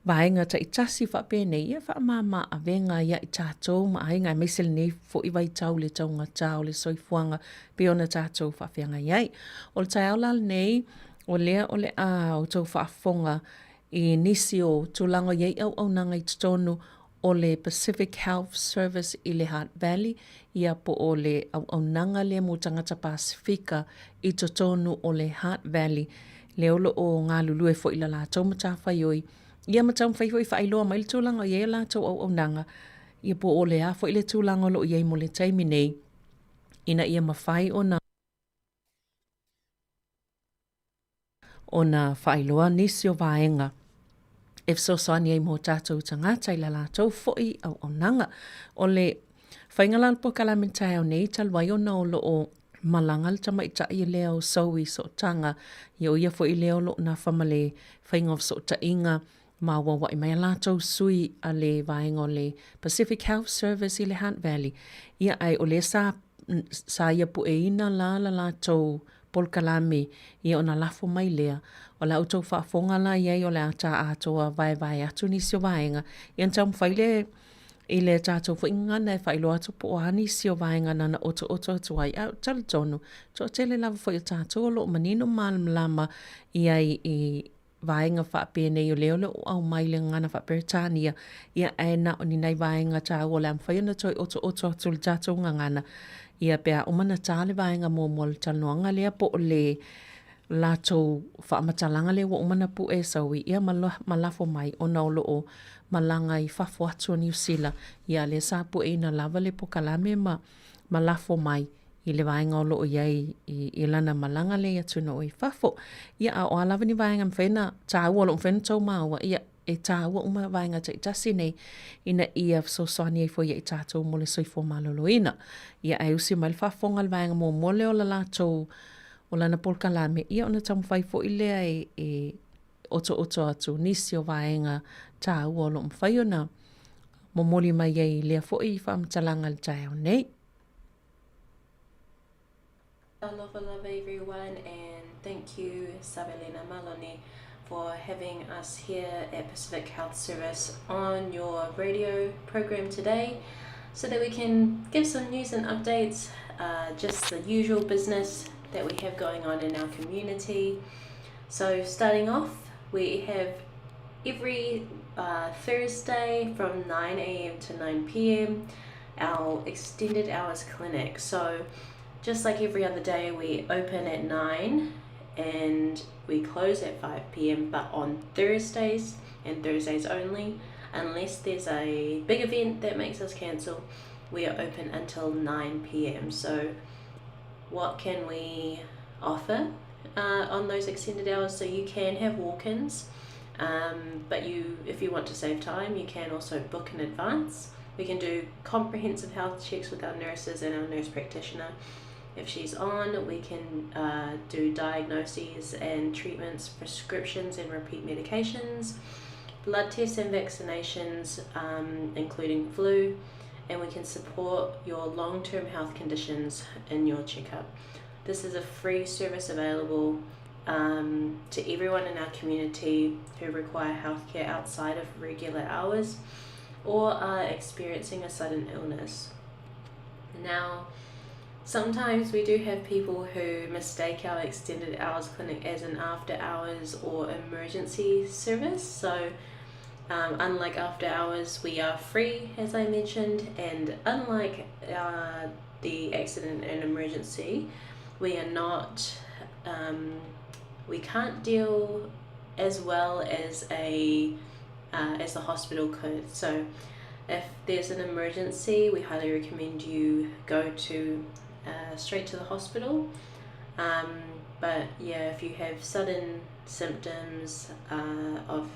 vaega taitasi faapenei, ia faamama avega ia i tatou ma aiga, aemaise lenei foi vaitau i le taugata o le soifuaga pei ona tatou faafeagai ai. O le taeao la lenei, o lea o le a outou faafofoga i nisi o tulaga o i ai auaunaga i totonu o le Pacific Health Service i le Hutt Valley, ia po o le auaunaga lea mo tagata Pasefika i totonu o le Hutt Valley, lea o lo o galulue foi i la latou matafaioi, ia ma taumafai foi e faailoa mai le tulaga o i ai a latou auaunaga, ia po o le a foi le tulaga o lo o i ai mo le taimi nei, ina ia mafai ona ona faailoa nisi o vaega e fesoasoani ai mo tatou tagata i la latou foi auaunaga. O le faiga la o le polokalame taeao nei talu ai ona o lo o malaga le tamaitai lea o Zoe Sootaga, ia o ia foi lea o lo o nafa ma le faiga o fesootaiga ma auauai mai a latou sui a le vaega o le Pacific Health Service i le Hutt Valley. Ia ae o lea sa sa ia pueina la la latou polokalame, ia ona lafo mai lea. O la outou faafofoga la i ai o le a ta atoa vaevae atu nisi o vaega, ia ona taumafai lea i le tatou foi gagana e faailoa atu po o a nisi o vaega na ona otooto atu ai. Ae ou te talitonu, toatele lava foi o tatou o lo o manino ma malamalama i ai i vaega faapenei o lea o lo o aumai le gagana faa-Peretania, ia ae na o ni nai vaega taua o le a mafai ona toe otooto atu i le tatou gagana, ia pe a uma ona ta le vaega muamua o le talanoaga lea po o le latou faamatalaga lea ua uma ona pue e Zoe, ia ma, ma lafo mai ona o lo o malaga i fafo atu o Niu Sila, ia lea sa pueina lava le pokalame ma, ma lafo mai i le vaega o lo o i ai i, i lana malaga lea i atunuu i fafo. Ia, a o a lava ni vaega e mafai ona tāua o lo o mafai ona tou māua, ia, e tāua uma vaega taitasi nei ina ia fesoasoani ai foi ia i tatou mo le soifua maloloina. Ia, ae usi mai le faafofoga i le vaega muamua lea o la latou, o lana polokalame, ia ona taumafai foi lea e, e otooto atu nisi o vaega tāua o lo o mafai ona momoli mai ai i lea foi faamatalaga i le taeao nei. Alofa lava everyone and thank you Savelina Maloni for having us here at Pacific Health Service on your radio program today so that we can give some news and updates, uh, just the usual business that we have going on in our community. So starting off, we have every uh, Thursday from 9 a.m. to 9 p.m. our extended hours clinic. So just like every other day, we open at 9 and we close at 5 p.m. But on Thursdays and Thursdays only, Unless there's a big event that makes us cancel, we are open until 9 p.m. So, what can we offer uh, on those extended hours? So, you can have walk ins, um, but you, if you want to save time, you can also book in advance. We can do comprehensive health checks with our nurses and our nurse practitioner. If she's on, we can uh, do diagnoses and treatments, prescriptions and repeat medications, blood tests and vaccinations, um, including flu, and we can support your long term health conditions in your checkup. This is a free service available um, to everyone in our community who require healthcare outside of regular hours or are experiencing a sudden illness. Now, sometimes we do have people who mistake our extended hours clinic as an after hours or emergency service. So, um, unlike after hours, we are free, as I mentioned, and unlike uh, the accident and emergency, we are not, um, we can't deal as well as a uh, as the hospital could. So, if there's an emergency, we highly recommend you go to uh, straight to the hospital. Um, but yeah, if you have sudden symptoms uh, of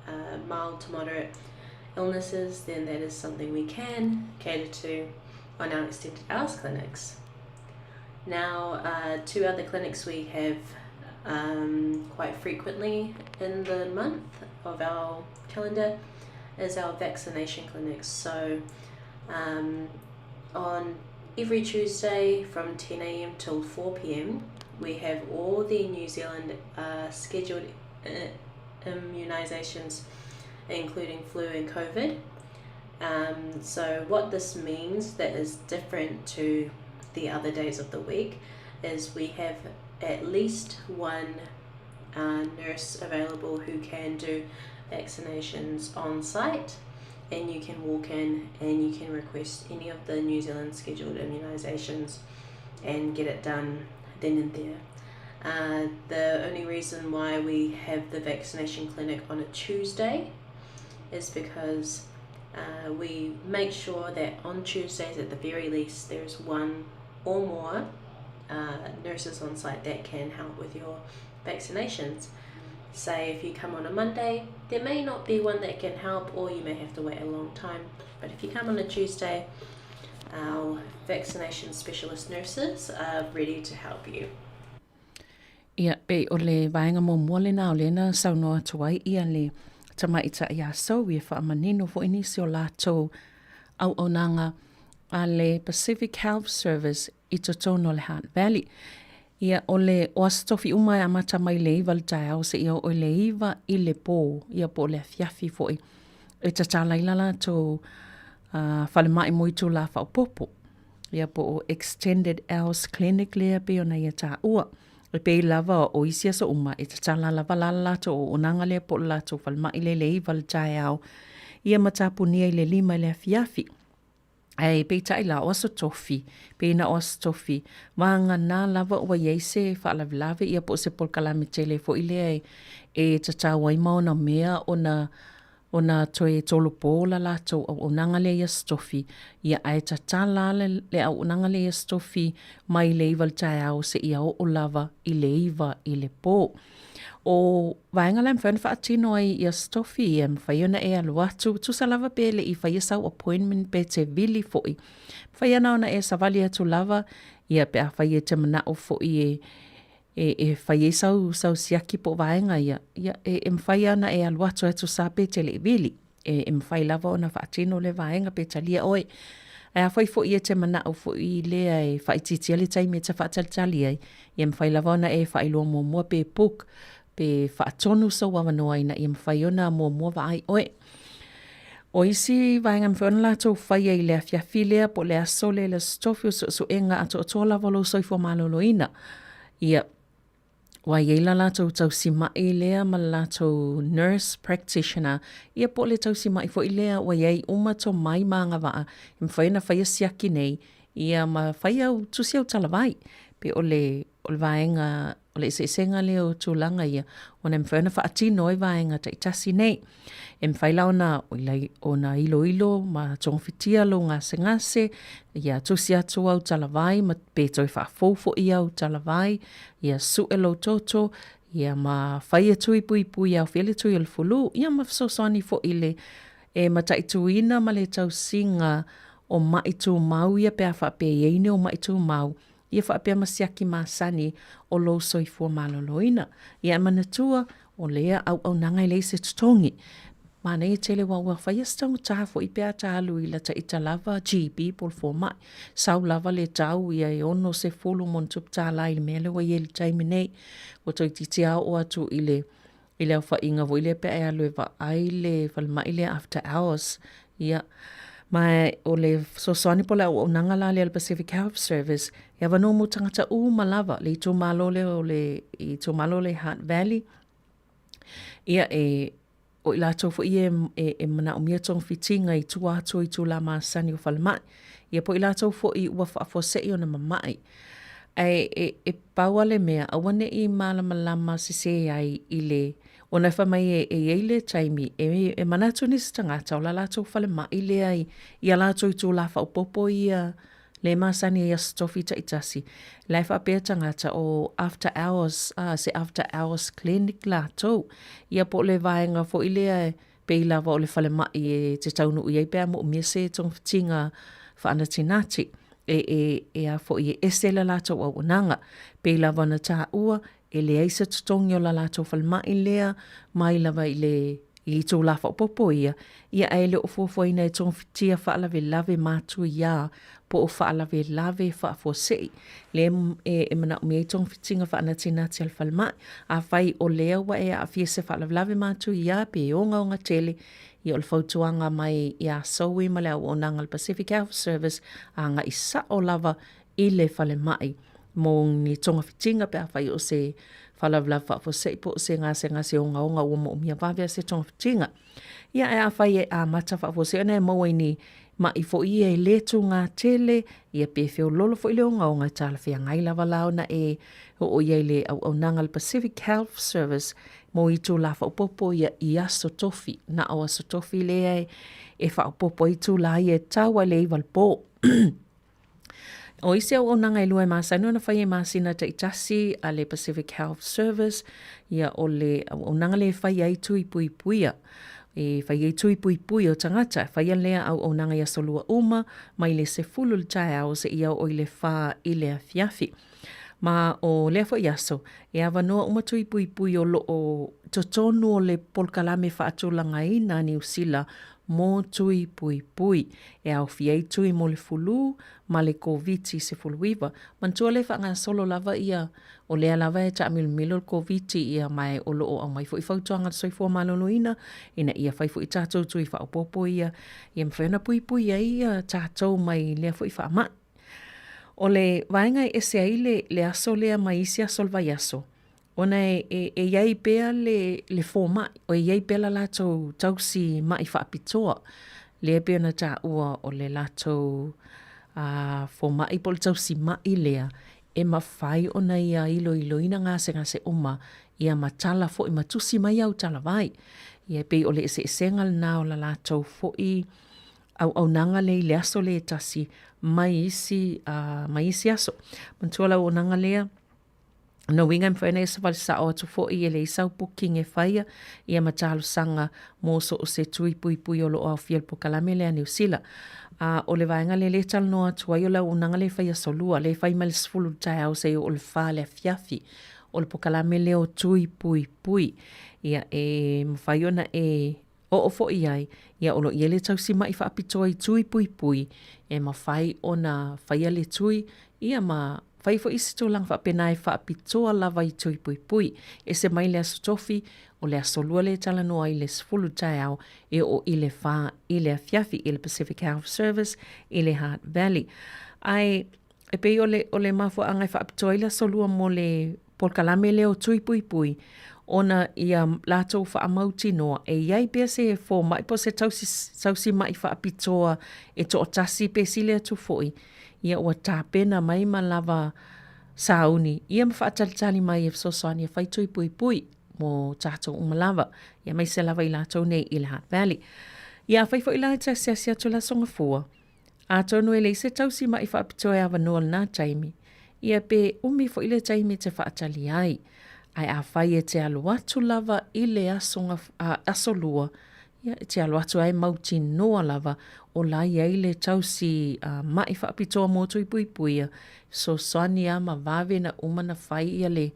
uh, mild to moderate illnesses, then that is something we can cater to on our extended hours clinics. Now, uh, two other clinics we have um, quite frequently in the month of our calendar is our vaccination clinics. So, um, on every Tuesday from 10 a.m. till 4 p.m., we have all the New Zealand uh, scheduled uh, immunisations, including flu and COVID. Um, so, what this means that is different to the other days of the week is we have at least one uh, nurse available who can do vaccinations on site and you can walk in and you can request any of the New Zealand scheduled immunisations and get it done then and there. Uh, the only reason why we have the vaccination clinic on a Tuesday is because uh, we make sure that on Tuesdays, at the very least, there's one or more uh, nurses on site that can help with your vaccinations. Say if you come on a Monday, there may not be one that can help, or you may have to wait a long time. But if you come on a Tuesday, our vaccination specialist nurses are ready to help you. Ia, pei o le vaega muamua lena o lea na saunoa atu ai ia le tamaitai a Zoe e faamanino foi nisi o latou auaunaga a le Pacific Health Service i totonu o le Hutt Valley. Ia, o le o Aso Tofi uma e amata mai le 9 le taeao seia oo i le 9 i le pō, ia po o le afiafi foi, e tatala ai la latou uh, falemai mo itulā faaopoopo. Ia po o Extended Hours Clinic lea pei ona ia taua. E pei lava o isi aso uma e tatala lava la le latou auaunaga lea po o le latou falemai lea i le 9 le taeao, ia ma tapunia i le 5 i le afiafi. Ae peitai la, o Aso Tofi, pei na o Aso Tofi, vagana lava ua i ai se faalavelave ia po o se polokalame tele foi lea e, e tatau ai ma ona mea ona ona toe tolopo la latou auaunaga lea i Aso Tofi, ia ae tatala le, le auaunaga lea i Aso Tofi mai le 9 i le taeao seia oo lava i le 9 i le pō. O vaega la e mafai ona faatino ai i Aso Tofi, e mafai ona e alu atu, tusa lava pe le i faia sau appointment pe te vili foi. Mafai ana ona e savali atu lava, ia pe afai e te manao foi e, e, e fai ai sau, sau siaki po o vaega ia, ia e, e mafai ana e alu atu e tusa pe te le i vili. E, e mafai lava ona faatino lea vaega pe talia oe. Ae afai foi e te manao foi lea e faaitiitia le taimi e te faatalitali ai, ia mafai lava ona e faailoa muamua pe book, pe faatonu sou avanoa ina ia mafai ona muamua vaai oe. O isi vaega e mafai ona latou faia i le afiafi lea po o le aso lea i le Aso Tofi o suesuega atoatoa lava o lou soifua maloloina. Ia, ua i ai la latou tausima'i lea ma le latou nurse practitioner, ia po o le tausima'i foi lea ua i ai uma tomai ma agavaa e mafai ona faia siaki nei, ia ma fai au tusi au talavai. Pe o le. o le vaega o le eseesega lea o tulaga ia, ona e mafai ona faatino ai vaega taitasi nei. E mafai la ona, ona iloilo ma togafitia lou gasegase, ia tusi atu au talavai ma pe toe faafou foi au talavai, ia sue lou toto, ia ma fai e tui puipui e aofia ai le tui o le fulu, ia ma fesoasoani foi i le e mataituina ma le tausiga o maʻi tumau ia pe a faapea e i ai ni ou maʻi tumau, ia faapea ma siaki masani o lou soifua maloloina. Ia e manatua, o lea auaunaga e leai se totogi. Manaia tele aua ua faia se taugata foi pe a ta alu i lata ita lava GB po o le fomai. Sau lava le tau ia e $60+ i le mea lea ua i ai i le taimi nei. Ua toeitiiti lava oo atu i le i le aofaiga foi lea pe a e alu e vaai le falemai lea after hours. Ia, ma o le fesoasoani po o le auaunaga la lea a le Pacific Health Service, e avanoa mo tagata uma lava, le itumalo lea o le itumalo lea i Hutt Valley. Ia, e o i latou foi ia e, e manaomia togafitiga i tua atu o itulā masani o falemai. Ia po o i latou foi ua faafuasei ona mama'i. Ae e, e pau lava le mea, aua ne i malamalama sesē ai i le, ona e fai mai e, e i ai le taimi e, e manatu nisi tagata o la latou falemai lea i, i a latou itulā faaopoopo ia le masani ai Aso Tofi taitasi, la e faapea tagata o after hours, a, se after hours clinic latou. Ia po o le vaega foi lea e pei lava o le falemai e te taunuu i ai pe a moomia se togafitiga faanatinati. E, e, e a foi e ese le latou auaunaga. Pei lava ona taua, e leai se totogi o la latou falemai lea mai lava i le i itulā faaopoopo ia, ia ae le o fuafuaina e togafitia faalavelave matuia po o faalavelave faafuasei lea e, e manaomia ai togafitiga faanatinati a le falemai. Afai o lea ua e aafia i se faalavelave matuia pe ogaoga tele, ia o le fautuaga mai iā Zoe ma le auaunaga a le Pacific Health Service, agai sao lava i le falemai mo ni togafitiga pe afai o se faalavelave faafuasei po o se gasegase ogaoga ua moomia vave a se togafitiga. Ia ae afai e amata faafuasei ona e maua i ni maʻi foi ia e le tugā tele, ia pe feololo foi le ogaoga e talafeagai lava la ona e oo i ai i le auaunaga a le Pacific Health Service mo itulā faaopoopo ia i aso tofi. Na o aso tofi lea e faaopoopo ai itulā ia e tau ai le 9 i le pō. O isi auaunaga e lua e masani ona fai e masina taitasi a le Pacific Health Service, ia o le auaunaga lea e fai ai tui puipuia. E fai ai tui puipui o tagata, e faia lea auaunaga i aso lua uma, mai le 10 i le taeao seia oo i le 4 i le afiafi. Ma o lea foi aso, e avanoa uma tui puipui o lo o totonu o le polokalame faatulagaina a Niu Sila mo tui puipui, e aofia ai tui mo le fulu ma le Koviti-19. Manatua le faagasolo lava ia, o lea lava e taamilomilo le Koviti ia ma o lo o aumai foi fautuaga a le Soifua Maloloina ina ia fai foi tatou tui faaopoopo ia, ia mafai ona puipui ai tatou mai lea foi faamai. O le vaega e ese ai le, le aso lea mai isi aso o le vaiaso, ona e, e, e i ai pea le, le fomai, o e i ai pea la latou tausi maʻi faapitoa, lea e pei ona taua o le latou uh, fomai po o le tausi maʻi lea, e mafai ona ia iloiloina gasegase uma, ia ma tala foi ma tusi mai au talavai. Ia e pei o le eseesega lena o la latou foi auaunaga lea i le aso lea e tasi mai isi, uh, mai isi aso. Manatua le auaunaga lea, Lona uiga e mafai ona e savali sao atu foi e leai sau booking e faia ia ma talosaga mo so o se tui puipui o lo o aofia i le polokalame lea a Niu Sila. A o le vaega lea lea e talanoa atu ai o le auaunaga lea e fai aso lua, lea e fai mai le 10 i le taeao seia oo i le 4 i le afiafi. O le polokalame lea o tui puipui. Ia e mafai ona e Oo foi i ai, ia o lo o i ai le tausimaʻi faapitoa i tui puipui e mafai ona faia le tui, ia ma fai foi isi tulaga faapena e faapitoa lava i tui puipui. Ese mai le Aso Tofi, o le aso lua lea e talanoa ai i le 10 i le taeao e oo i le 4 i le afiafi i le Pacific Health Service i le Hutt Valley. Ae e pei o le, o le mafuaaga e faapitoa ai le aso lua mo le polokalame lea o Tui Puipui, ona ia latou faamautinoa e i ai pea se fomai po o se tausi, tausi maʻi faapitoa e toatasi pe sili atu foi, ia ua tapena mai ma lava. sauni ia ma faatalitali mai e fesoasoani e fai tui puipui mo tatou uma lava, ia aemaise lava i latou nei i le Hutt Valley. Ia afai foi la e te asiasi atu i le Aso Gafua, atonu e leai se tausi maʻi faapitoa e avanoa i lena taimi, ia pe umi foi le taimi e te faatali ai. Ae afai e te alu atu lava i le aso, aso lua, Ia, e te alo atu ai mautinoa lava o la i ai le tausi maʻi faapitoa mo tui puipuia, fesoasoani a ma vave na uma na fai ia le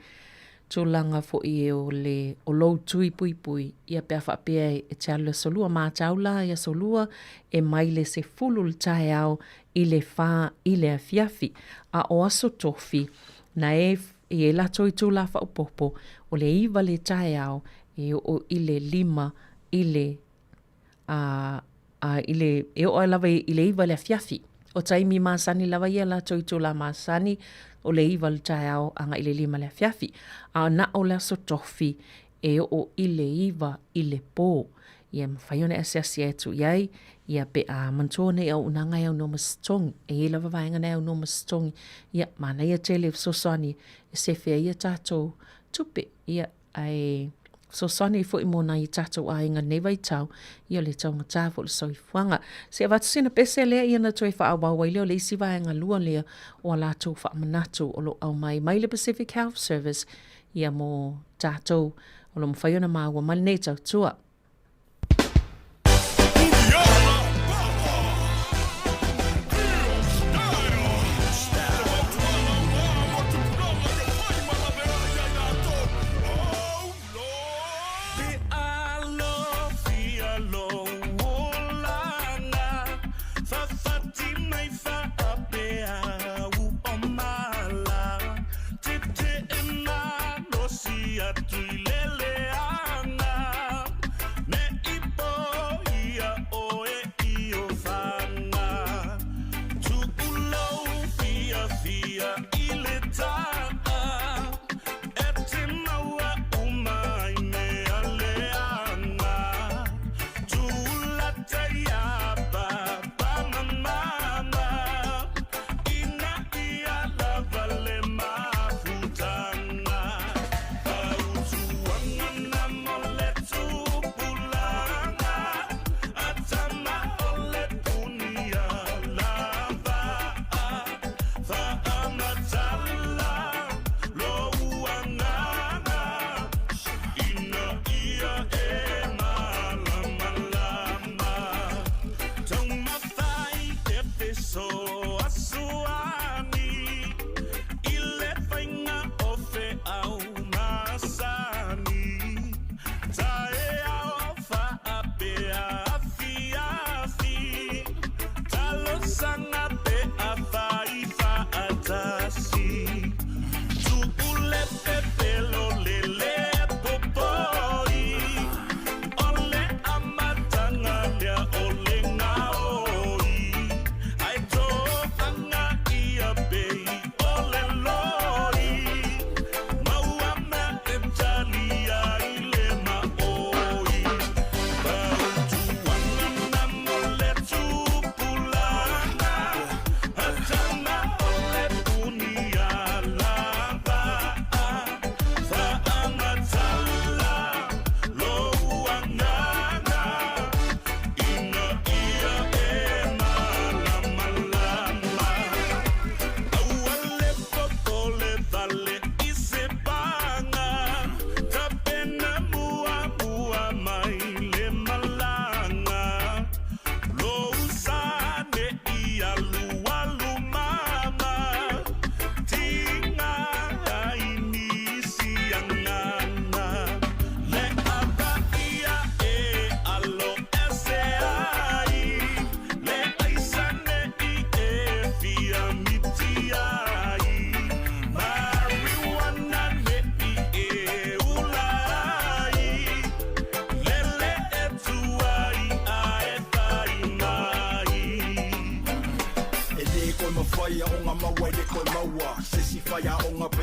tulaga foi o le o lou tui puipui, ia pe a faapea e te alu i le aso lua. Matau la i aso lua e mai le 10 le taeao i le 4 i le afiafi. A o aso tofi, na e i ai latou itula faaopoopo o le 9 le taeao e oo i le 5 i le, a, a, i le, e oo ai lava i le 9 i le afiafi. O taimi masani lava ia latou itula masani, o le 9 i le taeao agai i le 5 i le afiafi. A na o le aso tofi, e oo i le 9 i le pō. Ia e mafai ona e asiasi atu i ai, ia pe a manatua nei auaunaga e aunoa ma se totogi. E i ai lava vaega na e aunoa ma se totogi. Ia, manaia tele fesoasoani e sefe ai a tatou tupe. Ia, ae fesoasoani foi mo nai o tatou aiga i lenei vaitau, ia o le taugata foi o le soifuaga. Se i avatu sina pese lea ia ona toe faaauau ai lea o le isi vaega lua lea o a latou faamanatu o lo o aumai mai le Pacific Health Service ia mo tatou o lo o mafai ona maua mai lenei tautua.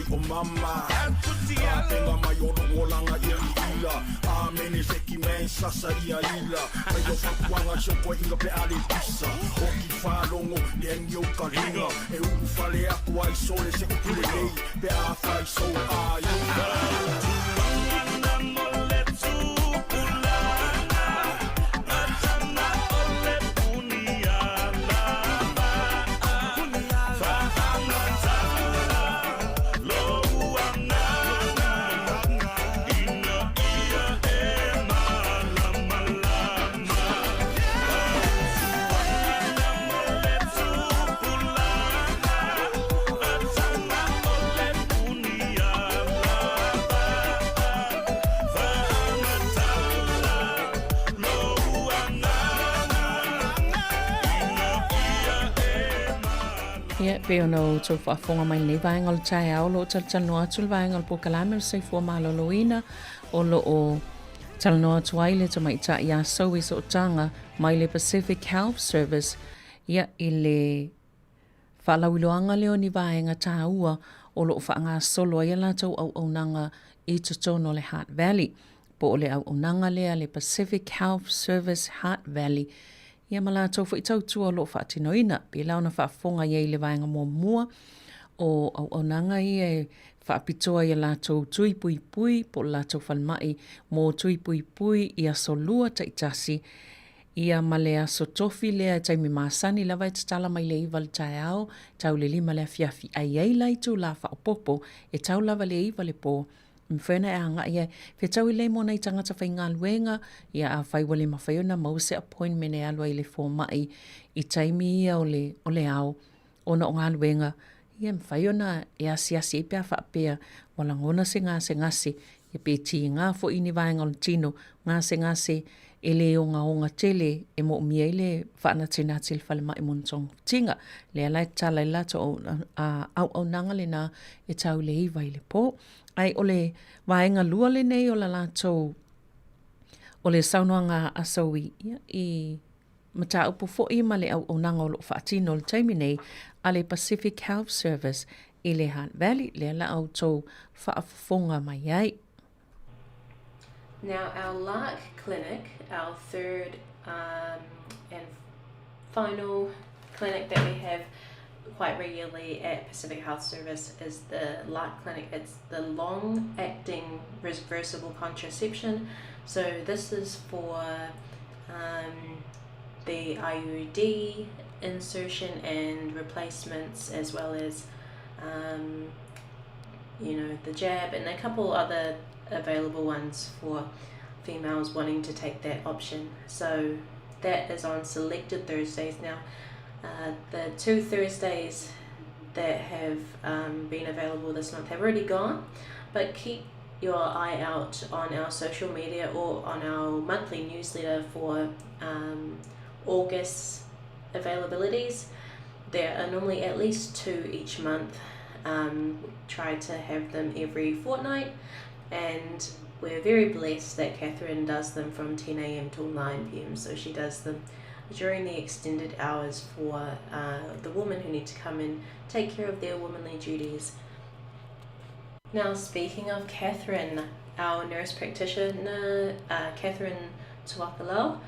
mai o mama Tapenga mai o lou olaga ia i ila Amene seki man sasa ia ila Mai o fautuaga si o toeaina pe a le pisa Oki faalogo le agi o ka liga E ulufale atu ai sole se upu lelei Pe afai sou aiga. Ia, pei ona outou faafofoga mai lenei vaega o le taeao, o lo o talatalanoa atu le vaega o le polokalame o le soifua maloloina, o lo o talanoa atu ai le tamaitai ia Zoe Sootaga mai le Pacific Health Service, ia, i le Faalauiloaga lea o ni vaega tāua o lo o faagasolo ai a latou auaunaga i totonu o le Hutt Valley, po o le auaunaga lea a le Pacific Health Service Hutt Valley, ia ma latou foi tautua o lo o faatinoina. Pēlā ona faafofoga i ai i le vaega muamua o auaunaga ia e faapitoa i a latou tui puipui po o le latou falemai mo tui puipui i aso Lua taitasi, Ia ma le aso tofi lea e taimi masani lava e tatala mai le 9 le taeao tau le 5 le afiafi a i ai la itulā faaopoopo e tau lava le 9 le pō e mafai ona e agai ai fetaui lelei mo nai tagata faigaluega ia afai ua le mafai ona maua se appointment e alu ai i le fomai i taimi ia o le o le ao ona o galuega, ia e mafai ona e asiasi ai pe a faapea ua lagona se gasegase, ia pe tiga foi i ni vaega o le tino, gasegase e le ogaoga tele e moomia ai le faanatinati i le falemai mo ni togafitiga. Lea la e tatala ai le latou auaunaga lena e tau i le 9 i le po. Ae o le vaega lua lenei o la latou, o le saunoaga a Zoe, ia, i mataupu foi ma le auaunaga o lo o faatino i le taimi nei a le Pacific Health Service i le Hutt Valley, lea la a outou faafofoga mai ai. Now our Lark Clinic, our third um, and final clinic that we have quite regularly at Pacific Health Service is the Lark Clinic. It's the long acting reversible contraception. So this is for um, the IUD insertion and replacements, as well as um, you know the jab and a couple other available ones for females wanting to take that option. So that is on selected Thursdays now. Uh, the two Thursdays that have um, been available this month have already gone, but keep your eye out on our social media or on our monthly newsletter for um, August availabilities. There are normally at least two each month. Um, try to have them every fortnight, and we're very blessed that Catherine does them from 10 a.m. till 9 p.m. So she does them during the extended hours for uh, the women who need to come and take care of their womanly duties. Now, speaking of Catherine, our nurse practitioner, uh, Catherine Tuakalau,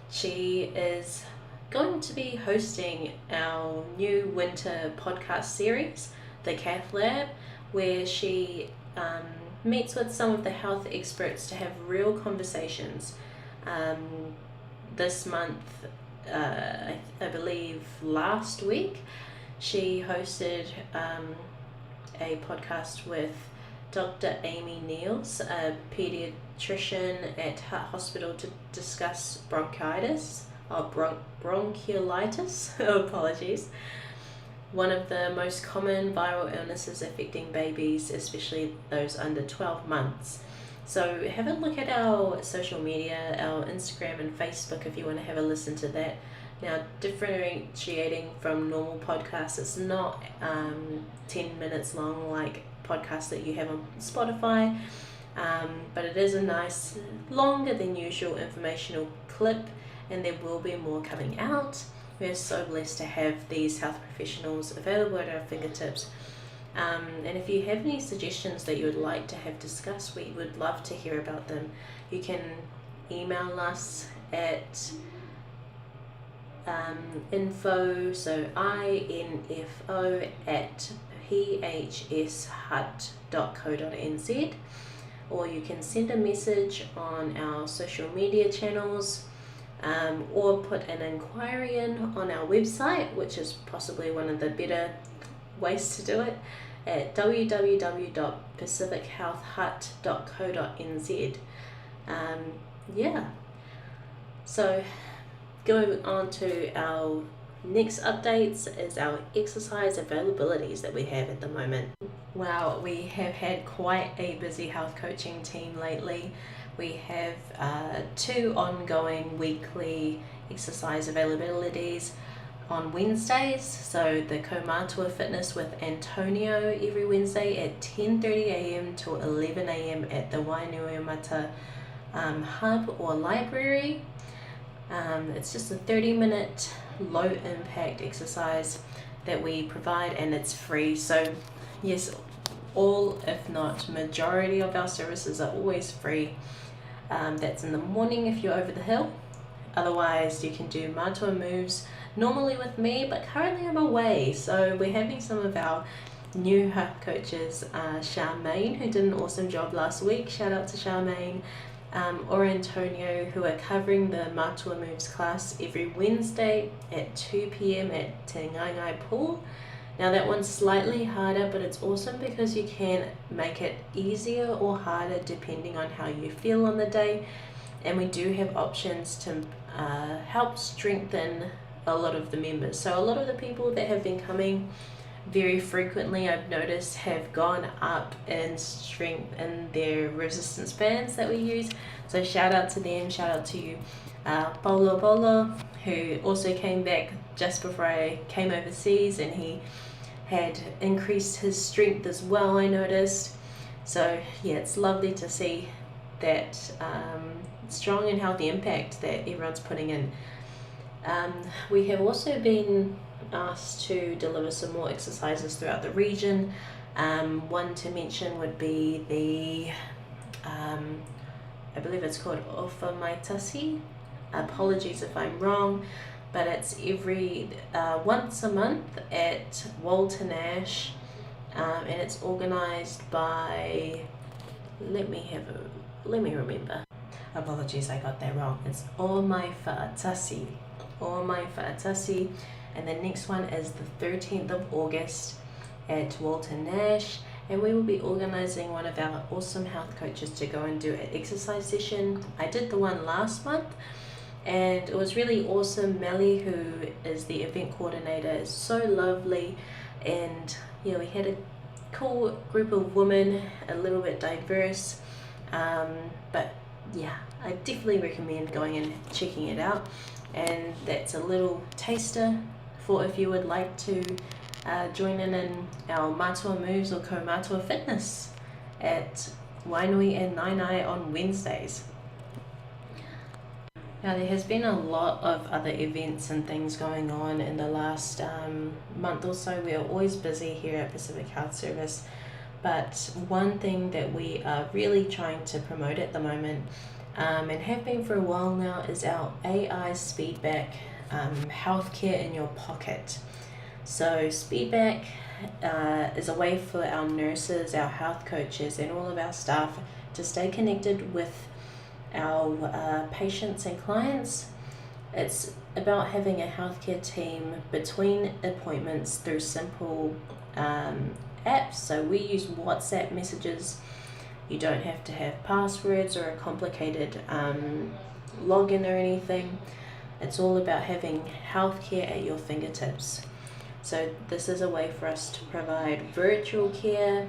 she is going to be hosting our new winter podcast series, The Cath Lab, where she um, meets with some of the health experts to have real conversations. Um, this month, uh, I, I believe last week, she hosted um, a podcast with Dr. Amy Niels, a pediatrician at Hutt Hospital, to discuss bronchitis or bron- bronchiolitis. Apologies. One of the most common viral illnesses affecting babies, especially those under 12 months. So have a look at our social media, our Instagram and Facebook if you want to have a listen to that. Now, differentiating from normal podcasts, it's not um, 10 minutes long like podcasts that you have on Spotify, um, but it is a nice, longer than usual informational clip, and there will be more coming out. We are so blessed to have these health professionals available at our fingertips. Um, and if you have any suggestions that you would like to have discussed, we would love to hear about them. You can email us at info, so info@phshut.co.nz, or you can send a message on our social media channels, or put an inquiry in on our website, which is possibly one of the better ways to do it, at www.pacifichealthhut.co.nz. Yeah. So going on to our next updates is our exercise availabilities that we have at the moment. Wow, we have had quite a busy health coaching team lately. We have 2 ongoing weekly exercise availabilities on Wednesdays. So the Kaumatua Fitness with Antonio every Wednesday at 10:30 a.m. to 11 a.m. at the Wainuiomata hub or library. It's just a 30-minute low impact exercise that we provide, and it's free. So yes, all if not majority of our services are always free. That's in the morning if you're over the hill. Otherwise, you can do Matua Moves normally with me, but currently I'm away. So we're having some of our new health coaches, Charmaine, who did an awesome job last week. Shout out to Charmaine. Or Antonio, who are covering the Matua Moves class every Wednesday at 2 p.m. at Te Ngae Pool. Now that one's slightly harder, but it's awesome because you can make it easier or harder depending on how you feel on the day. And we do have options to help strengthen a lot of the members. So a lot of the people that have been coming very frequently, I've noticed, have gone up in strength in their resistance bands that we use. So shout out to them, shout out to you, Paulo Bolo, who also came back just before I came overseas, and he had increased his strength as well, I noticed. So yeah, it's lovely to see that strong and healthy impact that everyone's putting in. We have also been asked to deliver some more exercises throughout the region. One to mention would be the, I believe it's called Ofa Maitasi. Apologies if I'm wrong, but it's once a month at Walter Nash, and it's organised by, let me remember. Apologies, I got that wrong. It's O Mai Fa'atasi. O Mai Fa'atasi. And the next one is the 13th of August at Walter Nash, and we will be organising one of our awesome health coaches to go and do an exercise session. I did the one last month and it was really awesome. Melly, who is the event coordinator, is so lovely, and we had a cool group of women, a little bit diverse, but I definitely recommend going and checking it out. And that's a little taster for if you would like to join in our Matua Moves or Kaumatua Fitness at Wainui and Naenae on Wednesdays. Now there has been a lot of other events and things going on in the last month or so. We are always busy here at Pacific Health Service, but one thing that we are really trying to promote at the moment, and have been for a while now, is our AI Speedback, healthcare in your pocket. So Speedback is a way for our nurses, our health coaches, and all of our staff to stay connected with our patients and clients. It's about having a healthcare team between appointments through simple apps. So we use WhatsApp messages. You don't have to have passwords or a complicated login or anything. It's all about having healthcare at your fingertips. So this is a way for us to provide virtual care.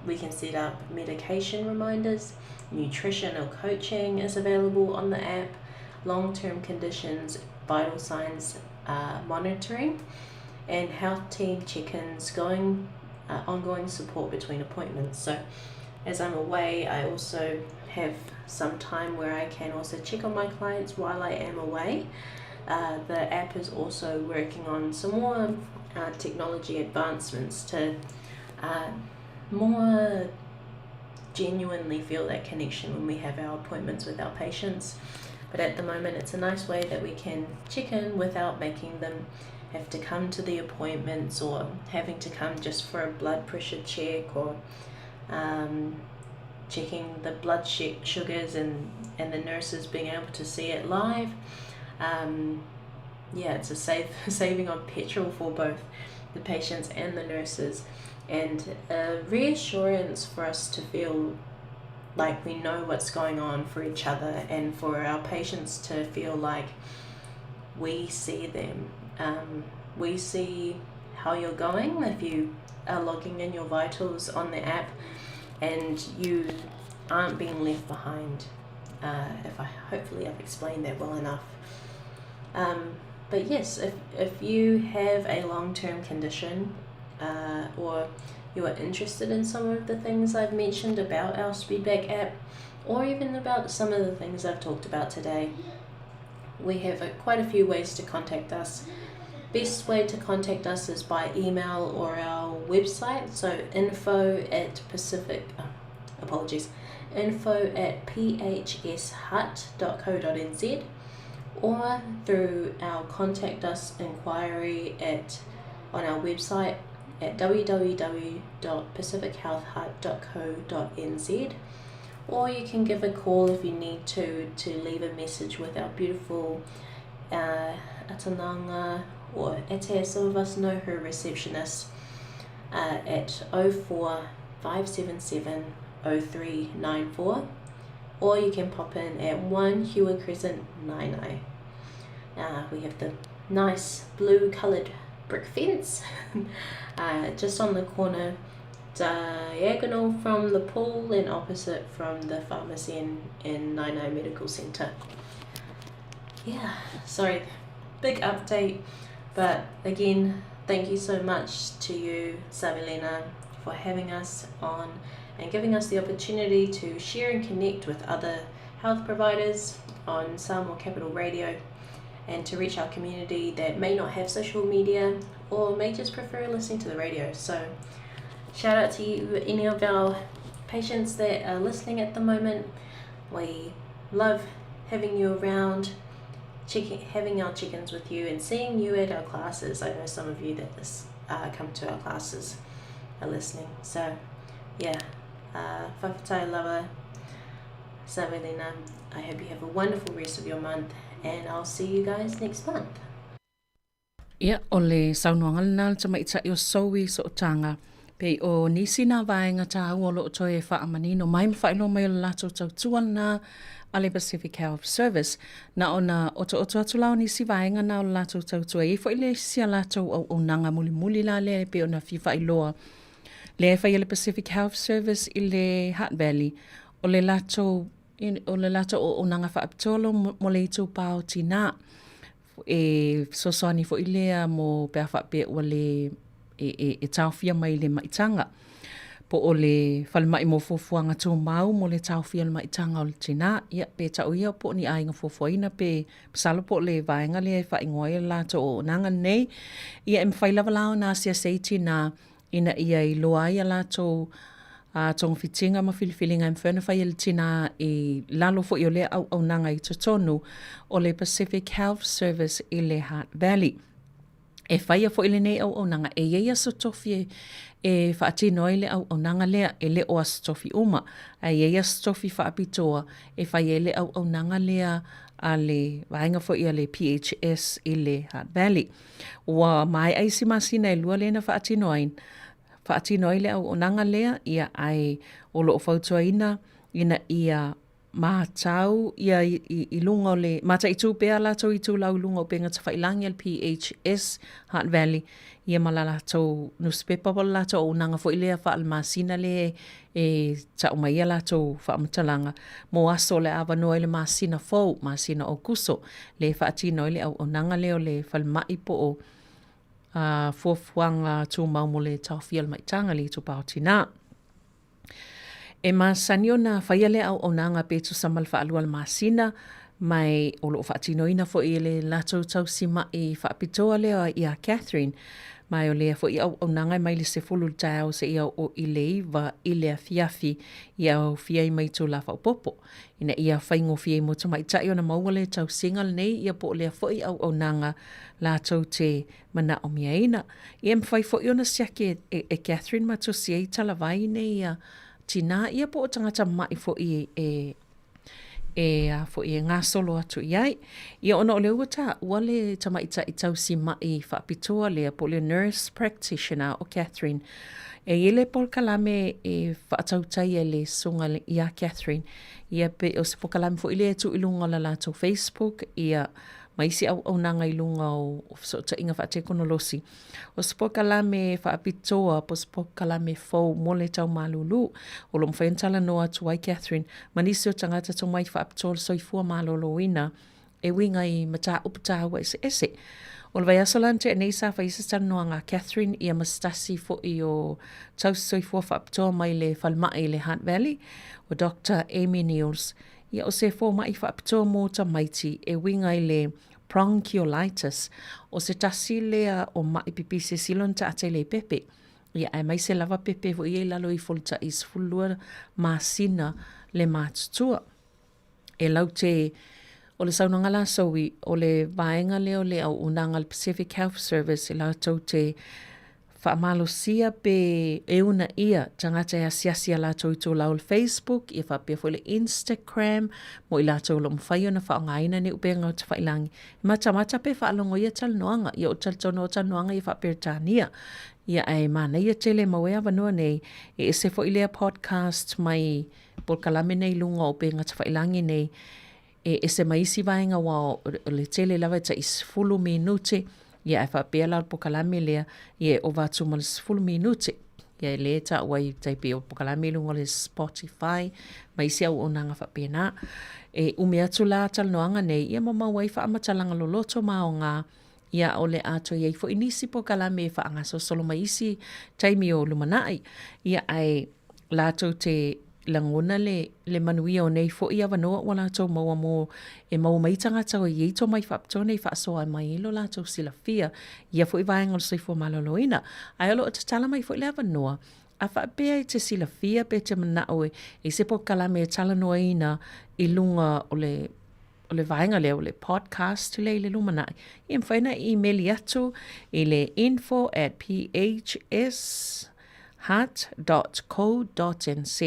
We can set up medication reminders, nutritional coaching is available on the app, long-term conditions, vital signs monitoring, and health team check-ins, ongoing support between appointments. So as I'm away, I also have some time where I can also check on my clients while I am away. The app is also working on some more technology advancements to more genuinely feel that connection when we have our appointments with our patients. But at the moment, it's a nice way that we can check in without making them have to come to the appointments or having to come just for a blood pressure check or um, checking the blood sugars and, and the nurses being able to see it live. Um, yeah, it's a save, saving on petrol for both the patients and the nurses, and a reassurance for us to feel like we know what's going on for each other and for our patients to feel like we see them. Um, we see how you're going if you are logging in your vitals on the app and you aren't being left behind. Uh, if I hopefully I've explained that well enough. Um, but yes, if, if you have a long term condition uh, or you are interested in some of the things I've mentioned about our Speedback app, or even about some of the things I've talked about today, we have a, quite a few ways to contact us. Best way to contact us is by email or our website, so info at Pacific, oh, apologies, info at phshut.co.nz or through our contact us inquiry at on our website at www.pacifichealthhut.co.nz or you can give a call if you need to to leave a message with our beautiful uh, Atananga or Ete, some of us know her receptionist, uh, at 04577 0394 or you can pop in at 1 Hewer Crescent 90. Uh, we have the nice blue coloured brick fence uh, just on the corner diagonal from the pool and opposite from the pharmacy in, in Nainai Medical Centre. Yeah, sorry, big update, but again, thank you so much to you, Savelina, for having us on and giving us the opportunity to share and connect with other health providers on Samoa Capital Radio and to reach our community that may not have social media or may just prefer listening to the radio. So, shout out to you, any of our patients that are listening at the moment. We love having you around, checking, having our chickens with you, and seeing you at our classes. I know some of you that this, uh, come to our classes are listening. So, yeah, uh, Fafatai lava, Savelina. I hope you have a wonderful rest of your month, and I'll see you guys next month. Ia, o le saunoaga lena a le tamaitai o Zoe Sootaga, pei o nisi nā vaega tāua o lo o toe faamanino mai ma faailoa mai o le latou tautua lena a le Pacific Health Service. Na ona otooto atu la o nisi vaega na o le latou tautua, e i ai foi le isi a latou auaunaga mulimuli la lea e pei ona fia faailoa lea e fai e le Pacific Health Service i le Hutt Valley, o le latou o le latou auaunaga faapitoa lo mo le itupa o tinā. E fesoasoani foi lea mo pe a faapea ua le e, e, e taofia mai le maitaga. Po o le falemai mo fuafuaga tumau mo le taofia o le maitaga o le tinā, ia, pe tau ia po o ni aiga fuafuaina pe masalo po o le vaega lea e faaigoa ai le latou auaunaga lenei. Ia, e mafai lava la ona asiasi ai tinā ina ia iloa ai a latou a togafitiga ma filifiliga e mafai ona fai e le tinā i lalo foi o lea auaunaga i totonu o le Pacific Health Service i le Hutt Valley. E faia foi lenei auaunaga, e i ai aso tofi e, e faatino ai le auaunaga lea, e le o aso tofi uma, ae i ai aso tofi faapitoa e fai ai le auaunaga lea a le vaega foi a le PHS i le Hutt Valley. Ua maea isi masina e lua lea na faatino ai, faatino ai le auaunaga lea, ia ae o lo o fautuaina ina ia matau ia i, i, i luga o le, mataitu pea latou itulau i luga o upega tafailagi a le PHS Hutt Valley, ia ma la latou nusipepa po o le latou auaunaga foi lea faale-masina lea e tau mai ai a latou faamatalaga mo aso o le a avanoa ai le masina fou, masina o Aokuso, lea e faatino ai le auaunaga lea o le falemai po o a fuafuaga tumau mo le taofia o le maitaga le itupa o tinā. E masani ona faia lea auaunaga pe tusa ma le faalua o le masina, ma o lo o faatinoina foi e le latou tausimaʻi faapitoa lea iā Catherine. Ma o lea foi auaunaga e mai le 10 i le taeao seia oo i le 9 i le afiafi ia aofia ai ma itula faaopoopo ina ia faigofie ai mo tamaitai ona maua le tausiga lenei ia po o lea foi auaunaga latou te manaomiaina. Ia e mafai foi ona siaki e, e Catherine ma tusi ai talavai nei ia tinā ia po o tagata ma'i foi e e a foi e gasolo atu i ai. Ia ona o lea ua taua le tamaitai tausi ma'i faapitoa lea po o le nurse practitioner o Catherine. E i ai le polokalame e faatautai e le susuga ia Catherine. Ia pe o se polokalame foi lea e tuu i luga o la latou Facebook ia ma isi auaunaga i luga o fesootaiga faatekonolosi. O se polokalame faapitoa po o se polokalame fou mo le tau malūlū o lo o mafai ona talanoa atu ai Catherine ma nisi o tagata tomai faapitoa o le soifua malōlōina e uiga i mataupu tāua eseese. O le vaiaso la na tea nei sa fai ai se talanoaga a Catherine ia ma se tasi foi o tausi soifua faapitoa mai le falemai i le Hutt Valley, o Doctor Amy Neils. Ia o se fomai faapitoa mo tamaiti e uiga i le bronchiolitis, o se tasi lea o maʻi pipisi e sili ona taatele i pepe. Ia, aemaise lava pepe foi ia i lalo ifo o le tai 12 masina le matutua. E laute, o le saunoaga la Zoe, o le vaega lea o le auaunaga a le Pacific Health Service e latou te Faamalosia pe e uunaia tagata e asiasi i a latou itulau o le Facebook ia faapea foi le Instagram mo i latou o lo o mafai ona faaaogaina nei upega o tafailangi. E matamata pe faalogo ia talanoaga, ia ou te talitonu o talanoaga ia faa-Peretania. Ia ae manaia tele maua ai avanoa nei e ese foi lea podcast mai polokalame nei i luga o upega tafailangi nei E ese mai isi vaega aua o le tele lava e tai 10 minute, ia ae faapea la o le pokalame lea, ia e ova atu ma le 10 minute. Ia e le taua ai tai pei o pokalame i luga o le Spotify ma isi auaunaga faapena. E umi atu la talanoaga nei, ia ma maua ai faamatalaga loloto ma aoga, ia o le a toe i ai foi nisi pokalame e faagasolosolo mai isi taimi o lumanai. Ia ae latou te lagona le, le manuia o nei foi avanoa ua latou maua mo e maua mai tagata o i ai tomai faapitoa nei faasoa mai ai lo latou silafia i ia foi vaega o le soifua maloloina. Ae o lo o tatala mai foi le avanoa a faapea e te silafia pe te manao e i se polokalame e talanoaina i luga o le o le vaega lea o le podcast lea i le lumanai, ia mafai ona e imeli atu i le info at phs heart.co.nz.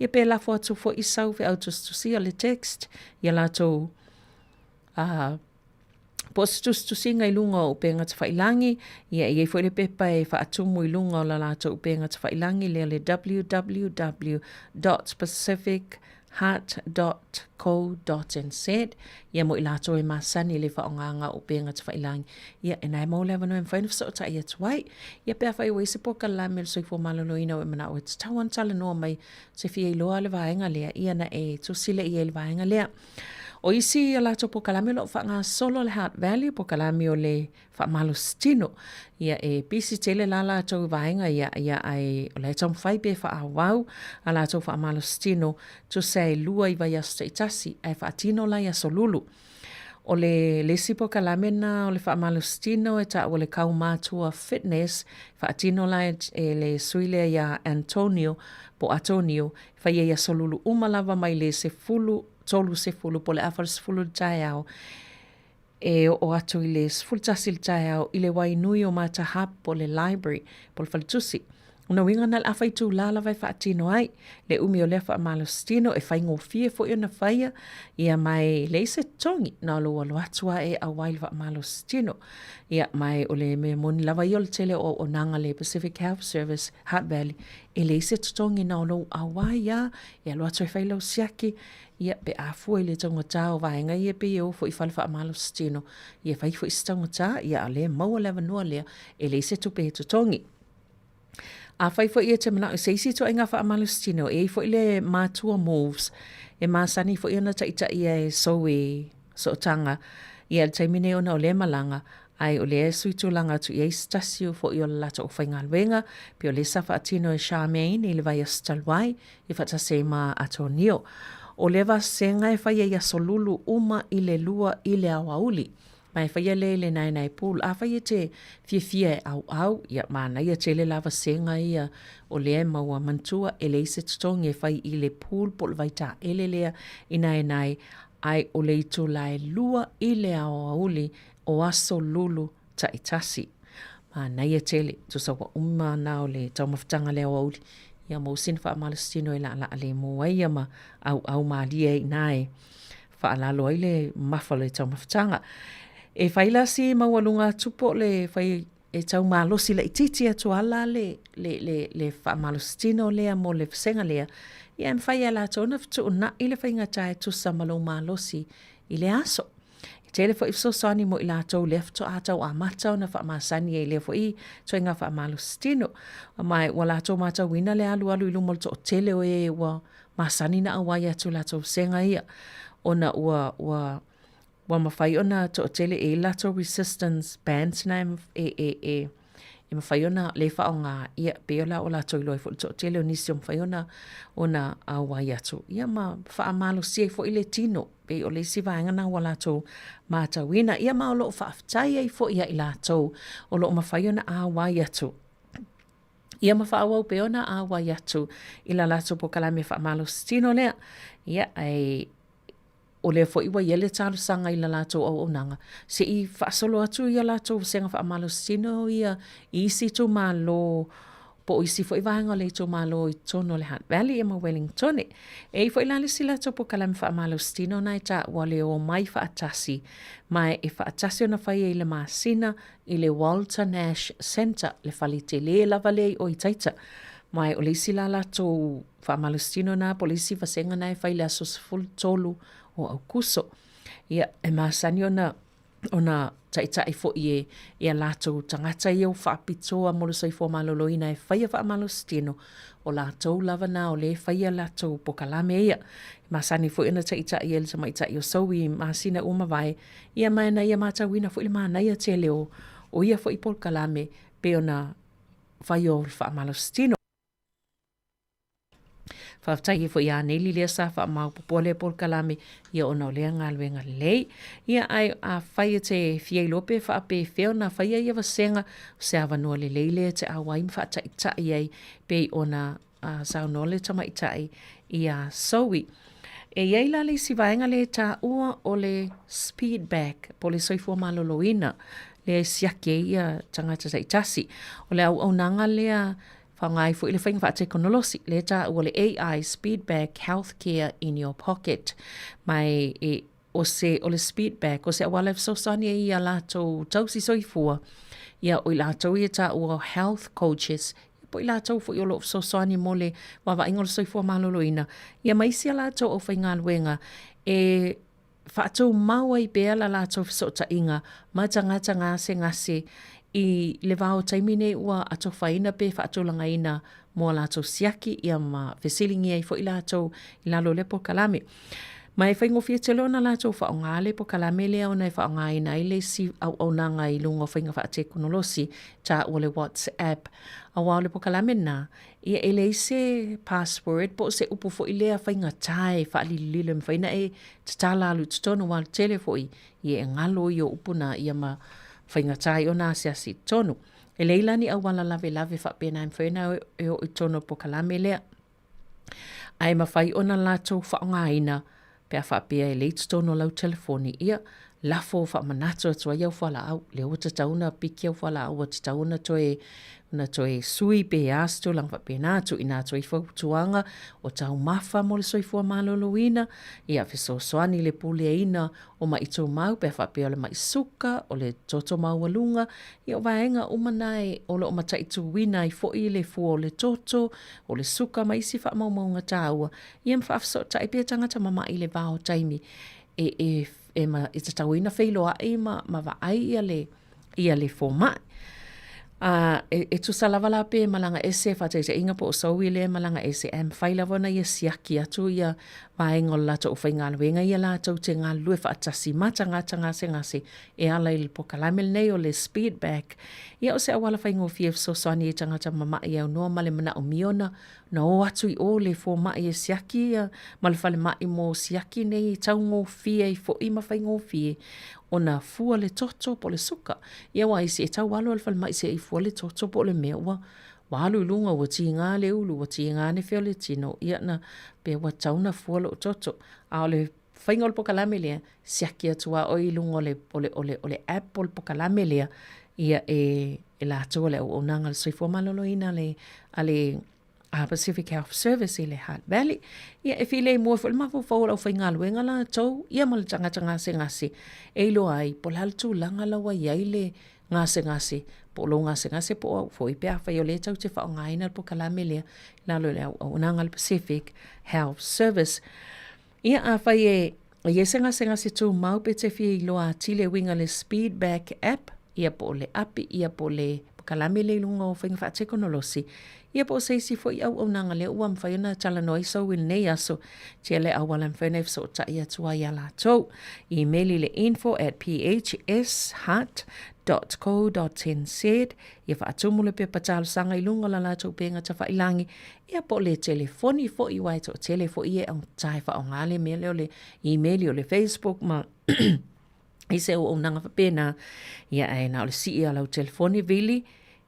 Ia pe lafo atu foi sau feau tusitusia le text ia latou po o se tusitusiga i luga o upega tafailangi, ia e i ai foi le pepa e faatumu i luga o la latou upega tafailangi lea le www.pacificheart.co.nz ia mo i latou e masani i le faaaogaga o upega tafailangi. Ia, e na e maua le avanoa e mafai ona fesootai atu ai. Ia pe afai ua i ai se polokalame o le soifua maloloina ua e manao e tatau ona talanoa mai se fia iloa le vaega lea, ia na e tusi lea i ai i le vaega lea. O isi o latou polokalame o lo o faagasolo le Heart Valley, polokalame o le faamalositino. Ia e pisi tele la latou i vaega ia, ia ae o la e taumafai pe faaauau a latou faamalositino tusa e 2 i vaiaso taitasi ae faatino la i aso Lulu. O le le isi polokalame lena o le faamalositino e taua o le Kaumātua Fitness, faatino la e le sui lea iā Antonio po o Atonio, e fai ai aso Lulu uma lava mai le 10, 30 po o le afa o le 10 i le taeao e oo atu i le 11 i le taeao i le wai nui o Mata Hub po o le library po o le faletusi. O na uiga na o le afa itulā lava e faatino ai le umi o lea faamalositino e faigofie foi ona faia ia ma e leai se totogi na o lou alo atu lava e auai i le faamalositino. Ia ma e o le mea moni lava ia o le tele o auaunaga a le Pacific Health Service Hutt Valley e leai se totogi na o lou auai lava e alu atu e fai lau siaki Ia, pe a fua i le taugata o vaega ia pei e o foi i fale faamalositino, ia e fai foi se taugata, ia a o lea e maua le avanoa lea, e leai se tupe e totogi. Afai foi e te manao i se isi ituaiga faamalositino, e i ai foi le Matua Moves, e masani foi ona taitaia e Zoe Sootaga, ia i le taimi nei ona o lea e malaga, ae o lea e sui tulaga atu i ai se tasi o foi o le latou aufaigaluega, pei o lea sa faatino e Charmaine i le vaiaso talu ai, i faatasi ai ma Atonio. O lea vasega e fai ai aso lulu uma i le 2 i le aoauli. Ma e faia lea i le naenae pool. Afai e te fiafia e ʻauʻau, ia, manaia tele la vasega ia o lea e maua. Manatua, e leai se totogi e fai i le pool po o le vaitaele lea i naenae, ae o le itula e lua i le aoauli o aso lulu taitasi. Manaia tele, tusa ua uma na o le taumafataga le aoauli, ia maua sina faamalositino e laalaa lemu ai ia ma ʻauʻau malie ai i ina e faalalo ai le mamafa o le taumafataga. E fai la si maualuga atu po o le fai e tau malosi laitiiti atu lava la le, le, le, le faamalositino lea mo le vasega lea, ia e mafai lava e latou ona fetuunai le faigata e tusa ma lou malosi i le aso. E tele foi fesoasoani mo i latou lea faatoa tau amata ona faamasani ai i lea foi ituaiga faamalositino. Ma ua latou matauina le alualu i luma o le toatele o e ua masani ona auai atu i latou vasega ia, ona ua, ua, ua mafai ona toatele e i ai latou resistance bands na e, e, e, e mafai ona le faaaoga, ia, pei o la ua latou iloa ai foi le toatele o nisi o mafai ona, ona auai atu, ia ma faamalosia ai foi le tino, pei o le isi vaega lena ua latou matauina. Ia ma o lo o faafetai ai foi ia i latou o lo o mafai ona auai atu. Ia ma faaauau pea ona auai atu i la latou polokalame faamalositino lea. Ia, ae o lea foi ua i ai le talosaga i la latou auaunaga, se i faasolo atu ia latou vasega faamalositino ia i isi itumalo po o isi foi vaega o le itumalo i totonu o le Hutt Valley ia ma Wellingtone. E i ai foi la le isi latou polokalame faamalositino na e taua le Omai Faatasi, ma e faatasi ona fai ai i le masina i le Walter Nash Centre, le fale tele lava lea i o i Taita. Ma o le isi la latou faamalositino na po o le isi vasega na e fai i le aso 13 o Aukuso. Ia, e masani ona ona taitai foi e, e a latou tagata ia ua faapitoa mo le soifua maloloina e faia faamalositino, o latou lava na o lea e faia latou pokalame ia. E masani foi ona taitai e le tamaitai o Zoe i masina ua mavae, Ia ma ina ia matauina foi le manaia tele o, o ia foi polokalame pei ona fai o le faamalositino. Faafetai ai foi ia Neili lea sa faamaopoopoa lea polokalame ia ona o lea galuega lelei. Ia ae afai e te fia iloa pe faapefea ona faia ia vasega, o se avanoa lelei lea e te auai ma faataitai ai pei ona a saunoa le tamaitai iā Zoe. E i ai la le isi vaega lea e taua o le speed bag po o le soifua maloloina lea e siaki ai ia tagata taitasi. O le auaunaga lea faaaoga ai foi le faiga faatekonolosi lea e taua le AI speed bag healthcare in your pocket. Ma e, e o se, o le speed bag, o se auala e fesoasoani ai iā latou tausi soifua, ia o i latou ia e taua o health coaches, ia po o i latou foi o lo o fesoasoani mo le vaavaaiga o le soifua maloloina, ia ma isi a latou aufaigaluega e faatumau ai pea la latou fesootaiga ma tagata gasegase i le va o taimi nei ua atofaina pe faatulagaina mo a latou siaki ia ma fesiligia ai foi latou i lalo o lea polokalame. Ma e faigofie tele ona latou faaaoga le polokalame lea ona e faaaogaina ai le isi auaunaga i luga o faiga faatekonolosi taua le WhatsApp. Aua o le polokalame lena, ia e leai se password po o se upu foi lea faigata e faalilolilo e mafai ona e tatala alu i totonu aua o le tele foi ia e galo ia upu na ia ma faigata ai ona asiasi i totonu. E leai la ni auala lavelave faapena e mafai ona e oo i totonu o le polokalame lea. Ae mafai ona latou faaaogaina pe a faapea e leai totonu o lau telefoni, ia, lafo faamanatu atu ai au fualaau, lea ua tatau ona piki au fualaau, ua tatau ona toe, ona toe sui pe a se tulaga faapena, tuuina atu ai fautuaga o taumafa mo le soifua maloloina, ia, fesoasoani i le puleaina o maʻi tumau pe a faapea o le maʻi suka, o le toto maualuga, ia o vaega uma na e o lo o mataituina ai foi le fua o le toto, o le suka ma isi faamaumauga taua, ia ma faafesootai pea tagata mamaʻi i le va o taimi e, e, e, ma, e tatau ai ona feiloai ma, ma vaai ia le, ia le fomai. A, e, e tusa lava la pe malaga ese faataitaiga po o Zoe lea e malaga ese, ae mafai lava ona ia siaki atu ia vaega o le latou aufaigaluega ia latou te galulue faatasi ma tagata gasegase e ala i le polokalame lenei o le Speed Back. Ia o se auala faigofie e fesoasoani ai tagata mamaʻi e aunoa ma le manaomia ona na o atu i o le fomai e siaki ia ma le falemai mo siaki nei e taugofie ai foi ma faigofie. ona fua le toto po o le suka. Ia aua isi e tau alu a i le falemai se i fua le toto po o le mea ua ua alu i luga ua tiga le ulu ua tiga le fea o le tino ia na pe ua tatau ona fua lou toto. A o le faiga o le pokalame lea, siaki atu lava oe i luga o le, o le, o le, o le app po o le pokalame lea, ia e, e latou o le auaunaga a le soifua maloloina a le, a le Pacific Health Service i le Hutt Valley. Ia, e filemu ai foi le mafaufau o le aufaigaluega latou, ia ma le tagata gasegase, e iloa ai po o le a le tulaga la ua i ai le gasegase, po o lou gasegase po o au foi, pe afai o lea tou te faaaogaina le pokalame lea i lalo i le auaunaga a le Pacific Health Service. Ia, afai e i ai se gasegase tumau pe te fia iloa atili e uiga i le Speedback app, ia po o le api, ia po o le pokalame lea i luga o faiga faatekonolosi, ia po o se isi foi auaunaga lea ua mafai ona talanoa ai sou i lenei aso, tele auala e mafai ona e fesootai atu ai ia latou. Imeli i le info at phshutt dot co dot nz, ia faatumu le pepa talosaga i luga o la latou upega tafailagi, Ia po o le telefoni foi aua e toatele foi ia e augata e faaaoga le mea lea o le imeli o le Facebook ma isi auaunaga faapena. Ia ae na o le sii lava o lau telefoni vili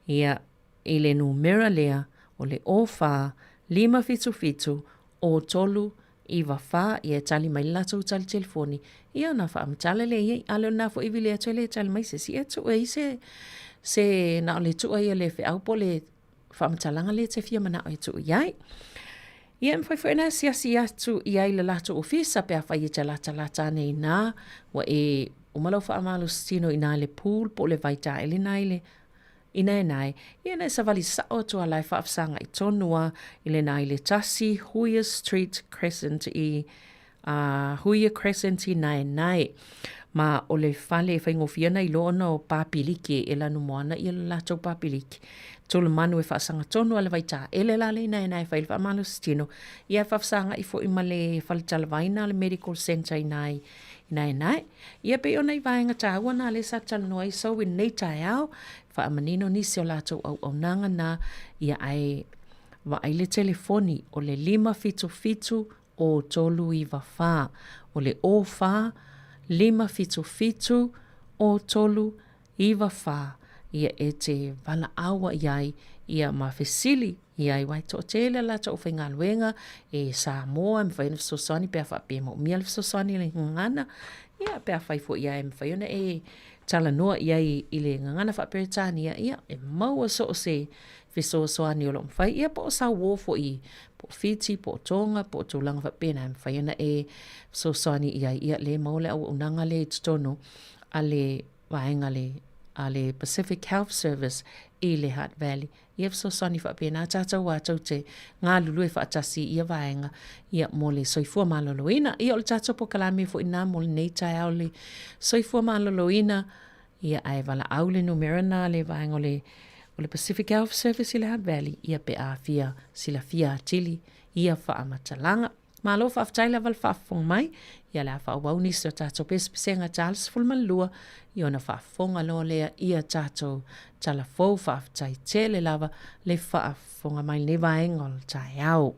ia i le numera lea o le 04 577 03 94 ia e tali mai le latou tali telefoni ia ona faamatala lea i ai. A le o lena foi e vili atu e le tali mai se isi, ia tuu ai se se na o le tuu ai o le feau po o le faamatalaga lea e te fia manao e tuu i ai. Ia, e mafai foi ona asiasi atu i ai i le latou ofisa pe afai e te latalata ane inā, ua e uma lau faamalositino i ina i le pool po o le vai taele lena i le i Naenae, ia na e savali sao atu a la e faafesagai tonu a i lena i le 1 Huia Street Crescent i a Huia Crescent i Naenae. Ma o le fale e faigofie ana iloa ona o papiliki e lanu moana ia le latou papiliki. Tulamanu e faasaga tonu a le vaitaele la le i Naenae e fai le faamalositino, ia e faafesagai foi ma le fale talavaina a le Medical Centre i ina i Naenae. Ia pei o nai vaega taua na lea sa talanoa ai sou i lenei taeao, faamanino nisi o latou auaunaga na, ia ae vaai le telefoni o le 577 o 394, o le o 4 5 7 7 o 3 9 4, ia e te valaau i ai ia ma fesili i ai aua e toatele a latou aufaigaluega e Samoa e mafai ona fesoasoani pe a faapea e moomia le fesoasoani i le gagana, ia pe afai foi lava e mafai ona e talanoa i ai i le gagana faa-Peretania, ia e maua so o se fesoasoani o lo o mafai, ia po o sauō foi, po o Fiti, po o Tonga, po o tulaga faapena e mafai ona e fesoasoani i ai, ia lea e maua le auaunaga lea i totonu a le vaega le a le Pacific Health Service i le Hutt Valley. Ia fesoasoani faapena tātou a tou te galulue faatasi i ia vaega ia mo le soifua maloloina. Ia o le tātou pokalame foi nā mo lenei taeao le soifua maloloina. Ia ae valaau le numera na le vaega o le o le Pacific Health Service i le Hutt Valley ia pe a fia silafia atili ia faamatalaga. Malo faafetai lava le faafofoga mai, ia le a faaauau nisi o tatou pesepesega tala 12 ia ona faafofoga loa lea ia tatou tala fou. Faafetai tele lava le faafofoga mai lenei vaega o le taeao.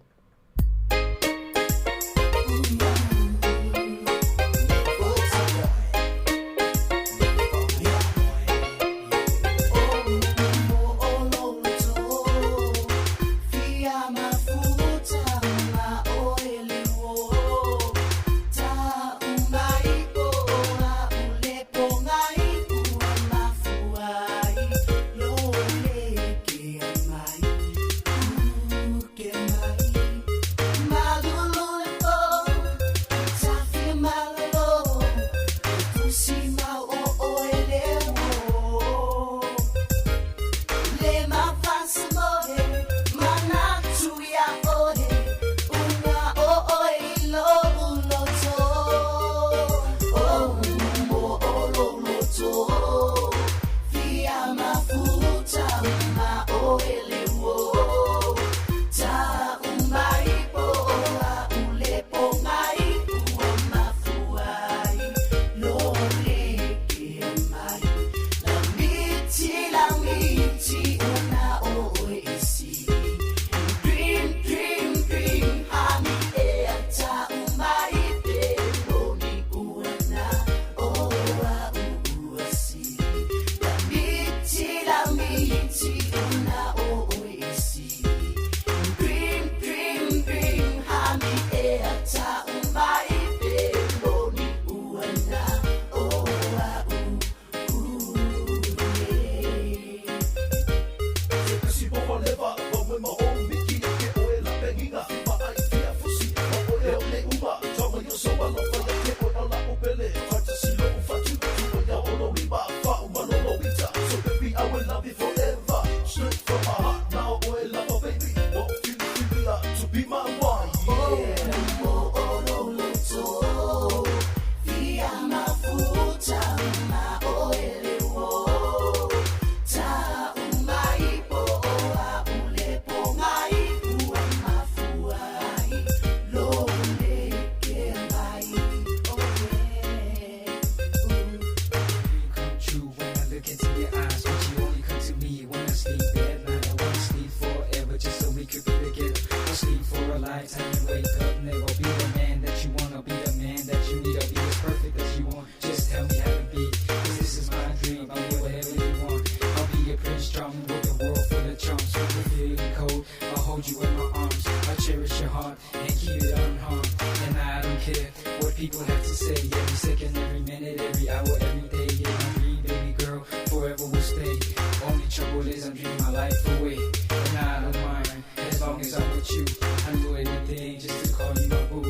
true when I look into your eyes. But you only come to me when I sleep at night. I wanna sleep forever just so we could be together. I'll sleep for a lifetime and wake up. Never be the man that you wanna be, the man that you need. I'll be as perfect as you want. Just tell me how to be. 'Cause this is my dream. I'll be whatever you want. I'll be a prince charming with a world full of charms. When you're feeling cold, I'll hold you in my arms. I'll cherish your heart and keep it unharmed. And I don't care what people have to say. Every second, every minute, every hour, every day. Yeah, my dream, baby girl, forever will stay. Only trouble is I'm dreaming my life away. And I don't mind, as long as I'm with you. I do anything just to call you my boo.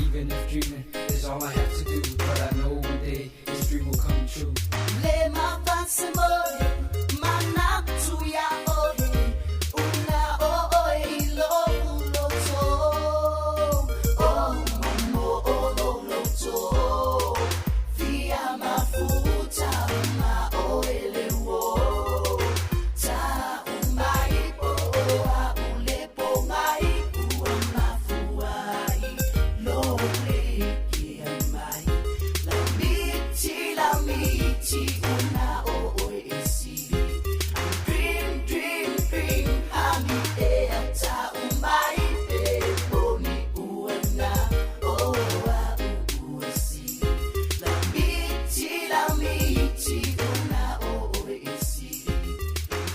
Even if dreaming is all I have to do. But I know one day this dream will come true. Le mafase moe, manatu ya oe, una o oe i lo uloto. O momo o lo loto, fia mafuta ma oe le uo. Ta umai po o a ule po ngai ua mafuai, lo le kia mai. La miti, la miti, una o oe e sili. Dream, dream, dream, hami e ata umai pe poni uana o a u ua sili. La miti, la miti, una o oe e sili.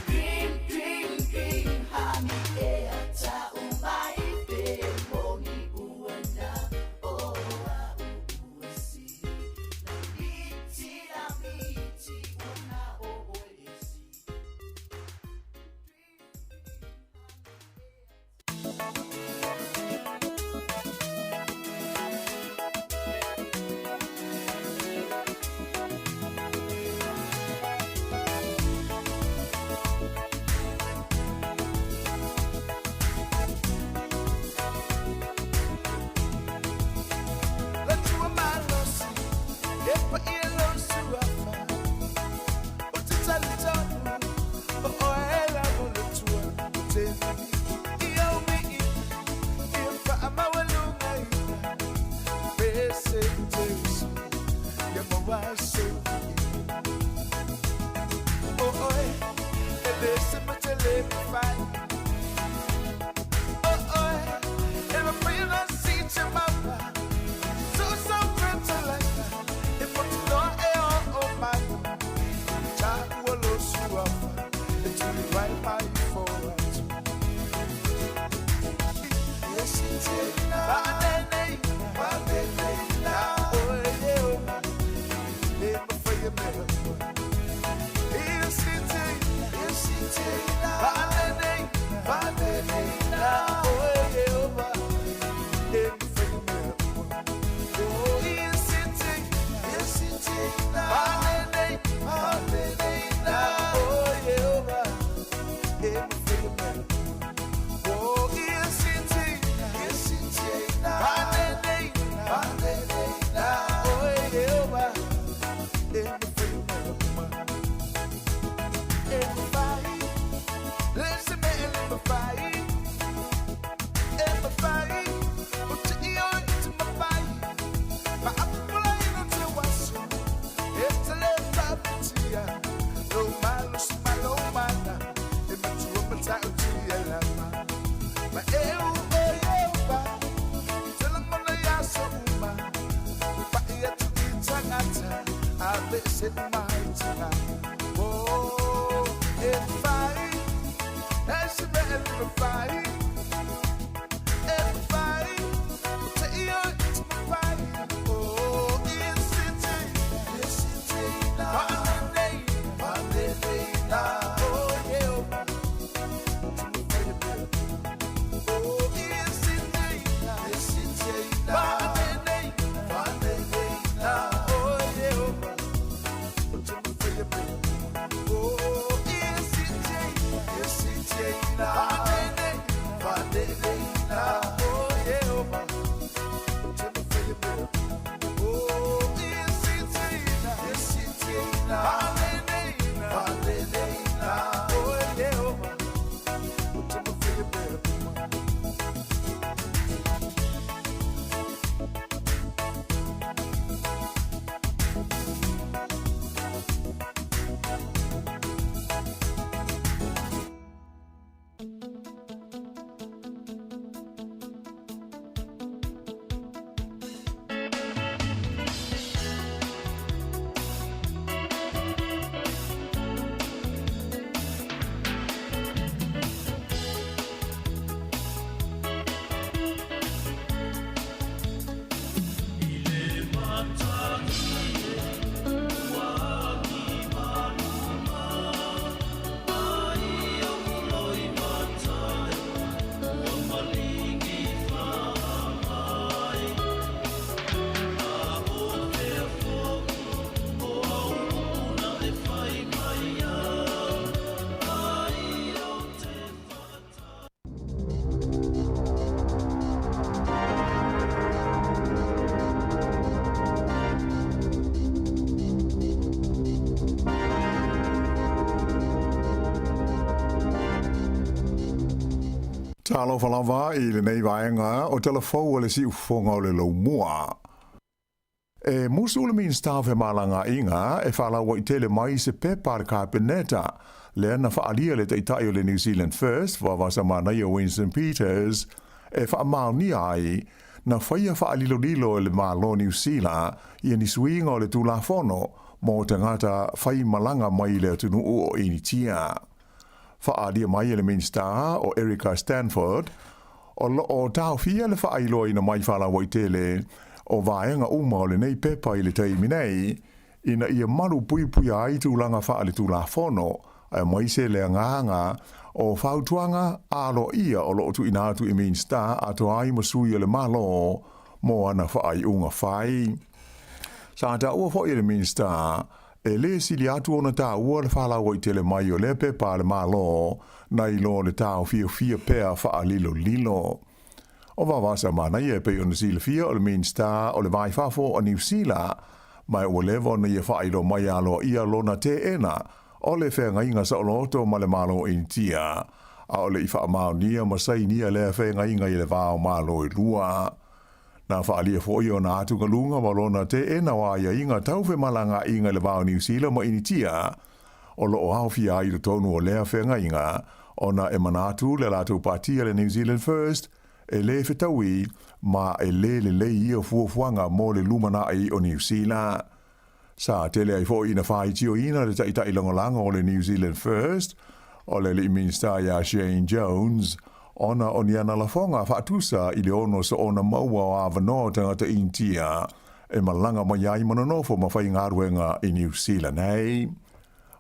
Dream, dream, dream, hami e ata umai pe poni uana o a u ua sili. La miti, la miti, una o oe e sili. Latua malosi, e pa ia lo suafa. O te talitonu, o oe lavo le tua, o te i au me i, i wha mawalunga ina. Pese te usu, ia mawaso i. O oe, e le se matele mawhai. O oe, e mawhai si te maua. So so fertilizer, e potino e o o mai. Cha ua lo suafa, e tuli vai mai for atu. Yes, it's it. Ba nene, ba nene, na oe e o. E ma whai mea. Yes, it's it. Yes, it's it. Ba nene, ba nene, na oe e o ba. E ma whai mea. Oh, yes, it's it. Yes, it's it. Ba nene, ba nene, na oe e o ba. E ma whai mea. Oh, yes, it's it. Yes, it's it. Ba nene, ba nene, na oe e o ba. E ma whai mea. E ma whai. Listen me, e ma whai. E ma whai. O te io e te ma whai. Ma apula ino te waso. E te le whapitia. Lo malo si malo mana. E matua matau ti e lama. Ma e u e e upa. Te langona ia so uma. Pa ia tu i tangata. A ve se mai tanga. Oh, e whai. E se me e me whai. E whai. O te io e te ma whai. Oh, e se te. E se te. Pa nene. Pa nene. Na. Oh, e o. Oh, e se te. E se te. Pa nene. Pa nene. Na. Oh, e o. O te ma whai mea. Oh, e se te. E se te. Pa nene. Talofa lava i lenei vaega o Tala Fou a le Siufofoga o le Laumua. E musu le Minisita o Femalagaaiga e faalauaitele mai se pepa a le Kapeneta lea na faaalia le Taitai o le New Zealand First, Vaavasamanaia Winston Peters, e faamaonia ai na faia faalilolilo e le Malo o Niu Sila ia ni suiga o le Tulafono mo tagata faimalaga mai le atunuu o Initia. Faaalia mai e le Minisita o Erica Stanford, o lo o taofia le faailoaina mai faalauaitele o vaega uma o lenei pepa i le taimi nei, ina ia malu puipuia ai tulaga faaletulafono, aemaise le agaga o fautuaga aloaia o lo o tuuina atu i Minisita atoa ai ma sui o le Malo mo ana faaiuga fai. Sa taua foi e le Minisita E lē sili atu ona taua le faalauaitele mai o lea pepa a le Malo nai lo le taofiofia pea faalilolilo. O Vaovasa Manaia e pei ona silafia o le Minisita o le Va i Fafo o Niu Sila, ma ua leva ona ia faailoa mai aloaia lona teena o le feagaiga saoloto ma le Malo Initia, a o le i faamaonia ma sainia lea feagaiga i le va o Malo e lua. Na faaalia foi ona atugaluga ma lona teena o aiaiga tau femalagaaiga i le va o Niu Sila ma Initia, o lo o aofia ai i totonu o lea feagaiga, ona e manatu le latou patia le New Zealand First e lē fetaui ma e lē lelei ia fuafuaga mo le lumanai o Niu Sila. Sa tele ai foi ina faitioina le taitai lagolago o le New Zealand First, o le alii Minisita ia Shane Jones, ona o ni ana lafoga faatusa i le ono soona maua o avanoa o tagata Initia e malaga mai ai ma nonofo ma faigaluega i Niu Sila nei.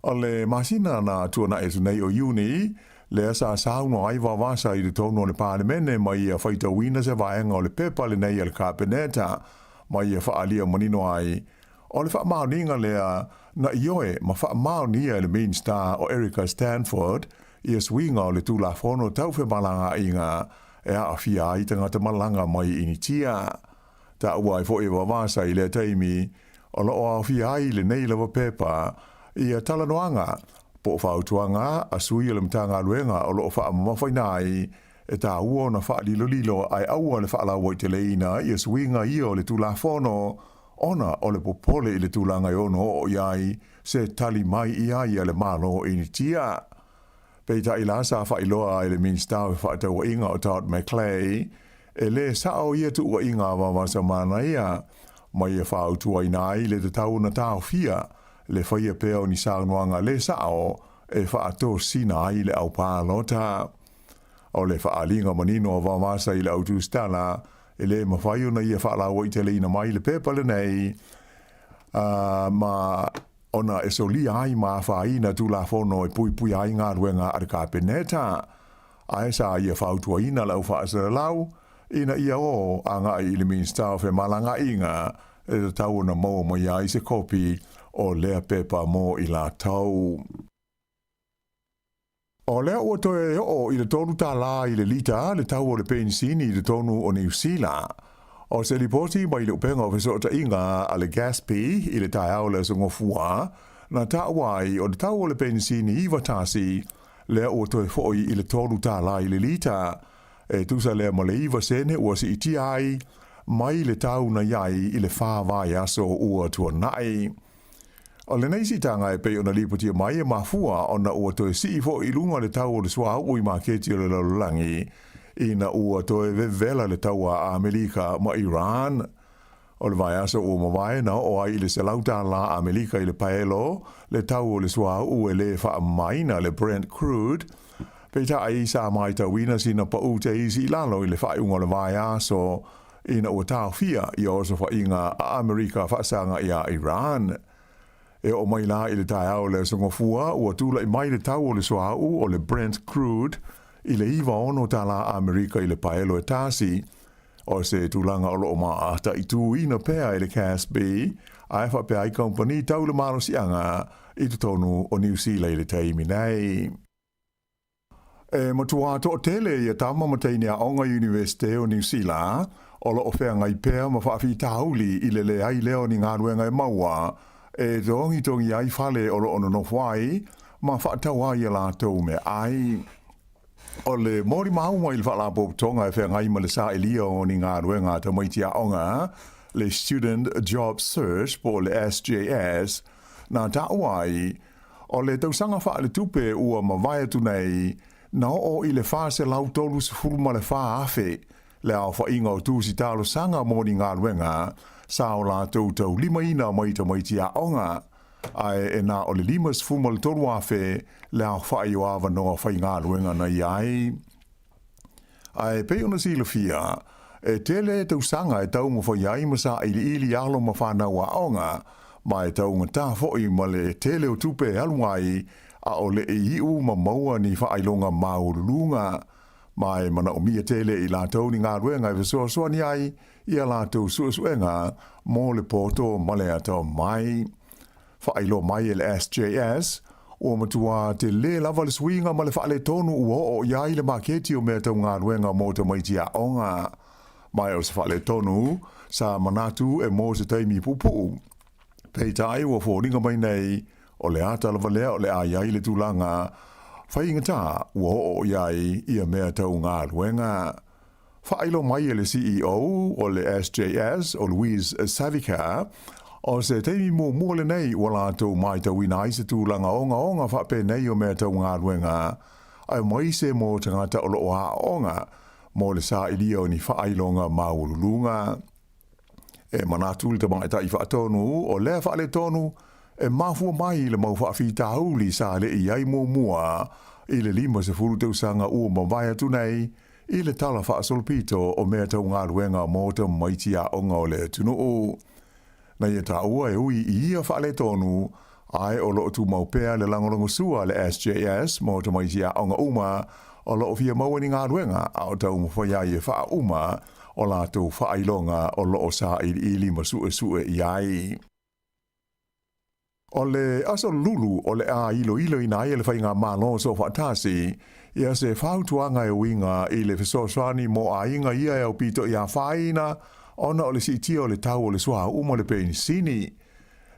O le masina na tuanai atu nei o Iuni, lea sa saunoa ai Vaovasa i totonu o le Palemene ma ia faitauina se vaega o le pepa lenei a le Kapeneta ma ia faaalia manino ai, o le faamaoniga lea na ioe ma faamaonia e le Minisita o Erica Stanford ia suiga o le Tulafono Tau Femalagaaiga e aafia ai tagata malaga mai Initia. Taua ai foi e Vaovasa i lea taimi o lo o aofia ai lenei lava pepa ia talanoaga po o fautuaga a sui o le Matagaluega o lo o faamamafaina ai e taua ona faalilolilo ae aua le faalauaiteleina ia suiga ia o le Tulafono ona o le popole i le tulaga e ono oo i ai se tali mai i a ia le Malo Initia. Peitai la sa faailoa ai le Minisita o Fefaatauaiga o Todd McClay, e lē sao ia tuuaiga a Vaovasamanaia, ma ia fautuaina ai le tatau ona taofia le faia pea o ni saunoaga lē sao e faatosina ai le au palota. O le faaaliga manino a Vaovasa i le au tusitala, e lē mafai ona ia faalauaiteleina mai le pepa lenei, ma ona e solia ai ma afaina Tulafono e puipuia ai galuega a le Kapeneta, ae sa ia fautuaina le au faasalalau ina ia o agai i le Minisita o Femalagaaiga e tatau ona maua mai ai se kopi o lea pepa mo i latou. O lea ua toe oo i le $3 i le lita le tau o le penisini i totonu o Niu Sila. O se lipoti mai le upega o fesootaiga a le Gaspi i le taeao o le Aso Gofua, na taua ai o le tau o le penisini 91 lea ua toe foi i le $3 i le lita. E tusa lea ma le 9 sene ua siitia ai mai le tau na i ai i le fa vaiaso ua tuanai. O lenei siitaga e pei ona lipotia mai e mafua ona ua toe sii foi i luga le tau o le suauu i maketi o le lalolagi ina ua toe vevela le taua a Amelika ma Iran. O le vaiaso ua mavae na oo ai i le $100 Amelika i le paelo le tau o le suauu e lē faamamaina le Brent Crude. Peitai sa maitauina sina paʻu teisi i lalo i le faaiuga o le vaiaso ina ua taofia ia osofaiga a Amerika faasaga iā Iran. E oo mai la i le taeao o le Aso Gofua, ua tulai mai le tau o le suauu o le Brent Crude i le $96 Amerika i le paelo e tasi, o se tulaga o lo o mataituina pea e le CASB ae faapea ai kamupani tau le malosiaga i totonu o Niu Sila i le taimi nei. E matua toatele ia tama ma teine aoga Iunivesite o Niu Sila o lo o feagai pea ma faafitauli i le leai lea o ni galuega e maua e togitogi ai fale o lo o nonofo ai ma faatau ai a latou meaai. O le molimau i le Faalapotopotoga e feagai ma le sailia o ni galuega a tamaiti aoga, le Student Job Search po o le SJS, na taua ai, o le tausaga faaletupe ua mavae atu nei, na oo i le 434,000 le aofaiga o tusi talosaga mo ni galuega sa o latou taulimaina mai tamaiti aoga, ae e na o le 53,000 le aofai o avanoa faigaluega na i ai. Ae pei ona silafia, e tele tausaga e taumafai ai ma sailiili alo ma fanau aoga, ma e taugata foi ma le tele o tupe e alu ai, a o le i iu ma maua ni faailoga maualuluga. Ma e manaomia tele e i latou ni galuega e fesoasoani ai i a latou suesuega mo le poto ma le atamai. Faailoa mai e le SJS, ua matua tele lava le suiga ma le faaletonu ua oo i ai le maketi o mea tau galuega mo tamaiti aoga. Ma o se faaletonu sa manatu e mo se taimi puupuu. Peitai ua foliga mai nei, o le ata lava lea o le a i ai le tulaga faigata ua oo i ai ia mea tau galuega. Faailoa mai e le CEO o le SJS, o Louise Savica, o se taimi muamua lenei ua latou matauina ai se tulaga ogaoga faapenei o mea tau galuega, aemaise mo tagata o lo o aooga mo le sailia o ni faailoga maualuluga. E manatu le tamaitai faatonu o lea faaletonu e mafua mai i le mau faafitauli sa le i ai muamua i le 50 tausaga ua mavae atu nei i le tala faasolopito o mea tau galuega mo tamaiti aoga o le atunuu. Na ia taua e ui i ia faaletonu, ae o lo o tumau pea le lagolagosua a le SJS mo tamaiti aoga uma o lo o fia maua ni galuega a o taumafai ai e faauma o latou faailoga o lo o sailiili ma suesue i ai. O le aso lulu o le a iloiloina ai e le Faigamalo Soofaatasi ia se fautuaga e uiga i le fesoasoani mo aiga ia e aupito i afaina ona o le siitia o le tau o le suauu ma le penisini.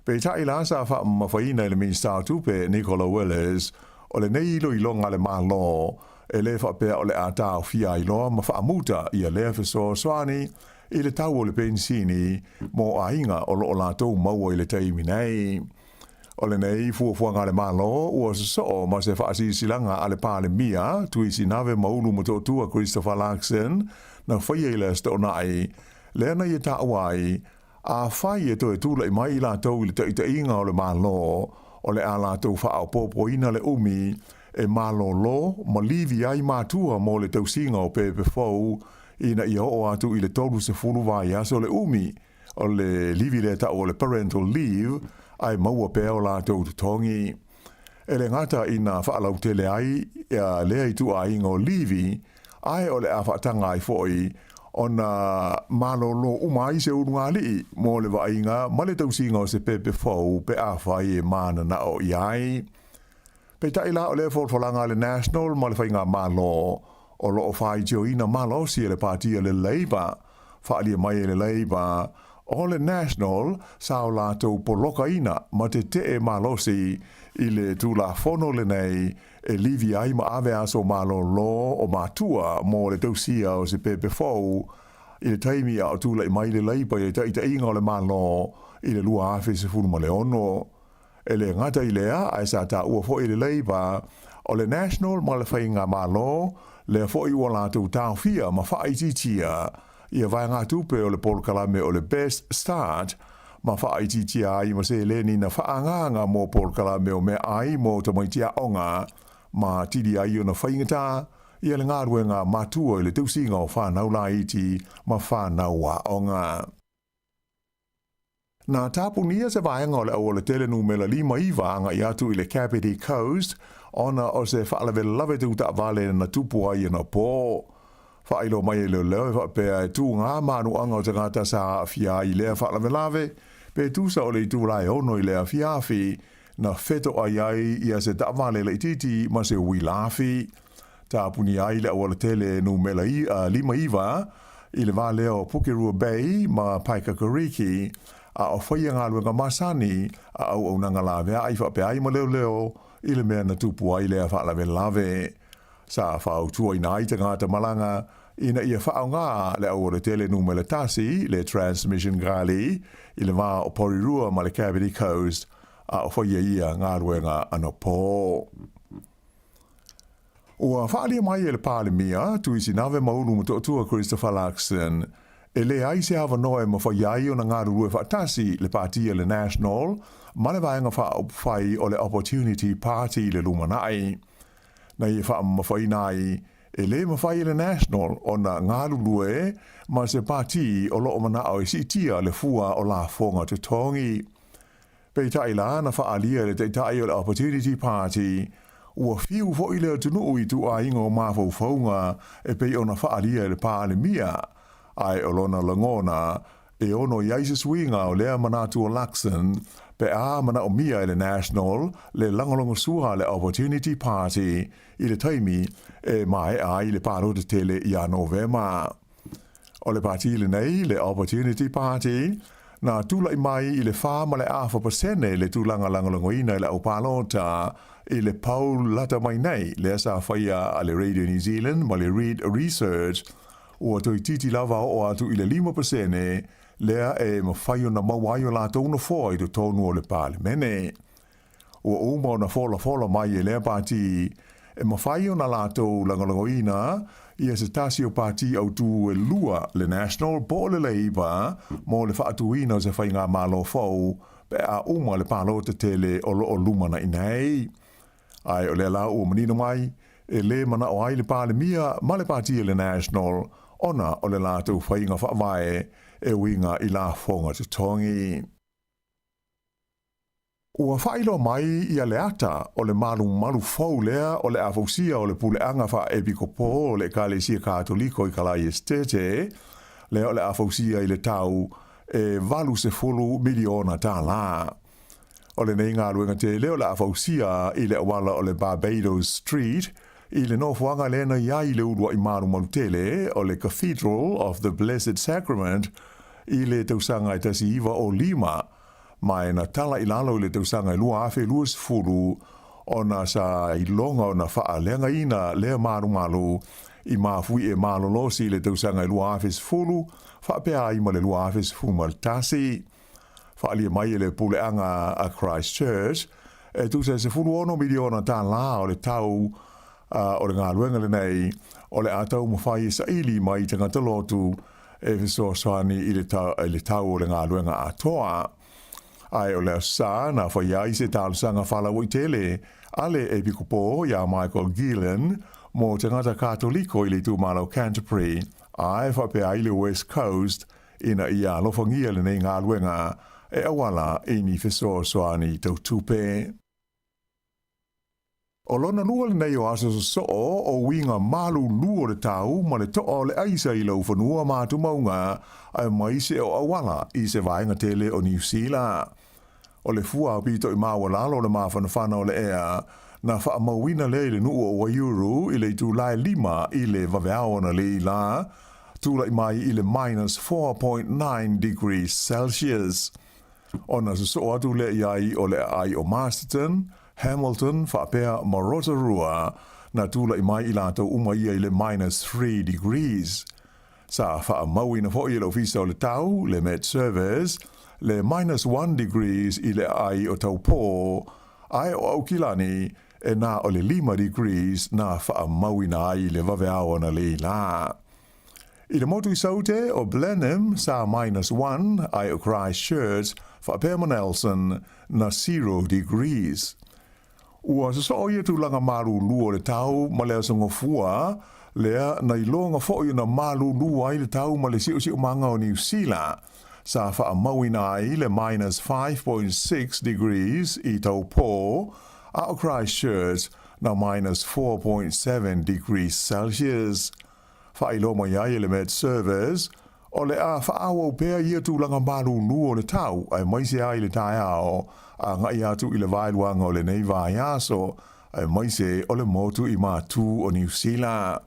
Peitai la sa faamamafaina e le Minisita o Tupe Nicola Willis, o lenei iloiloga a le Malo e le faapea o le a taofia ai loa ma faamuta ia lea fesoasoani i le tau o le penisini mo aiga o lo o latou maua i le taimi nei. O lenei fuafuaga a le Malo ua sosoo ma se faasilasilaga a le Palemia Tuisinave Maulu Motootua Christopher Luxon na faia i le Aso Toonai, lea na ia taua ai, afai e toe tulai mai i latou i le taitaiga o le Malo, o le a latou faaopoopoina le umi e malolo ma livi ai matua mo le tausiga o pepe fou ina ia oo atu i le 30 vaiaso le umi o le livi lea tau o le parental leave ae maua pea o latou totogi. E le gata ina faalautele ai lea ituaiga o livi, ae o le a faataga ai foi ona malolo uma ai se ulugalii mo le vaaiga ma le tausiga o se pepe fou pe afai e mananao i ai. Peitai la o lea folafolaga a le National ma le Faigamalo o lo o faitioina malosi e le Pati a le Labour, faaalia mai e le Labour o le National sa o latou polokaina ma tetee malosi i le Tulafono lenei e livi ai ma ave aso malolo o matua mo le tausia o se pepe fou i le taimi a o tulai mai le Labour i le taitaiga o le Malo i le 2016. E le gata i lea, ae sa taua foi e le Labour, o le National ma le Faigamalo, lea foi ua latou taofia ma faaitiitia ia vaegatupe o le polokalame o le Best Start, ma faaitiitia ai ma seleni na faaagaaga mo polokalame o meaai mo tamaiti aoga, ma atili ai ona faigata ia le galuega matua i le tausiga o fanau laiti ma fanau aoga. Na tapunia se vaega o le aualatele numera 59 agai atu i le Kapiti Coast ona o se faalavelave tau taavale na tupu ai anapo. Faailoa mai e leoleo e faapea e tūgā manuaga o tagata sa aafia ai i lea faalavelave, pe tusa o le itula e ono i le afiafi, na fetoai ai ia se taavale laitiiti ma se uila afi. Tapunia ai le aualatele numera 59 i le va lea o Pukerua Bay ma Paekakariki, a o faia galuega masani a auaunaga laveai faapea ai ma leoleo i le mea na tupu ai lea faalavelave. Sa fautuaina ai tagata malaga ina ia faaaoga le aualatele numera tasi, le Transmission Gully, i le va o Porirua ma le Kapiti Coast, a o faia ia galuega anapo. Ua faaalia mai e le Palemia, Tuisinave Maulu Motootua Christopher Luxon, e leai se avanoa e mafai ai ona galulue faatasi le Pati a le National ma le Vaega Faaupufai o le Opportunity Party i le lumanai. Na ia faamamafaina ai, e le mafai e le National ona galulue ma se pati o lo o manao e siitia le fua o lafoga totogi. Peitai la na faaalia e le Taitai o le Opportunity Party, ua fiu foi le atunuu i ituaiga o mafaufauga e pei ona faaalia e le Palemia, ae o lona lagona, e ono i ai se suiga o lea manatu o Luxon pe a manaomia e le National le lagolagosua a le Opportunity Party i le taimi e maea ai le palota tele ia Novema. O le pati lenei, le Opportunity Party, na tulai mai i le 4.5% le tulaga lagolagoina e le au palota i le poll lata mai nei lea sa faia a le Radio New Zealand ma le Reid Research, ua toeitiiti lava oo atu i le 5% lea e mafai ona maua ai o latou nofoa i totonu o le Palemene. Ua uma ona folafola mai e lea pati e mafai ona latou lagolagoina ia se tasi o pati autū e lua, le National po o le Labour, mo le faatuina o se faigamalo fou pe a uma le palota tele o lo o lumanai nei. Ae o lea la ua manino mai, e lē manao ai le Palemia ma le pati a le National ona o le latou faiga faavae e uiga i lafoga totogi. Ua faailoa mai ia le ata o le malumalu fou lea o le a fausia o le puleaga faa-epikopo o le Ekalesia Katoliko i Kalaesetete, lea o le a fausia i le tau e $80 miliona tālā. O lenei galuega tele o le a fausia i le auala o le Barbados Street i le nofoaga lea na i ai le uluai malumalu tele o le Cathedral of the Blessed Sacrament i le tausaga e 1905, ma e na tala i lalo i le tausaga e 2020 ona sa iloga ona faaleagaina lea malumalu i mafuie malolosi i le tausaga e 2010 faapea ai ma le 2011. Faaalia mai e le puleaga a Christchurch e tusa e $16 miliona tālā o le tau o le galuega lenei o le a taumafai e saili mai tagata lotu e fesoasoani i le i le tau o le galuega atoa. Ae o le Aso Sa na faia ai se talosaga faalauaitele a le Epikopo iā Michael Gillen mo tagata Katoliko i le itumalo Canterbury ae faapea ai le West Coast ina ia alofagia lenei galuega e auala i ni fesoasoani tau tupe. O lona lua lenei o aso sosoo o uiga malulu o le tau ma le toa o le aisa i laufanua ma atumauga aemaise o auala i se vaega tele o Niu Sila. O le fua aupito i maualalo o le mafanafana o le ea na faamauina lea i le nuu o Waiuru i le itula e lima i le vaveao analeila la, tulai mai i le minus 4.9 degrees Celsius. Ona sosoo atu lea i ai o le aai o Masterton, Hamilton faapea ma Rotorua, na tulai mai i latou uma ia i le minus 3 degrees. Sa faamauina foi e le Ofisa o le Tau, le Met Service, le minus 1 degrees i le aai o Taupō, ae o Aukilani e na o le 5 degrees na faamauina ai i le vaveao analeila. I le motu i Saute, o Blenheim sa minus 1, ae o Christchurch faapea ma Nelson na 0 degrees. Ua sosoo ia tulaga malulu o le tau ma le aso gofua lea na iloga foi ona malulu ai le tau ma le siosiomaga o Niu Sila, sa faamauina ai le minus 5.6 degrees i Taupō, a o Christchurch na minus 4.7 degrees Celsius. Faailoa mai ai e le Met Service, o le a faaauau pea ia tulaga malulu o le tau aemaise ai le taeao agai atu i le vaeluaga o lenei vaiaso aemaise o le motu i Matū o Niu Sila.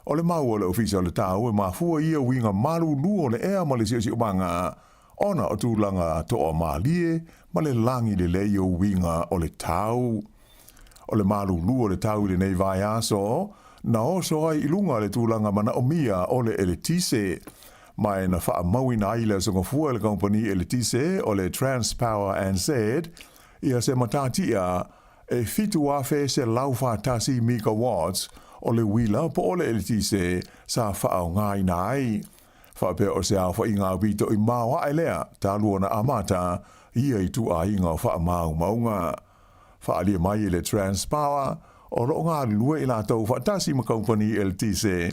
O le mau a le Ofisa o le Tau e mafua ia uiga malulu o le ea ma le siosiomaga ona o tulaga toamalie ma le lagi lelei o uiga o le tau. O le malulu o le tau i lenei vaiaso, na oso ai i luga le tulaga manaomia o le eletise. Ma e na faamauina ai le aso Gafua e le kamupani eletise o le Transpower NZ ia se matatia e 7,141 megawatts o le uila po o le eletise sa faaaogaina ai. Faapea o se aofaiga aupito i maoae lea talu ona amata ia ituaiga o faamaumauga. Faaalia mai e le Transpower o lo o galulue i latou faatasi ma kamupani eletise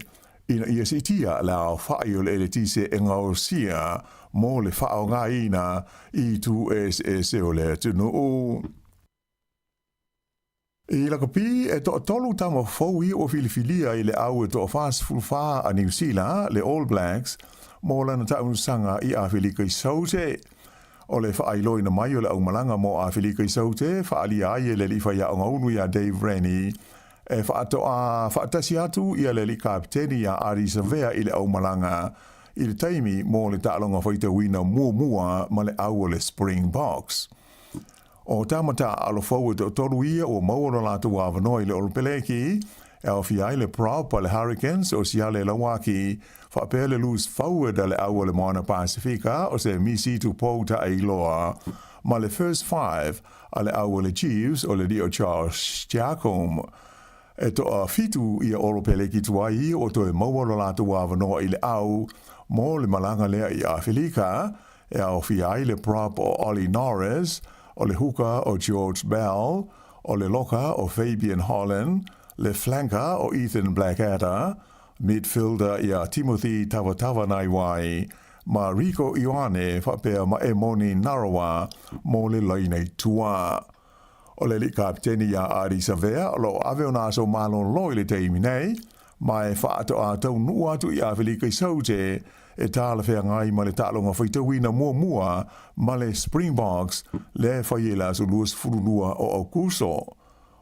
ina ia siitia le aofai o le eletise e gaosia mo le faaaogaina i itu eseese o le atunuu. I lakapi, e toatolu tama fou ia ua filifilia i le au e toa-44 a Niu Sila, le All Blacks, mo lana taaunusaga i Afelika i Saute. O le faailoina mai o le aumalaga mo Afelika i Saute, faaalia ai e le alii faiaoga ulu iā Dave Rennie, e faatoa faatasi atu ia le alii kapeteni iā Ardie Savea i le aumalaga i le taimi mo le taaloga faitauina muamua ma le au o le Springboks. ʻO tama taaalo fou e toatolu ia ua maua lo latou avanoa i le Olopeleki, e aofia ai le prop a le Hurricanes o Siale Lauaki, faapea le loose forward a le au o le Moana Pasifika o Semisi Tupou Taailoa, ma le first five a le au o le Chiefs o le alii o Charles Jacome. E toafitu ia Olopeleki tuai ia ua toe maua lo latou avanoa i le au mo le malaga lea i Afelika, e aofia ai le prop o Ollie Norris, o le huka o George Bell, o le loka o Fabian Holland, le flanker o Ethan Blackadder, midfielder ia Timothy Tavatavanaiwai, ma Rieko Ioane faapea ma Emoni Narawa mo le laina i tua. O le alii kapeteni ia Ardie Savea o lo o ave ona aso malolo i le taimi nei, ma e faatoa taunuu atu i Afelika i Saute e talafeagai ma le taaloga faitauina muamua ma le Springboks lea e fai ai le aso 22 o Aokuso.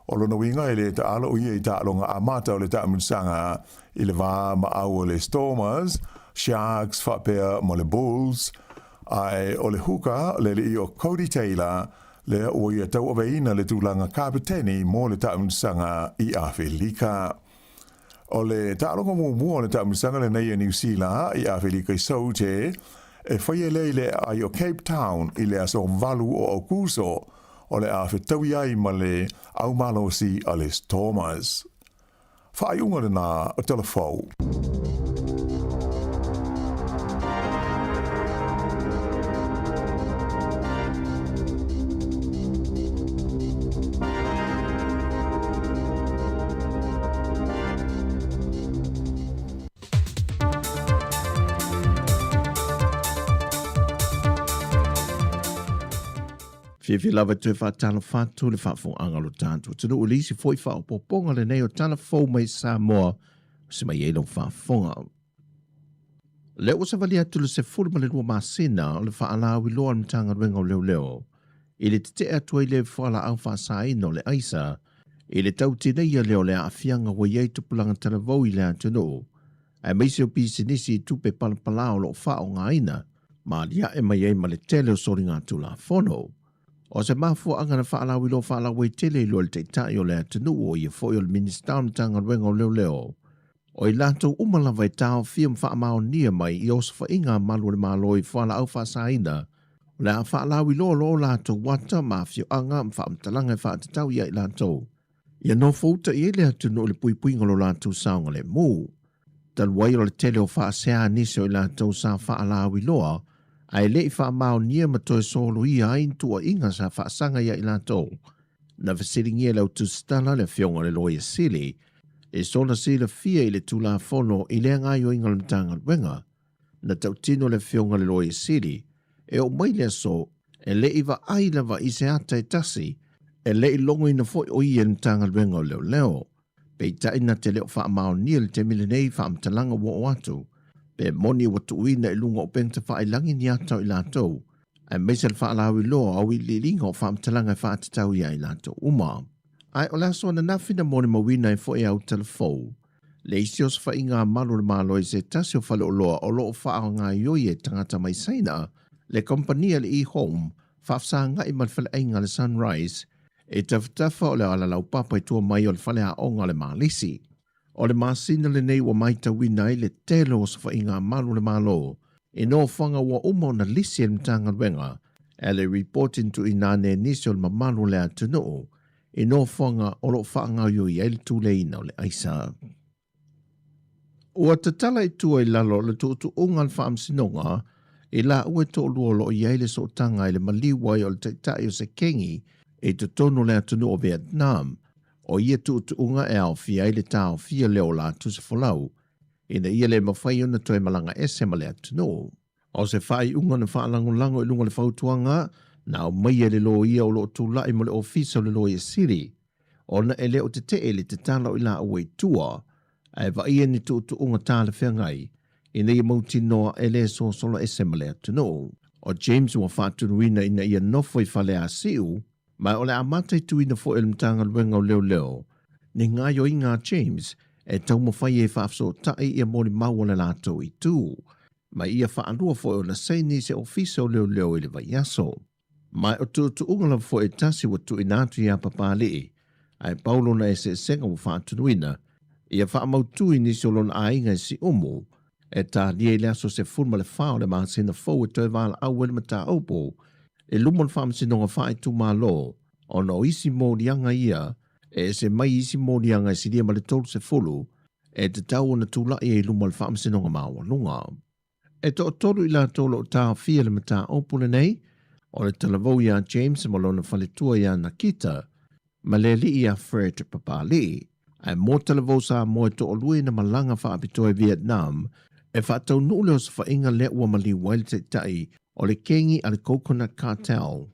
O lona uiga e le taalo o ia i taaloga amata o le taamilosaga i le va ma au o le Stormers, Sharks faapea ma le Bulls, ae o le huka le alii o Codie Taylor lea ua ia tauaveina le tulaga kapeteni mo le taamilosaga i Afelika. O le taaloga muamua o le taamilosaga lenei a Niu Sila i Afelika i Saute, e faia lea i le aai o Cape Town i le aso 8 o Aokuso, o le a fetaui ai ma le au malosi a le Stormers. Faaiuga lena o Tala Fou. Fiafia lava e toe faatalofa atu le faafofogaaga o lo tatou atunuu i le isi foi faaopoopoga lenei o Tala Fou mai Samoa se mai ai lau faafofoga. Lea ua savali atu le 12 masina o le faalauiloa a le Matagaluega o Leoleo i le tetee atu ai le fualaau faasaina o le aisa i le tautineia lea o le aafiaga ua i ai tupulaga talavou i le atunuu, aemaise o pisinisi i tupe palapala o lo o faaaogaina ma aliae mai ai ma le tele o soligatulafono. O se mafuaaga na faalauiloa faalauaitele i lua le Taitai o le atunuu o ia foi o le Minisita o le Matagaluega o Leoleo, O i latou uma lava e taofia ma faamaonia mai i osofaiga a malu o le Malo i fualaau faasaina, o le a faalauiloa loa o latou ata ma afioaga ma faamatalaga e faatatau ia i latou, ia nofouta i ai le atunuu i le puipuiga o lo latou saogalemu. Talu ai o le tele o faasea a nisi o i latou sa faalauiloa ae le i faamaonia ma toe soloia ai ni tuuaiga sa faasaga ia i latou, Na fesiligia e le au tusitala le Afioga i le Loia Sili i sona silafia i le Tulafono i lea gaoioiga o le Matagaluega. Na tautino le Afioga i le Loia Sili e oo mai le aso e le i vaai lava i se ata e tasi e le i logoina foi o ia i le Matagaluega o Leoleo. Peitai na te le o faamaonia i le taimi lenei faamatalaga ua oo atu, pe moni ua tuuina i luga o upega tafailagi ni ata o i latou, aemaise le faalauiloa o auiliiliga o faamatalaga e faatatau ia i latou uma. Ae o le aso ananafi na molimauina ai foi e au talafou le isi osofaiga a malu o le Malo i se tasi o faleoloa o lo o faagaoioi e tagata mai Saina le kamupani a le E-Home faafesagai ma le faleaiga a le Sunrise i tafatafa o le ala laupapa i tua mai o le faleaoga o le Malisi. O le masina lenei ua matauina ai le tele o osofaiga a malu o le Malo i nofoaga ua uma ona lisi e le Matagaluega e le ripoti na tuuina ane e nisi o le mamalu o le atunuu i nofoaga o lo o faagaoioi ai le tuleiina o le aisa. Ua tatala i tua i lalo o le tuutuuga a le Faamasinoga i laua e toalua o lo o i ai le sootaga i le maliu ai o le taitai o se kengi i totonu o le atunuu o Vietnam. O ia tuutuuga e aofia ai le taofia lea o la tusifolau ina ia le mafai ona toe malaga ese ma le atunuu. O se faaiuga na faalagolago i luga o le fautuaga na aumaia e le loia o lo o tulai mo le Ofisa o le Loia Sili, ona e le o tetee le tatala o i laua i tua, ae vaaia ni tuutuuga talafeagai ina ia mautinoa e le sosolo ese ma le atunuu. O James ua faatunuina ina ia nofo i Faleasiu, ma o le a mataituina foi e le Matagaluega o Leoleo ni gaoioiga a James e taumafai ai e faafesootai ia molimau a le latou itu, ma ia faalua foi ona saini i se ofisa o leoleo i le vaiaso. Ma o tuutuuga lava foi e tasi ua tuuina atu ia Papalii, ae pau lona eseesega ua faatunuina ia faamautu i nisi o lona aiga i Siumu, e talia i le aso 14 o le masina fou e toe valaau ai le mataupu i luma o le Faamasinoga Faaitumalo ona o isi moliaga ia e ese mai isi moliaga e silia ma le 30 e tatau ona tulai ai i luma o le Faamasinoga Maualuga. E toatolu i latou o lo o taofia i le mataupu lenei, o le talavou ia James ma lona faletua ia Nakita, ma le alii ia Fred Papalii. Ae mo talavou Samoa e toalua ina malaga faapitoa i Vietnam e faataunuu le osofaiga lea ua maliu ai le taitai o le kengi a le Coconut Cartel.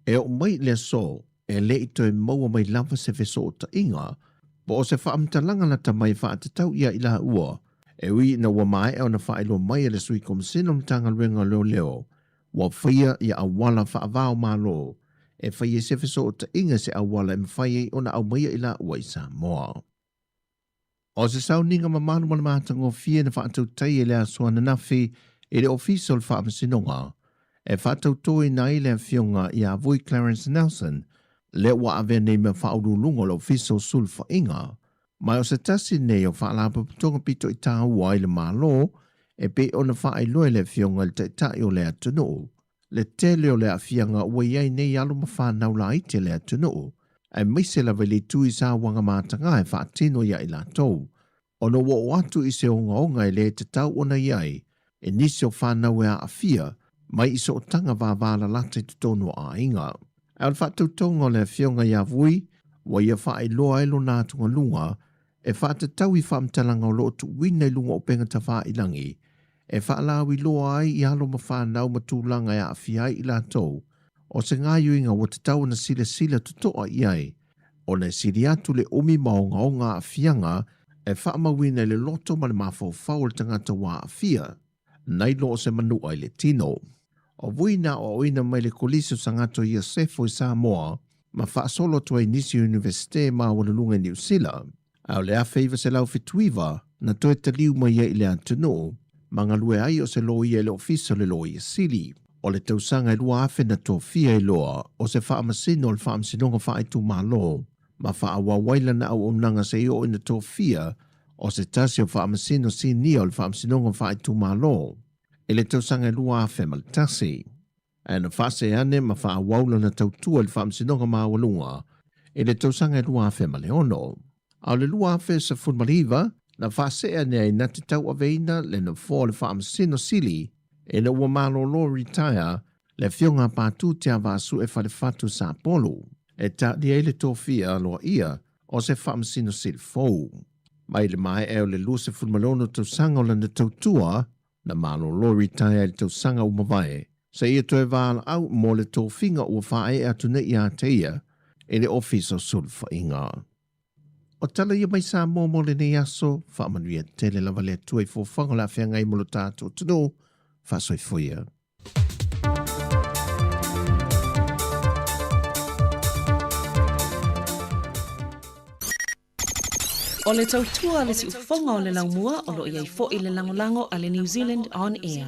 E oo mai i le aso, e le i toe maua mai lava se fesootaiga po o se faamatalaga lata mai e faatatau ia i laua, e ui ina ua maea ona faailoa mai e le Sui Komisina o le Matagaluega o Leoleo ua faia ia auala faava-o-Malo e fai ai se fesootaiga i se auala e mafai ai ona aumaia i laua i Samoa. O se sauniga mamalu ma le matagofie na faatautai e le aso ananafi i le Ofisa o le Faamasinoga e faatautoina ai le Afioga ia Vui Clarence Nelson, lea ua avea nei ma Faauluuluga o le Ofisa o Sulufaiga. Ma o se tasi nei o faalapotopotoga pito i tāua ai le Malo e pei ona faailoa e le Afioga i le Taitai o le atunuu le tele o le aafiaga ua i ai nei alo ma fanau laiti a le atunuu, aemaise lava i le itu i sauaga mataga e faatino ia i latou, ona ua oo atu i se ogaoga e le tatau ona i ai e nisi o fanau e aafia mai i sootaga vavalalata i totonu o aiga. Ae o le faatautauga o le Afioga ia Vui, ua ia faailoa ai lona atugaluga e faatatau i faamatalaga o lo o tuuina i luga o upega tafailangi e faalauiloa ai i alo ma fanau ma tulaga e aafia ai i latou, o se gaoioiga ua tatau ona silasila totoa i ai, ona e sili atu le umi ma ogaoga aafiaga e faamauina i le loto ma le mafaufau o le tagata ua aafia, nai lo o se manua i le tino. O Vui na aoaoina mai le Kolisi o Sagato Iosefo i Samoa ma faasolo atu ai i nisi o Iunivesite maualuluga i Niu Sila. A o le 1979 na toe taliu mai ai i le atunuu ma galue ai o se loia i le Ofisa o le Loia Sili. O le tausaga e 2000 na tofia ai loa o se faamasino o le Faamasinoga Faaitumalo ma faaauau ai lana auaunaga seia oo ina tofia o se tasi o Faamasino Sinia o le Faamasinoga Faaitumalo i le tausaga e 2001. Ae na faasee ane ma faaauau lana tautua i le Faamasinoga Maualuga i le tausaga e 2006. A o le 2019, na faasee ane ai na te tauaveina le nofoa o le Faamasino Sili ina ua malolo, retire, le Afioga a Patu Tiavaasue Falefatu Sapolu, e talia ai le tofia aloaia o se Faamasino Sili fou. Mai le maea o le 26 tausaga o lana tautua, na malolo, retire, i le tausaga ua mavae, seia toe valaau mo le tofiga ua faaee atu nei ia te ia i le Ofisa o Sulufaiga. O tala ia mai Samoa mo lenei aso, faamanuia tele lava le Atua i foafoaga o le a feagai mo lo tatou atunuu, faasoifoia. O le tautua a le siufofoga o le laumua o lo o i ai foi le lagolago a le New Zealand On Air.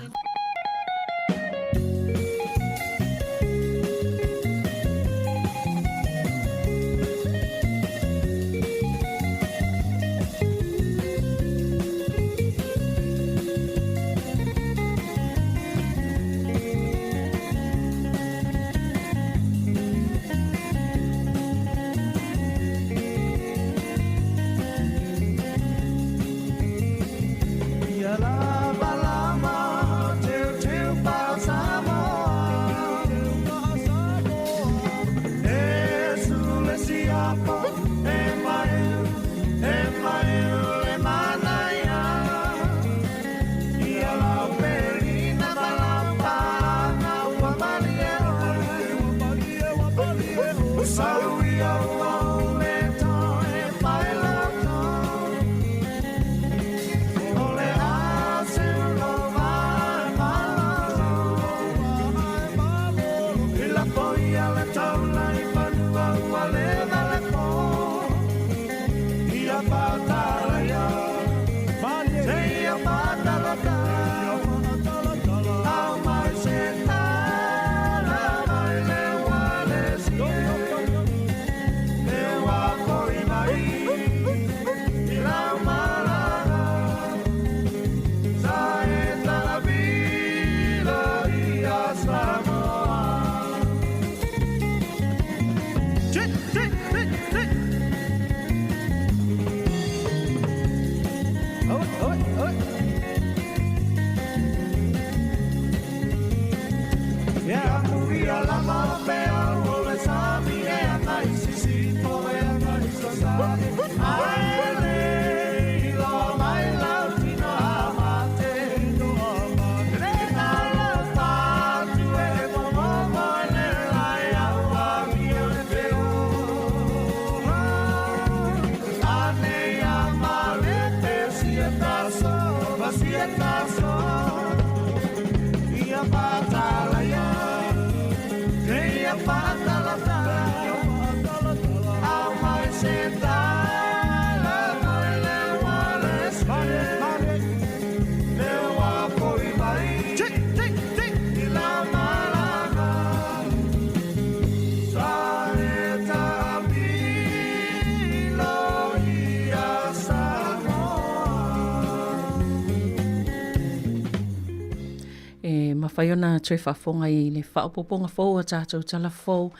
mafai ona toe faafofoga i le faaopoopoga fou o tatou tala fou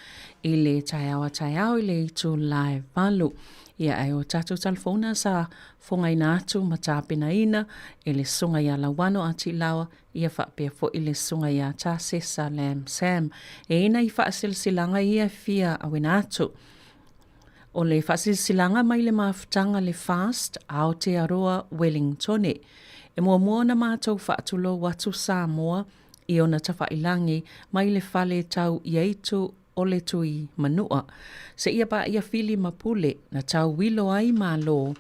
i le taeao a taeao i le itula e 8. Ia, ae o tatou tala fou na sa fogaina atu ma tapenaina e le Susuga ia Lauano Atilaoa, ia faapea foi le Susuga ia Tasesa Lam Sam. E i ai nai faasilasilaga ia e fia auina atu. O le faasilasilaga mai le mafutaga le Fast Aotearoa Wellingtone. E muamua ona matou faatulou atu Samoa i ona tafailagi mai le fale tau Iaitu o le Tui Manua seia paia Fili ma Pule na tau ilo ai Malo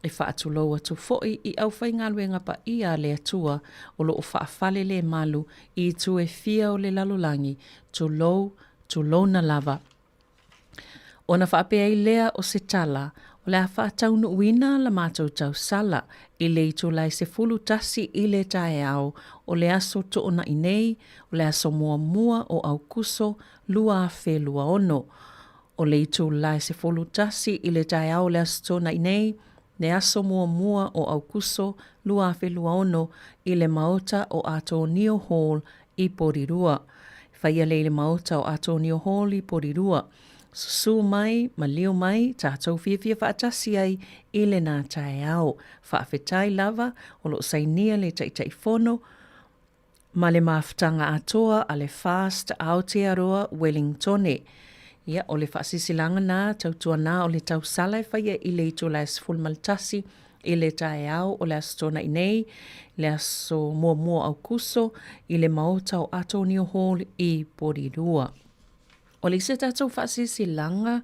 e faatulou atu foi i aufaigaluega paia a le Atua o lo o faafalelemalu i itu e fia o le lalolagi, tulou, tulouna lava. Ona faapea ai lea o se tala, o le a faataunuuina la matou tausala i le itula e 11 i le taeao o le aso Toonai nei, o le aso muamua o Aukuso 2026. O le itula e 11 i le taeao o le aso Toonai nei, le aso muamua o Aukuso 2026 i le Maota o Atonio Hall i Porirua. E faia lea i le Maota o Atonio Hall i Porirua. Susū mai, maliu mai, tatou fiafia faatasi ai i lenā taeao. Faafetai lava o lo o sainia le Taitaifono ma le mafutaga atoa a le Fast Aotearoa Wellingtone. Ia, o le faasilasilaga na tautuana o le tausala e faia i le itula e 11 i le taeao o le Aso Toonai nei, le aso muamua o Aukuso, i le Maota o Atonio Hall i Porirua. O le isi tatou faasilasilaga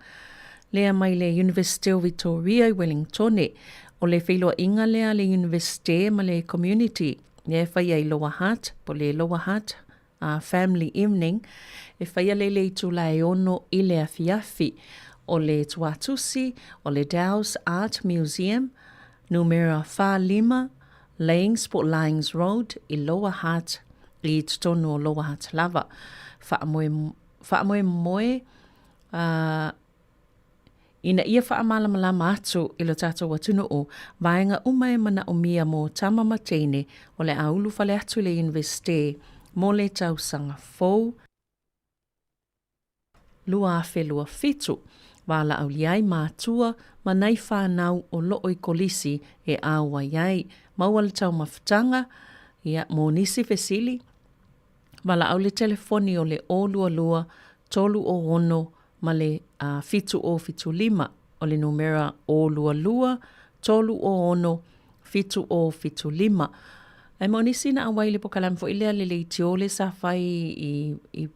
lea mai le Iunivesite o Victoria i Wellingtone, o le feiloaiga lea a le Iunivesite ma le community lea e faia i Lower Hutt, po o le Lower Hutt Family Evening, e faia lea i le itula e 6 i le afiafi. O le tuatusi o le Dowse Art Museum, numera 45, Laings po o Lyings Road i Lower Hutt, i totonu o Lower Hutt lava. Faamoe, faamoemoe uh, ina ia faamalamalama atu i lo tatou atunuu vaega uma e manaomia mō tama ma teine o le a ulufale atu i le Iunivesite mō le tausaga fou 2027, valaaulia ai matua ma nai whanau o loo i kolisi e auai ai. Maua le taumafataga, ia, mo nisi fesili, valaau le telefoni o le 022 306 ma le 7075, o le numera 022 306 7075. Ae mo nisi na auai i le pokalame foi lea le leitio le sa fai i, i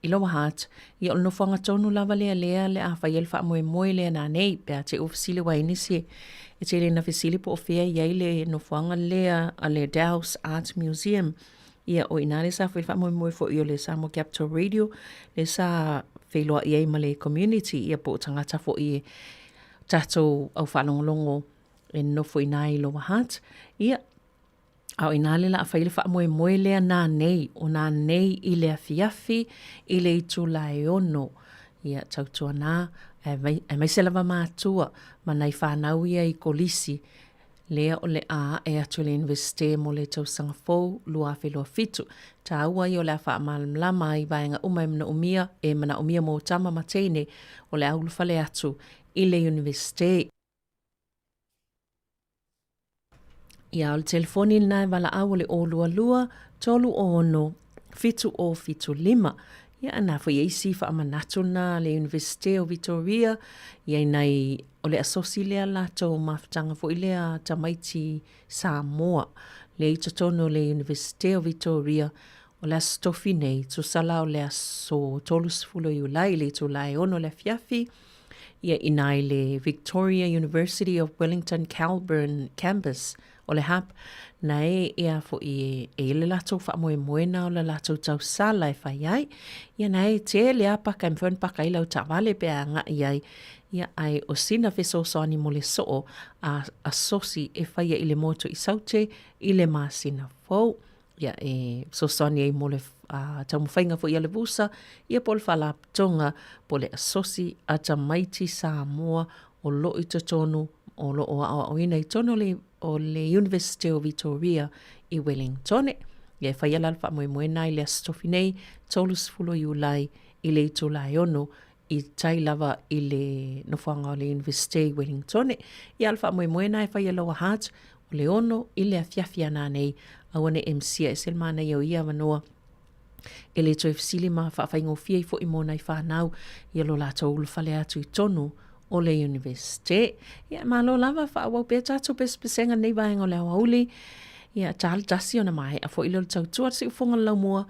i Lower Hutt, ia o le nofoaga tonu lava lea lea le a fai ai le faamoemoe lea nanei, pe a te i ua fesili aua e nisi e tele ina fesili po o fea e i ai le nofoaga lea a le Dowse Art Museum. Ia o i ina lea sa fai le faamoemoe foi o le Samoa Capital Radio, lea sa feiloai ai ma le community, ia po o tagata foi e tatou au faalogologo e nonofo i ina i Lower Hutt. Ia, A o inā le la fai le faamoemoe lea nanei, o nanei i le afiafi i le itula e 6. Ia, tautuanā, aemaise lava matua ma nai whanau ia i kolisi, lea o le a ae atu i le Iunivesite mo le tausaga fou 2027. Tāua ia o le a faamalamalama ai vaega uma e manaomia, e manaomia mō tama ma teine o le a ulufale atu i le Iunivesite. Ia, o le telefoni lena e valaau o le 022 306 7075. Ia, na foi e isi faamanatu na le Iunivesite o Victoria, ia i nai, o le asosi lea latou mafutaga foi lea tamaiti Samoa, lea i totonu o le Iunivesite o Victoria, o le aso tofi nei, tusa la o le aso 30 o Iulai i le itula e 6 le afiafi, ia ina i le Victoria University of Wellington Kelburn Campus o le hub, na e ea foi e, e i le latou faamoemoena o le latou tausala e fai ai. Ia na e tele a paka e mafai ona paka ai lau taavale pe a agai ai. Ia ae o sina fesoasoani mo le soo a asosi e faia i le motu i Saute i le masina fou. Ia, e fesoasoani ai mo le taumafaiga foi a le Vusa, ia po o le Faalapotopotoga po o le Asosi a Tamaiti Samoa o lo o i totonu, o lo o aoaoina i totonu o le, o le Iunivesite o Vitoria i Wellingtone. Ia e faia la le faamoemoe na i le Aso Tofi nei, 30 o Iulai i le itula e 6 i tai lava i le nofoaga o le Iunivesite i Wellingtone. Ia a o le faamoemoe na e fai e Lower Hutt, o le 6 i le afiafi a nanei, aua ne i misia ese le manaia o ia avanoa e le toe fesili ma faafaigofie ai foi mo nai fanau ia lo latou ulufale atu i tonu o le Iunivesite. Ia, malo lava, faaauau pea tatou pesepesega lenei vaega o le aoauli. Ia, ta le tasi ona maea foi lea o le tautua le siufofoga o le laumua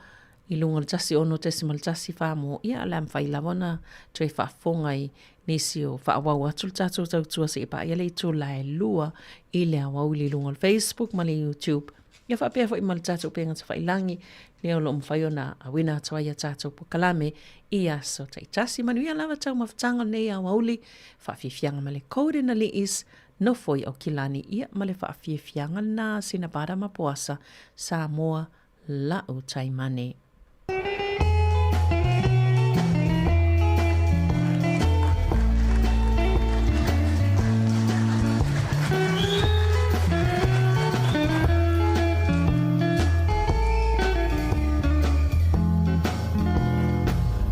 i luga o le 16.14 mo, ia, o le a mafai lava ona toe faafofoga i nisi o faaauau atu le tatou tautua seia paia le itula e 2 i le aoauli i luga o le Facebook ma le YouTube. Ia faapea foi ma le tatou upega tafailagi, lea o lo o mafai ona auina atu ai a tatou polokalame i aso taitasi. Manuia lava taumafataga o lenei aoauli, faafiafiaga ma le Golden Ali'is, nofo i Aukilani, ia ma le faafiafiaga lena a Sinabada ma Poasa, Samoa, la'u taimane.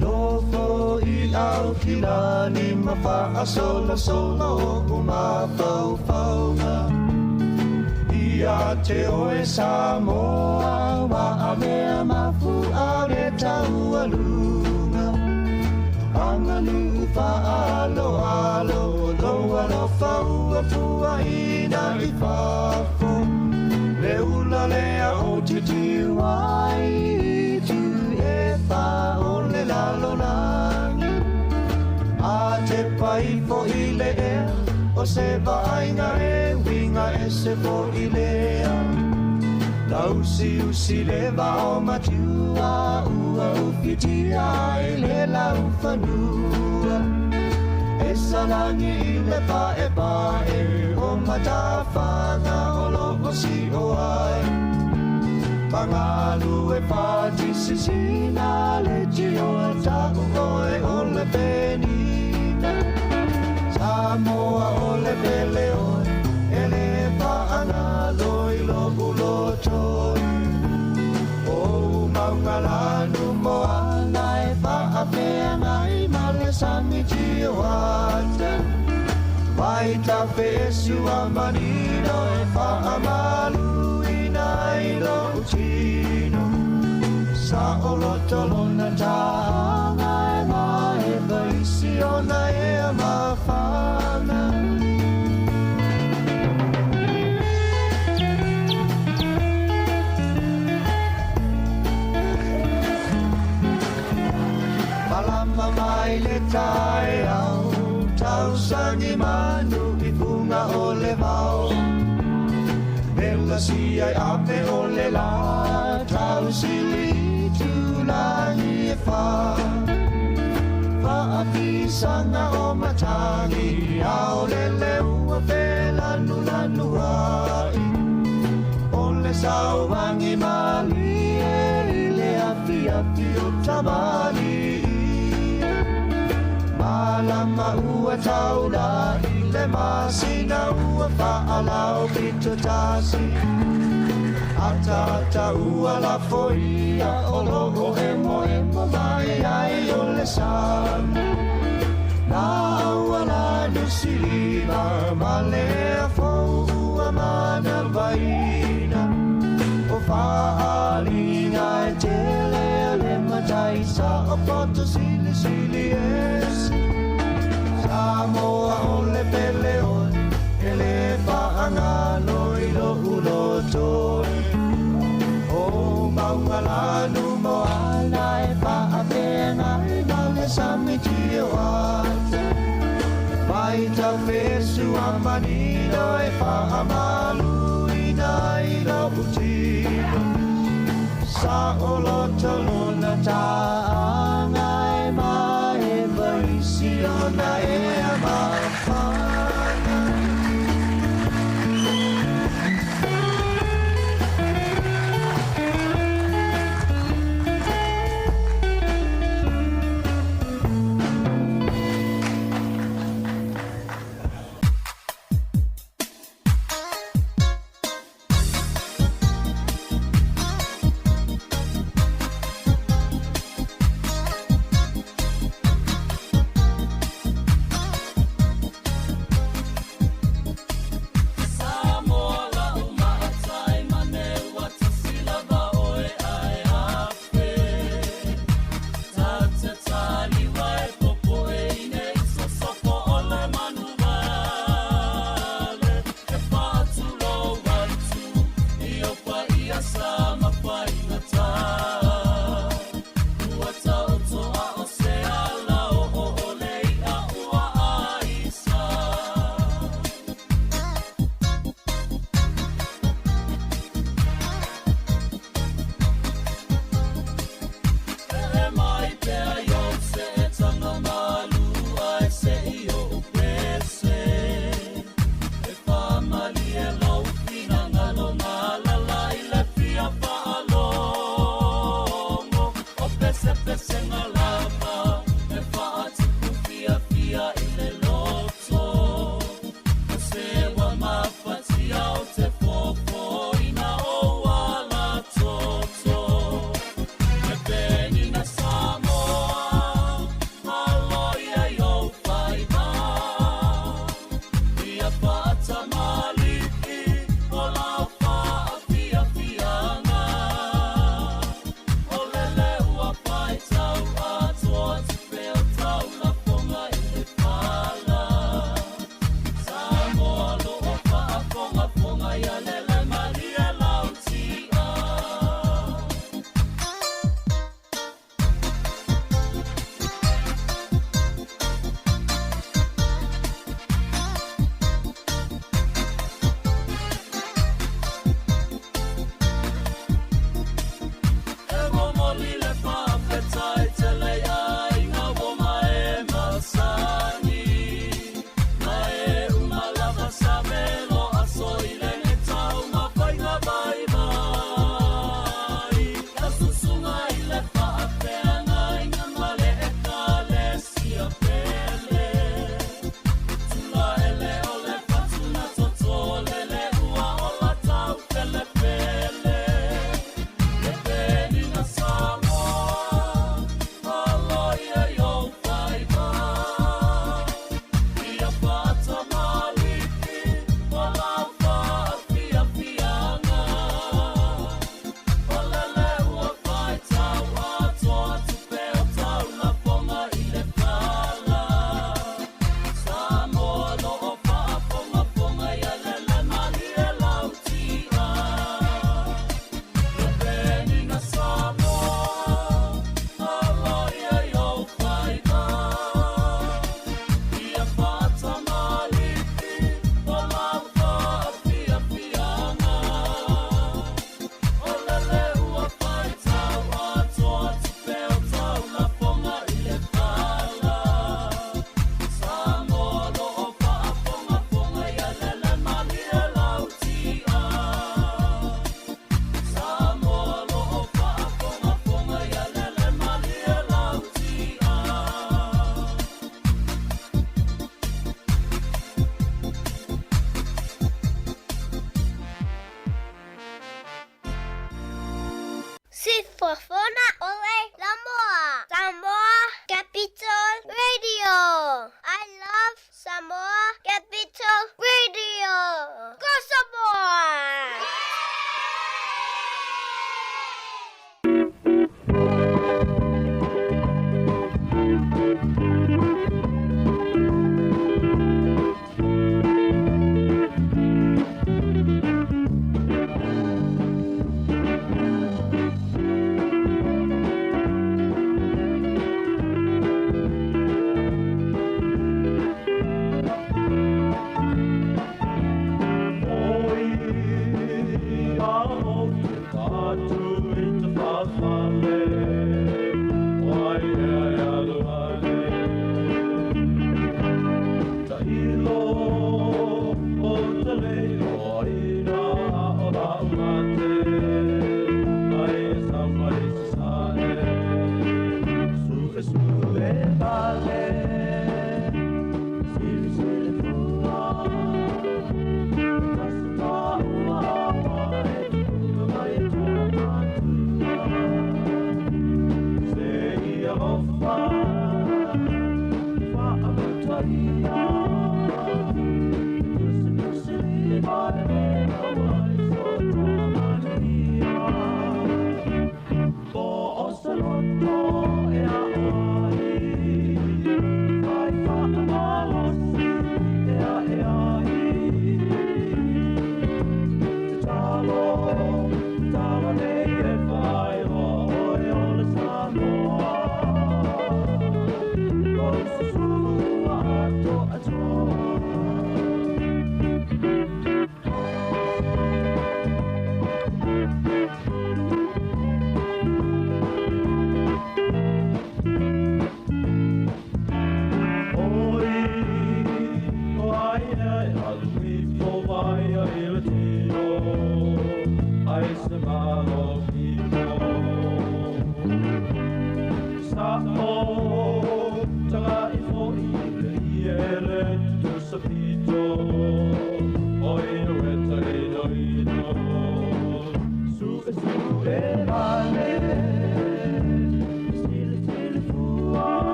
Nofo i Aukilani ma faasolosolo o mafaufauga Ia te oe Samoa wa avea mafu'a le taualuga Aganuu faaaloalo lou alofa ua fuaina i fafo Le ula lea o titiu ai i itu e whā o le lalolagi A tepa ifo i le ea o se vaaiga e uiga ese foi lea Lausiusi le vao matua ua ufitia ai le laufanua E salagi i le paepae o matafaga o lo o sio ai Magalu e fatisisina le tio ta'u oe o le penina Samoa o le pele oe e le faagalo i lo'u loto O ou mauga lanu moana e faafeagai ma le sami tioata Vaitafeesu a manino e faamaluina ai lo'u tino Saoloto lona taaga e maeva i siona ea mafana. Malama mai le taeao, tausagi manu i fuga o le vao. Vela sia i ape o le la, tausili i tulagi e whā. Faafisaga o matagi, ao lele ua felanulanu ai. O le sauagi malie i le afiafi o tamalii. Malama ua taula'i le masina ua faalao pito tasi. Ataata ua lafoia o loo emoemo mai ai o le sami. Na aua lanu silima ma le ea fou ua manavaina. O faaaliga e tele a le matai sa o poto silisili ese. Samoa o le pele oe e le faagalo i lo'u loto O mauga lanu moana e faafeagai ma le sami tioata. Mai tafesu a manino e faamaluina i lo'u tino. Saoloto lona taaga e maeva i siona ea mafana.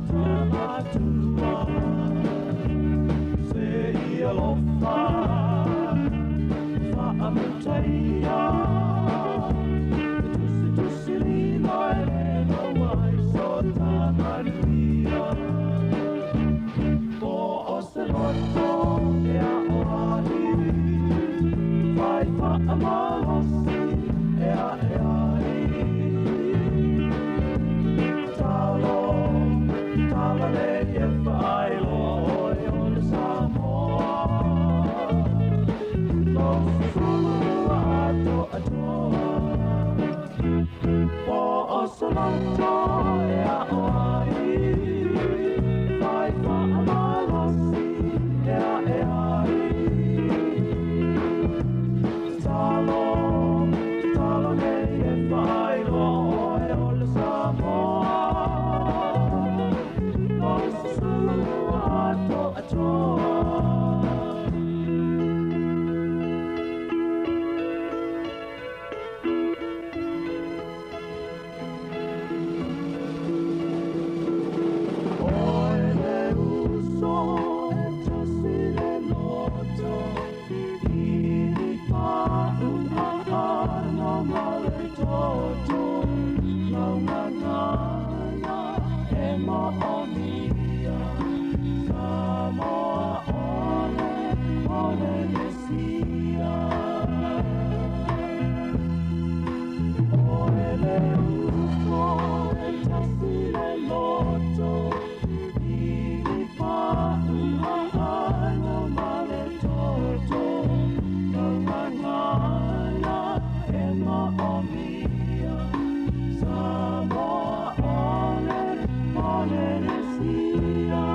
tamatua Se i alofa Faamutaia E tusi tusi lima e le maua ai so tamanuia Po o se loto e a o ai Fai faamalosi e a e ai Talo, tala nei e whaailoa oe o le Samoa Lou susulu ua atoatoa Po o se loto e ao ai Fai faamalosi e a e ai Talo, talo nei e whaailoa oe o le Samoa Lou susulu ua atoatoa Oe le uso e tasi le loto I faauluaano ma le toto Lau gagana e moomia Samoa ole, ole Mesia Oe le uso e tasi le loto I faauluaano ma le toto Lau gagana e moomia Samoa ole, ole Mesia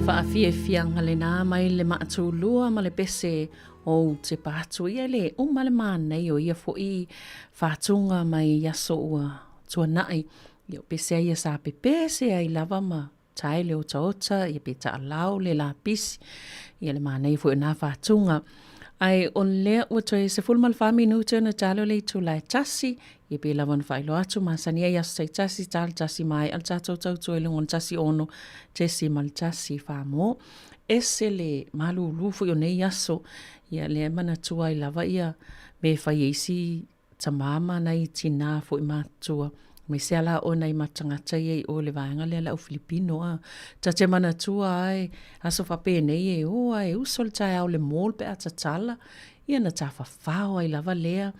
Faafiafiaga lenā mai le maatulua ma le pese o te patu ia le uma le manaia o ia foi faatuga mai i aso ua tuanai. Ia o pese ai ia sa pepese ai lava ma tae le otaota, ia pe taalao le lapisi, ia le manaia foi o nā faatuga. Ae o lea ua toe 14 minute ona talo le itula e tasi, ia pe lava ona faailoa atu masani ai aso taitasi, talo tasi maea le tatou tautua i luga o le 16.1 mo. Ese le malūlū foi o nei aso, ia lea e manatua ai lava ia me e fai e isi tamā ma nai tinā foi matutua, aemaise lava la oe nai matagata ia i o i le vaega lea le au Filipino a. Ta te manatua lava e aso faapenei e o lava e uso le taeao i le mall pe a tatala, ia ona tafafao ai lava lea,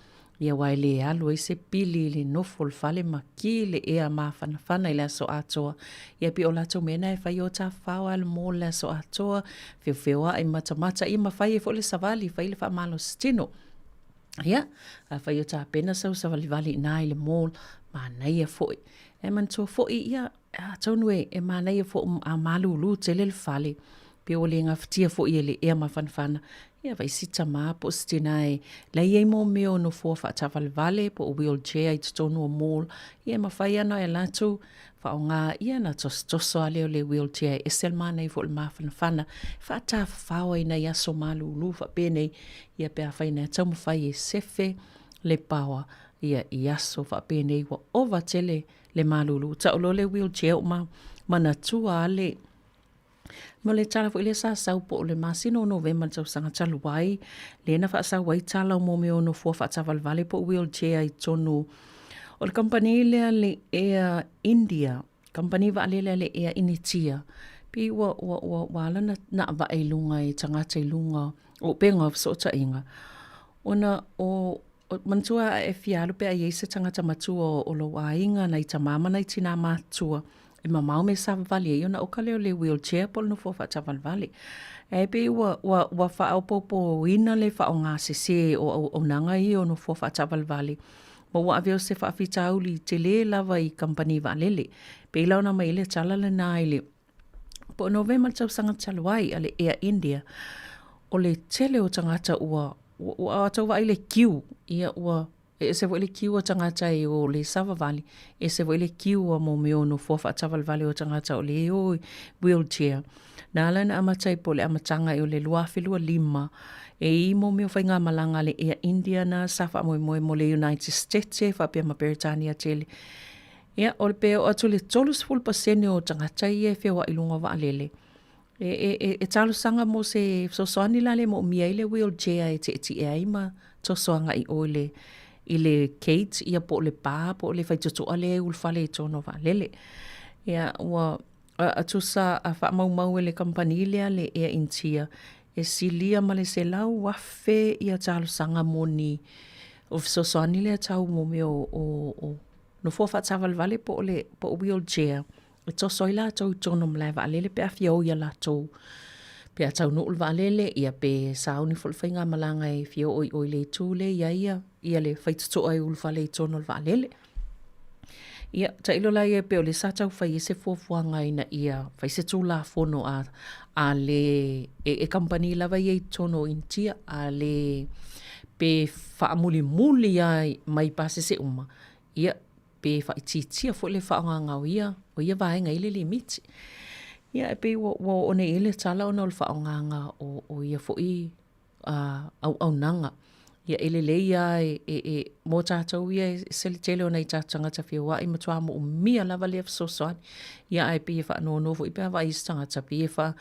Ia aua e le alu ai se pili i le nofo o le fale ma ki le ea mafanafana i le aso atoa. Ia pei o latou mea na e fai o tafafao a le mall le aso atoa, feofeoai matamata ia ma fai ai foi le savali, fai le faamalositino. Ia, afai o tapena sau savalivali i ina i le mall, manaia foi. E manatua foi, ia, atonu e, e manaia foi a malūlū tele le fale, pe ua le gafatia foi e le ea mafanafana, ia vaai si tama po o se tina e la i ai mo mea o nofoa faataavalevale po o wheelchair i totonu o mall, ia e mafai ana e latou faaaoga ia ona tosotoso lava lea o le wheelchair e ese le manaia foi o le mafanafana e faatafafao ai nai aso malūlū faapenei, ia pe afai na taumafai e sefe le paoa ia i aso faapenei ua ova tele le malūlū. Tau loa le wheelchair ua manatua lava le Ma le tala foi lea sa sau po o le masina o Novema le tausaga talu ai, lea na faasau ai tala o mō mea o nofoa faataavalevale po o wheelchair i totonu o le kamupani lea le Air India, kamupani vaalele a le Air Initia. Pei ua, ua, ua, ua ala ona naavae i luga e tagata i luga o upega o fesootaiga, ona o Manatua a e fia alu pe a i ai se tagata matua o lou aiga, nai tamā ma nai tinā matutua, e mamao me savavali ai ona oka lea o le wheelchair po o le nofoa faataavalevale. Ae pei ua, ua, ua faaopoopoina le faaaoga sesē o auaunaga ia o nofoa faataavalevale, ma ua ave o se faafitauli telē lava i kamupani vaalele. Pei la ona aumai ai le tala lenā i le po o Novema le tausaga talu ai a le Air India, o le tele o tagata ua, ua, ua tau vaai le kiu, ia ua e ese foi le kiu a tagata e o le savavali, ese foi le kiu a mo mea o nofoa faataavalevale o tagata o le o i wheelchair. Na ala ona amata ai po o le amataga i o le 2025, e i mo mea o faigamalaga a le Air India na sa faamoemoe mo le United States faapea ma Peretania tele. Ia, o le pe oo atu i le 30% o tagata ia e feoai i luga o vaalele, e, e, e, e talosaga mo se fesoasoani la le moomia ai le wheelchair e tietie ai ma toso agai i o i le, i le gate ia po o le pa po o le faitotoa lea e ulufale i totonu o vaalele. Ia, ua a tusa a faamaumau e le kamupani lea le Air India, e silia ma le 100,000 ia talosaga mo ni o fesoasoani lea tau mo mea o, o, o nofoa faataavalevale po o le po o wheelchair e toso ai latou i totonu o malae vaalele pe a fia o ia latou pe a taunuu le vaalele ia pe sauni foi le faigamalaga e fia oo i o i le itu lea e i ai ia, ia le faitotoa e ulufale i totonu o le vaalele. Ia, tailo la ia pei o lea sa tau fai ai se fuafuaga ina ia fai se Tulafono a, a le, e, e kamupani lava ia i totonu o Initia, a le, pe faamulimuli lava mai pasese uma, ia, pe faaitiitia foi le faaaogaga o ia, o ia vaega i le limiti. Ia, e pei ua, ua oo nei i ai le tala ona o le faaaogaga o, o ia foi auaunaga. Ia e lelei lava e, e, e, mo tatou ia e ese le tele o nai tatou tagata feoai matua moomia lava lea fesoasoani. Ia ae pei e faanoanoa foi pe a vaai i isi tagata pei e fa,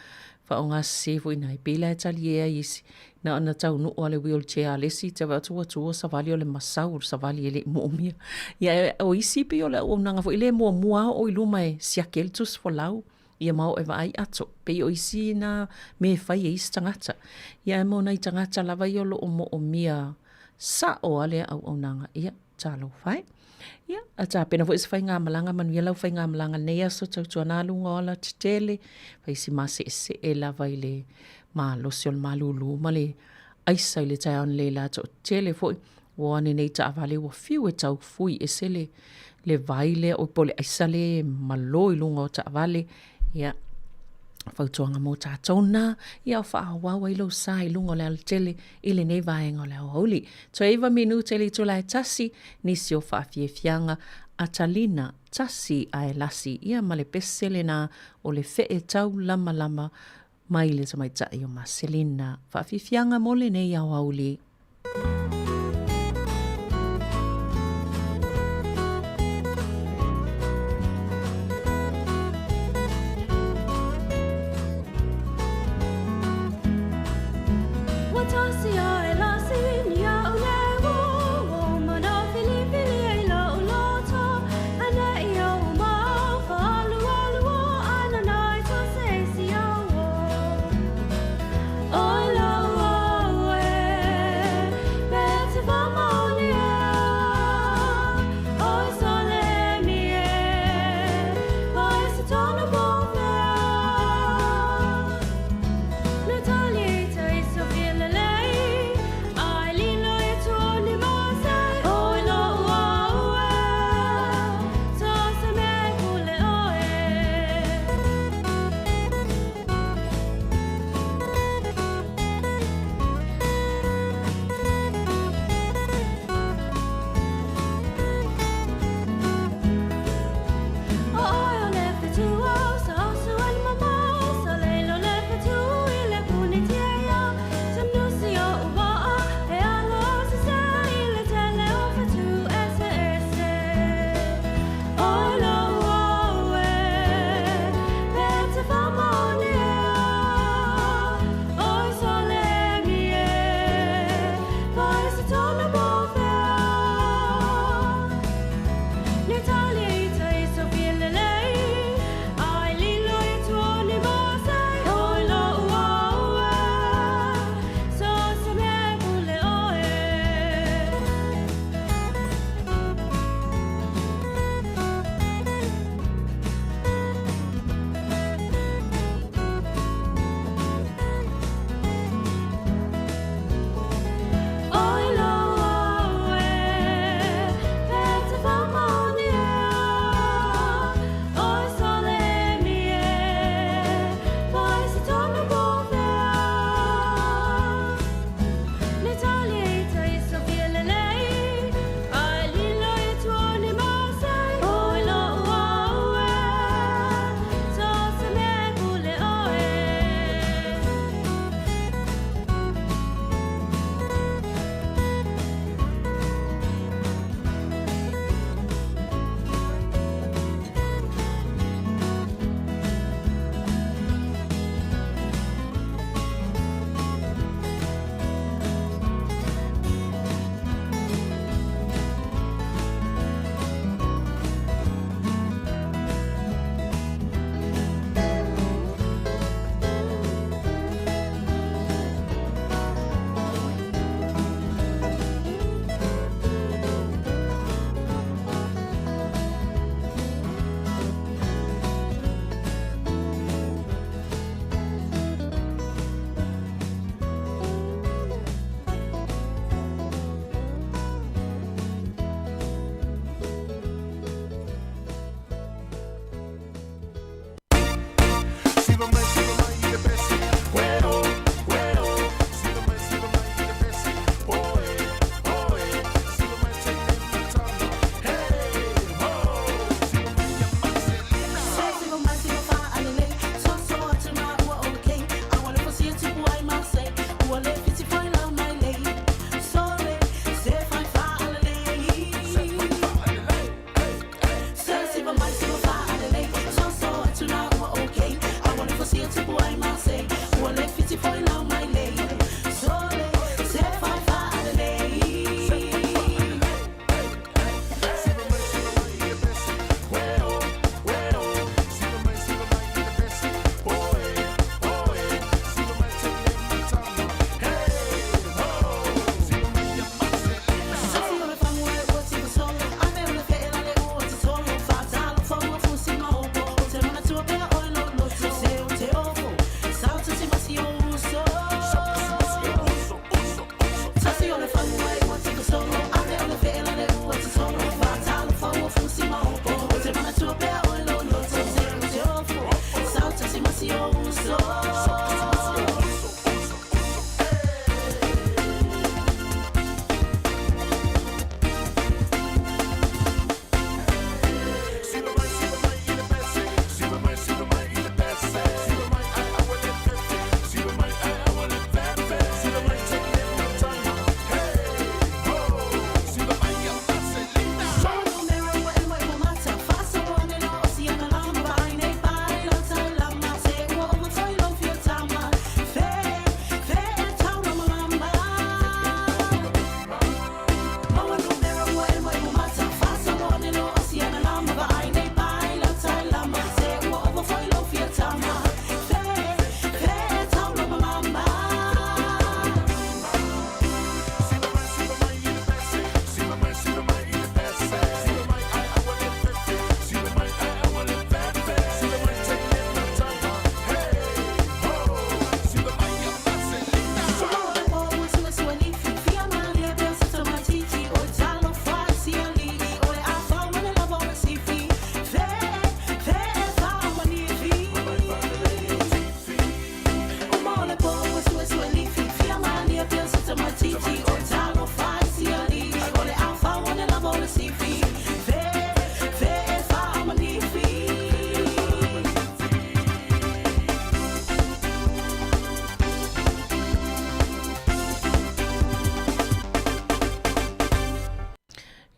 faaaoga sese foi ina, e pei la e talie ai isi na ona taunuu lava le wheelchair a le isi te vaai atu ua tu o savali o le masau o le savali e le i moomia. Ia o isi pei o le auaunaga foi lea e muamua lava oo i luma e siaki ai le tusi folau. Ia ma oo e vaai ato, pei o isi na mea e fai e isi tagata. Ia ae mo nai tagata lava ia o lo o moomia sao a lea auaunaga, ia, talofa e. Ia, a tapena foi se faigamalaga, manuia lau faigamalaga i lenei aso, tautuana luga o alatetele, fai si maseesee lava i le malosi o le malulu ma le aisa i le taeao analeila toatele foi. Ua o ane nei taavale ua fiu e tau fui ese le, le vai lea oi po o le aisa lea e malo i luga o taavale. Ia, fautuaga mo tatou na, ia o faaauau ai lou sa i luga o le alatele i lenei vaega o le aoauli. Toe 9 minute i le itula e tasi, nisi o faafiafiaga a Talina tasi ae lasi ia ma le pese lena o le fee taulamalama mai le tamaitai o Maselina. Faafiafiaga mo lenei aoauli.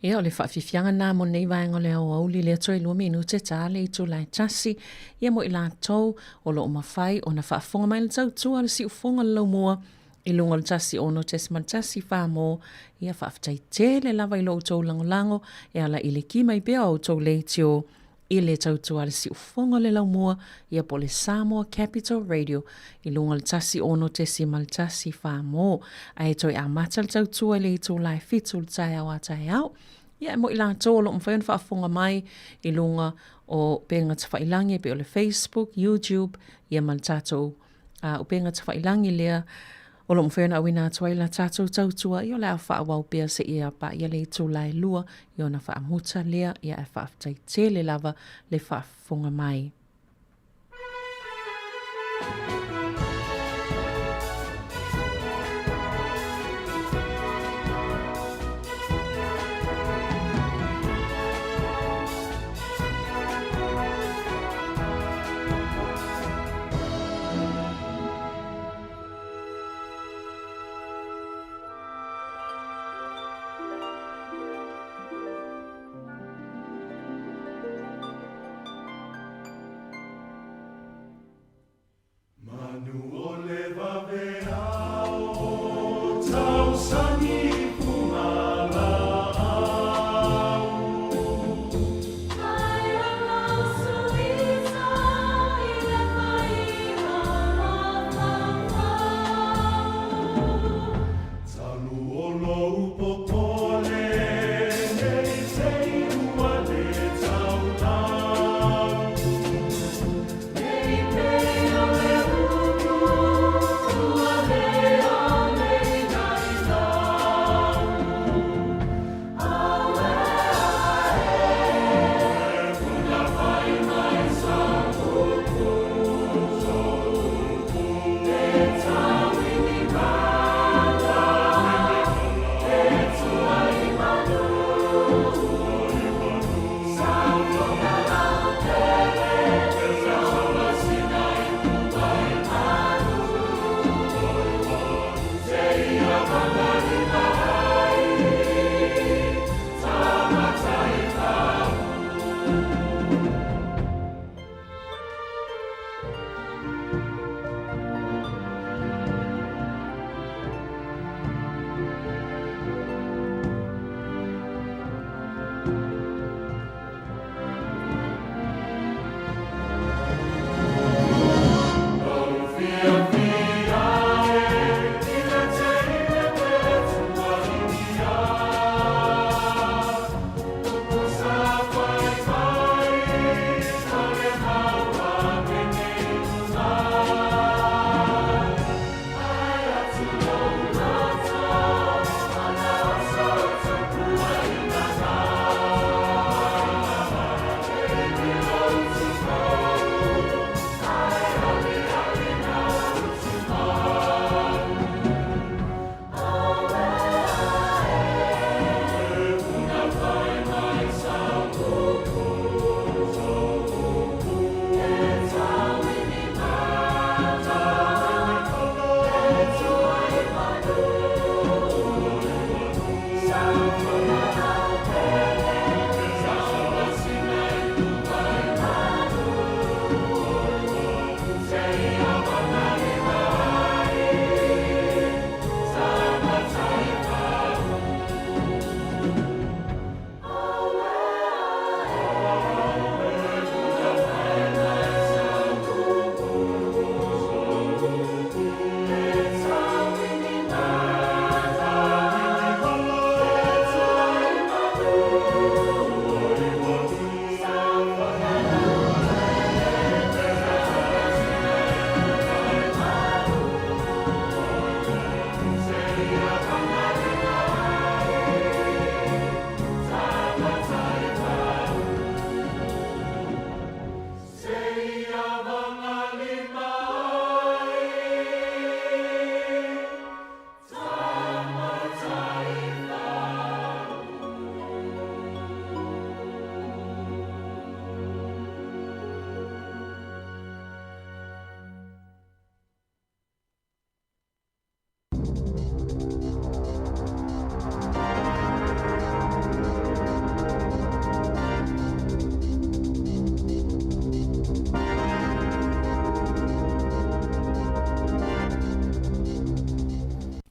Ia, o le faafiafiaga lena mo lenei vaega o le aoauli lea toe 2 minute ta le itula e tasi, ia mo i latou o lo o mafai ona faafofoga mai le tautua a le siufofoga o le laumua i luga o le 106.1 mo ia faafetai tele lava i lo outou lagolago e ala i le ki mai pea o outou leitio i le tautua a le siufofoga o le laumua ia po o le Samoa Capital Radio i luga o le 106.1 mo ae toe amata le tautua i le itula e 7 o le taeao a taeao. Ia e moi latou o lo o mafai ona faafofoga mai i luga o upega tafailagi e pei o le Facebook, YouTube ia ma le tatou upega tafailagi lea o lo o mafai ona auina atu ai la tatou tautua, ia o le a faaauau pea seia paia le itula e 2 ia ona faamuta lea, ia ae faafetai tele lava le faafofoga mai.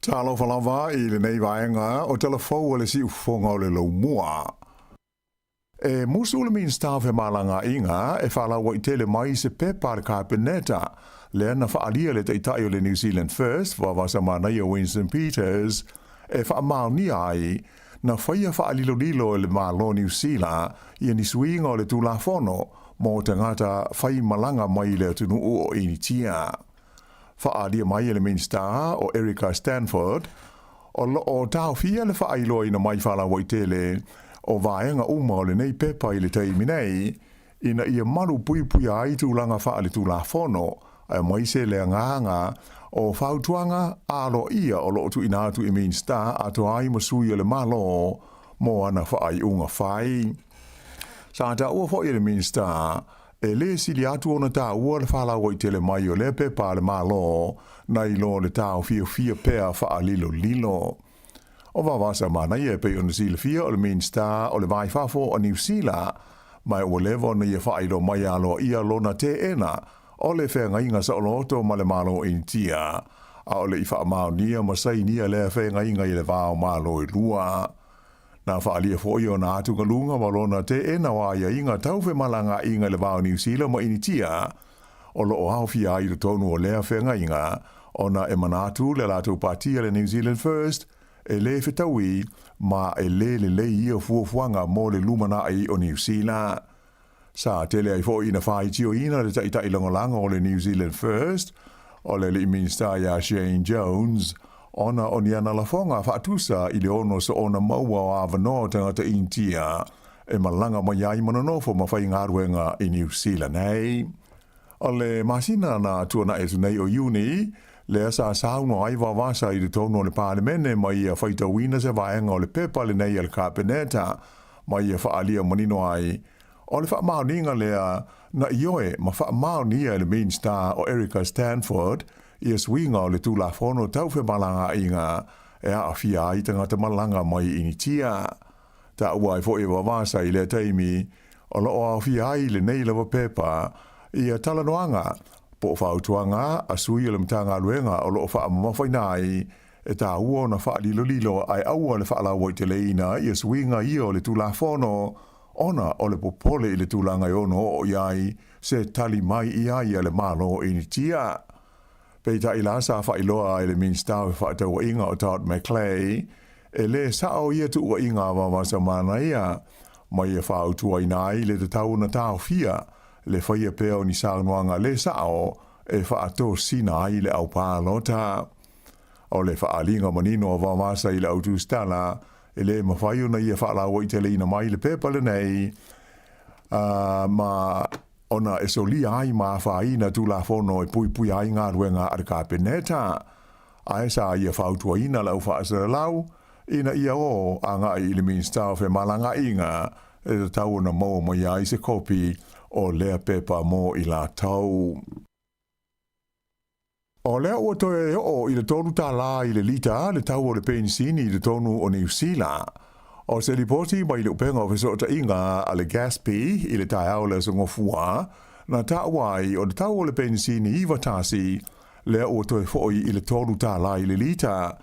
Talofa lava i lenei vaega o Tala Fou a le Siufofoga o le Laumua. E musu le Minisita o Femalagaaiga e faalauaitele mai se pepa a le Kapeneta lea na faaalia le Taitai o le New Zealand First, Vaavasamanaia Winston Peters, e faamaonia ai na faia faalilolilo e le Malo Niu Sila ia ni suiga o le Tulafono mo tagata faimalaga mai i le atunuu o Initia. Faaalia mai e le Minisita o Erica Stanford, o lo o taofia le faailoaina mai faalauaitele o vaega uma o lenei pepa i le taimi nei, ina ia malu puipuia ai tulaga faaletulafono, aemaise le agaga o fautuaga aloaia o lo o tuuina atu i Minisita atoa ai ma sui o le Malo mo ana faaiuga fai. Sa taua foi e le Minisita E lē sili atu ona taua le faalauaitele mai o lea pepa a le Malo nai lo le taofiofia pea faalilolilo. O Vavasa manaia e pei ona silafia o le Minisita o le Va i Fafo o Niu Sila, ma ua leva ona ia faailoa mai aloaia lona teena o le feagaiga saoloto ma le Malo Initia, a o le i faamaonia ma sainia lea feagaiga i le va o Malo e lua. Na faaalia foi ona atugaluga ma lona teena o aiaiga tau femalagaaiga i le va o Niu Sila ma Initia, o lo o aofia ai i totonu o lea feagaiga, ona e manatu le latou patia le New Zealand First e lē fetaui ma e lē lelei ia fuafuaga mo le lumanai o Niu Sila. Sa tele ai foi ina faitioina le taitai lagolago o le New Zealand First, o le alii Minisita ia Shane Jones, ona o ni ana lafoga faatusa i le ono soona maua o avanoa o tagata Initia e malaga mai ai ma nonofo ma faigaluega i Niu Sila nei. O le masina na tuanai atu nei o Iuni, lea sa saunoa ai Vavasa i totonu o le Palemene ma ia faitauina se vaega o le pepa lenei a le Kapeneta ma ia faaalia manino ai, o le faamaoniga lea na ioe ma faamaonia e le Minisita o Erica Stanford ia suiga o le Tulafono Tau Femalagaaiga e aafia ai tagata malaga mai Initia. Taua ai foi e Vavasa i lea taimi o lo o aofia ai lenei lava pepa ia talanoaga po o fautuaga a sui o le Matagaluega o lo o faamamafaina ai e taua ona faalilolilo ae aua le faalauaiteleina ia suiga ia o le Tulafono ona o le popole i le tulaga e ono oo i ai se tali mai i a ia le Malo Initia. Peitai la sa faailoa ai le Minisita o Fefaatauaiga o Todd McClay e lē sao ia tuuaiga a Vavasamanaia ma ia fautuaina ai le tatau ona taofia le faia pea o ni saunoaga lē sao e faatosina ai le aupalota. O le faaaliga manino a Vavasa i le autusitala e lē mafai ona ia faalauaiteleina mai le pepa lenei ma ona e solia ai ma afaina Tulafono e puipuia ai galuega a le Kapeneta, ae sa ia fautuaina le au faasalalau ina ia o agai i le Minisita o Femalagaaiga e tatau ona maua mai ai se kopi o lea pepa mo i latou. O lea ua toe oo i le $3 i le lita le tau o le penisini i totonu o Niu Sila. O se lipoti mai le upega o fesootaiga a le Gasp i le taeao o le Aso Gafua, na taua ai o le tau o le penisini 91 lea ua toe foi i le $3 i le lita.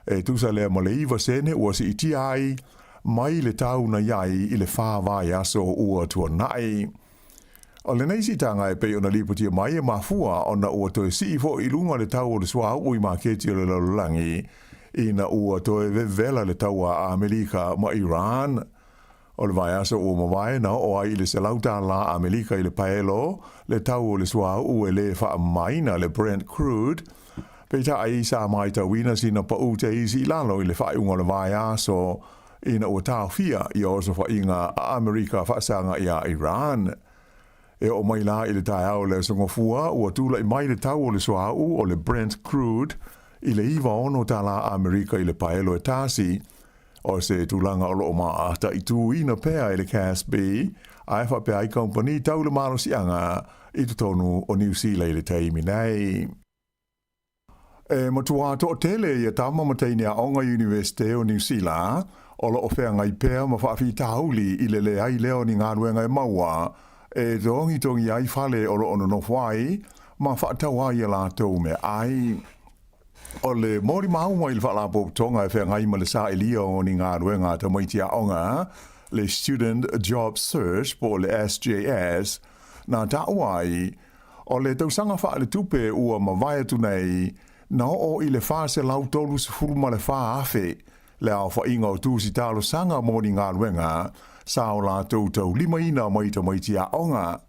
E tusa lea ma le 9 sene ua siitia ai mai le tau na i ai i le fa vaiaso ua tuanai. O lenei siitaga e pei ona lipotia mai e mafua ona ua toe sii foi i luga le tau o le suauu i maketi o le lalolagi ina ua toe vevela le taua a Amelika ma Iran. O le vaiaso ua mavae na oo ai i le $100 Amelika i le paelo le tau o le suauu e lē faamamaina le Brent Crude, peitai sa maitauina sina paʻu teisi i lalo i le faaiuga o le vaiaso ina ua taofia ia osofaiga a Amerika faasaga iā Iran. E oo mai la i le taeao o le Aso Gafua, ua tulai mai le tau o le suauu o le Brent Crude i le $96 Amerika i le paelo e tasi, o se tulaga o lo o mataituina pea e le CASB ae faapea ai kamupani tau le malosiaga i totonu o Niu Sila i le taimi nei. E matua toatele ia tama ma teine aoga Iunivesite o Niu Sila o lo o feagai pea ma faafitauli i le leai lea o ni galuega e maua e togitogi ai fale o lo o nonofo ai ma faatau ai a latou meaai. O le molimau mai le Faalapotopotoga e feagai ma le sailia o ni galuega a tamaiti aoga, le Student Job Search po o le SJS, na taua ai, o le tausaga faaletupe ua mavae atu nei, na oo i le 434,000 le aofaiga o tusi talosaga mo ni galuega sa o latou taulimaina mai tamaiti aoga,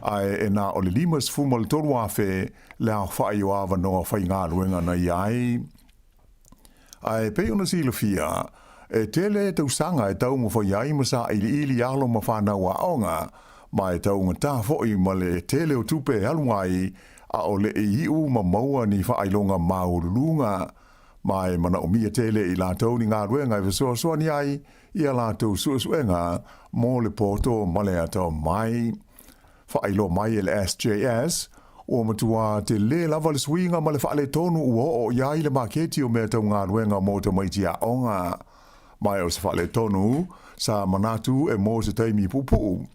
ae e na o le 53,000 le aofai o avanoa faigaluega na i ai. Ae pei ona silafia, e tele tausaga e taumafai ai ma sailiili alo ma fanau aoga, ma e taugata foi ma le tele o tupe e alu ai, a o le i iu ma maua ni faailoga maualuluga. Ma e manaomia tele e i latou ni galuega e fesoasoani ai i a latou suesuega mo le poto ma le atamai. Faailoa mai e le SJS, ua matua tele lava le suiga ma le faaletonu ua oo i ai le maketi o mea tau galuega mo tamaiti aoga. Ma o se faaletonu sa manatu e mo se taimi puupuu.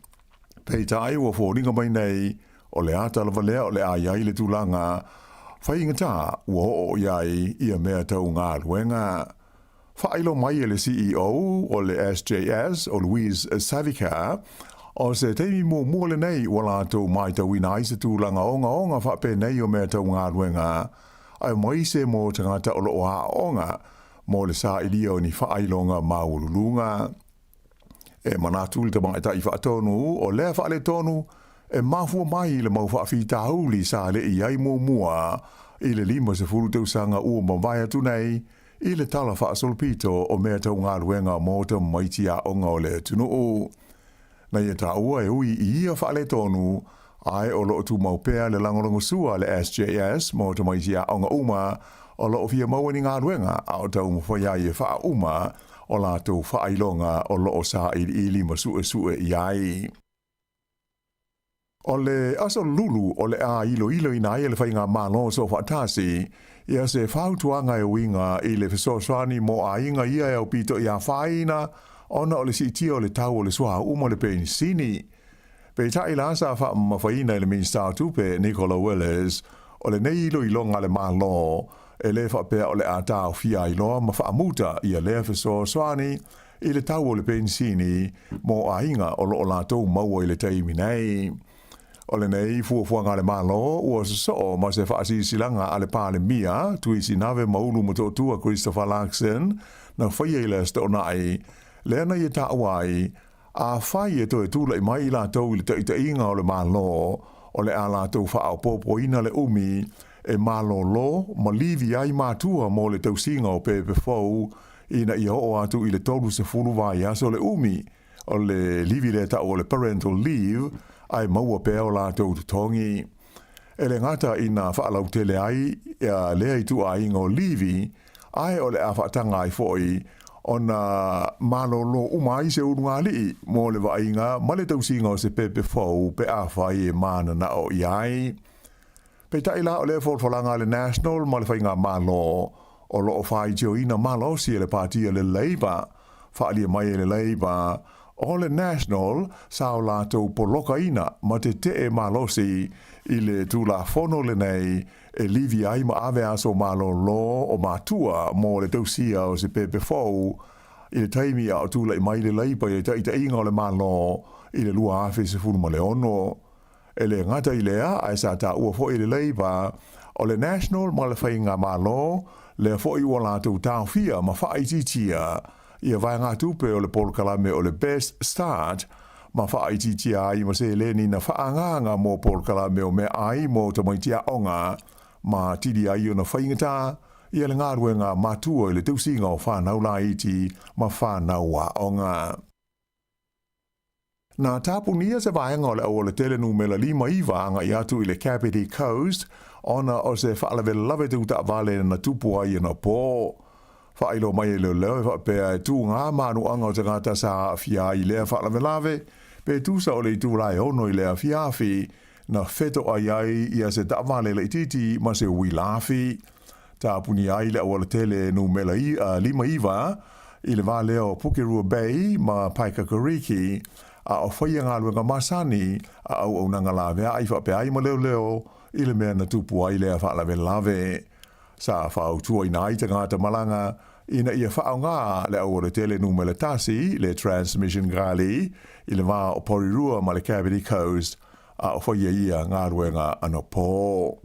Peitai ua foliga mai nei, o le ata lava lea o le a i ai le tulaga faigata ua oo i ai ia mea tau galuega. Faailoa mai e le CEO o le SJS, o Louise Savica, o se taimi muamua lenei ua latou matauina ai se tulaga ogaoga faapenei o mea tau galuega, aemaise mo tagata o lo o aooga mo le sailia o ni faailoga maualuluga. E manatu le tamaitai faatonu o lea faaletonu e mafua mai i le mau faafitauli sa le i ai muamua i le 50 tausaga ua mavae atu nei i le tala faasolopito o mea tau galuega mo tamaiti aoga o le atunuu. Na ia taua e ui i ia faaletonu, ae o lo o tumau pea le lagolagosua a le SJS mo tamaiti aoga uma o lo o fia maua ni galuega a o taumafai ai e faauma o latou faailoga o lo o sailiili ma suesue i ai. O le aso Lulu o le a iloiloina ai e le Faigamalo Soofaatasi ia se fautuaga e uiga i le fesoasoani mo aiga ia e aupito i afaina ona o le siitia o le tau o le suauu ma le penisini. Peitai la sa faamamafaina e le Minisita o Tupe Nicola Willis, o lenei iloiloga a le Malo e le faapea o le a taofia ai loa ma faamuta ia lea fesoasoani i le tau o le penisini mo aiga o lo o latou maua i le taimi nei. O lenei fuafuaga a le Malo ua sosoo ma se faasilasilaga a le Palemia Tuisinave Maulu Motootua Christopher Luxon na faia i le Aso Toonai, lea na ia taua ai, afai e toe tulai mai i latou i le taitaiga o le Malo, o le a latou faaopoopoina le umi e malolo ma livi ai matua mo le tausiga o pepe fou ina ia oo atu i le 30 vaiaso le umi o le livi lea tau o le parental leave ae maua pea o latou totogi. E le gata ina faalautele ai lea ituaiga o livi, ae o le a faataga ai foi ona malolo uma ai se ulugalii mo le vaaiga ma le tausiga o se pepe fou pe afai e mananao i ai. Peitai la o lea folafolaga a le National ma le Faigamalo o lo o faitioina malosi e le Pati a le Labour, faaalia mai e le Labour o le National sa o latou polokaina ma tetee malosi i le Tulafono lenei e livi ai ma ave aso malolo o matua mo le tausia o se pepe fou i le taimi a o tulai mai le Labour i le taitaiga o le Malo i le 2016. E le gata i lea, ae sa taua foi e le Labour, o le National ma le Faigamalo, lea foi ua latou taofia ma faaitiitia ia vaegatupe o le polokalame o le Best Start, ma faaitiitia ai ma seleni na faaagaaga mo polokalame o meaai mo tamaiti aoga, ma atili ai ona faigata ia le galuega matua i le tausiga o fanau laiti ma fanau aoga. Na tapunia se vaega o le aualatele numera 59 agai atu i le Kapiti Coast ona o se faalavelave tau taavale na tupu ai anapo. Faailoa mai e leoleo e faapea e tu ngā manuaga o tagata sa aafia ai i lea faalavelave, pe tusa o le itula e ono i le afiafi, na fetoai ai ia se taavale laitiiti ma se uila afi. Tapunia ai le aualatele numera 59 i le va lea o Pukerua Bay ma Paekakariki, a o faia galuega masani a auaunaga laveai faapea ai ma leoleo i le mea na tupu ai lea faalavelave. Sa fautuaina ai tagata malaga ina ia faaaoga le aualatele numera tasi, le Transmission Gully, i le va o Porirua ma le Kapiti Coast, a o faia ia galuega anapo.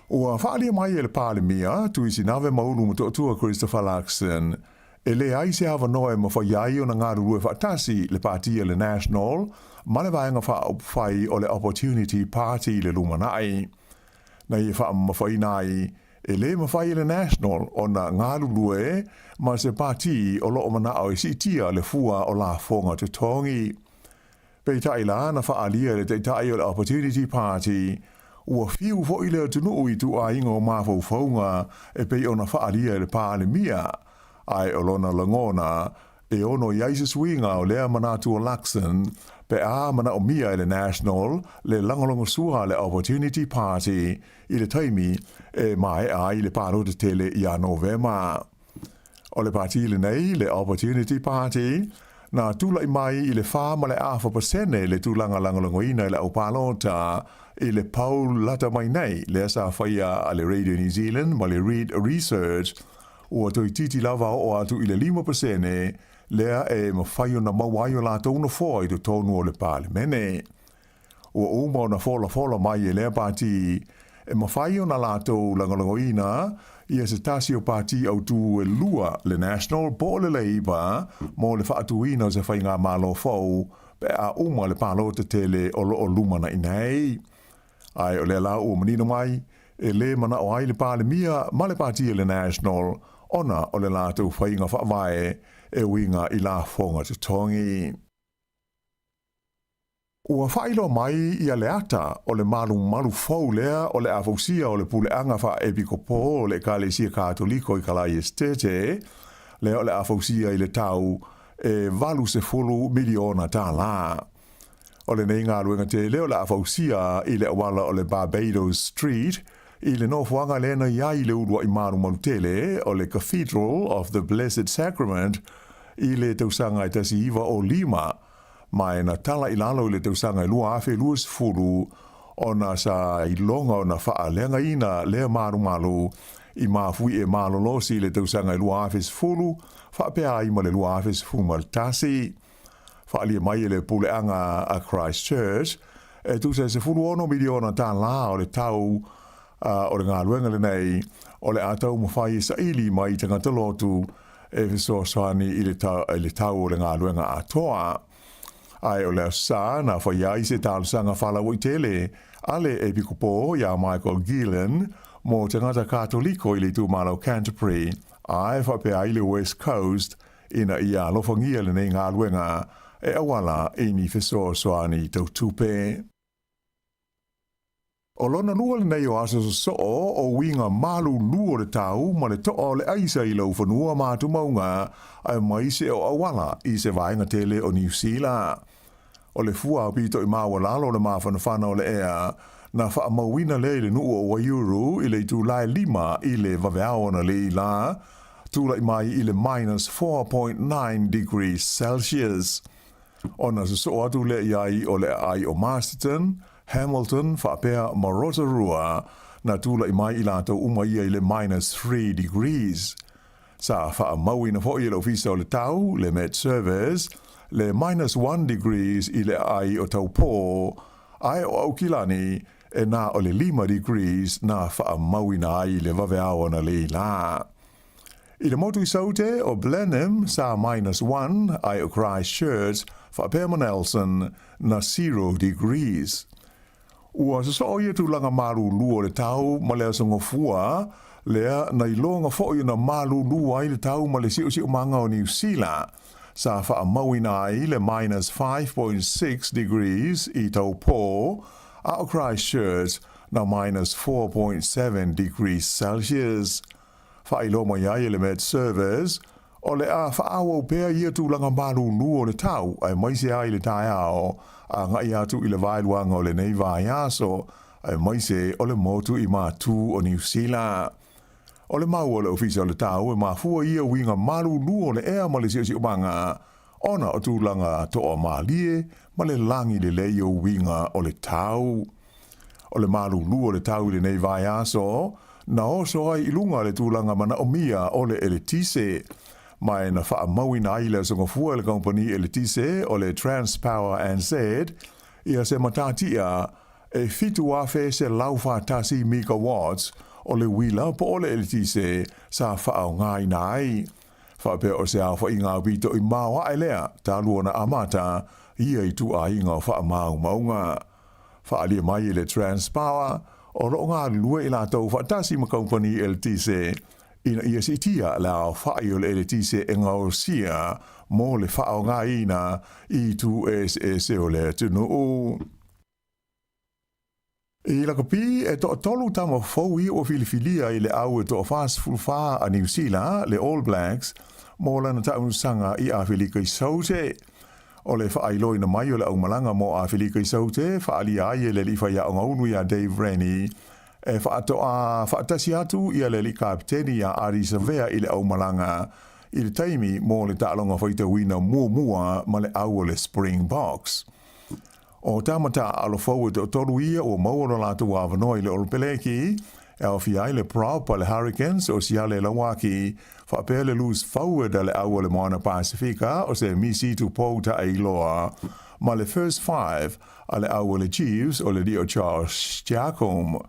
Ua faaalia mai e le Palemia, Tuisinave Maulu Motootua Christopher Luxon, e leai se avanoa e mafai ai ona galulue faatasi le Pati a le National ma le Vaega Faaupufai o le Opportunity Party i le lumanai. Na ia faamamafaina ai, e le mafai e le National ona galulue ma se pati o lo o manao e siitia le fua o lafoga totogi. Peitai la na faaalia e le Taitai o le Opportunity Party, ua fiu foi le atunuu i ituaiga o mafaufauga e pei ona faaalia e le Palemia, ae o lona lagona, e ono i ai se suiga o lea manatu o Luxon pe a manaomia e le National le lagolagosua a le Opportunity Party i le taimi e maea ai le palota tele ia Novema. O le pati lenei, le Opportunity Party, na tulai mai i le 4.5% le tulaga lagolagoina i le au palota i le poll lata mai nei lea sa faia a le Radio New Zealand ma le Reid Research, ua toeitiiti lava oo atu i le 5% lea e mafai ona maua ai o latou nofoa i totonu o le Palemene. Ua uma ona folafola mai e lea pati e mafai ona latou lagolagoina ia se tasi o pati autū e lua, le National po o le Labour, mo le faatuina o se faigamalo fou pe a uma le palota tele o lo o lumanai nei. Ae o lea la ua manino mai, e lē manao ai le Palemia ma le pati a le National ona o le latou faiga faavae e uiga i lafoga totogi. Ua faailoa mai ia le ata o le malumalu fou lea o le a fausia o le puleaga faa-epikopo o le Ekalesia Katoliko i Kalae Esetete, lea o le a fausia i le tau e $80 miliona tālā. O lenei galuega tele o le a fausia i le auala o le Barbados Street i le nofoaga lea na i ai le uluai malumalu tele o le Cathedral of the Blessed Sacrament i le tausaga e 1905, ma e na tala i lalo i le tausaga e 2020 ona sa iloga ona faaleagaina lea malumalu i mafuie malolosi i le tausaga e 2010 faapea ai ma le 2011. Faaalia mai e le puleaga a Christchurch e tusa e $16 miliona tālā o le tau o le galuega lenei o le a taumafai e saili mai tagata lotu e fesoasoani i le i le tau o le galuega atoa. Ae o le Aso Sa na faia ai se talosaga faalauaitele a le Epikopo iā Michael Gillen mo tagata Katoliko i le itumalo Canterbury ae faapea ai le West Coast ina ia alofagia lenei galuega e auala i ni fesoasoani tau tupe. O lona lua lenei o aso sosoo o uiga malulu o le tau ma le toa o le aisa i laufanua ma atumauga aemaise o auala i se vaega tele o Niu Sila. O le fua aupito i maualalo o le mafanafana o le ea na faamauina lea i le nuu o Waiuru i le itula e 5 i le vaveao analeila la, tulai mai i le minus 4.9 degrees Celsius. Ona sosoo atu lea i ai o le aai o Masterton, Hamilton faapea ma Rotorua, na tulai mai i latou uma ia i le minus 3 degrees. Sa faamauina foi e le Ofisa o le Tau, le Met Service, le minus 1 degrees i le aai o Taupō, ae o Aukilani e na o le 5 degrees na faamauina ai i le vaveao analeila. I le motu i Saute, o Blenheim sa minus 1, ae o Christchurch faapea ma Nelson na 0 degrees. Ua sosoo ia tulaga malulu o le tau ma le aso gofua lea na iloga foi ona malulu ai le tau ma le siosiomaga o Niu Sila, sa faamauina ai le minus 5.6 degrees i Taupō, a o Christchurch na minus 4.7 degrees Celsius. Faailoa mai ai e le Met Service, o le a faaauau pea ia tulaga malulu o le tau aemaise ai le taeao agai atu i le vaeluaga o lenei vaiaso aemaise o le motu i Matū o Niu Sila. O le mau a le Ofisa o le Tau e mafua ia uiga malulu o le ea ma le siosiomaga ona o tulaga toamalie ma le lagi lelei o uiga o le tau. O le malulu o le tau i lenei vaiaso, na oso ai i luga le tulaga manaomia o le eletise. Ma e na faamauina ai le aso Gafua e le kamupani eletise o le Transpower NZ ia se matatia e 7,141 megawatts o le uila po o le eletise sa faaaogaina ai. Faapea o se aofaiga aupito i maoae lea talu ona amata ia ituaiga o faamaumauga. Faaalia mai e le Transpower o lo o galulue i latou faatasi ma kamupani eletise ina ia siitia le aofai o le eletise e gaosia mo le faaaogaina i itu eseese o le atunuu. I lakapi, e toatolu tama fou ia ua filifilia i le au e toa-44 a Niu Sila, le All Blacks, mo lana taaunusaga i Afelika i Saute. O le faailoina mai o le aumalaga mo Afelika i Saute, faaalia ai e le alii faiaoga unu iā Dave Rennie, e faatoa faatasi atu ia le alii kapeteni iā Ardie Savea i le aumalaga i le taimi mo le taaloga faitauina muamua ma le au o le Springboks. ʻO tama taaalo fou e toatolu ia ua maua lo latou avanoa i le Olopeleki, e aofia ai le prop a le Hurricanes o Siale Lauaki, faapea le loose forward a le au o le Moana Pasifika o Semisi Tupou Taeiloa, ma le first five a le au o le Chiefs o le Leo Charles Jacome.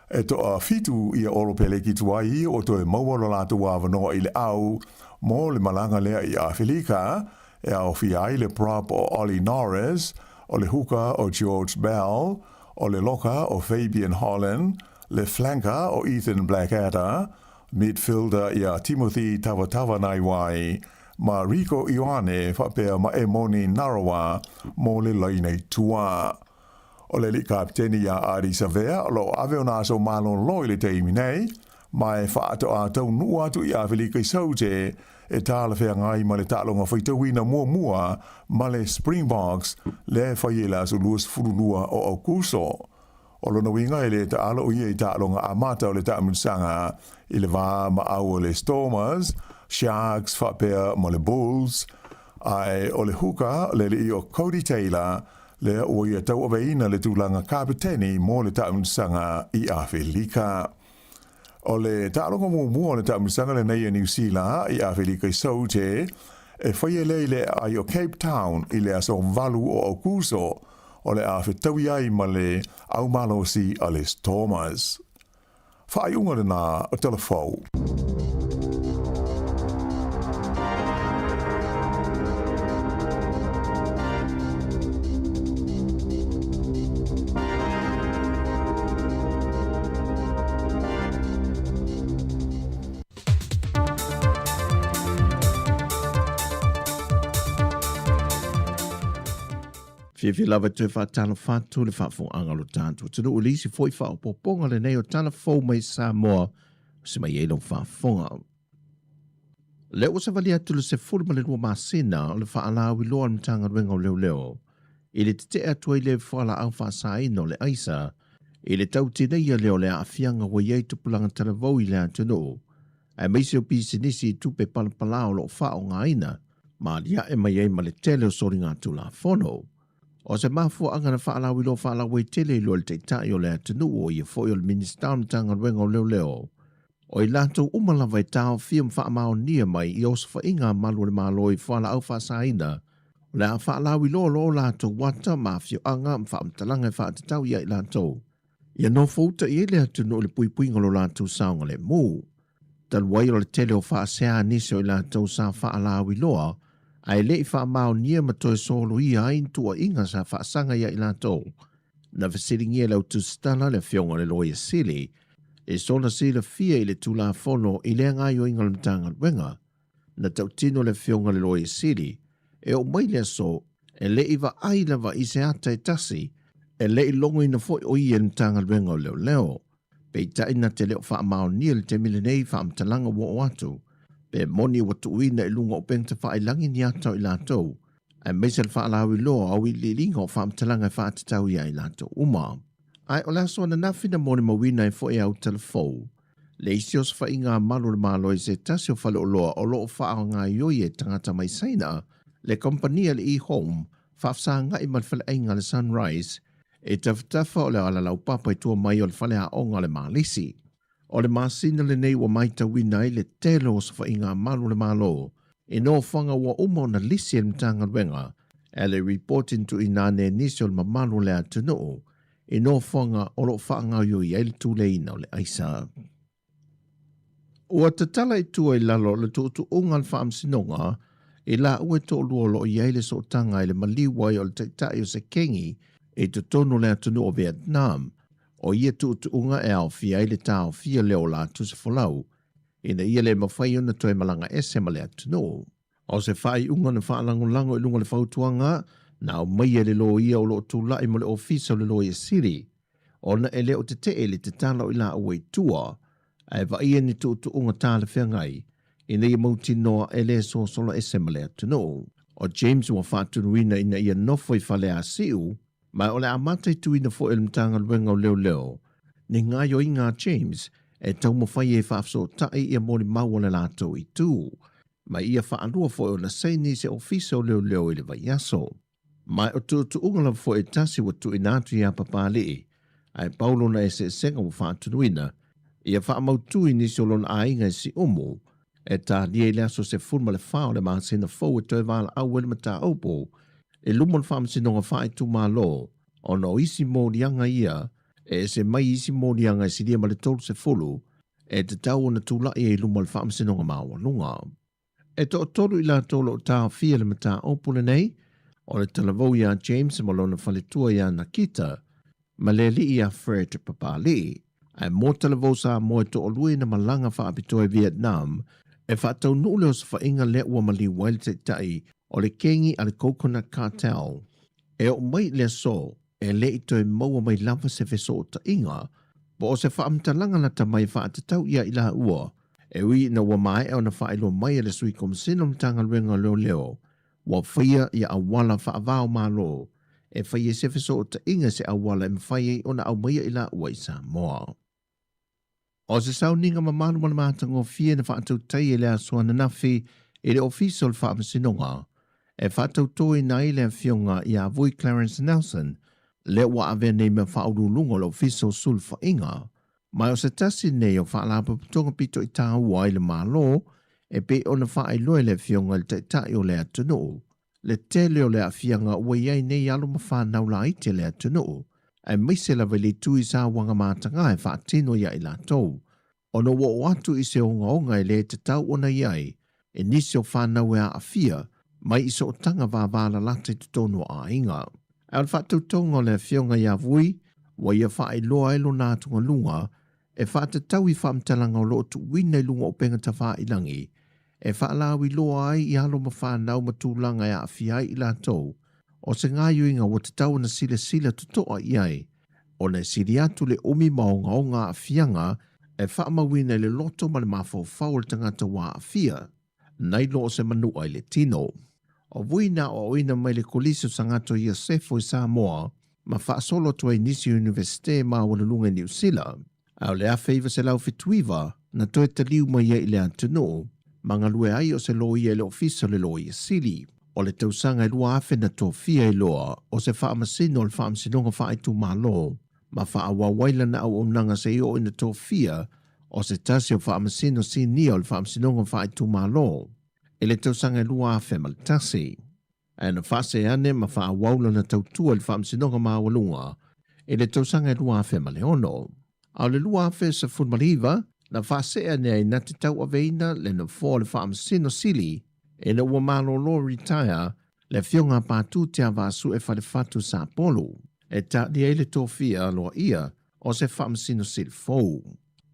E toafitu ia Olopeleki tuai ia ua toe maua lo latou avanoa i le au mo le malaga lea i Afelika, e aofia ai le prop o Ollie Norris, o le huka o George Bell, o le loka o Fabian Holland, le flanker o Ethan Blackadder, midfielder ia Timothy Tavatavanaiwai, ma Rieko Ioane faapea ma Emoni Narawa mo le laina i tua. O le alii kapeteni ia Ardie Savea o lo o ave ona aso malolo i le taimi nei, ma e faatoa taunuu atu i Afelika i Saute e talafeagai ma le taaloga faitauina muamua ma le Springboks lea e fai i le aso 22 o Aokuso. O lona uiga e le taalo o ia i taaloga amata o le taamilosaga i le va ma au o le Stormers, Sharks faapea ma le Bulls, ae o le huka le alii o Codie Taylor lea ua ia tauaveina le tulaga kapeteni mo le taamilosaga i Afelika. O le taaloga muamua o le taamilosaga lenei a Niu Sila i Afelika i Saute, e faia lea i le aai o Cape Town i le aso 8 o Aokuso, o le a fetaui ai ma le au malosi a le Stormers. Faaiuga lena o Tala Fou. Fiafia lava e toe faatalofa atu le faafofogaaga o lo tatou atunuu i le isi foi faaopoopoga lenei o tala fou mai Samoa se mai ai lau faafofoga. Lea ua savali atu le 12 masina o le faalauiloa a le Matagaluega o Leoleo i le tetee atu ai le fualaau faasaina o le aisa i le tautineia lea o le aafiaga ua i ai tupulaga talavou i le atunuu, aemaise o pisinisi i tupe palapala o lo o faaaogaina ma aliae mai ai ma le tele o soligatulafono. O se mafuaaga na faalauiloa faalauaitele i lua le Taitai o le atunuu o ia foi o le Minisita o le Matagaluega o Leoleo, O i latou uma lava e taofia ma faamaonia mai i osofaiga a malu o le Malo i fualaau faasaina, o le a faalauiloa loa o latou ata ma afioaga ma faamatalaga e faatatau ia i latou, ia nofouta i ai le atunuu i le puipuiga o lo latou saogalemu. Talu ai o le tele o faasea a nisi o i latou sa faalauiloa ae le i faamaonia ma toe soloia ai ni tuuaiga sa faasaga ia i latou, na fesiligia e le au tusitala le Afioga i le Loia Sili e soona silafia i le Tulafono i lea gaoioiga o le Matagaluega. Na tautino le Afioga i le Loia Sili e oo mai le aso e le i vaai lava i se ata e tasi, e le i logoina foi o ia i le Matagaluega o Leoleo. Peitai na te le o faamaonia i le taimi lenei faamatalaga ua oo atu, pe moni ua tuuina i luga o upega tafailagi ni ata o i latou, aemaise le faalauiloa o auiliiliga o faamatalaga e faatatau ia i latou uma. Ae o le aso ananafi na molimauina ai foi e au talafou le isi osofaiga a malu o le Malo i se tasi o faleoloa o lo o faagaoioi e tagata mai Saina le kamupani a le E-Home faafesagai ma le faleaiga a le Sunrise e tafatafa o le ala laupapa i tua mai o le faleaoga o le Malisi. O le masina lenei ua matauina ai le tele o osofaiga a malu o le Malo i nofoaga ua uma ona lisi e le Matagaluega e le ripoti na tuuina ane e nisi o le mamalu o le atunuu i nofoaga o lo o faagaoioi ai le tuleiina o le aisa. Ua tatala i tua i lalo o le tuutuuga a le Faamasinoga i laua e toalua o lo o i ai le sootaga i le maliu ai o le taitai o se kengi i totonu o le atunuu o Vietnam. O ia tuutuuga e aofia ai le taofia lea o la tusifolau ina ia le mafai ona toe malaga ese ma le atunuu. O se faaiuga na faalagolago i luga o le fautuaga na aumaia e le loia o lo o tulai mo le Ofisa o le Loia Sili, ona e le o tetee le tatala o i laua i tua, ae vaaia ni tuutuuga talafeagai ina ia mautinoa e le sosola ese ma le atunuu. O James ua faatunuina ina ia nofo i Faleasiu, ma o le a mataituina foi e le Matagaluega o Leoleo ni gaoioiga a James e taumafai ai e faafesootai ia molimau a le latou itu, ma ia faalua foi ona saini i se ofisa o leoleo i le vaiaso. Ma o tuutuuga lava foi e tasi ua tuuina atu ia Papalii, ae pau lona eseesega ua faatunuina ia faamautu i nisi o lona aiga i Siumu, e talia i le aso 14 o le masina fou e toe valaau ai le mataupu i luma o le Faamasinoga Faaitumalo ona o isi moliaga ia e ese mai isi moliaga e silia ma le 30 e tatau ona tulai ai i luma o le Faamasinoga Maualuga. E toatolu i latou o lo o taofia i le mataupu lenei, o le talavou ia James ma lona faletua ia Nakita, ma le alii ia Fred Papalii. Ae mo talavou Samoa e toalua ina malaga faapitoa i Vietnam e faataunuu le osofaiga lea ua maliu ai le taitai o le kengi a le Coconut Cartel. E oo mai i le aso, e le i toe maua mai lava se fesootaiga po o se faamatalaga lata mai e faatatau ia i laua, e ui ina ua maea ona faailoa mai e le Sui Komisina o le Matagaluega o Leoleo ua faia ia auala faava-o-Malo e fai ai se fesootaiga i se auala e mafai ai ona aumaia i laua i Samoa. O se sauniga mamalu ma le matagofie na faatautai e le aso ananafi i le Ofisa o le Faamasinoga e faatautoina ai le Afioga ia Vui Clarence Nelson, lea ua avea nei ma Faauluuluga o le Ofisa o Sulufaiga. Ma o se tasi nei o faalapotopotoga pito i tāua ai le Malo e pei ona faailoa e le Afioga i le Taitai o le atunuu le tele o le aafiaga ua i ai nei alo ma fanau laiti a le atunuu, aemaise lava i le itu i sauaga mataga e faatino ia i latou, ona ua oo atu i se ogaoga e le tatau ona i ai e nisi o fanau e aafia mai i sootaga vavalalata i totonu o aiga. Ae o le faatautauga o le Afioga ia Vui, ua ia faailoa ai lona atugaluga e faatatau i faamatalaga o lo o tuuina i luga o upega tafailangi e faalauiloa ai i alo ma fanau ma tulaga e aafia ai i latou, o se gaoioiga ua tatau ona silasila totoa i ai, ona e sili atu le umi ma ogaoga aafiaga e faamauina i le loto ma le mafaufau o le tagata ua aafia, nai lo o se manua i le tino. O Vui na aoaoina mai le Kolisi o Sagato Iosefo i Samoa ma faasolo atu ai i nisi o Iunivesite maualuluga i Niu Sila, a o le 1979 na toe taliu mai ai i le atunuu ma galue ai o se loia i le Ofisa o le Loia Sili. O le tausaga e 2000 na tofia ai loa o se faamasino o le Faamasinoga Faaitumalo ma faaauau ai lana auaunaga seia oo ina tofia o se tasi o Faamasino Sinia o le Faamasinoga Faaitumalo i le tausaga e 2001. Ae na faasee ane ma faaauau lana tautua i le Faamasinoga Maualuga i le tausaga e 2006. A o le 2019, na faasee ane ai na te tauaveina le nofoa o le Faamasino Sili ina ua malolo, retire, le Afioga a Patu Te Avaasue Falefatu Sapolu e taalia ai le tofia aloaia o se Faamasino Sili fou.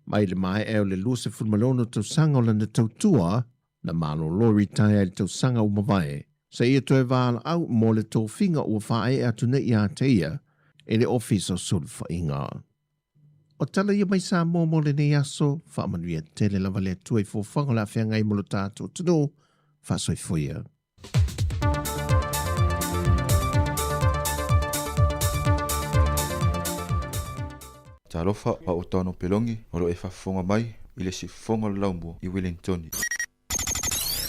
Mai le maea o le 26 tausaga o lana tautua, na malolo, retire, i le tausaga ua mavae, seia toe valaau mo le tofiga ua faaee atu nei ia te ia i le Ofisa o Sulufaiga. O tala ia mai Samoa mo lenei aso, faamanuia tele lava le Atua i foafoaga o le a feagai mo lo tatou atunuu, faasoifoia. Talofa a o Tano Pelongi o lo o e faafofoga mai i le siufofoga o le Laumua i Wellingtoni.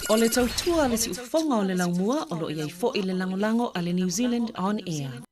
O le tautua a le siufofoga o le Laumua o lo o i ai foi le lagolago a le New Zealand On Air.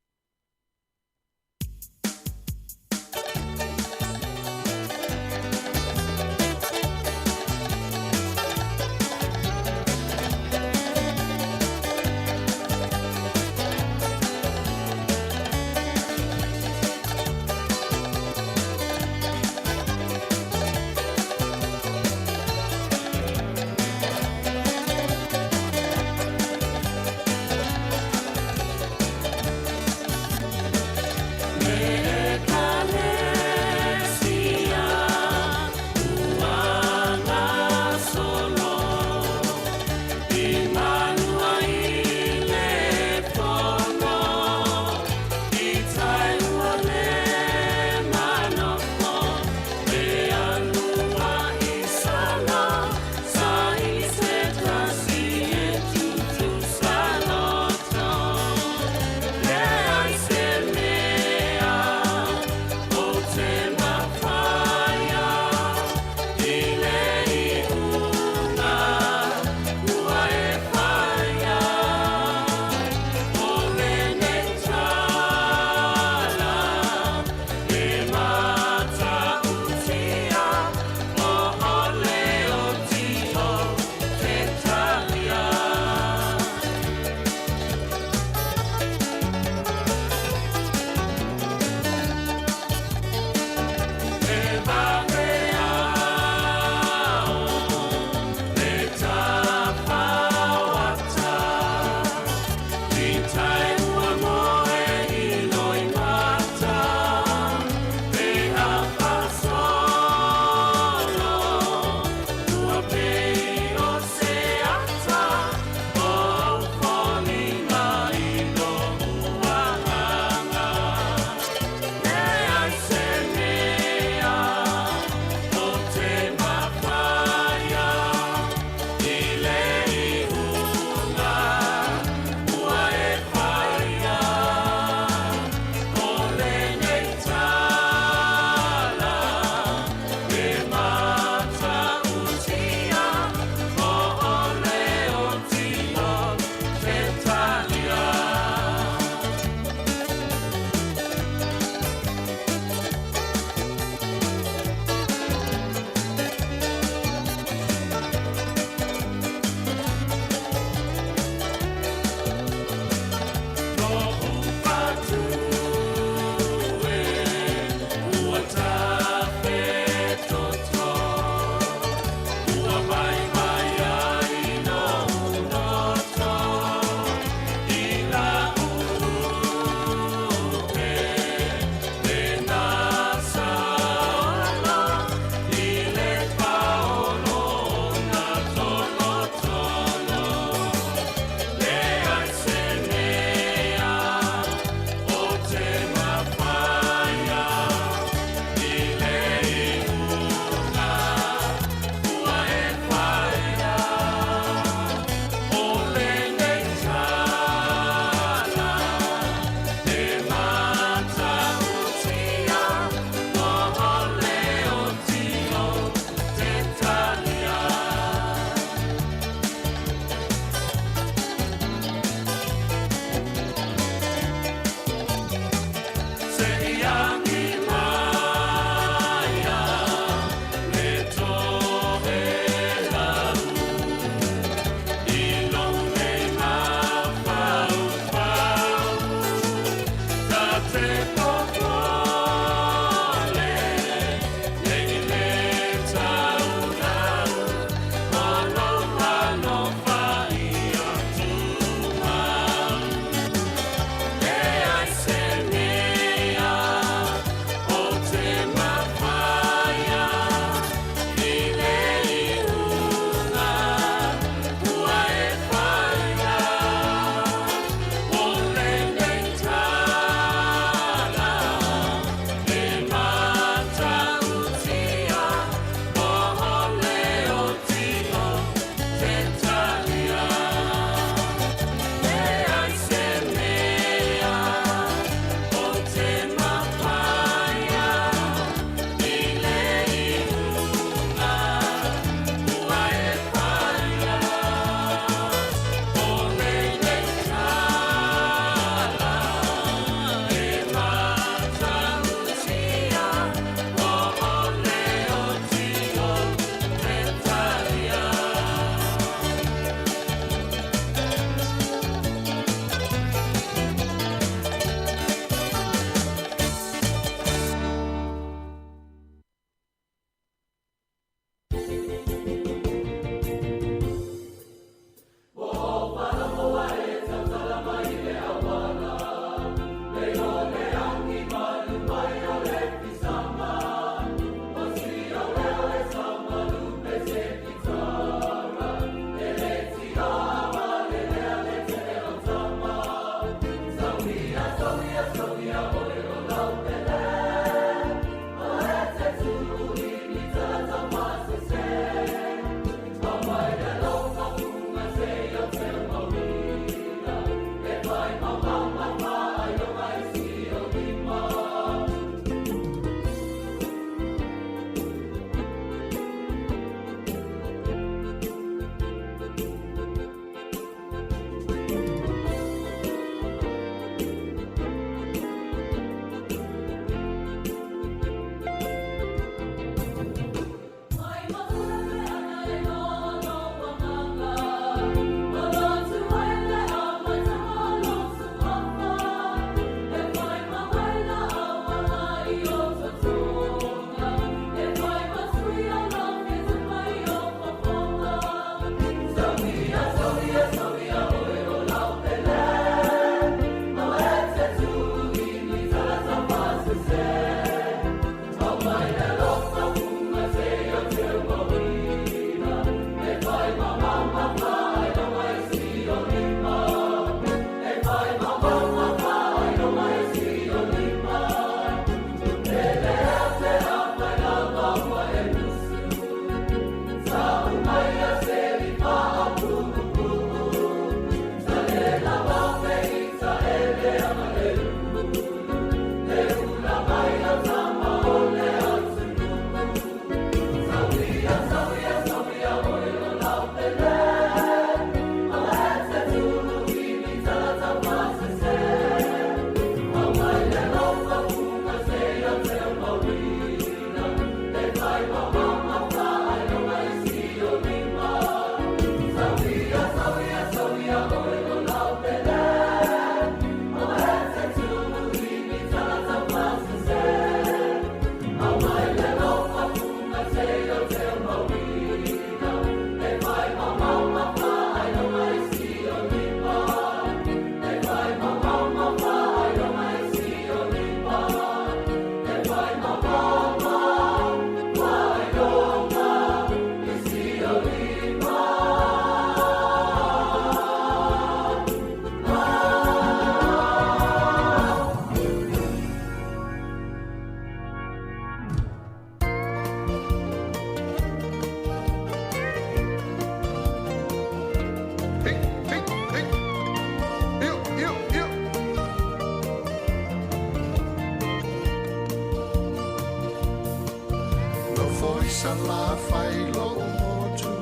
nofo i Salafai lo'u motu,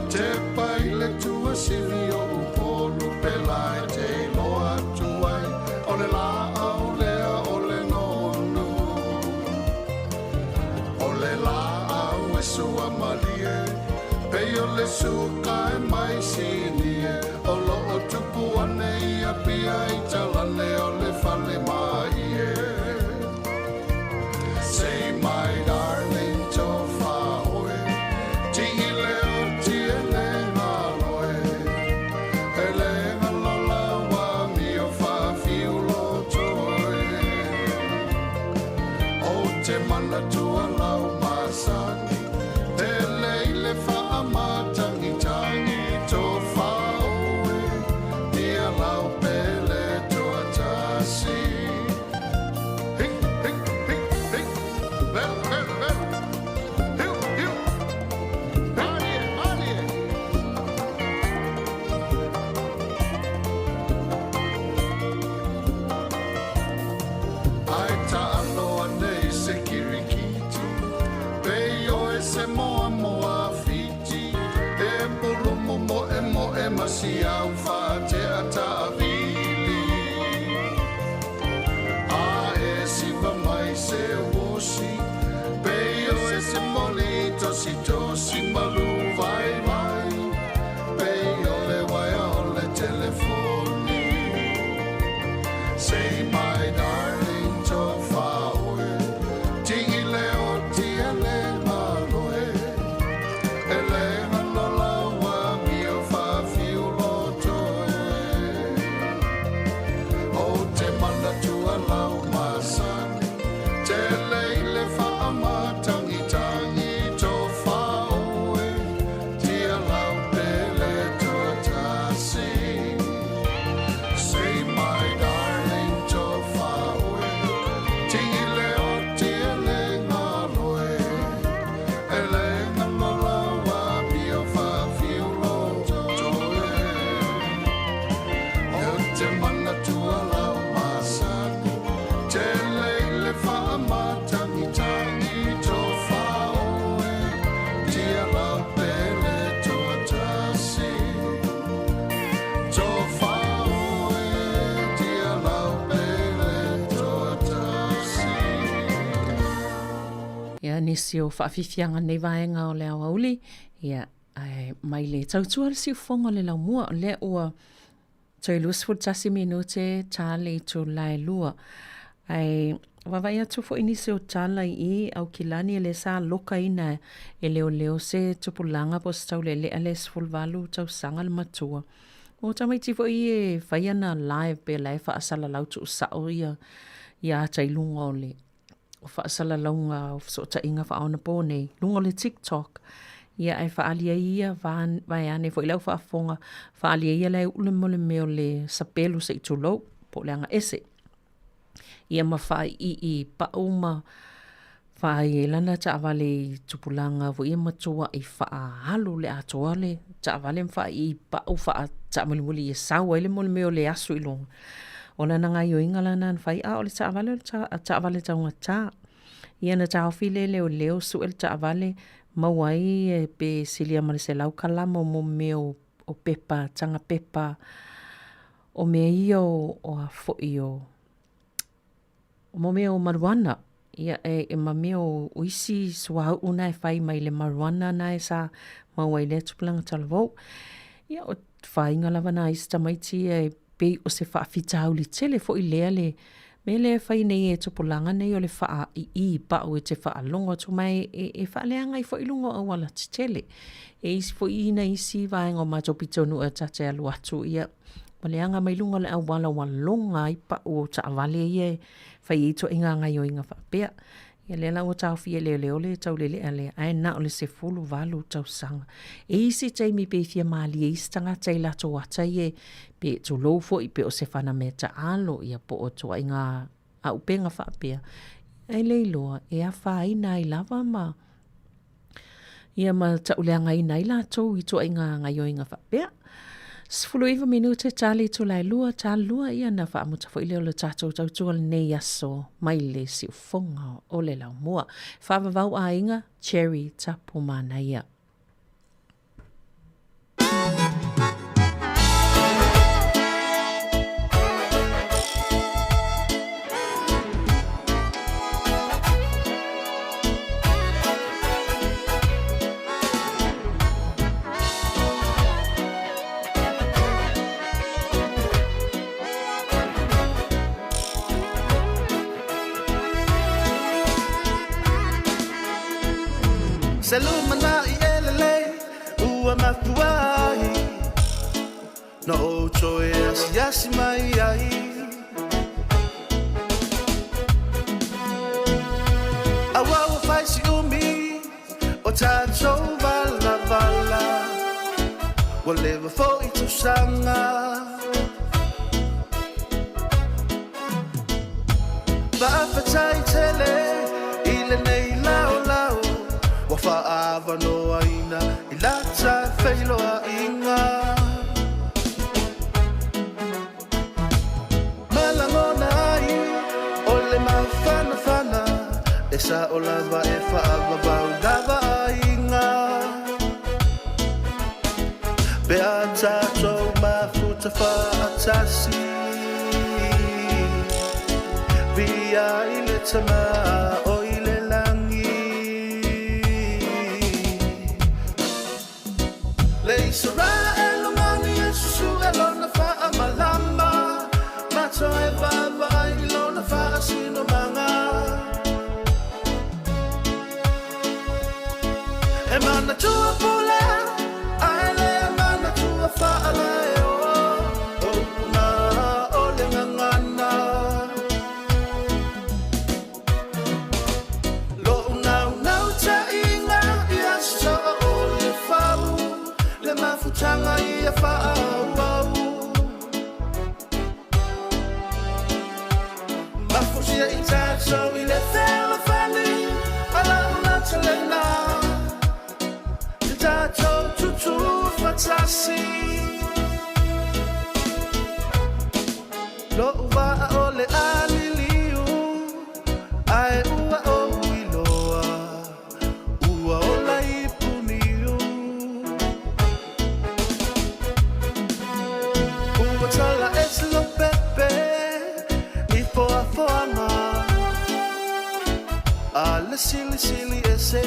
tepa i le tuasivi o Upolu pela e te iloa atu ai o le laau lea o le nonu. O le laau e suamalie, pei o le suka e mai Sinie, o loo tupu ane i Apia i talane o le fale maie. Say my darling tofa oe, ti'i le oti e le galoe, e le galo lau amio faafiu loto e. Ou te manatua lau masani, pele i le faamatagitagi tofa oe, tia lau pele toatasi. Hi, hi, hi, hi, velo, velo, velo, hiu, hiu, malie, malie. Ai taalo ane i se kirikiti, pei oe se moamoa Fiti, e pulumu moe moe ma siau faatea taavili. A e siva mai se uosi, pei oe se moli tosi tosi malu vai vai, pei o le waia o le telefoni. Say my darling tofa oe, ti'i le oti e le galoe, e le galo lau amio faafiu loto e. Ou te manatua lau masani, tele i le faamatagitagi tofa oe, tia lau pele toatasi. Say my darling tofa oe, ti'i le oti e le galoe, e le galo lau amio faafiu loto e. Ou te manatua lau masani, tele i le faamatagitagi tofa oe, tia lau pele toatasi. Tofa oe, tia lau pele toatasi. Ia, nisi o faafiafiaga nei vaega o le aoauli, ia, ae mai le tautua le siufofoga o le laumua, o lea ua toe 21 minute ta le itula e 2. Ae vaavaai atu foi nisi o tala i i Aukilani e le sa lokaina e leoleo se tupulaga po o se taulealea le 18 tausaga le matua. O tamaiti foi e fai ana live pe la e faasalalau tuusao ia ia ata i luga o le o faasalalauga o fesootaiga faaonapo nei, luga o le TikTok. Ia ae faaali ai ia vaeane foi lau faafofoga, faaali ai ia la e uu le mo le mea o le sapelu se i tulou, po o le agaese. Ia ma faaiii pau ma faaai ai lana taavale i tupulaga foi ia matuai faaalu le atoa le taavale ma faaiii pau faataamulimuli ia sau ai le mo le mea o le asu i luga. O lana gaioiga la na na fai, a o le taavale o le taavale taugata. Ia na taofi lea e leoleo sue le taavale, maua ai pe silia ma le 100 kalama o mo mea o pepa, taga pepa, o mea ia o, o a foi o, o mo mea o marijuana. Ia e, e ma mea o, o isi suauu na e fai mai le marijuana na e sa maua ai lea tupulaga talavou. Ia o faiga lava na a isi tamaiti ia e pei o se faafitauli tele foi lea le mea lea e fai nei e tupulaga nei o le faai'i pau e te faalogo atu ma e, e, e faaleaga ai foi i luga o auala tetele. E isi foi ina isi vaega o matou pitonuu e ta te alu atu ia ua leaga mai luga o le auala ua loga ai pau o taavale ia e fai ai ituaiga gaoioiga faapea. Ia lea la ua taofia e leoleo le taulelea lea, ae na o le 18 tausaga. E i ai se taimi pe fia malie isi tagata i latou ata ia pe tulou foi pe o se fana mea taalo ia po o ituaiga aupega faapea, ae le iloa e afaina ai lava ma ia ma tauleagaina ai latou i ituaiga gaoioiga faapea. 19 minute ta le itula e lua, ta lua ia na faamuta foi lea o le tatou tautua lenei aso mai le siufoga o le laumua. Faavavau aiga, Cherry Tapumanaia. Se lumanai e lelei ua mafua ai Na ou toe asiasi mai ai Aua ua fai si umi o tatou valavala Ua leva foi tausaga Faafetai tele i lenei laolao Ua faaavanoaina i la ta feiloaiga Ma lagona ai o le mafanafana E sao lava e faavavau lava aiga Pe a tatou mafuta faatasi Viia i le Tama o i le lagi Le Isaraelu mani e susue lona faamalama Ma toe vaavaai i lona faasinomaga E manatua pule ae le manatua faalaeo O upu na o le gagana Lo'u naunautaiga ia soo o le fau Le mafutaga ia faaauau Mafusia i tatou i le fealofani A lau lautalena Te tatou tutū faatasi Lo'u vaa o le a liliu Ae ua ou iloa Ua ola i Puniu Ua tala ese Lopepe i foafoaga A le silisili ese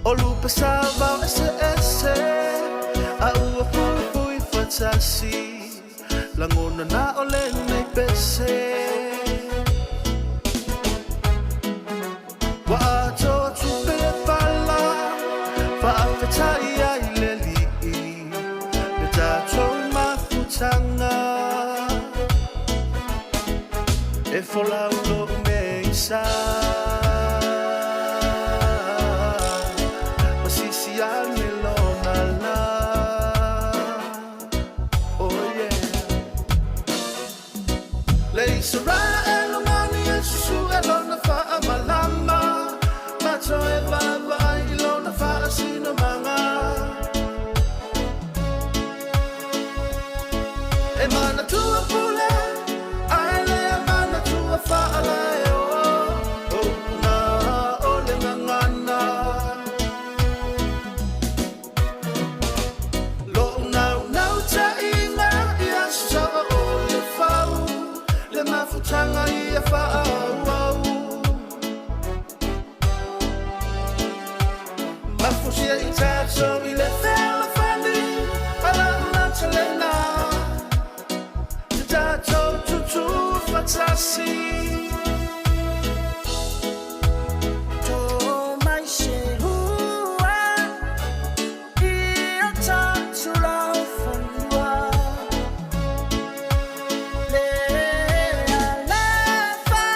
O lupe sa vao eseese A ua fuifui faatasi Lagona na o lenei pese Ua atoa tupe le pala Faafetai ai le Alii Le tatou mafutaga E folau lo'u meisa Ma sisi ane lona la Oh yeah Le Isaraelu mani e susue lona faamalama Ma toe vaavaai i lona faasinomaga E manatua pule ae le manatua faalaeo O upu na o le gagana Lo'u naunautaiga ia soo o le fau Le mafutaga ia faaauau Mafusia i tatou i le fealofani A lau lautalena Te tatou tutū faatasi To mai se hua i o tatou laufanua Le alofa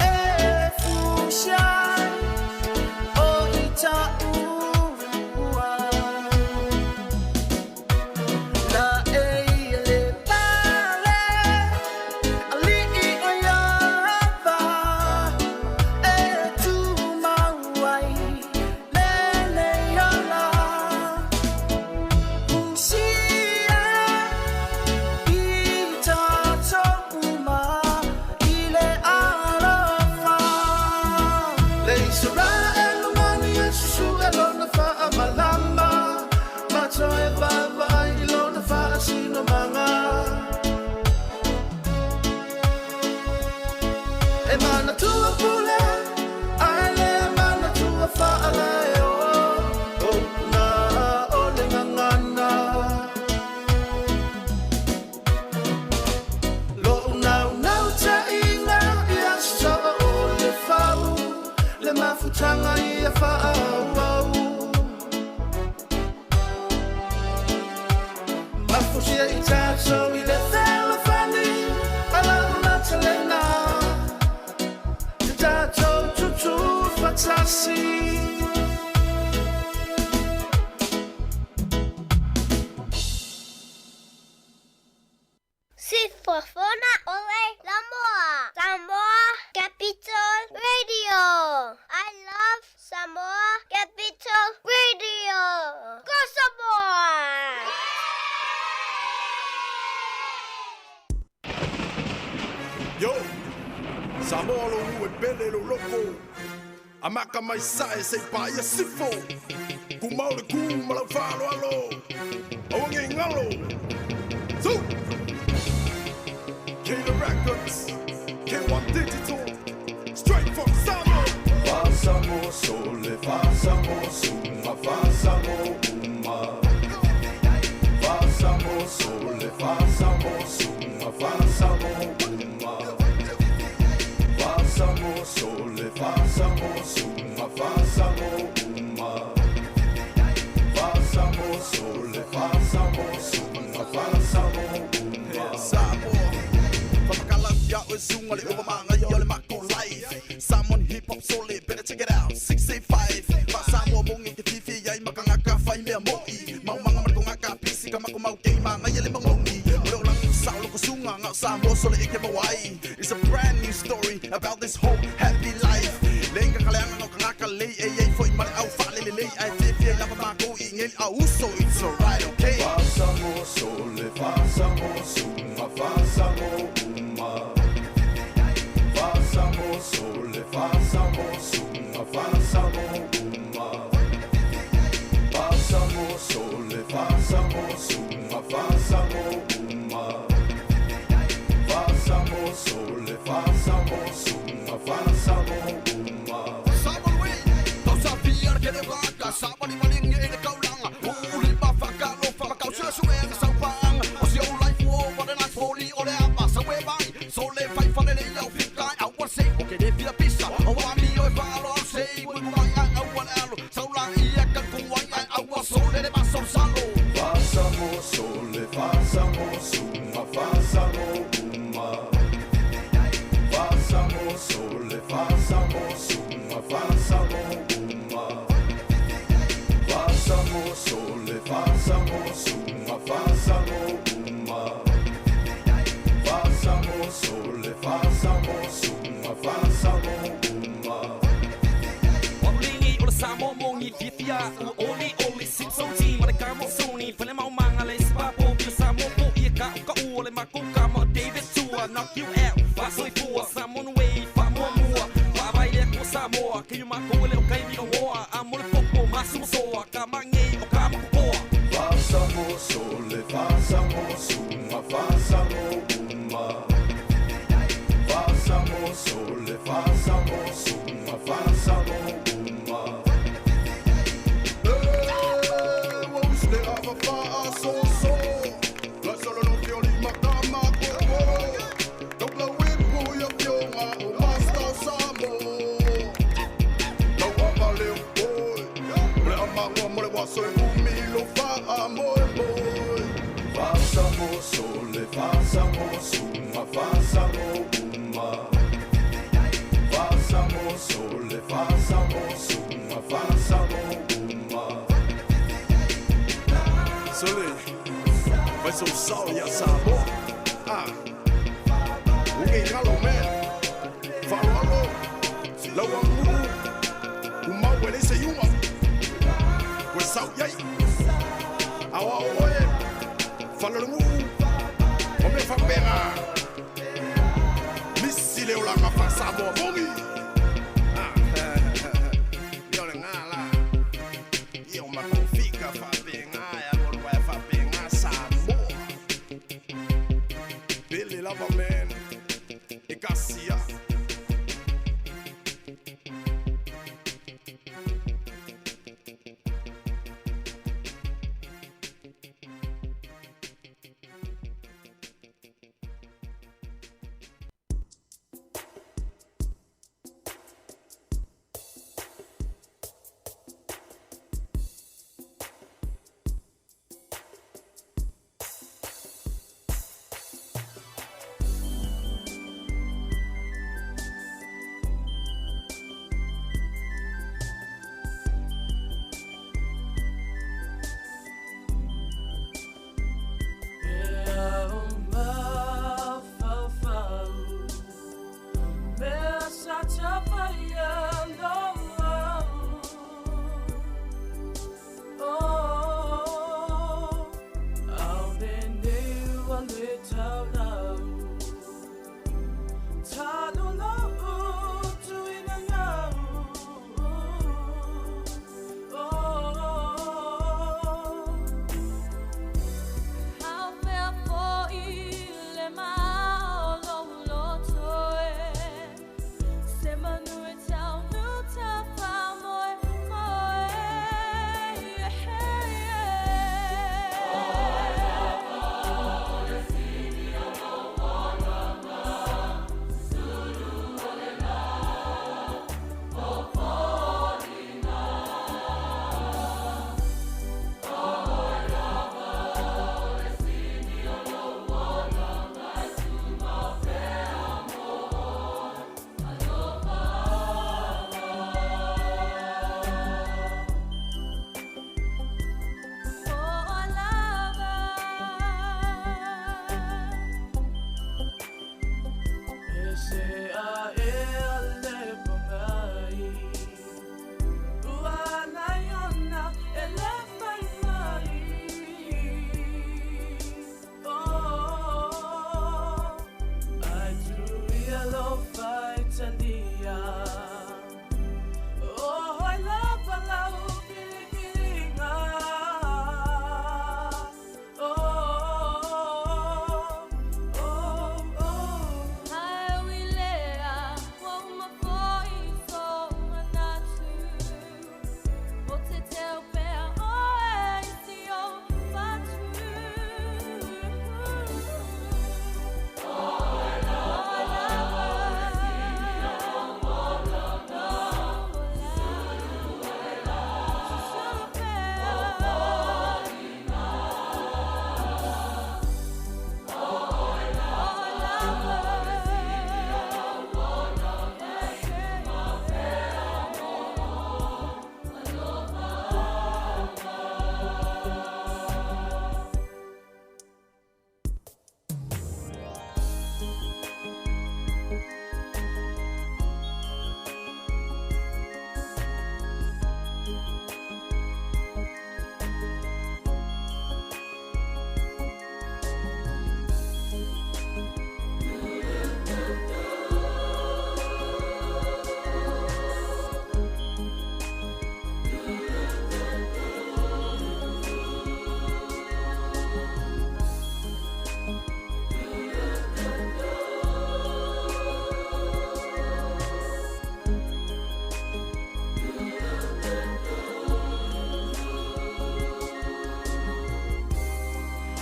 e fusia o i taua La e le pale ali'i E manatua pule, ae le manatua faalae o. O na o le gagana. Lo'u naunau taʻiga ia soa o le fau, le mafutaga ia faaauau. Mafusia i tatou i le fealofani, alau matalena. Te tatou tutu fatasi. Sifofoga ole Samoa. Samoa Capital Radio. I love Samoa Capital Radio. Go Samoa! Yo! Samoa lo nu e pele lo loko. Amaka mai sae se pa ia sifo. Kumau le ku ma lau whalo alo. Awange ngalo. Zu! Kayla Records. K1 Digital. Straight from Samoa. Fa-Samo sole, fa-Samo suma, fa-Samo uma. Fa-Samo sole, fa-Samo suma, fa-Samo uma. Fa-Samo sole, fa-Samo suma, fa-Samo uma. Fa-Samo sole, fa-Samo suma, fa-Samo uma. Samoa. Whamakala ia oe sunga le ova manga ia o le mako life. Samoan hip hop sole, better check it out. 685. Fa Samoa mongi ke fifi ai makangaka fai mea moi. Mau manga marko ngaka pisi ka mako mau kei manga ia le mangongi. O le olangi sao loko sunga ngā Samoa sole e ke mawai. It's a brand new story about this whole happy life. Le inga kaleanga ngau kangaka lei ei ei foi male au whaalele lei ai fifi ai lava mako i ngeli au uso. It's alright, okay? Fa-Samo sole, fa-Samo suma, fa-Samo uma. Fa-Samo sole, fa-Samo suma, fa-Samo uma. Fa-Samo sole, fa-Samo suma, fa-Samo uma. Fa-Samo sole, fa-Samo suma, fa-Samo uma. Samoa we, tau sa fia ke le waka, sa mali mali nge e le kaulanga. O uli mawhaka lo whamakau sua sue anga sau paanga. O si au life wo, what a nice holy o le apa sa we mai. So le fai whale le iau fikai au wa se, o ke le fia pisa. O wa mi o e whaalo au se, ui mai ai au wa le alo. Sau la ia ka kuai ai au wa so le le maso salo. Fa-Samo sole, fa-Samo suma, fa-Samo uma. Fa-Samo sole, fa-Samo suma, fa-Samo uma. Fa-Samo sole, fa-Samo suma, fa-Samo uma. Fa-Samo sole, fa-Samo suma, fa-Samo uma. Waulini o le Samoa mongi fiafia ua oli oli sip sauti ma le kamo soni fale mau manga le spapo pio Samoa po ia ka o ka ua le mako kama David Tua knock you out fasoifua Samoan way faamuamua faavai le ko Samoa ke yu mako le o kai mi o hoa a mo le popo masumasoa ka mangei o ka makokoa. Fa-Samo sole, fa-Samo suma, fa-Samo uma. Fa-Samo sole, fa-Samo suma, fa-Samo uma. Le ava fa so so. La solo no fioli makama koko. Dok la whipu ya fionga o master Samo. La wapa le boy. Le amangwa mo le waso e umi lo fa a moe moe. Fa-Samo sole, fa-Samo suma, fa-Samo uma. Fa-Samo sole, fa-Samo suma, fa-Samo uma. Sole, vai so sao ia Samoa. Ah. Unge ngalo man. Falo alo. Lau angu. Kumau ele se yunga. Kwe sau yai. Awa oe. Falo le ngu. O me whapera. Misi le olanga fa Samoa mongi. Ah. Ia le ngā la. Ia o makofika whapenga. Ia lolo e whapenga Samoa. Pele lava man. E kasia. Se a e a le pangai Ua lai ona e le whai mai Oh, ai tu ia lo whai talia Oh, hoi lava lau pilipilinga Oh, oh, oh Ai wilea, wa umafoi so manatu. O te teo pea oe i si o whatu.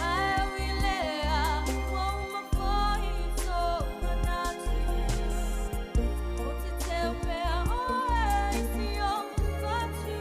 Ai wilea, wa umafoi so manatu. O te teo pea oe i si o whatu.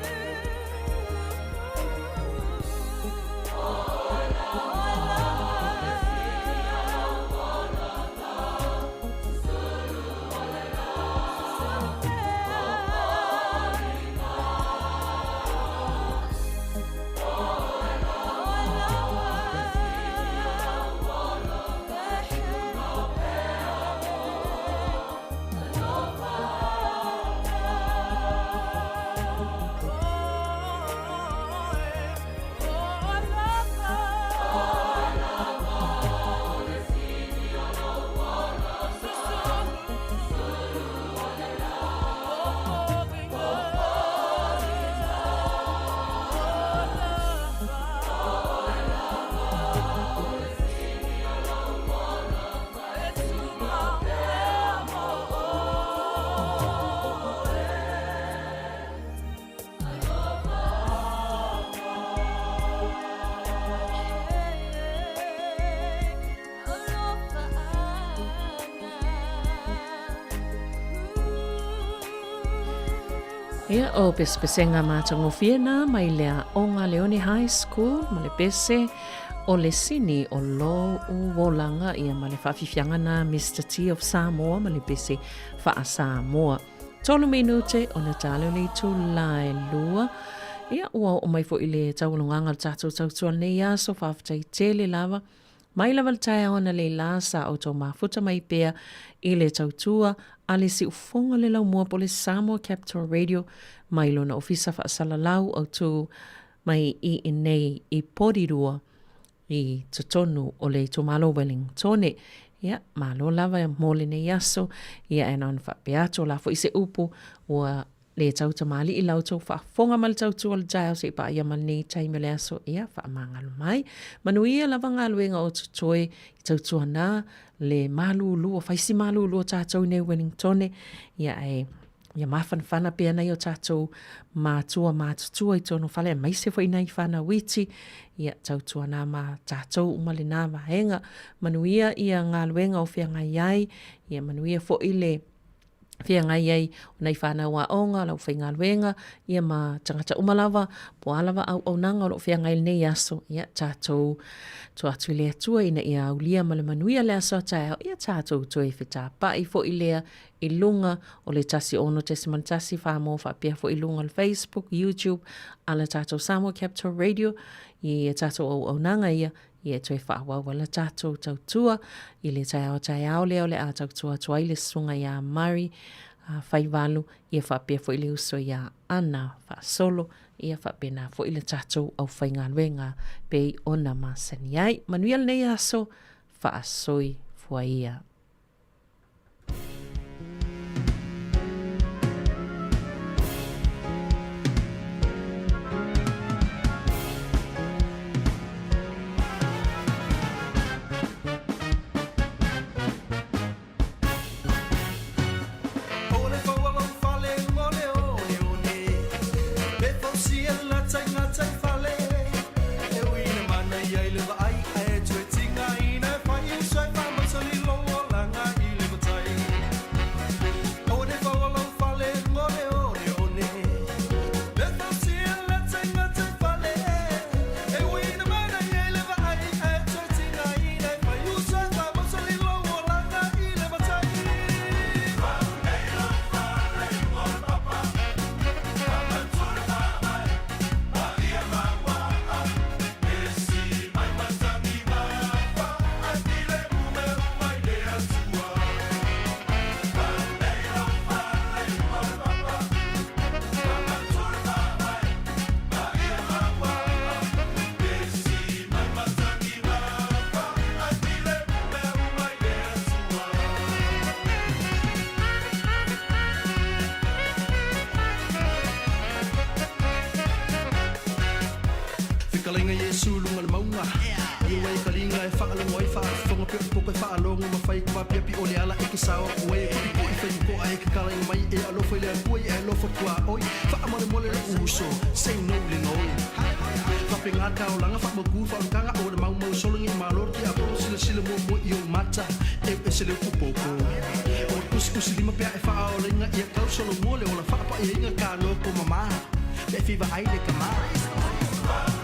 Ia, o pesepesega matagofie na mai le Aoga Leone High School ma le pese o le sini o lo uolaga ia ma le faafifiaga na Mr. T of Samoa ma le pese faa-Samoa. Tolu minute ona talo le itula e lua. Ia, ua oo mai foi le taualogaga o le tatou tautua lenei aso, faafetai tele lava. Mai lava le taeao analeila sa outou mafuta mai pea i le tautua a le siufoga le laumua po o le Samoa Capital Radio mai lona ofisa faasalalau autu mai i inei i Porirua i totonu o le itumalo Wellingtone. Ia, malo lava mo lenei aso, ia e na ona faapea atu o la foi se upu ua le tau tamalii la outou faafofoga ma le tautua o le taeao seia paia ma lenei taimi o le aso, ia faamagalo mai. Manuia lava galuega o totoe i tautua na le malulu, o faisi malulu o tatou i nei Wellingtone, ia ae ia mafanafana pea nai o tatou matua matutua i tonu fale, aemaise foi nai whanau iti, ia tautua na ma tatou uma lena vaega. Manuia ia galuega o feagai ai, ia manuia foi le feagai ai o nai whanau aoga, o lau faigaluega, ia ma tagata uma lava, po o a lava auaunaga o lo o feagai i lenei aso, ia tatou tua atu i le Atua ina ia aulia ma le manuia le aso a taeao, ia tatou toe fetapa'i foi lea i luga o le 106.1 Whāmō faapea foi i luga o le Facebook, YouTube a le tatou Samoa Capital Radio i a tatou auaunaga ia. Ia e toe faaauau ai le tatou tautua i le taeao taeao lea o le a tautua atu ai le susuga iā Murray Faivalu, ia faapea foi le uso iā Ana Faasolo, ia faapena foi le tatou aufaigaluega pei ona masani ai. Manuia lenei aso, faasoifua ia. Fekalaiga Iesu luga le mauga Ia ua e kaliga e faalogo ai faafofoga pe o poko e faalogo ma fai ku apiapi o le ala e ke sao aku ai e puʻipuʻi fai makoa e kekalaiga mai e alofa i le Akua ia e alofa tuaoi faamolemole loʻu uso say no le gaoi faapega taolaga faamaukū faaolekaga o le maumau solo ge malo le tiapolo silasila muamua i ou mata e ese le upu popo o le tusitusi lima pea e faaolaina ia tau solomua le ola faapaʻiaina kanoko mamā pe e fivaai le kamā.